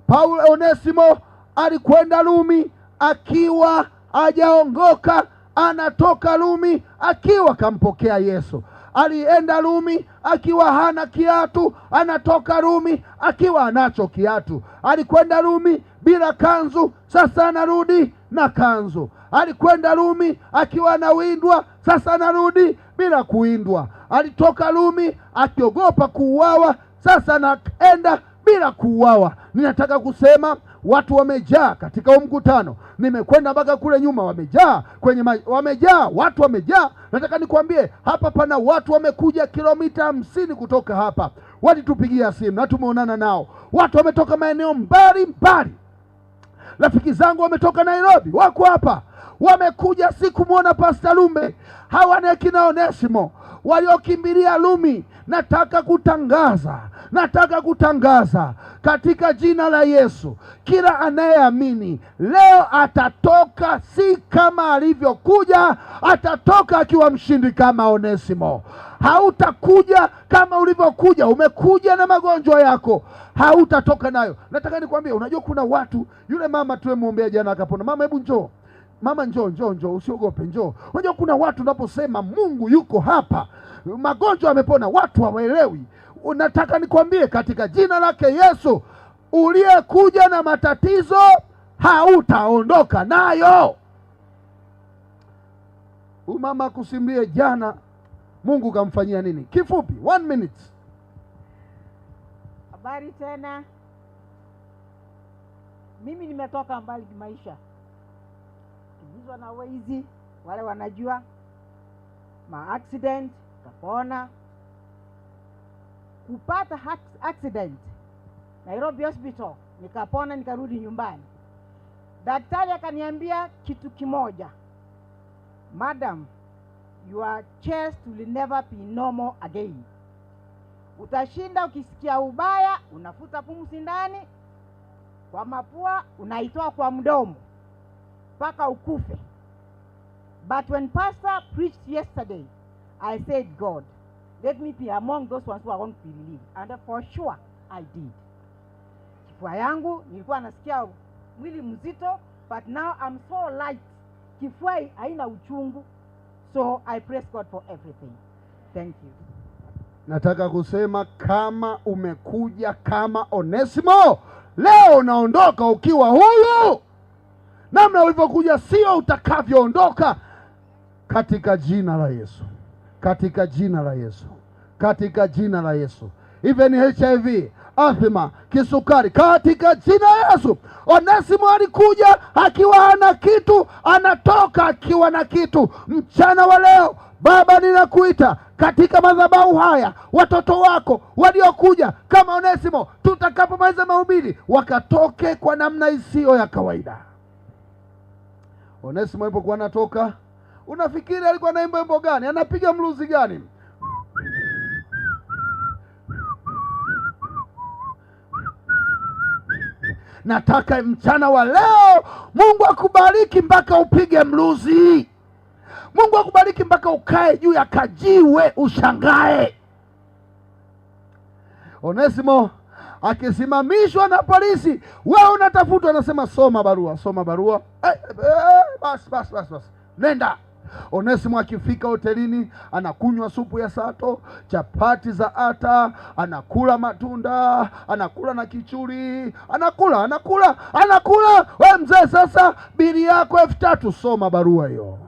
Paulo Onesimo alikwenda Rumi akiwa hajaongoka, anatoka Rumi akiwa kampokea Yesu. Alienda Rumi akiwa hana kiatu, anatoka Rumi akiwa anacho kiatu. Alikwenda Rumi bila kanzu, sasa anarudi na kanzu. Alikwenda Rumi akiwa anawindwa, sasa anarudi bila kuwindwa. Alitoka Rumi akiogopa kuuawa, sasa anaenda bila kuuawa. Ninataka kusema watu wamejaa katika huu mkutano. Nimekwenda mpaka kule nyuma, wamejaa kwenye wamejaa, watu wamejaa. Nataka nikwambie hapa pana watu wamekuja kilomita 50 kutoka hapa, walitupigia simu na tumeonana nao. Watu wametoka maeneo mbali mbali. Rafiki zangu wametoka Nairobi, wako hapa, wamekuja si kumwona Pastor Lumbe. Hawa ni akina Onesimo waliokimbilia Rumi. Nataka kutangaza, nataka kutangaza katika jina la Yesu, kila anayeamini leo atatoka si kama alivyokuja, atatoka akiwa mshindi kama Onesimo. Hautakuja kama ulivyokuja, umekuja na magonjwa yako, hautatoka nayo. Nataka nikwambie, unajua kuna watu, yule mama tulimwombea jana akapona. Mama hebu njoo. Mama njoo, njoo, njoo, usiogope, njoo. Unajua kuna watu unaposema Mungu yuko hapa, magonjwa yamepona, watu hawaelewi. Nataka nikwambie katika jina lake Yesu, uliyekuja na matatizo hautaondoka nayo. Huyu mama akusimulie jana Mungu kamfanyia nini. Kifupi, 1 minute. Habari tena. Mimi nimetoka mbali kimaisha. Kimbizwa na wezi, wale wanajua. Ma accident, kapona. Kupata accident Nairobi Hospital, nikapona nikarudi nyumbani. Daktari akaniambia kitu kimoja. Madam, your chest will never be normal again. Utashinda ukisikia ubaya, unafuta pumzi ndani kwa mapua, unaitoa kwa mdomo mpaka ukufe. But when pastor preached yesterday, I said, God, let me be among those ones who are going to be relieved. And for sure, I did. Kifua yangu nilikuwa nasikia mwili mzito, but now I'm so light. Kifua haina uchungu. So I praise God for everything. Thank you. Nataka kusema kama umekuja kama Onesimo, leo unaondoka ukiwa huru. Namna ulivyokuja sio utakavyoondoka. Katika jina la Yesu. Katika jina la Yesu. Katika jina la Yesu. Even HIV, asthma, kisukari, katika jina la Yesu. Onesimo alikuja akiwa hana kitu, anatoka akiwa na kitu. Mchana wa leo Baba, ninakuita katika madhabahu haya, watoto wako waliokuja kama Onesimo, tutakapomaliza mahubiri wakatoke kwa namna isiyo ya kawaida. Onesimo alipokuwa anatoka, Unafikiri alikuwa anaimba wimbo gani? Anapiga mluzi gani? Nataka mchana wa leo Mungu akubariki mpaka upige mluzi. Mungu akubariki mpaka ukae juu ya kajiwe ushangae. Onesimo akisimamishwa na polisi, wewe unatafutwa, anasema soma barua, soma barua. Bas, bas, bas, bas, nenda. Onesimo akifika hotelini anakunywa supu ya sato, chapati za ata, anakula matunda, anakula na kichuri, anakula anakula anakula. We mzee, sasa bili yako 3000, soma barua hiyo.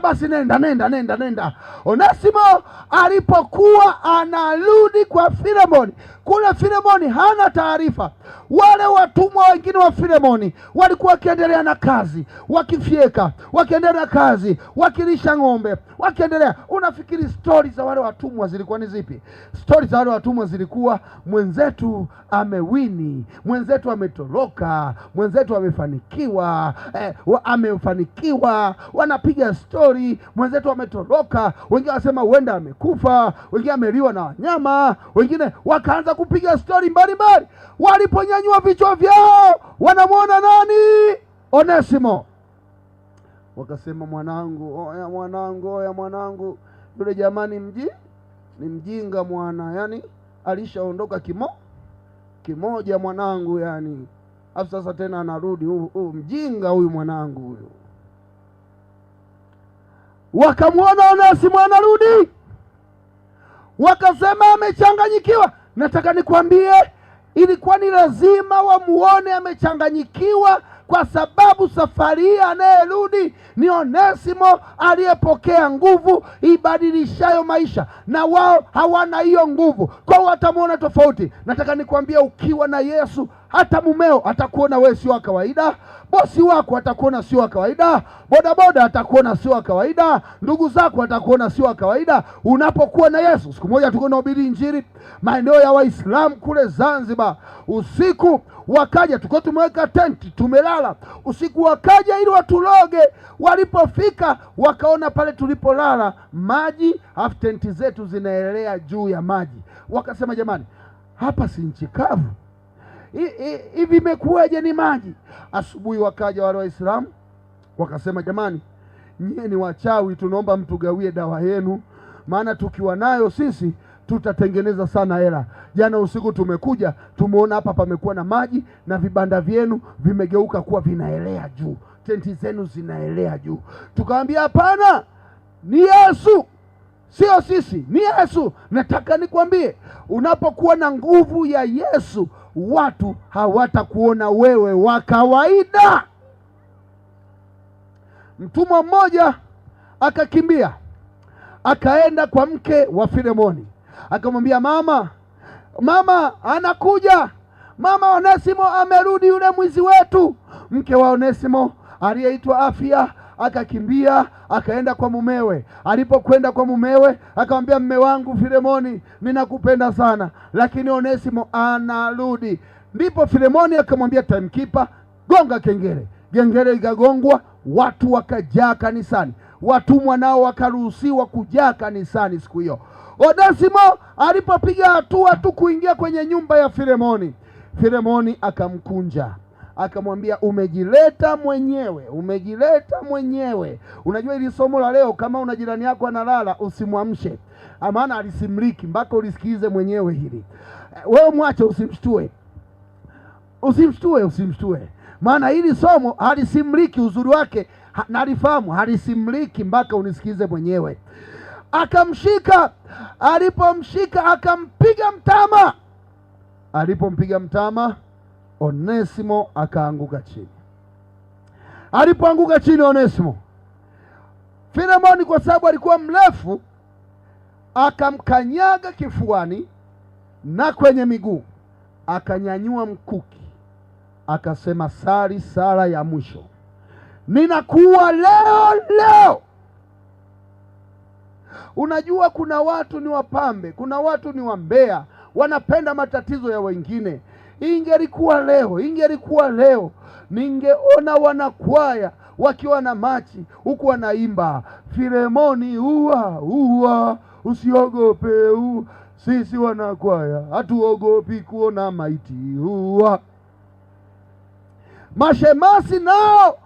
Basi nenda nenda nenda nenda. Onesimo alipokuwa anarudi kwa Filemoni, kule Filemoni hana taarifa. Wale watumwa wengine wa Filemoni walikuwa wakiendelea na kazi, wakifyeka, wakiendelea na kazi, wakilisha ng'ombe, wakiendelea. Unafikiri stori za wale watumwa zilikuwa ni zipi? Stori za wale watumwa zilikuwa, mwenzetu amewini, mwenzetu ametoroka, mwenzetu amefanikiwa, amefanikiwa. Wanapiga stori, mwenzetu ametoroka. Wengine wanasema huenda amekufa, wengine ameliwa na wanyama, wengine wakaanza kupiga stori mbalimbali. Waliponyanyua vichwa vyao wanamwona nani? Onesimo. Wakasema, mwanangu, oya mwanangu, oya mwanangu, yule jamani ni mjinga mwana, yani alishaondoka kimoja mwanangu, yani afu sasa tena anarudi huyu mjinga huyu mwanangu huyu. Wakamwona Onesimo anarudi, wakasema amechanganyikiwa. Nataka nikwambie, ilikuwa ni lazima wamuone amechanganyikiwa, kwa sababu safari hii anayerudi ni Onesimo aliyepokea nguvu ibadilishayo maisha, na wao hawana hiyo nguvu, kwa hiyo watamuona tofauti. Nataka nikwambie, ukiwa na Yesu, hata mumeo atakuona wewe sio wa kawaida, bosi wako atakuona sio wa kawaida, bodaboda atakuona sio wa kawaida, ndugu zako atakuona sio wa kawaida unapokuwa na Yesu. Siku moja tulikuwa tunahubiri Injili maeneo ya Waislamu kule Zanzibar, usiku wakaja, tulikuwa tumeweka tenti tumelala usiku, wakaja ili watuloge. Walipofika wakaona pale tulipolala maji, afu tenti zetu zinaelea juu ya maji. Wakasema, jamani, hapa si nchi kavu, hivi imekuwaje ni maji? Asubuhi wakaja wale Waislamu wakasema, jamani, nyie ni wachawi, tunaomba mtugawie dawa yenu, maana tukiwa nayo sisi tutatengeneza sana hela. Jana usiku tumekuja tumeona hapa pamekuwa na maji na vibanda vyenu vimegeuka kuwa vinaelea juu, tenti zenu zinaelea juu. Tukaambia hapana, ni Yesu, sio sisi, ni Yesu. Nataka nikwambie, unapokuwa na nguvu ya Yesu, watu hawatakuona wewe wa kawaida. Mtumwa mmoja akakimbia akaenda kwa mke wa Filemoni, akamwambia, mama, mama anakuja, mama Onesimo amerudi, yule mwizi wetu. Mke wa Onesimo aliyeitwa Afia akakimbia akaenda kwa mumewe. Alipokwenda kwa mumewe akamwambia, mme wangu Filemoni, ninakupenda sana, lakini Onesimo anarudi. Ndipo Filemoni akamwambia timekeeper, gonga kengele. Kengele ikagongwa, watu wakajaa kanisani, watumwa nao wakaruhusiwa kujaa kanisani siku hiyo. Onesimo alipopiga hatua tu kuingia kwenye nyumba ya Filemoni, Filemoni akamkunja akamwambia, umejileta mwenyewe, umejileta mwenyewe. Unajua hili somo la leo, kama una jirani yako analala usimwamshe, maana alisimliki mpaka ulisikize mwenyewe hili. Wewe mwache, usimshtue, usimshtue, usimshtue, maana hili somo halisimliki. Uzuri wake nalifahamu, halisimliki mpaka unisikize mwenyewe. Akamshika, alipomshika akampiga mtama. Alipompiga mtama, Onesimo akaanguka chini. Alipoanguka chini Onesimo, Filemoni kwa sababu alikuwa mrefu, akamkanyaga kifuani na kwenye miguu, akanyanyua mkuki, akasema, sali sala ya mwisho, ninakuua leo leo. Unajua kuna watu ni wapambe, kuna watu ni wambea, wanapenda matatizo ya wengine. Ingelikuwa leo, ingelikuwa leo, ningeona wanakwaya wakiwa na machi huku wanaimba Filemoni ua ua, usiogope ua. Sisi wanakwaya hatuogopi kuona maiti ua. Mashemasi nao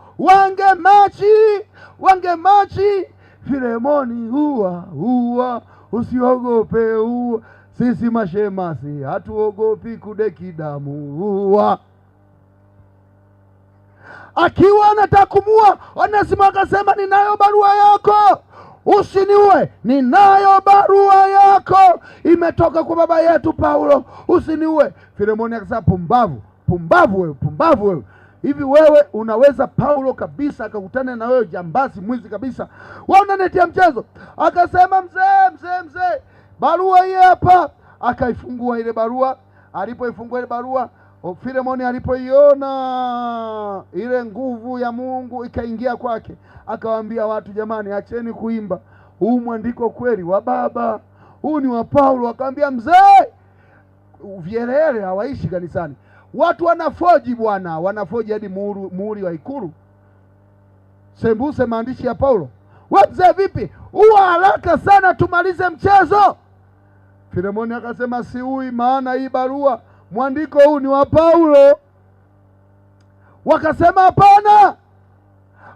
wangemachi Filemoni ua ua, usiogope ua. Sisi mashemasi hatuogopi kudeki damu ua. Akiwa anataka kumua Onesimo akasema, ninayo barua yako, usiniue. Ninayo barua yako imetoka kwa baba yetu Paulo, usiniue. Filemoni akasema, pumbavu, pumbavu wewe, pumbavu wewe. Hivi wewe unaweza Paulo kabisa akakutana na wewe jambazi mwizi kabisa, wewe unanitia mchezo? Akasema, mzee, mzee, mzee, barua hii hapa. Akaifungua ile barua. Alipoifungua ile barua, Filemoni alipoiona ile nguvu ya Mungu ikaingia kwake, akawaambia watu, jamani, acheni kuimba, huu mwandiko kweli wa baba, huu ni wa Paulo. Akaambia mzee, vielele hawaishi kanisani, watu wanafoji bwana, wanafoji hadi muhuri wa Ikulu, sembuse maandishi ya Paulo. We mzee vipi, huwa haraka sana tumalize mchezo. Filemoni akasema siui, maana hii barua mwandiko huu ni wa Paulo. Wakasema hapana.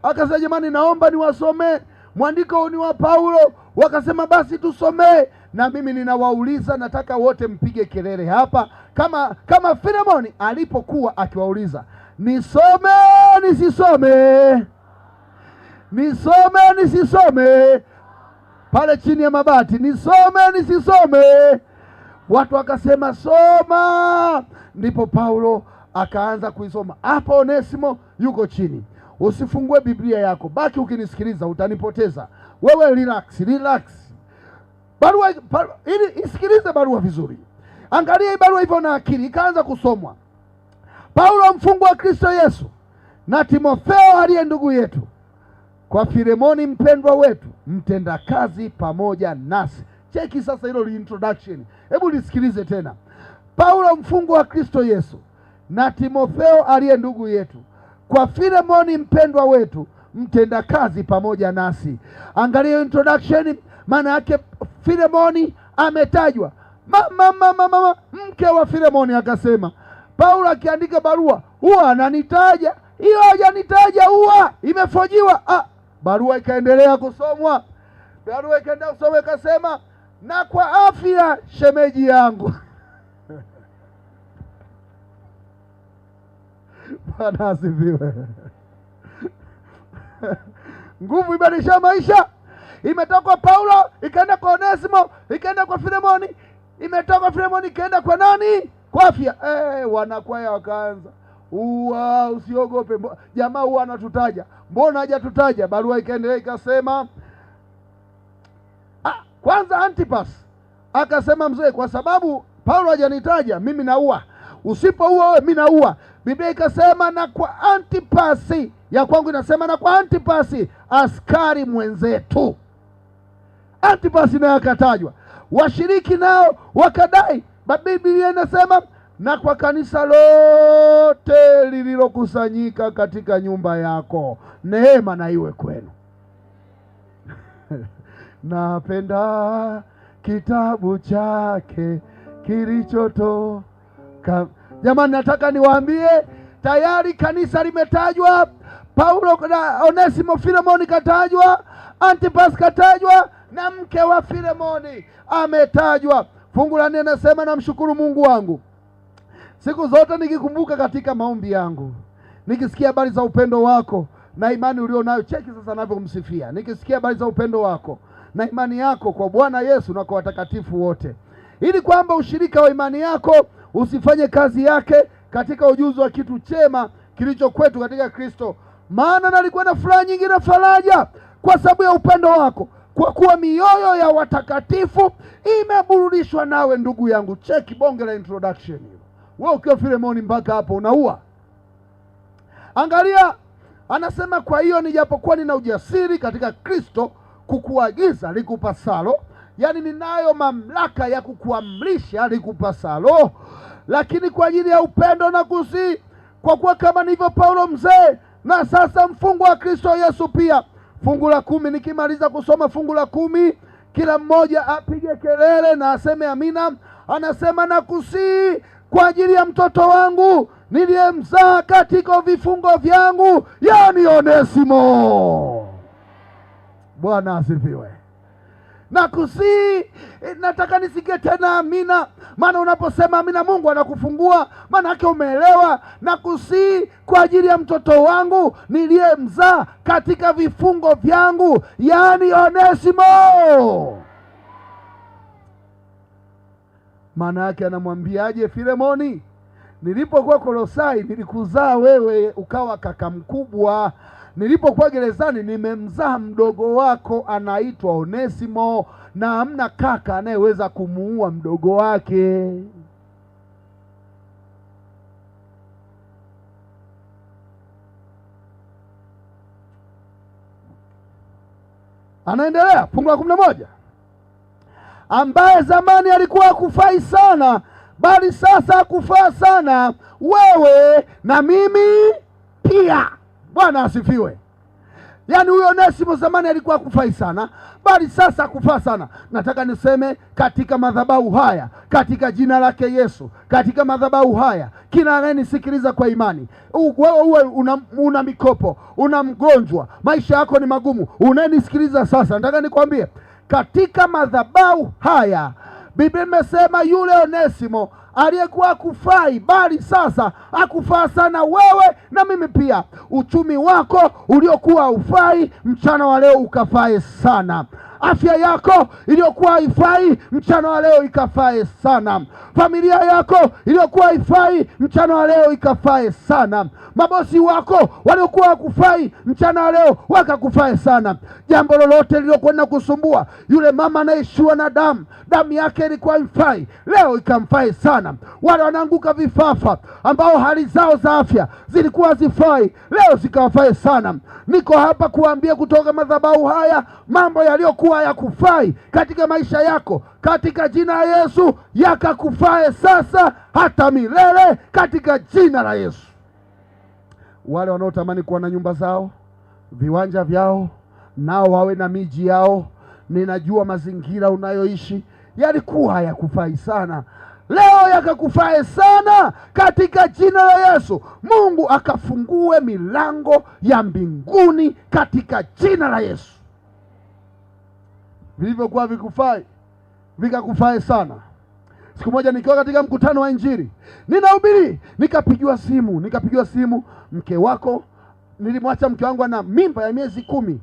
Akasema jamani, naomba niwasomee, mwandiko huu ni wa Paulo. Wakasema basi tusomee. Na mimi ninawauliza, nataka wote mpige kelele hapa, kama Filemoni alipokuwa akiwauliza, nisome nisisome, nisome nisisome, pale chini ya mabati, nisome nisisome. Watu wakasema soma. Ndipo Paulo akaanza kuisoma. Hapo Onesimo yuko chini. Usifungue Biblia yako, baki ukinisikiliza, utanipoteza wewe. Relax, relax. Barua, ili isikilize barua vizuri, angalia hii barua hivyo na akili. Ikaanza kusomwa. Paulo mfungwa wa Kristo Yesu na Timotheo aliye ndugu yetu, kwa Filemoni mpendwa wetu, mtendakazi pamoja nasi. Cheki sasa hilo introduction, hebu lisikilize tena. Paulo mfungwa wa Kristo Yesu na Timotheo aliye ndugu yetu, kwa Filemoni mpendwa wetu, mtendakazi pamoja nasi. Angalia introduction, maana yake Filemoni ametajwa. Mama mke wa Filemoni akasema, Paulo akiandika barua huwa ananitaja, hiyo hajanitaja, huwa imefojiwa. Barua ikaendelea kusomwa, barua ikaendelea kusomwa, ikasema na kwa afya shemeji yangu. Bwana asifiwe. Nguvu ibadilisha maisha. Imetoka kwa Paulo ikaenda kwa Onesimo, ikaenda kwa Filemoni, imetoka kwa Filemoni ikaenda kwa nani? Kwa afya. Wanakwaya wakaanza, uwa usiogope, jamaa huwa anatutaja, mbona hajatutaja? Barua ikaendelea ikasema, kwanza Antipas akasema, mzee, kwa sababu Paulo hajanitaja mimi naua, usipoua wewe mimi naua. Biblia ikasema na kwa Antipasi, ya kwangu inasema na kwa Antipasi askari mwenzetu. Antipasi naye akatajwa, washiriki nao wakadai. Biblia inasema na kwa kanisa lote lililokusanyika katika nyumba yako, neema na iwe kwenu. Napenda kitabu chake kilichotoka. Jamani, nataka niwaambie tayari kanisa limetajwa. Paulo na Onesimo, Filemoni katajwa, Antipas katajwa, na mke wa Filemoni ametajwa. Fungu la 4 nasema, namshukuru Mungu wangu siku zote nikikumbuka katika maombi yangu, nikisikia habari za upendo wako na imani ulio nayo. Cheki sasa anavyomsifia. Nikisikia habari za upendo wako na imani yako kwa Bwana Yesu na kwa watakatifu wote, ili kwamba ushirika wa imani yako usifanye kazi yake katika ujuzi wa kitu chema kilicho kwetu katika Kristo. Maana nalikuwa na furaha nyingi na faraja kwa sababu ya upendo wako, kwa kuwa mioyo ya watakatifu imeburudishwa nawe, ndugu yangu. Cheki bonge la introduction hilo. Wewe ukiwa Filemoni mpaka hapo unaua. Angalia, anasema kwa hiyo nijapokuwa nina ujasiri katika Kristo kukuagiza likupasalo, Yaani ninayo mamlaka ya kukuamrisha likupasalo, lakini kwa ajili ya upendo na kusihi, kwa kuwa kama nilivyo Paulo mzee na sasa mfungwa wa Kristo Yesu pia. Fungu la 10, nikimaliza kusoma fungu la 10, kila mmoja apige kelele na aseme amina. Anasema, nakusihi kwa ajili ya mtoto wangu niliyemzaa katika vifungo vyangu, yaani Onesimo. Bwana asifiwe. Nakusihi, nataka nisikie tena amina, maana unaposema amina Mungu anakufungua, maana yake umeelewa. Nakusihi kwa ajili ya mtoto wangu niliyemzaa katika vifungo vyangu, yaani Onesimo. Maana yake anamwambiaje Filemoni? Nilipokuwa Kolosai nilikuzaa wewe ukawa kaka mkubwa. Nilipokuwa gerezani nimemzaa mdogo wako anaitwa Onesimo, na hamna kaka anayeweza kumuua mdogo wake. Anaendelea fungu la 11, ambaye zamani alikuwa hakufai sana, bali sasa hakufaa sana wewe na mimi pia. Bwana asifiwe. Yaani huyo Onesimo zamani alikuwa hakufai sana, bali sasa hakufaa sana. Nataka niseme katika madhabahu haya, katika jina lake Yesu, katika madhabahu haya, kila anayenisikiliza kwa imani, wewe uwe una mikopo, una mgonjwa, maisha yako ni magumu, unayenisikiliza sasa, nataka nikwambie katika madhabahu haya, Biblia imesema yule Onesimo aliyekuwa hakufai, bali sasa hakufaa sana wewe na mimi pia. Uchumi wako uliokuwa haufai, mchana wa leo ukafae sana. Afya yako iliyokuwa haifai, mchana wa leo ikafae sana. Familia yako iliyokuwa haifai, mchana wa leo ikafae sana. Mabosi wako waliokuwa hakufai, mchana wa leo wakakufae sana. Jambo lolote lililokwenda kusumbua, yule mama anayeishiwa na damu, damu yake ilikuwa haifai, leo ikamfae sana. Wale wanaanguka vifafa ambao hali zao za afya zilikuwa hazifai, leo zikawafae sana. Niko hapa kuambia kutoka madhabahu haya, mambo yaliyokuwa yakufai katika maisha yako, katika jina la Yesu yakakufae sasa hata milele, katika jina la Yesu. Wale wanaotamani kuwa na nyumba zao, viwanja vyao, nao wawe na miji yao, ninajua mazingira unayoishi yalikuwa hayakufai sana, leo yakakufae sana katika jina la Yesu. Mungu akafungue milango ya mbinguni katika jina la Yesu. Vilivyokuwa vikufai vikakufae sana. Siku moja nikiwa katika mkutano wa Injili ninahubiri, nikapigiwa simu, mke wako, nilimwacha mke wangu ana mimba ya miezi 10.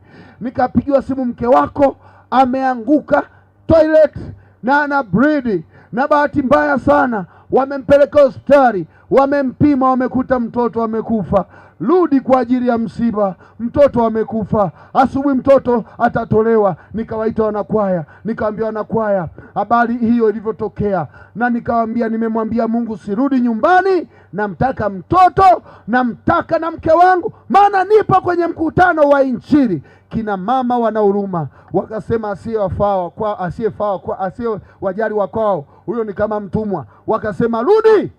Nikapigiwa simu, mke wako ameanguka toilet na ana bleed, na bahati mbaya sana wamempeleka hospitali, wamempima, wamekuta mtoto amekufa. Rudi kwa ajili ya msiba, mtoto amekufa. Asubuhi mtoto atatolewa. Nikawaita wanakwaya, nikawaambia wanakwaya habari hiyo ilivyotokea, na nikawaambia nimemwambia Mungu sirudi nyumbani, namtaka mtoto, namtaka na mke wangu, maana nipo kwenye mkutano wa Injili. Kina mama wana huruma, wakasema asiyewafaa kwa asiyefaa kwa asiyewajali wa kwao, huyo ni kama mtumwa. Wakasema rudi,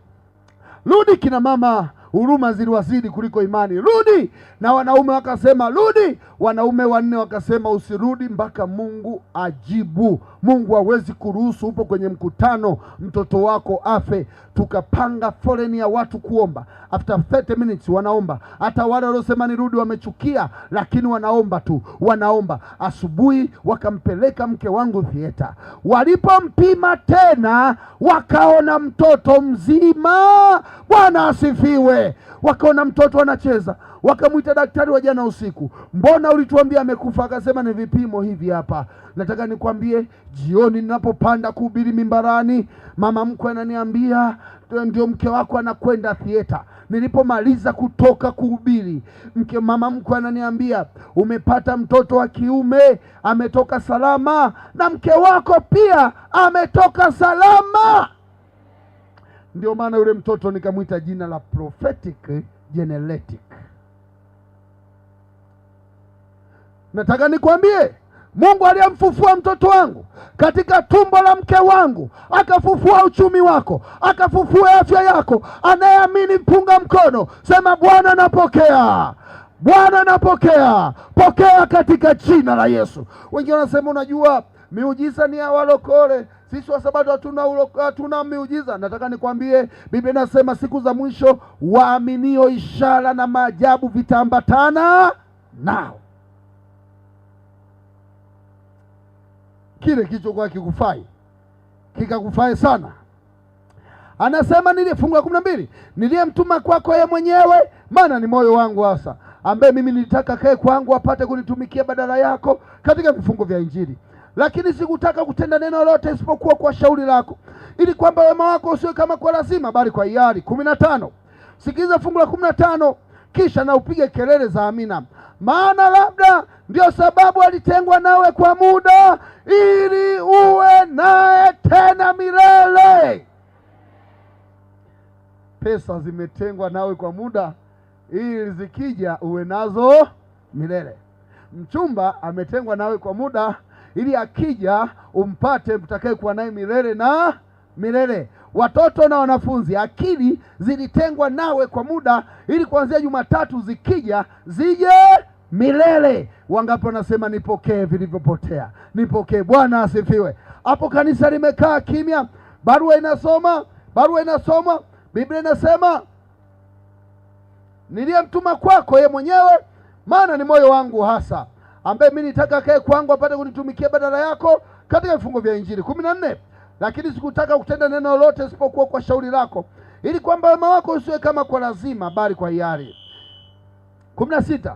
rudi. Kina mama huruma ziliwazidi kuliko imani, rudi. Na wanaume wakasema rudi. Wanaume 4 wakasema usirudi mpaka Mungu ajibu. Mungu hawezi kuruhusu upo kwenye mkutano mtoto wako afe. Tukapanga foleni ya watu kuomba. After 30 minutes wanaomba. Hata wale waliosema nirudi wamechukia, lakini wanaomba tu, wanaomba. Asubuhi wakampeleka mke wangu theater. Walipompima tena wakaona mtoto mzima. Bwana asifiwe. Wakaona mtoto anacheza. Wakamwita daktari wa jana usiku, mbona ulituambia amekufa? Akasema ni vipimo hivi hapa. Nataka nikwambie, jioni ninapopanda kuhubiri mimbarani, mama mkwe ananiambia ndio mke wako anakwenda theater. Nilipomaliza kutoka kuhubiri, mama mkwe ananiambia umepata mtoto wa kiume, ametoka salama, na mke wako pia ametoka salama. Ndio maana yule mtoto nikamwita jina la prophetic genetic. Nataka nikwambie, Mungu aliyemfufua mtoto wangu katika tumbo la mke wangu, akafufua uchumi wako, akafufua afya yako. Anayeamini punga mkono, sema Bwana napokea. Bwana napokea. Pokea katika jina la Yesu. Wengine wanasema unajua miujiza ni ya walokole, sisi wa Sabato hatuna miujiza. Nataka nikwambie, Biblia inasema siku za mwisho waaminio ishara na maajabu vitaambatana nao. Kile kilichokuwa kikufai kikakufai sana. Anasema nili fungu la 12, niliyemtuma kwako yeye mwenyewe, maana ni moyo wangu hasa, ambaye mimi nilitaka kae kwangu apate kunitumikia badala yako katika vifungo vya Injili. Lakini sikutaka kutenda neno lolote isipokuwa kwa shauri lako, ili kwamba wema wako usiwe kama kwa lazima, bali kwa hiari. 15. Sikiliza fungu la 15, kisha na upige kelele za amina. Maana labda ndio sababu alitengwa nawe kwa muda, ili uwe naye tena milele. Pesa zimetengwa nawe kwa muda, ili zikija uwe nazo milele. Mchumba ametengwa nawe kwa muda, ili akija umpate mtakaye kuwa naye milele na milele. Watoto na wanafunzi, akili zilitengwa nawe kwa muda, ili kuanzia Jumatatu zikija zije milele. Wangapi wanasema nipokee vilivyopotea, nipokee? Bwana asifiwe. Hapo kanisa limekaa kimya, barua inasoma, barua inasoma. Biblia inasema niliyemtuma kwako yeye mwenyewe, maana ni moyo wangu hasa, ambaye mimi nitaka kae kwangu apate kunitumikia badala yako katika vifungo vya Injili. 14, lakini sikutaka kutenda neno lolote isipokuwa kwa shauri lako, ili kwamba wema wako usiwe kama kwa lazima, bali kwa hiari. 16,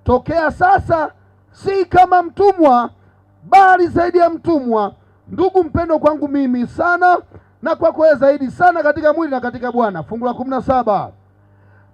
tokea sasa si kama mtumwa, bali zaidi ya mtumwa, ndugu mpendwa kwangu mimi sana, na kwako wewe zaidi sana katika mwili na katika Bwana. Fungu la 17,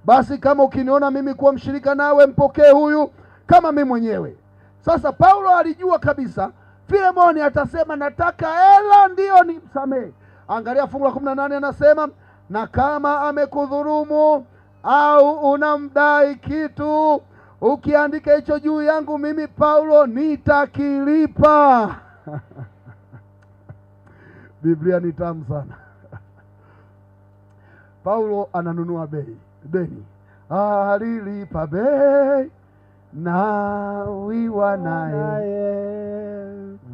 basi kama ukiniona mimi kuwa mshirika nawe, mpokee huyu kama mimi mwenyewe. Sasa Paulo alijua kabisa Filemoni atasema nataka hela ndio nimsamehe. Angalia fungu la 18, anasema na kama amekudhulumu au unamdai kitu, ukiandika hicho juu yangu mimi Paulo nitakilipa. Biblia ni tamu sana. Paulo ananunua bei, deni. Alilipa bei na wiwa naye,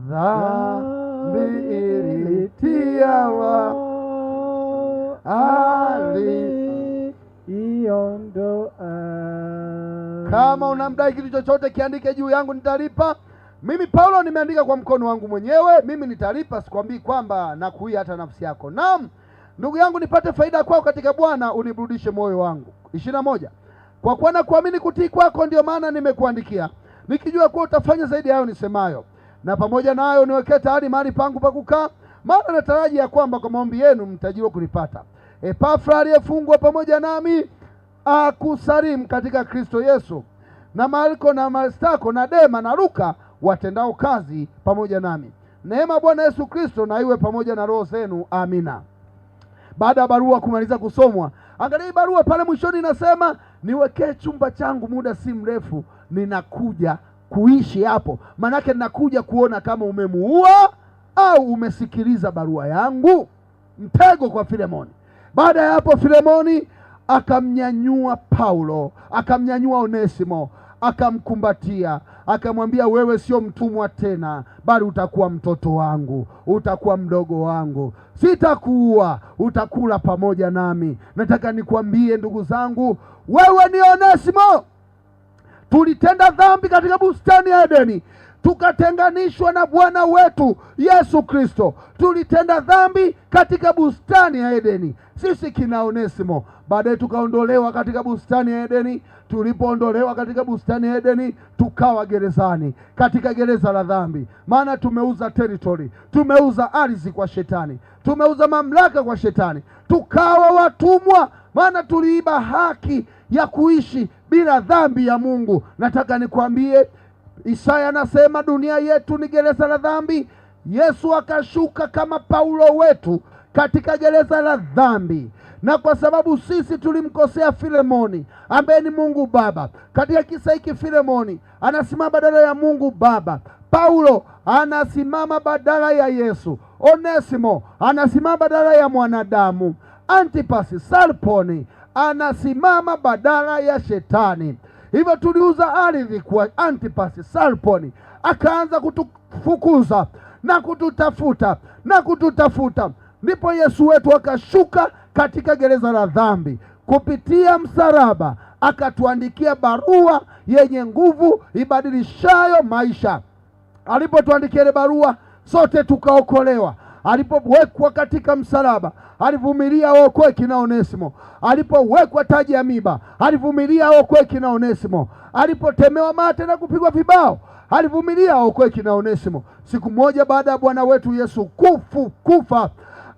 dhambi ilitiawa ali iondoa. Kama unamdai kitu chochote kiandike juu yangu, nitalipa. Mimi Paulo nimeandika kwa mkono wangu mwenyewe, mimi nitalipa, sikwambii kwamba nakuia hata nafsi yako. Naam, ndugu yangu, nipate faida kwako katika Bwana, uniburudishe moyo wangu. 21, kwa kuwa nakuamini kutii kwako, ndio maana nimekuandikia, nikijua kuwa utafanya zaidi hayo nisemayo. Na pamoja nayo niwekee tayari mahali pangu pa kukaa, maana nataraji ya kwamba kwa maombi yenu mtajiwa kunipata. Epafra aliyefungwa pamoja nami akusalimu katika Kristo Yesu, na Marko na Marstako na Dema na Luka watendao kazi pamoja nami. Neema Bwana Yesu Kristo na iwe pamoja na roho zenu. Amina. Baada ya barua kumaliza kusomwa, angalia barua pale mwishoni inasema, niwekee chumba changu, muda si mrefu ninakuja kuishi hapo. Manake ninakuja kuona kama umemuua au umesikiliza barua yangu. Mtego kwa Filemoni. Baada ya hapo Filemoni akamnyanyua Paulo, akamnyanyua Onesimo, akamkumbatia, akamwambia wewe sio mtumwa tena, bali utakuwa mtoto wangu, utakuwa mdogo wangu, sitakuua, utakula pamoja nami. Nataka nikwambie ndugu zangu, wewe ni Onesimo. Tulitenda dhambi katika bustani ya Edeni, tukatenganishwa na Bwana wetu Yesu Kristo. Tulitenda dhambi katika bustani ya Edeni, sisi kina Onesimo. Baadaye tukaondolewa katika bustani ya Edeni. Tulipoondolewa katika bustani ya Edeni, tukawa gerezani, katika gereza la dhambi. Maana tumeuza territory, tumeuza ardhi kwa shetani, tumeuza mamlaka kwa shetani, tukawa watumwa, maana tuliiba haki ya kuishi bila dhambi ya Mungu. Nataka nikwambie, Isaya anasema dunia yetu ni gereza la dhambi. Yesu akashuka kama Paulo wetu katika gereza la dhambi, na kwa sababu sisi tulimkosea Filemoni ambaye ni Mungu Baba. Katika kisa hiki Filemoni anasimama badala ya Mungu Baba. Paulo anasimama badala ya Yesu. Onesimo anasimama badala ya mwanadamu. Antipasi Sarponi anasimama badala ya shetani. Hivyo tuliuza ardhi kwa Antipasi Sarponi, akaanza kutufukuza na kututafuta na kututafuta. Ndipo Yesu wetu akashuka katika gereza la dhambi kupitia msalaba, akatuandikia barua yenye nguvu ibadilishayo maisha. Alipotuandikia ile barua, sote tukaokolewa. Alipowekwa katika msalaba, alivumilia aokoe kina Onesimo. Alipowekwa taji ya miba, alivumilia aokoe kina Onesimo. Alipotemewa mate na kupigwa vibao, alivumilia aokoe kina Onesimo. Siku moja baada ya Bwana wetu Yesu kufa,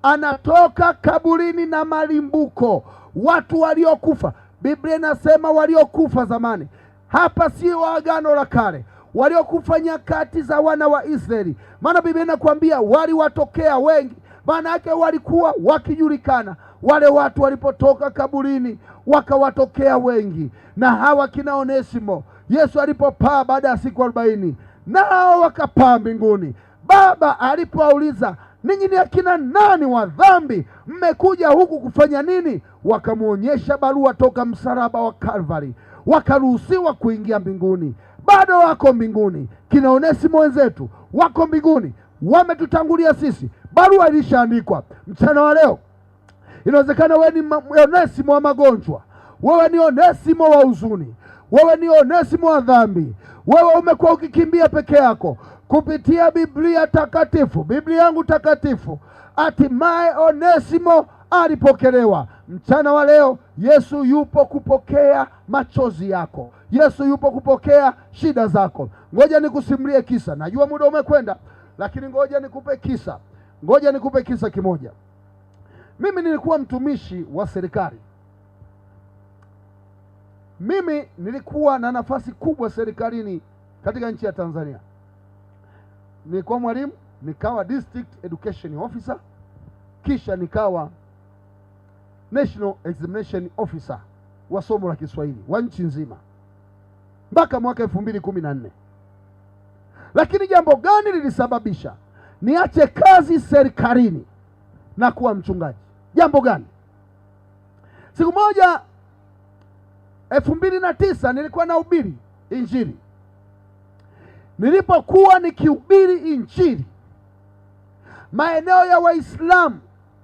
anatoka kaburini na malimbuko. Watu waliokufa, Biblia inasema waliokufa zamani, hapa sio Agano la Kale, waliokufa nyakati za wana wa Israeli. Maana Biblia inakwambia waliwatokea wengi, maana yake walikuwa wakijulikana. Wale watu walipotoka kaburini wakawatokea wengi, na hawa kina Onesimo, Yesu alipopaa baada ya siku 40, nao wakapaa mbinguni. Baba alipowauliza, ninyi ni akina nani wa dhambi? Mmekuja huku kufanya nini? Wakamwonyesha barua toka msalaba wa Kalvari, wakaruhusiwa kuingia mbinguni. Bado wako mbinguni. Kina Onesimo wenzetu wako mbinguni, wametutangulia sisi. Barua ilishaandikwa. Mchana wa leo inawezekana wewe ni Onesimo wa magonjwa, wewe ni Onesimo wa huzuni, wewe ni Onesimo wa dhambi, wewe umekuwa ukikimbia peke yako. Kupitia Biblia takatifu, Biblia yangu takatifu, hatimaye Onesimo alipokelewa. Mchana wa leo Yesu yupo kupokea machozi yako. Yesu yupo kupokea shida zako. Ngoja nikusimulie kisa. Najua muda umekwenda, lakini ngoja nikupe kisa. Ngoja nikupe kisa kimoja. Mimi nilikuwa mtumishi wa serikali. Mimi nilikuwa na nafasi kubwa serikalini katika nchi ya Tanzania. Nilikuwa mwalimu, nikawa district education officer, kisha nikawa national examination officer wa somo la Kiswahili wa nchi nzima mpaka mwaka 2014. Lakini jambo gani lilisababisha niache kazi serikalini na kuwa mchungaji? Jambo gani? Siku moja 2009 nilikuwa nahubiri Injili. Nilipokuwa nikihubiri Injili maeneo ya Waislamu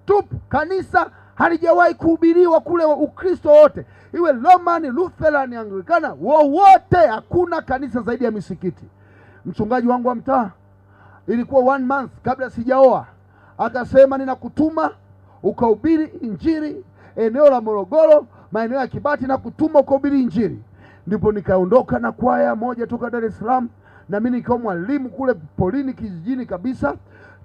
tupu, kanisa halijawahi kuhubiriwa kule Ukristo wote, iwe Roman, Lutheran, Anglikana, wowote, hakuna kanisa zaidi ya misikiti. Mchungaji wangu wa mtaa, ilikuwa 1 month kabla sijaoa, akasema ninakutuma ukahubiri Injili eneo la Morogoro, maeneo ya Kibati, na kutuma ukahubiri Injili. Ndipo nikaondoka na kwaya moja toka Dar es Salaam, na mimi nikawa mwalimu kule polini kijijini kabisa,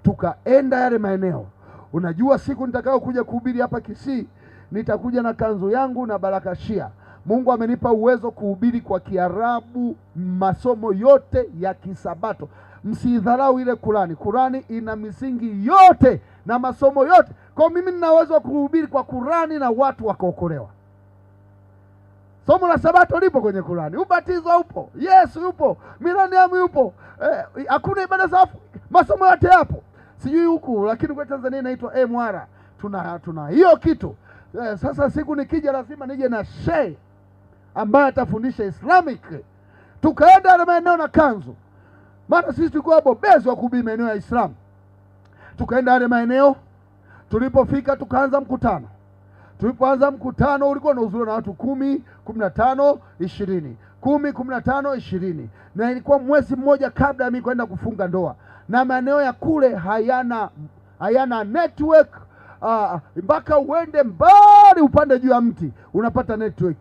tukaenda yale maeneo. Unajua siku nitakao kuja kuhubiri hapa Kisii, nitakuja na kanzu yangu na barakashia. Mungu amenipa uwezo kuhubiri kwa Kiarabu masomo yote ya Kisabato. Msidharau ile Kurani. Kurani ina misingi yote na masomo yote. Kwa mimi nina uwezo wa kuhubiri kwa Kurani na watu wakaokolewa. Somo la Sabato lipo kwenye Kurani. Ubatizo upo, Yesu yupo, mileniamu yupo. Hakuna ibada za wafu, masomo yote yapo. Sijui huku, lakini kwa Tanzania inaitwa MR. Tuna hiyo kitu. Sasa siku nikija lazima nije na shehe ambaye atafundisha Islamic. Tukaenda na maeneo na kanzu, maana sisi tulikuwa wabobezi wa kuhubiri maeneo ya Islam. Tukaenda yale maeneo, tulipofika tukaanza mkutano. Tulipoanza mkutano ulikuwa unahudhuriwa na watu 10, 15, 20. 10, 15, 20. Na ilikuwa mwezi mmoja kabla ya mimi kwenda kufunga ndoa. Na maeneo ya kule hayana network, mpaka uende mbali upande juu ya mti unapata network.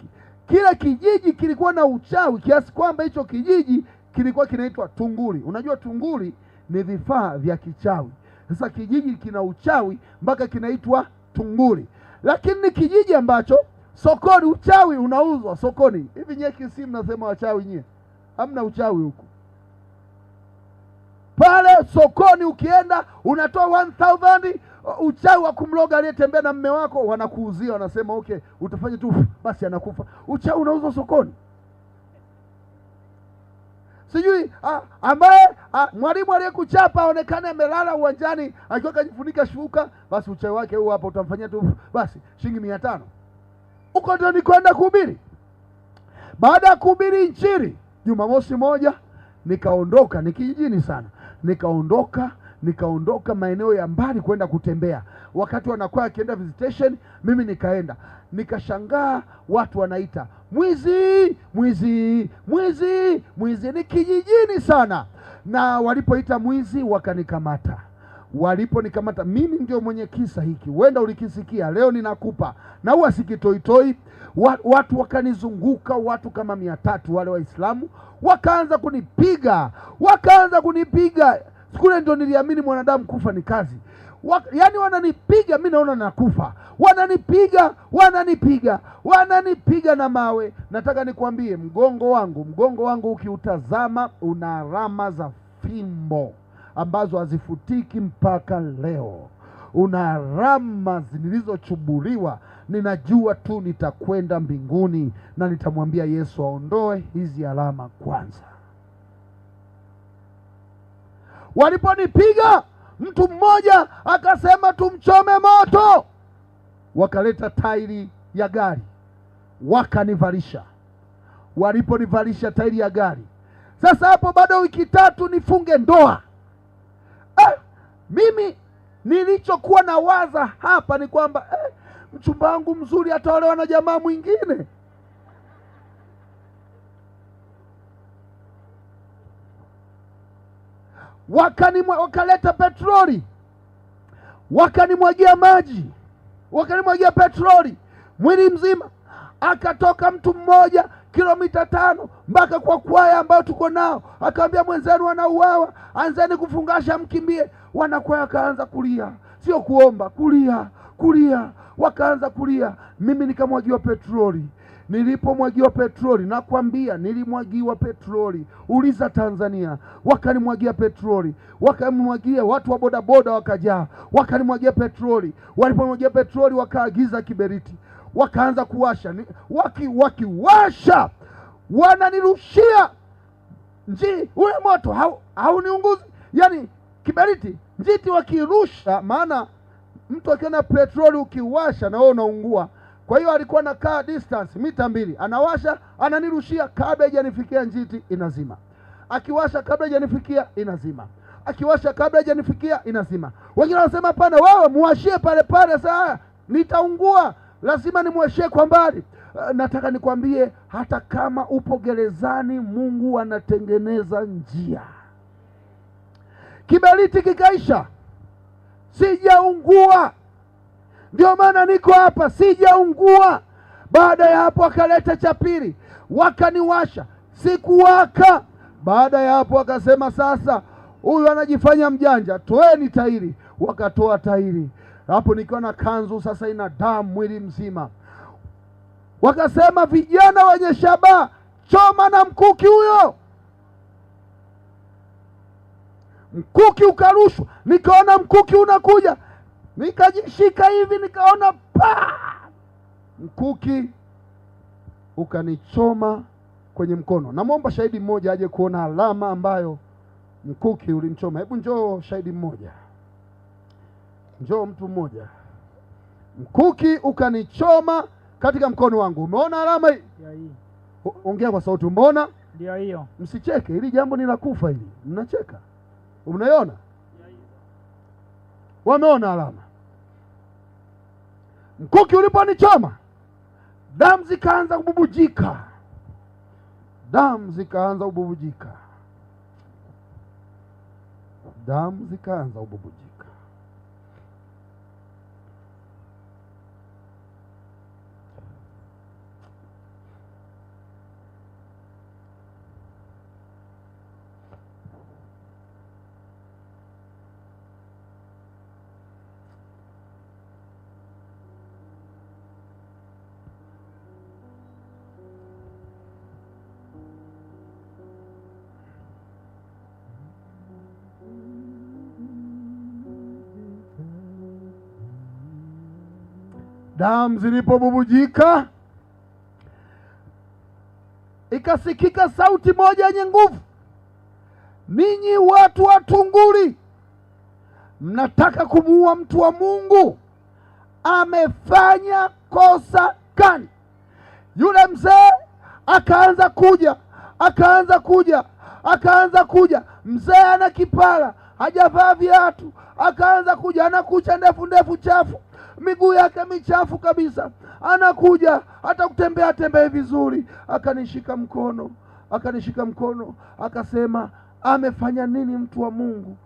Kile kijiji kilikuwa na uchawi kiasi kwamba hicho kijiji kilikuwa kinaitwa Tunguli. Unajua tunguli ni vifaa vya kichawi. Sasa kijiji kina uchawi mpaka kinaitwa Tunguli. Lakini ni kijiji ambacho sokoni uchawi unauzwa sokoni. Hivi nyie Kisii mnasema wachawi nyie? Hamna uchawi huku. Pale sokoni ukienda unatoa 1000, uchawi wa kumloga aliyetembea na mme wako wanakuuzia, wanasema okay, utafanya tu basi anakufa. Uchawi unauzwa sokoni. Sijui ambaye mwalimu aliyekuchapa aonekane amelala uwanjani akiwa kajifunika shuka, basi uchawi wake huu hapa utamfanyia tu basi shilingi 500. Huko ndio nikwenda kuhubiri. Baada ya kuhubiri Injili Jumamosi moja nikaondoka, ni kijijini sana. Nikaondoka maeneo ya mbali kwenda kutembea. Wakati wanakuwa akienda visitation, mimi nikaenda. Nikashangaa watu wanaita mwizi, mwizi, mwizi, mwizi. Ni kijijini sana. Na walipoita mwizi wakanikamata. Waliponikamata, mimi ndio mwenye kisa hiki. Wenda ulikisikia, leo ninakupa. Na huwa sikitoitoi. Watu wakanizunguka, watu kama 300 wale Waislamu wakaanza kunipiga. Wakaanza kunipiga. Siku ile ndio niliamini mwanadamu kufa ni kazi. Yaani wananipiga, mimi naona nakufa. Wananipiga, wananipiga, wananipiga na mawe. Nataka nikwambie mgongo wangu ukiutazama una alama za fimbo ambazo hazifutiki mpaka leo. Una alama zilizochubuliwa. Ninajua tu nitakwenda mbinguni na nitamwambia Yesu aondoe hizi alama kwanza. Waliponipiga, mtu mmoja akasema tumchome moto. Wakaleta tairi ya gari wakanivalisha. Waliponivalisha tairi ya gari, sasa hapo bado wiki 3 nifunge ndoa. Mimi nilichokuwa nawaza hapa ni kwamba mchumba wangu mzuri ataolewa na jamaa mwingine. Wakaleta petroli, wakanimwagia maji, wakanimwagia petroli mwili mzima. Akatoka mtu mmoja kilomita 5 mpaka kwa kwaya ambao tuko nao, akamwambia mwenzenu wanauawa, anzeni kufungasha mkimbie. Wanakwaya kaanza kulia, sio kuomba, kulia, kulia, wakaanza kulia. Mimi nikamwagiwa petroli. Nilipomwagiwa petroli, nakwambia nilimwagiwa petroli. Uliza Tanzania, wakanimwagia petroli, wakamwagia watu wa bodaboda wakajaa, wakanimwagia petroli. Walipomwagia petroli wakaagiza kiberiti, wakaanza kuwasha. Wakiwasha wananirushia nji, ule moto hauniunguzi. Yaani kiberiti njiti wakirusha, maana mtu akiona petroli ukiwasha na wewe unaungua. Kwa hiyo alikuwa anakaa distance mita 2, anawasha, ananirushia, kabla haijanifikia njiti inazima. Akiwasha kabla haijanifikia inazima. Akiwasha kabla haijanifikia inazima. Wengine wanasema hapana, wewe muwashie pale pale, sasa nitaungua, lazima nimwashie kwa mbali. Nataka nikwambie hata kama upo gerezani, Mungu anatengeneza njia. Kiberiti kikaisha, sijaungua. Ndio maana niko hapa, sijaungua. Baada ya hapo akaleta cha pili, wakaniwasha, sikuwaka. Baada ya hapo akasema sasa huyu anajifanya mjanja, toeni tairi. Wakatoa tairi. Hapo nikiwa na kanzu sasa ina damu mwili mzima. Wakasema vijana wenye shabaha, choma na mkuki huyo. Mkuki ukarushwa, nikaona mkuki unakuja, nikajishika hivi, nikaona pa, mkuki ukanichoma kwenye mkono. Namwomba shahidi mmoja aje kuona alama ambayo mkuki ulimchoma. Hebu njoo shahidi mmoja, njoo mtu mmoja. Mkuki ukanichoma katika mkono wangu. Umeona alama hii? Ongea kwa sauti. Umeona? Ndio hiyo. Msicheke, hili jambo ni la kufa hili. Mnacheka. Mnaiona? Wameona alama. Mkuki uliponichoma, damu zikaanza kububujika. Damu zikaanza kububujika. Damu zikaanza kububujika. Damu zilipobubujika, ikasikika sauti moja yenye nguvu. Ninyi watu wa Tunguli mnataka kumuua mtu wa Mungu, amefanya kosa gani? Yule mzee akaanza kuja, akaanza kuja, akaanza kuja. Mzee ana kipara, hajavaa viatu, akaanza kuja, ana kucha ndefu ndefu chafu, miguu yake michafu kabisa, anakuja hata kutembea tembee vizuri. Akanishika mkono, akanishika mkono, akasema, amefanya nini mtu wa Mungu?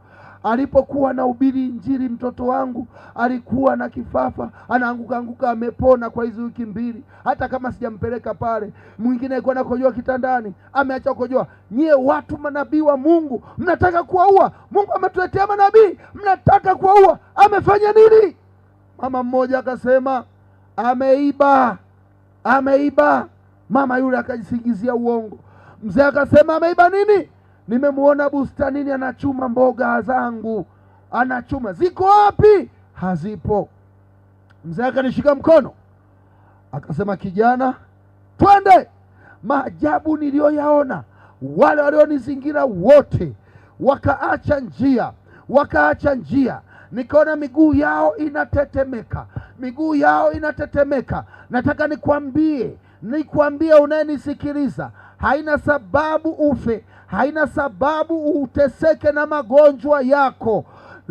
Alipokuwa nahubiri Injili, mtoto wangu alikuwa na kifafa, anaanguka anguka, amepona kwa hizi wiki mbili, hata kama sijampeleka pale. Mwingine alikuwa anakojoa kitandani, ameacha kukojoa. Nyie watu manabii wa Mungu mnataka kuwaua. Mungu ametuletea manabii, mnataka kuwaua. Amefanya nini? Mama mmoja akasema ameiba, ameiba. Mama yule akajisingizia uongo. Mzee akasema ameiba nini? Nimemuona bustanini anachuma mboga zangu, anachuma. Ziko wapi? Hazipo. Mzee akanishika mkono akasema, kijana, twende. Maajabu niliyoyaona, wale walionizingira wote wakaacha njia, wakaacha njia. Nikaona miguu yao inatetemeka, miguu yao inatetemeka. Nataka nikwambie, nikwambie unayenisikiliza, haina sababu ufe, haina sababu uteseke na magonjwa yako.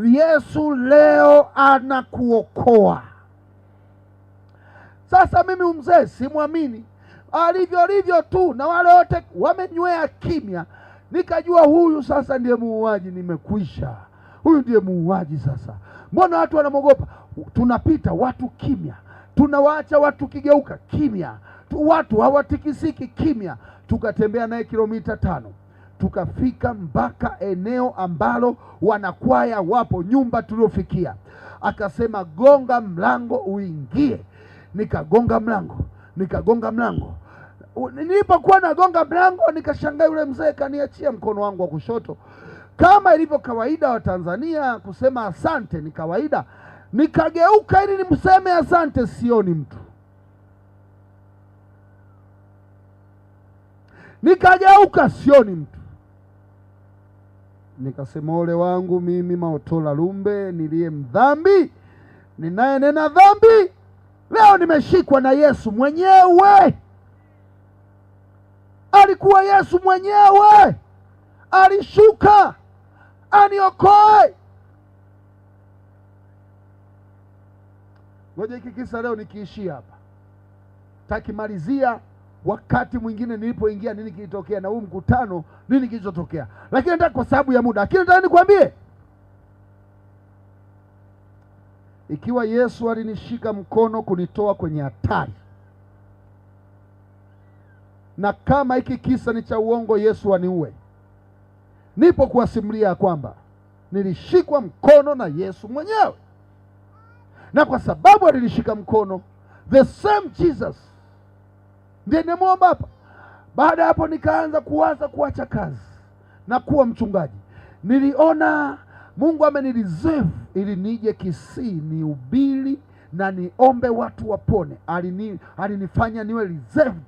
Yesu leo anakuokoa. Sasa mimi mzee simwamini, alivyo alivyo tu, na wale wote wamenywea kimya. Nikajua huyu sasa ndiye muuaji, nimekwisha. Huyu ndiye muuaji sasa. Mbona watu wanamwogopa? Tunapita watu kimya, tunawaacha watu kigeuka kimya, watu hawatikisiki kimya. Tukatembea naye kilomita 5, tukafika mpaka eneo ambalo wanakwaya wapo, nyumba tuliofikia. Akasema gonga mlango uingie. Nikagonga mlango, nikagonga mlango. Nilipokuwa nagonga mlango nikashangaa yule mzee kaniachia mkono wangu wa kushoto. Kama ilivyo kawaida wa Tanzania kusema asante ni kawaida. Nikageuka ili nimseme asante, sioni mtu. Nikageuka sioni mtu. Nikasema ole wangu mimi Maotola Lumbe niliye mdhambi, ninayenena dhambi, leo nimeshikwa na Yesu mwenyewe. Alikuwa Yesu mwenyewe, alishuka aniokoe. Ngoja hiki kisa leo nikiishia hapa, takimalizia wakati mwingine nilipoingia nini kilitokea na huu mkutano nini kilichotokea, lakini nataka kwa sababu ya muda, lakini nataka nikwambie, ikiwa Yesu alinishika mkono kunitoa kwenye hatari, na kama hiki kisa ni cha uongo, Yesu aniue. Nipo kuwasimulia ya kwamba nilishikwa mkono na Yesu mwenyewe, na kwa sababu alinishika mkono, the same Jesus ndiye nimemuomba hapa. Baada hapo nikaanza kuwaza kuacha kazi na kuwa mchungaji. Niliona Mungu amenireserve ili nije Kisii nihubiri na niombe watu wapone. Alinifanya niwe reserved,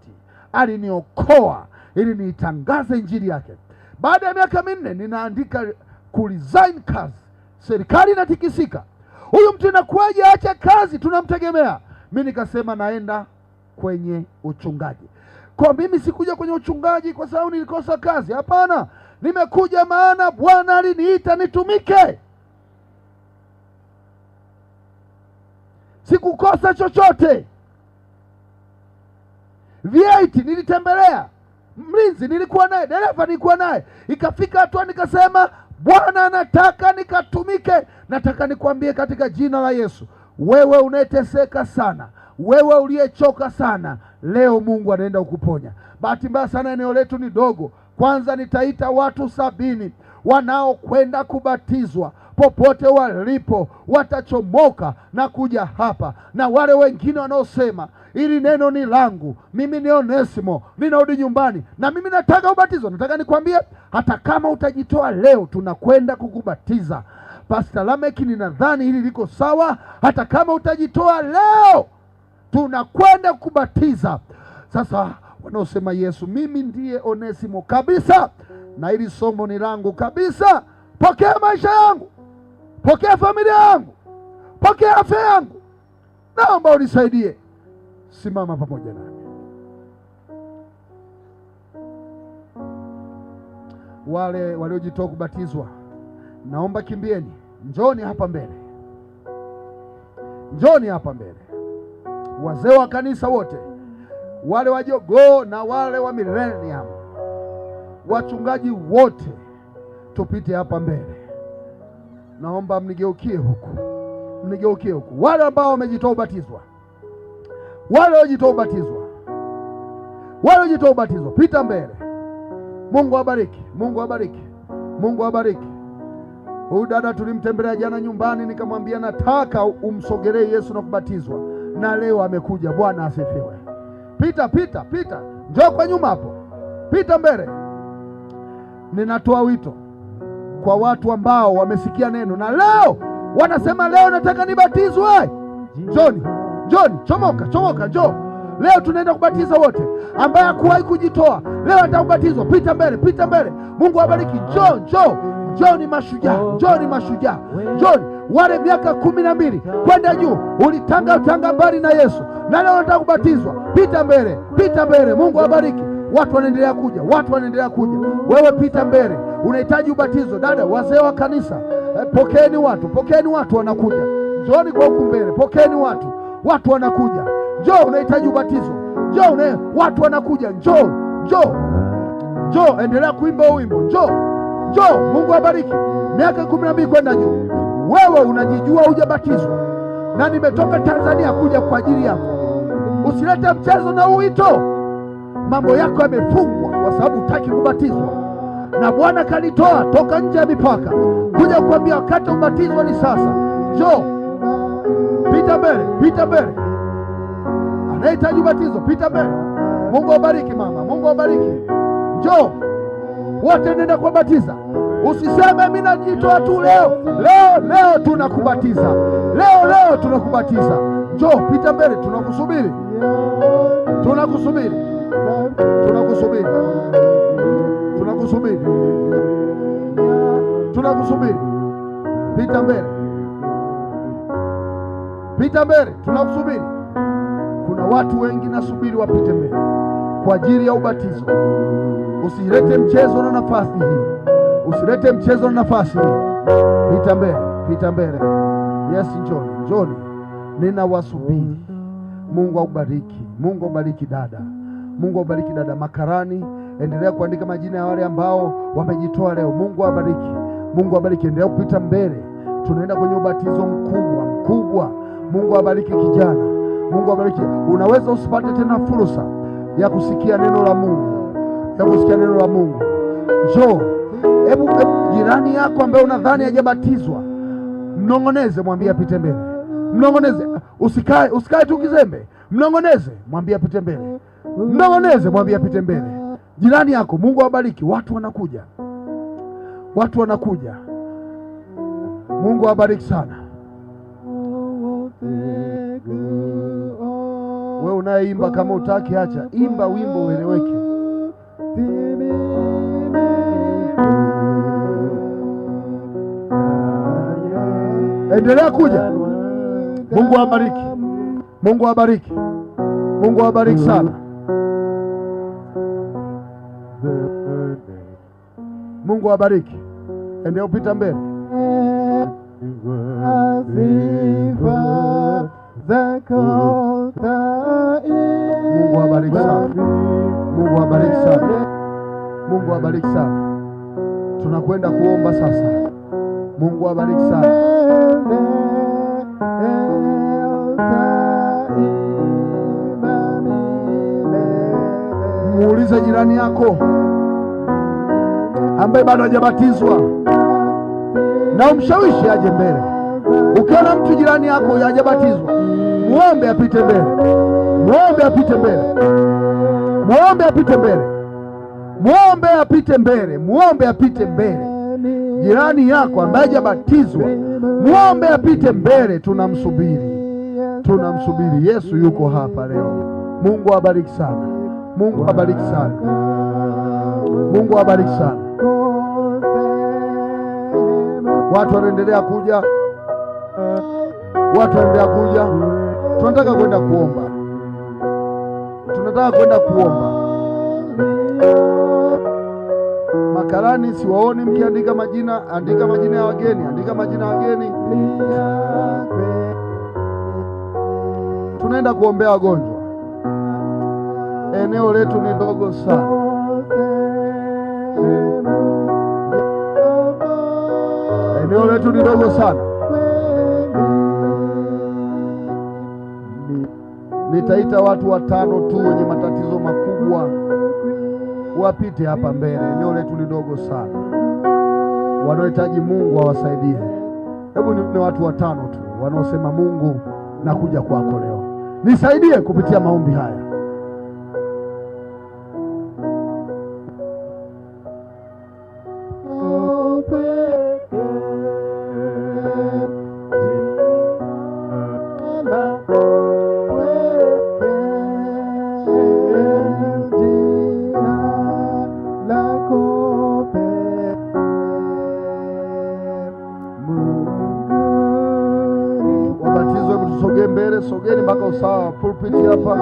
aliniokoa ili niitangaze injili yake. Baada ya miaka 4 ninaandika kuresign kazi, serikali inatikisika, huyu mtu inakuwaje aache kazi, tunamtegemea. Mimi nikasema naenda kwenye uchungaji. Kwa mimi sikuja kwenye uchungaji kwa sababu nilikosa kazi, hapana. Nimekuja maana Bwana aliniita nitumike. Sikukosa chochote. V8 nilitembelea, mlinzi nilikuwa naye, dereva nilikuwa naye. Ikafika hatua nikasema Bwana anataka nikatumike. Nataka nikwambie katika jina la Yesu, wewe unayeteseka sana, wewe uliyechoka sana, leo Mungu anaenda kukuponya. Bahati mbaya sana eneo letu ni dogo. Kwanza nitaita watu 70 wanaokwenda kubatizwa. Popote walipo watachomoka na kuja hapa, na wale wengine wanaosema ili neno ni langu, mimi ni Onesimo, ninarudi nyumbani na mimi nataka ubatizo. Nataka nikwambie, hata kama utajitoa leo, tunakwenda kukubatiza. Pastor Lameki, ninadhani hili liko sawa. Hata kama utajitoa leo, tunakwenda kukubatiza. Sasa wanaosema Yesu, mimi ndiye Onesimo kabisa, na hili somo ni langu kabisa. Pokea maisha yangu, pokea familia yangu, pokea afya yangu, naomba unisaidie. Simama pamoja nami. Wale waliojitoa kubatizwa, naomba kimbieni, njoni hapa mbele, njoni hapa mbele. Wazee wa kanisa wote, wale wa Jogoo na wale wa Millennium, wachungaji wote, tupite hapa mbele. Naomba mnigeukie huku, mnigeukie huku. Wale ambao wamejitoa ubatizwa, wale waliojitoa ubatizwa, wale waliojitoa ubatizwa, pita mbele. Mungu awabariki, Mungu awabariki, Mungu awabariki. Huyu dada tulimtembelea jana nyumbani, nikamwambia nataka umsogelee Yesu na kubatizwa, na leo amekuja. Bwana asifiwe. Pita, pita, pita, njoo kwa nyuma hapo, pita mbele. Ninatoa wito kwa watu ambao wamesikia neno na leo wanasema leo nataka nibatizwe. Njoni, njoni, chomoka, chomoka, njoo. Leo tunaenda kubatiza wote. Ambaye hakuwahi kujitoa leo atakubatizwa. Pita mbele, pita mbele. Mungu awabariki. Njoo, njoo, njoo, ni mashujaa, njoo, ni mashujaa, njoo. Wale miaka 12 kwenda juu ulitanga tanga mbali na Yesu, na leo unataka kubatizwa. Pita mbele, pita mbele. Mungu awabariki. Watu wanaendelea kuja, watu wanaendelea kuja. Wewe pita mbele, unahitaji ubatizo. Dada, wazee wa kanisa, pokeeni watu, pokeeni watu wanakuja. Njooni kwa huku mbele, pokeeni watu, watu wanakuja. Njoo, unahitaji ubatizo. Njoo, watu wanakuja. Njoo, njoo, njoo, endelea kuimba wimbo. Njoo, njoo. Mungu awabariki. Miaka 12 kwenda juu, wewe unajijua hujabatizwa, na nimetoka Tanzania kuja kwa ajili yako. Usilete mchezo na uwito. Mambo yako yamefungwa kwa sababu hutaki kubatizwa, na Bwana kalitoa toka nje ya mipaka kuja kuambia wakati ubatizwa ni sasa. Njoo, pita mbele, pita mbele. Anahitaji ubatizo, pita mbele. Mungu awabariki mama, Mungu awabariki. Njoo wote, nenda kuwabatiza. Usiseme mimi najitoa tu leo. Leo leo tunakubatiza, leo leo tunakubatiza. Njoo, pita mbele, tunakusubiri, tunakusubiri, tunakusubiri, tunakusubiri, tunakusubiri. Pita mbele, pita mbele, tunakusubiri. Kuna watu wengi nasubiri wapite mbele kwa ajili ya ubatizo. Usilete mchezo na nafasi hii, usilete mchezo na nafasi hii. Pita mbele, pita mbele. Yes, njoni, njoni, ninawasubiri. Mungu akubariki, Mungu akubariki dada, Mungu akubariki dada. Makarani, endelea kuandika majina ya wale ambao wamejitoa leo. Mungu awabariki, Mungu awabariki. Endelea kupita mbele, tunaenda kwenye ubatizo mkubwa mkubwa. Mungu awabariki kijana, Mungu awabariki. Unaweza usipate tena fursa ya kusikia neno la Mungu, ya kusikia neno la Mungu. Njoo, hebu jirani yako ambaye unadhani hajabatizwa, mnong'oneze, mwambie apite mbele. Mnong'oneze, usikae, usikae tu kizembe. Mnong'oneze, mwambie apite mbele. Mnong'oneze, mwambie apite mbele. Jirani yako, Mungu awabariki. Watu wanakuja, watu wanakuja. Mungu awabariki sana. Wewe unayeimba, kama utaki acha, imba wimbo ueleweke. Endelea kuja. Mungu awabariki, Mungu awabariki, Mungu awabariki sana. Mungu awabariki. Endelea kupita mbele. Mungu awabariki sana. Mungu awabariki sana. Mungu awabariki sana. Tunakwenda kuomba sasa. Mungu awabariki sana. Muulize jirani yako ambaye bado hajabatizwa na umshawishi aje mbele. Ukiona mtu jirani yako hajabatizwa, muombe apite mbele, muombe apite mbele, muombe apite mbele, muombe apite mbele, muombe apite mbele. Jirani yako ambaye hajabatizwa, muombe apite mbele. Tunamsubiri, tunamsubiri. Yesu yuko hapa leo. Mungu awabariki sana. Mungu awabariki sana. Mungu awabariki sana. Watu wanaendelea kuja, watu wanaendelea kuja. Tunataka kwenda kuomba, tunataka kwenda kuomba. Makarani siwaoni mkiandika majina, andika majina ya wageni, andika majina ya wageni. Tunaenda kuombea wagonjwa. Eneo letu ni dogo sana. Eneo letu ni dogo sana. Nitaita watu watano tu wenye matatizo makubwa wapite hapa mbele. Eneo letu ni dogo sana. Wanaohitaji Mungu awasaidie. Hebu ni watu watano tu wanaosema Mungu, nakuja kwako leo, nisaidie kupitia maombi haya. Wabatizwe, hebu tusogee mbele, sogeni mpaka usawa wa pulpit hapa.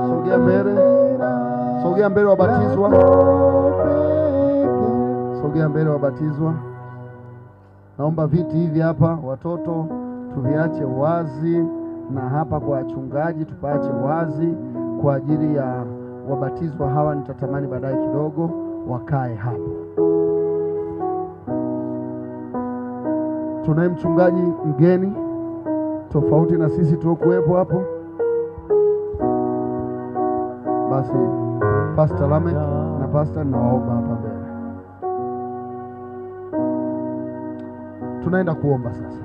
Sogea mbele, sogea mbele wabatizwa, sogea mbele wabatizwa. Naomba viti hivi hapa watoto tuviache wazi, na hapa kwa wachungaji tupaache wazi kwa ajili ya wabatizwa hawa. Nitatamani baadaye kidogo wakae hapo. Tunaye mchungaji mgeni tofauti na sisi tuliokuwepo hapo. Basi Pastor Lamek na Pastor nawaomba hapa mbele. Tunaenda kuomba sasa.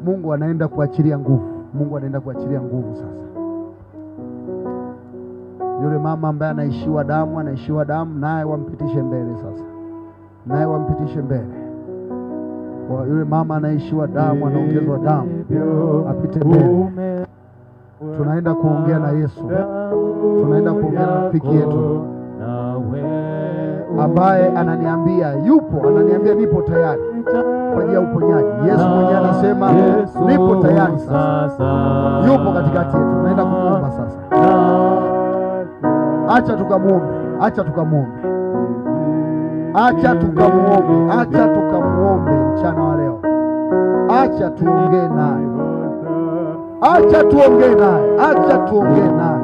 Mungu anaenda kuachilia nguvu. Mungu anaenda kuachilia nguvu sasa. Yule mama ambaye anaishiwa damu, anaishiwa damu, naye wampitishe mbele sasa. Naye wampitishe mbele. Kwa yule mama anaishiwa damu, anaongezwa damu, apite mbele. Tunaenda kuongea na Yesu. Tunaenda kuongea na rafiki yetu ambaye ananiambia yupo, ananiambia nipo tayari kwa ajili ya uponyaji. Yesu mwenyewe anasema nipo tayari sasa. Yupo katikati yetu. Tunaenda kumuomba sasa. Acha tukamuombe, acha tukamuombe, acha tukamuombe, acha tukamuombe mchana wa leo. Acha tuongee naye, acha tuongee naye, acha tuongee naye,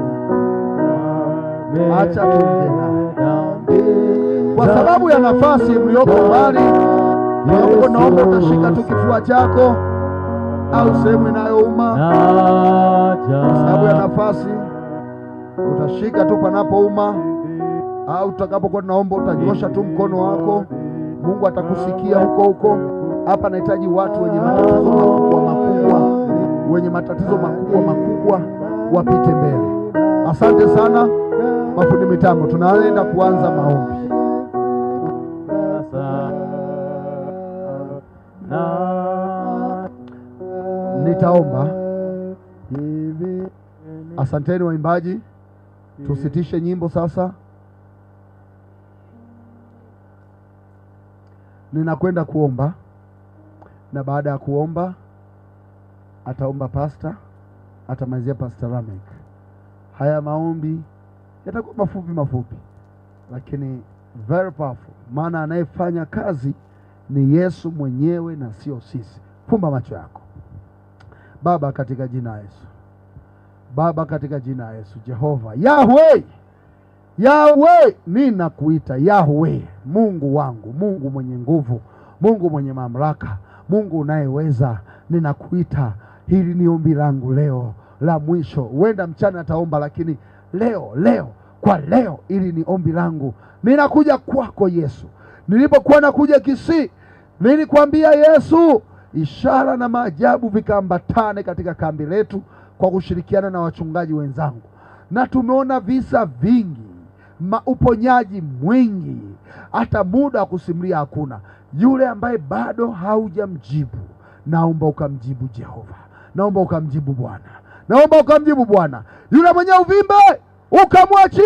acha tuongee naye. Kwa sababu ya nafasi mlioko mbali, naomba utashika tu kifua chako au sehemu inayouma. Kwa sababu ya nafasi utashika tu panapouma, au utakapokuwa tunaomba utanyosha tu mkono wako. Mungu atakusikia huko huko. Hapa nahitaji watu wenye matatizo makubwa makubwa, wenye matatizo makubwa makubwa wapite mbele. Asante sana mafundi mitambo, tunaenda kuanza maombi. Nitaomba. Asanteni waimbaji, tusitishe nyimbo sasa. Ninakwenda kuomba, na baada ya kuomba ataomba pastor, atamalizia Pastor Lamek. Haya maombi yatakuwa mafupi mafupi, lakini very powerful, maana anayefanya kazi ni Yesu mwenyewe na sio sisi. Fumba macho yako. Baba, katika jina la Yesu. Baba, katika jina la Yesu, Jehova Yahweh, Yahweh, ninakuita Yahweh, Mungu wangu, Mungu mwenye nguvu, Mungu mwenye mamlaka, Mungu unayeweza, ninakuita. Hili ni ombi langu leo la mwisho. Huenda mchana ataomba, lakini leo, leo, kwa leo, ili ni ombi langu. Ninakuja kwako Yesu. Nilipokuwa nakuja Kisii, nilikwambia Yesu, ishara na maajabu vikaambatane katika kambi letu kwa kushirikiana na wachungaji wenzangu. Na tumeona visa vingi, uponyaji mwingi, hata muda wa kusimulia hakuna. Yule ambaye bado haujamjibu, naomba ukamjibu Jehova. Naomba ukamjibu Bwana. Naomba ukamjibu Bwana. Yule mwenye uvimbe ukamwachie.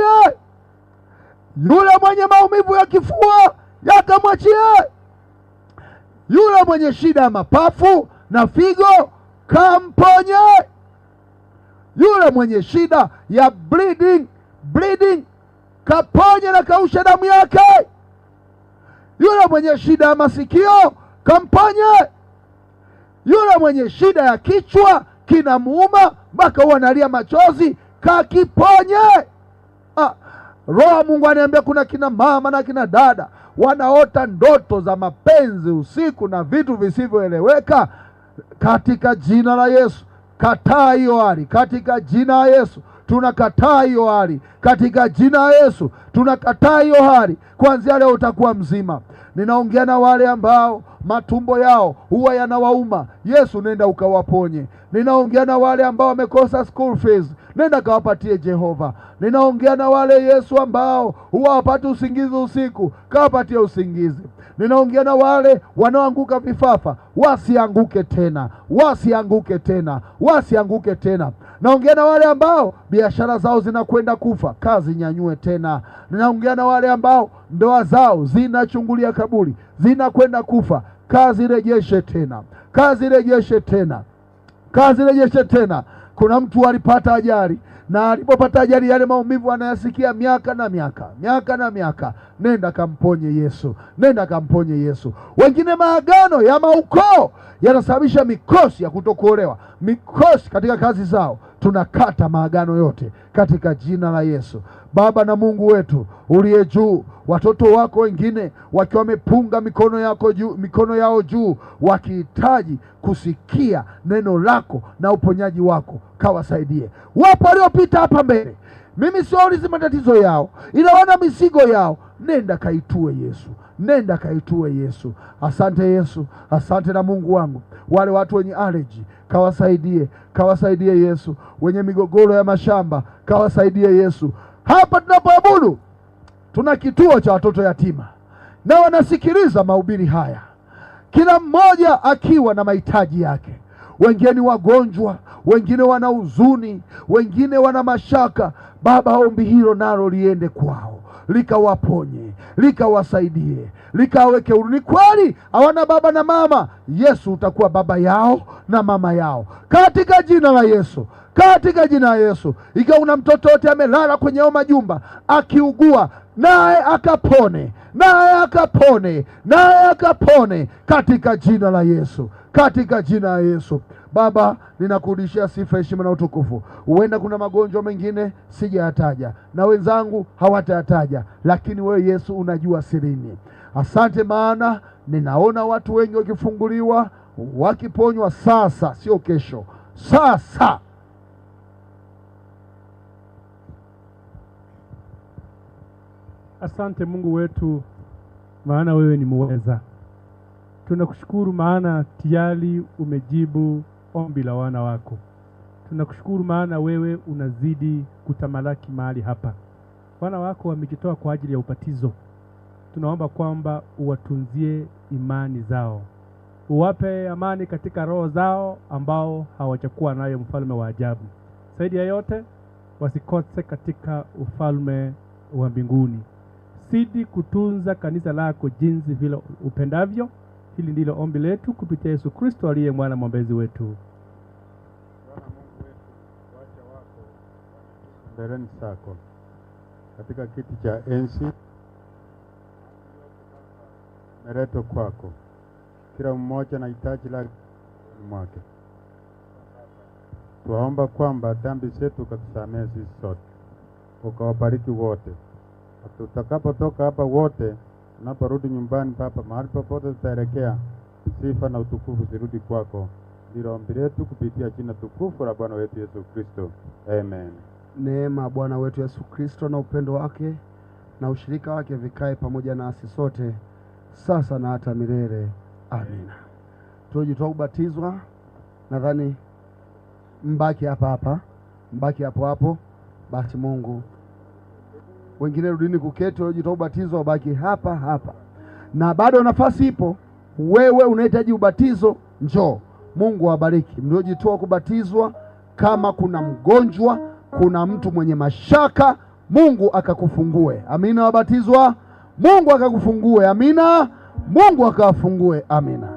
Yule mwenye maumivu ya kifua yakamwachie. Yule mwenye shida ya mapafu na figo, kamponye. Yule mwenye shida ya bleeding, kaponye na kaushe damu yake. Yule mwenye shida ya masikio, kamponye. Yule mwenye shida ya kichwa kinamuuma mpaka huwa analia machozi, kakiponye. Roho Mungu aniambia kuna kina mama na kina dada wanaota ndoto za mapenzi usiku na vitu visivyoeleweka. Katika jina la Yesu, kataa hiyo hali. Katika jina la Yesu tunakataa hiyo hali. Katika jina la Yesu tunakataa hiyo hali. Kuanzia leo utakuwa mzima. Ninaongea na wale ambao matumbo yao huwa yanawauma, Yesu nenda ukawaponye. Ninaongea na wale ambao wamekosa school fees, nenda kawapatie Jehova. Ninaongea na wale Yesu ambao huwa hawapati usingizi usiku, kawapatie usingizi. Ninaongea na wale wanaoanguka vifafa, wasianguke tena, wasianguke tena, wasianguke tena. Naongea na wale ambao biashara zao zinakwenda kufa, kazi nyanyue tena. Ninaongea na wale ambao ndoa zao zinachungulia kaburi, zinakwenda kufa, kazi rejeshe tena, kazi rejeshe tena, kazi rejeshe tena. Kuna mtu alipata ajali, na alipopata ajali yale maumivu anayasikia miaka na miaka, miaka na miaka. Nenda kamponye Yesu, nenda kamponye Yesu. Wengine maagano ya maukoo yanasababisha mikosi ya kutokuolewa, mikosi katika kazi zao. Tunakata maagano yote katika jina la Yesu. Baba na Mungu wetu uliye juu, watoto wako wengine wakiwa wamepunga mikono yako juu, mikono yao juu, wakihitaji kusikia neno lako na uponyaji wako, kawasaidie. Wapo waliopita hapa mbele, mimi siwaulizi matatizo yao, ila wana mizigo yao. Nenda kaitue Yesu, nenda kaitue Yesu. Asante Yesu, asante na Mungu wangu. Wale watu wenye allergy kawasaidie, kawasaidie Yesu. Wenye migogoro ya mashamba kawasaidie Yesu. Hapa tunapoabudu tuna kituo cha watoto yatima na wanasikiliza mahubiri haya, kila mmoja akiwa na mahitaji yake. Wengine ni wagonjwa, wengine wana huzuni, wengine wana mashaka. Baba, ombi hilo nalo liende kwao, likawaponye, likawasaidie, likaweke huru. Ni kweli hawana baba na mama, Yesu utakuwa baba yao na mama yao, katika jina la Yesu, katika jina la Yesu. Ikiwa una mtoto yote amelala kwenye hayo majumba akiugua, naye akapone, naye akapone, naye akapone, katika jina la Yesu, katika jina la Yesu. Baba, ninakurudishia sifa, heshima na utukufu. Huenda kuna magonjwa mengine sijayataja na wenzangu hawatayataja, lakini wewe Yesu unajua sirini. Asante, maana ninaona watu wengi wakifunguliwa, wakiponywa sasa, sio kesho, sasa. Asante Mungu wetu, maana wewe ni muweza. Tunakushukuru maana tayari umejibu ombi la wana wako. Tunakushukuru maana wewe unazidi kutamalaki mahali hapa. Wana wako wamejitoa kwa ajili ya ubatizo. Tunaomba kwamba uwatunzie imani zao, uwape amani katika roho zao ambao hawajakuwa nayo, mfalme wa ajabu. Zaidi ya yote, wasikose katika ufalme wa mbinguni. Zidi kutunza kanisa lako jinsi vile upendavyo. Hili ndilo ombi letu kupitia Yesu Kristo aliye mwana mwombezi wetu. Bwana Mungu wetu, waja wako mbeleni zako katika kiti cha enzi meletwa kwako, kila mmoja na hitaji lake mwake. Twaomba kwamba dhambi zetu ukatusamehe sisi sote, ukawabariki wote. Tutakapotoka hapa wote, tunaporudi nyumbani Baba, mahali popote tutaelekea, sifa na utukufu zirudi kwako. Ndilo ombi letu kupitia jina tukufu la Bwana wetu Yesu Kristo, amen. Neema Bwana wetu Yesu Kristo na upendo wake na ushirika wake vikae pamoja nasi sote sasa na hata milele. Amina. Tuojitoa kubatizwa, nadhani mbaki hapa hapa, mbaki hapo hapo. Basi Mungu, wengine rudini kuketi, waliojitoa ubatizo wabaki hapa hapa, na bado nafasi ipo. Wewe unahitaji ubatizo, njoo. Mungu awabariki mliojitoa kubatizwa. Kama kuna mgonjwa, kuna mtu mwenye mashaka, Mungu akakufungue. Amina. Wabatizwa, Mungu akakufungue. Amina. Mungu akawafungue. Amina.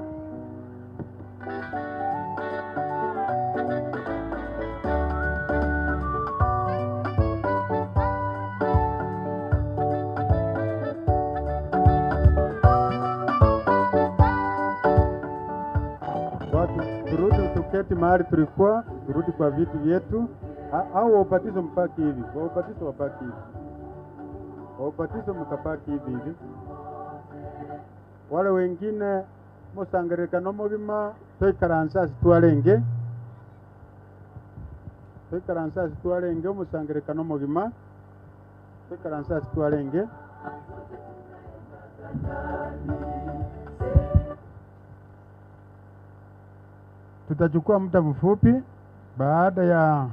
mahali tulikuwa, turudi kwa viti vyetu. Au waubatizo mpaki hivi, waubatizo wapaki hivi, waubatizo mkapaki hivi hivi. Wale wengine musangerekano mugima toikaransa situarenge, toikaransa situarenge musangerekano mugima toikaransa situarenge. Tutachukua muda mfupi baada ya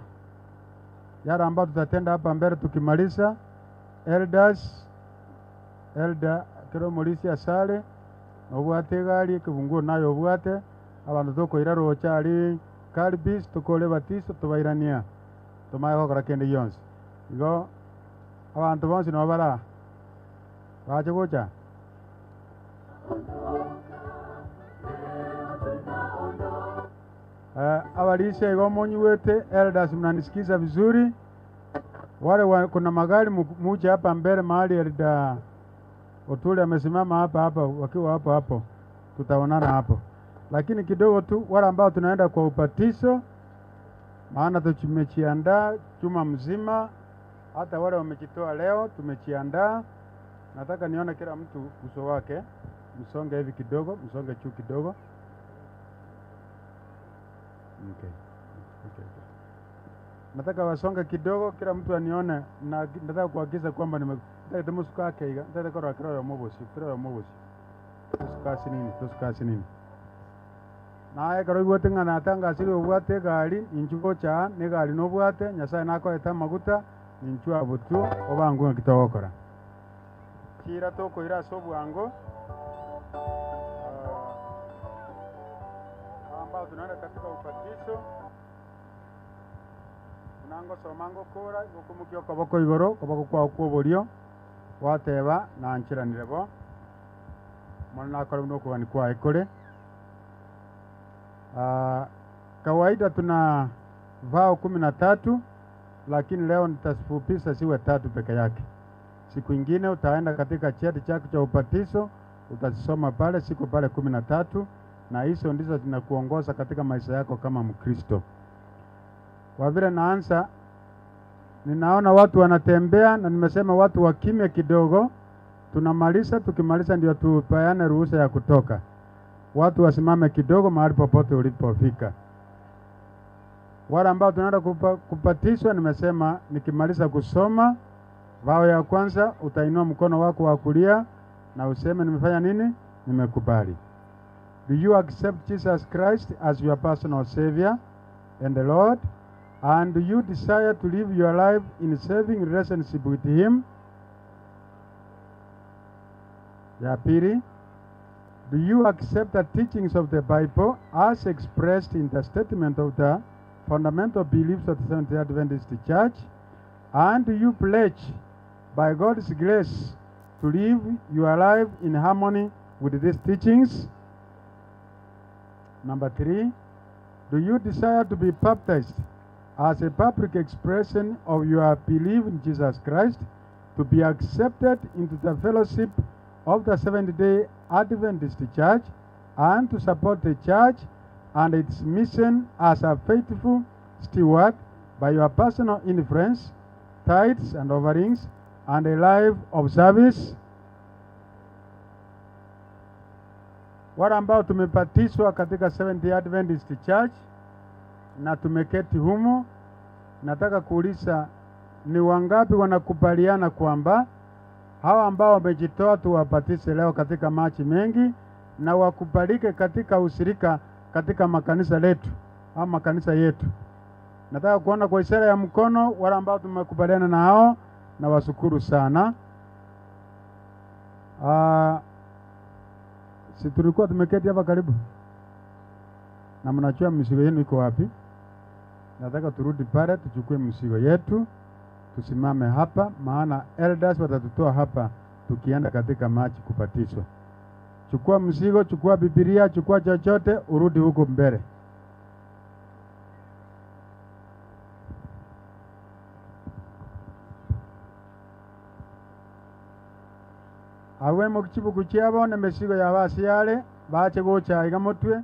yale ambayo tutatenda hapa mbele. Tukimaliza, elders elder kero molisi asale obwate gari kibunguo nayo obwate abantu tokoira rocha ari kalbis tukole batiso tubairania tumaye gokora kende yonsi igo abantu bonsi no bara bache gocha. Awalisha igo monyiwete elders, mnanisikiza vizuri? Wale kuna magari muje hapa mbele mahali elder Otuli amesimama hapa hapa, wakiwa hapo hapo tutaonana hapo. Lakini kidogo tu wale ambao tunaenda kwa ubatizo, maana tumejiandaa juma mzima, hata wale wamejitoa leo tumejiandaa. Nataka nione kila mtu uso wake. Msonge hivi kidogo, msonge juu kidogo. Okay. Okay. Nataka wasonge kidogo, kila mtu anione, na nataka kuagiza kwamba nataka musukake iga, nataka kora kira mobosi, kira mobosi. Tusukasi nini, tusukasi nini. Naye karo ibwate ngana tanga siri obwate gari inchuko cha ne gari nobwate Nyasaye nakoeta maguta inchu abutu obangu kitogokora. Kira tokoira so bwango. Ambao tunaenda katika ubatizo unango somango kora gokumukio koboko igoro koboko kwao kwoborio wateba na nchiranire bo mwana nakora no kwa ekore. Kawaida tuna vao 13, lakini leo nitafupisha siwe 3 peke yake. Siku ingine utaenda katika cheti chako cha ubatizo utasoma pale siku pale 13, na hizo ndizo zinakuongoza katika maisha yako kama Mkristo. Kwa vile naanza, ninaona watu wanatembea na nimesema watu wakimya kidogo. Tunamaliza, tukimaliza ndio tupeane ruhusa ya kutoka. Watu wasimame kidogo mahali popote ulipofika. Wale ambao tunaenda kupatishwa, nimesema nikimaliza kusoma vao ya kwanza utainua mkono wako wa kulia na useme nimefanya nini? Nimekubali. Do you accept Jesus Christ as your personal Savior and the Lord? And do you desire to live your life in saving relationship with Him? Ya pili, do you accept the teachings of the Bible as expressed in the statement of the fundamental beliefs of the Seventh-day Adventist Church? And do you pledge by God's grace to live your life in harmony with these teachings? Number 3, do you desire to be baptized as a public expression of your belief in Jesus Christ, to be accepted into the fellowship of the Seventh-day Adventist Church, and to support the church and its mission as a faithful steward by your personal influence, tithes and offerings, and a life of service? Wale ambao tumepatishwa katika Seventh-day Adventist Church na tumeketi humo, nataka kuuliza ni wangapi wanakubaliana kwamba hawa ambao wamejitoa tuwapatise leo katika machi mengi na wakubalike katika ushirika katika makanisa letu au makanisa yetu? Nataka kuona kwa ishara ya mkono wale ambao tumekubaliana na hao, na washukuru sana. Si tulikuwa tumeketi hapa karibu na mnajua mzigo yenu iko wapi? Nataka turudi pale tuchukue mzigo yetu, tusimame hapa, maana elders watatutoa hapa tukienda katika maji kupatishwa. Chukua mzigo, chukua Biblia, chukua chochote, urudi huko mbele. Awe mukichibuku chiabo ne mesigo ya basiale bache gocha iga motwe.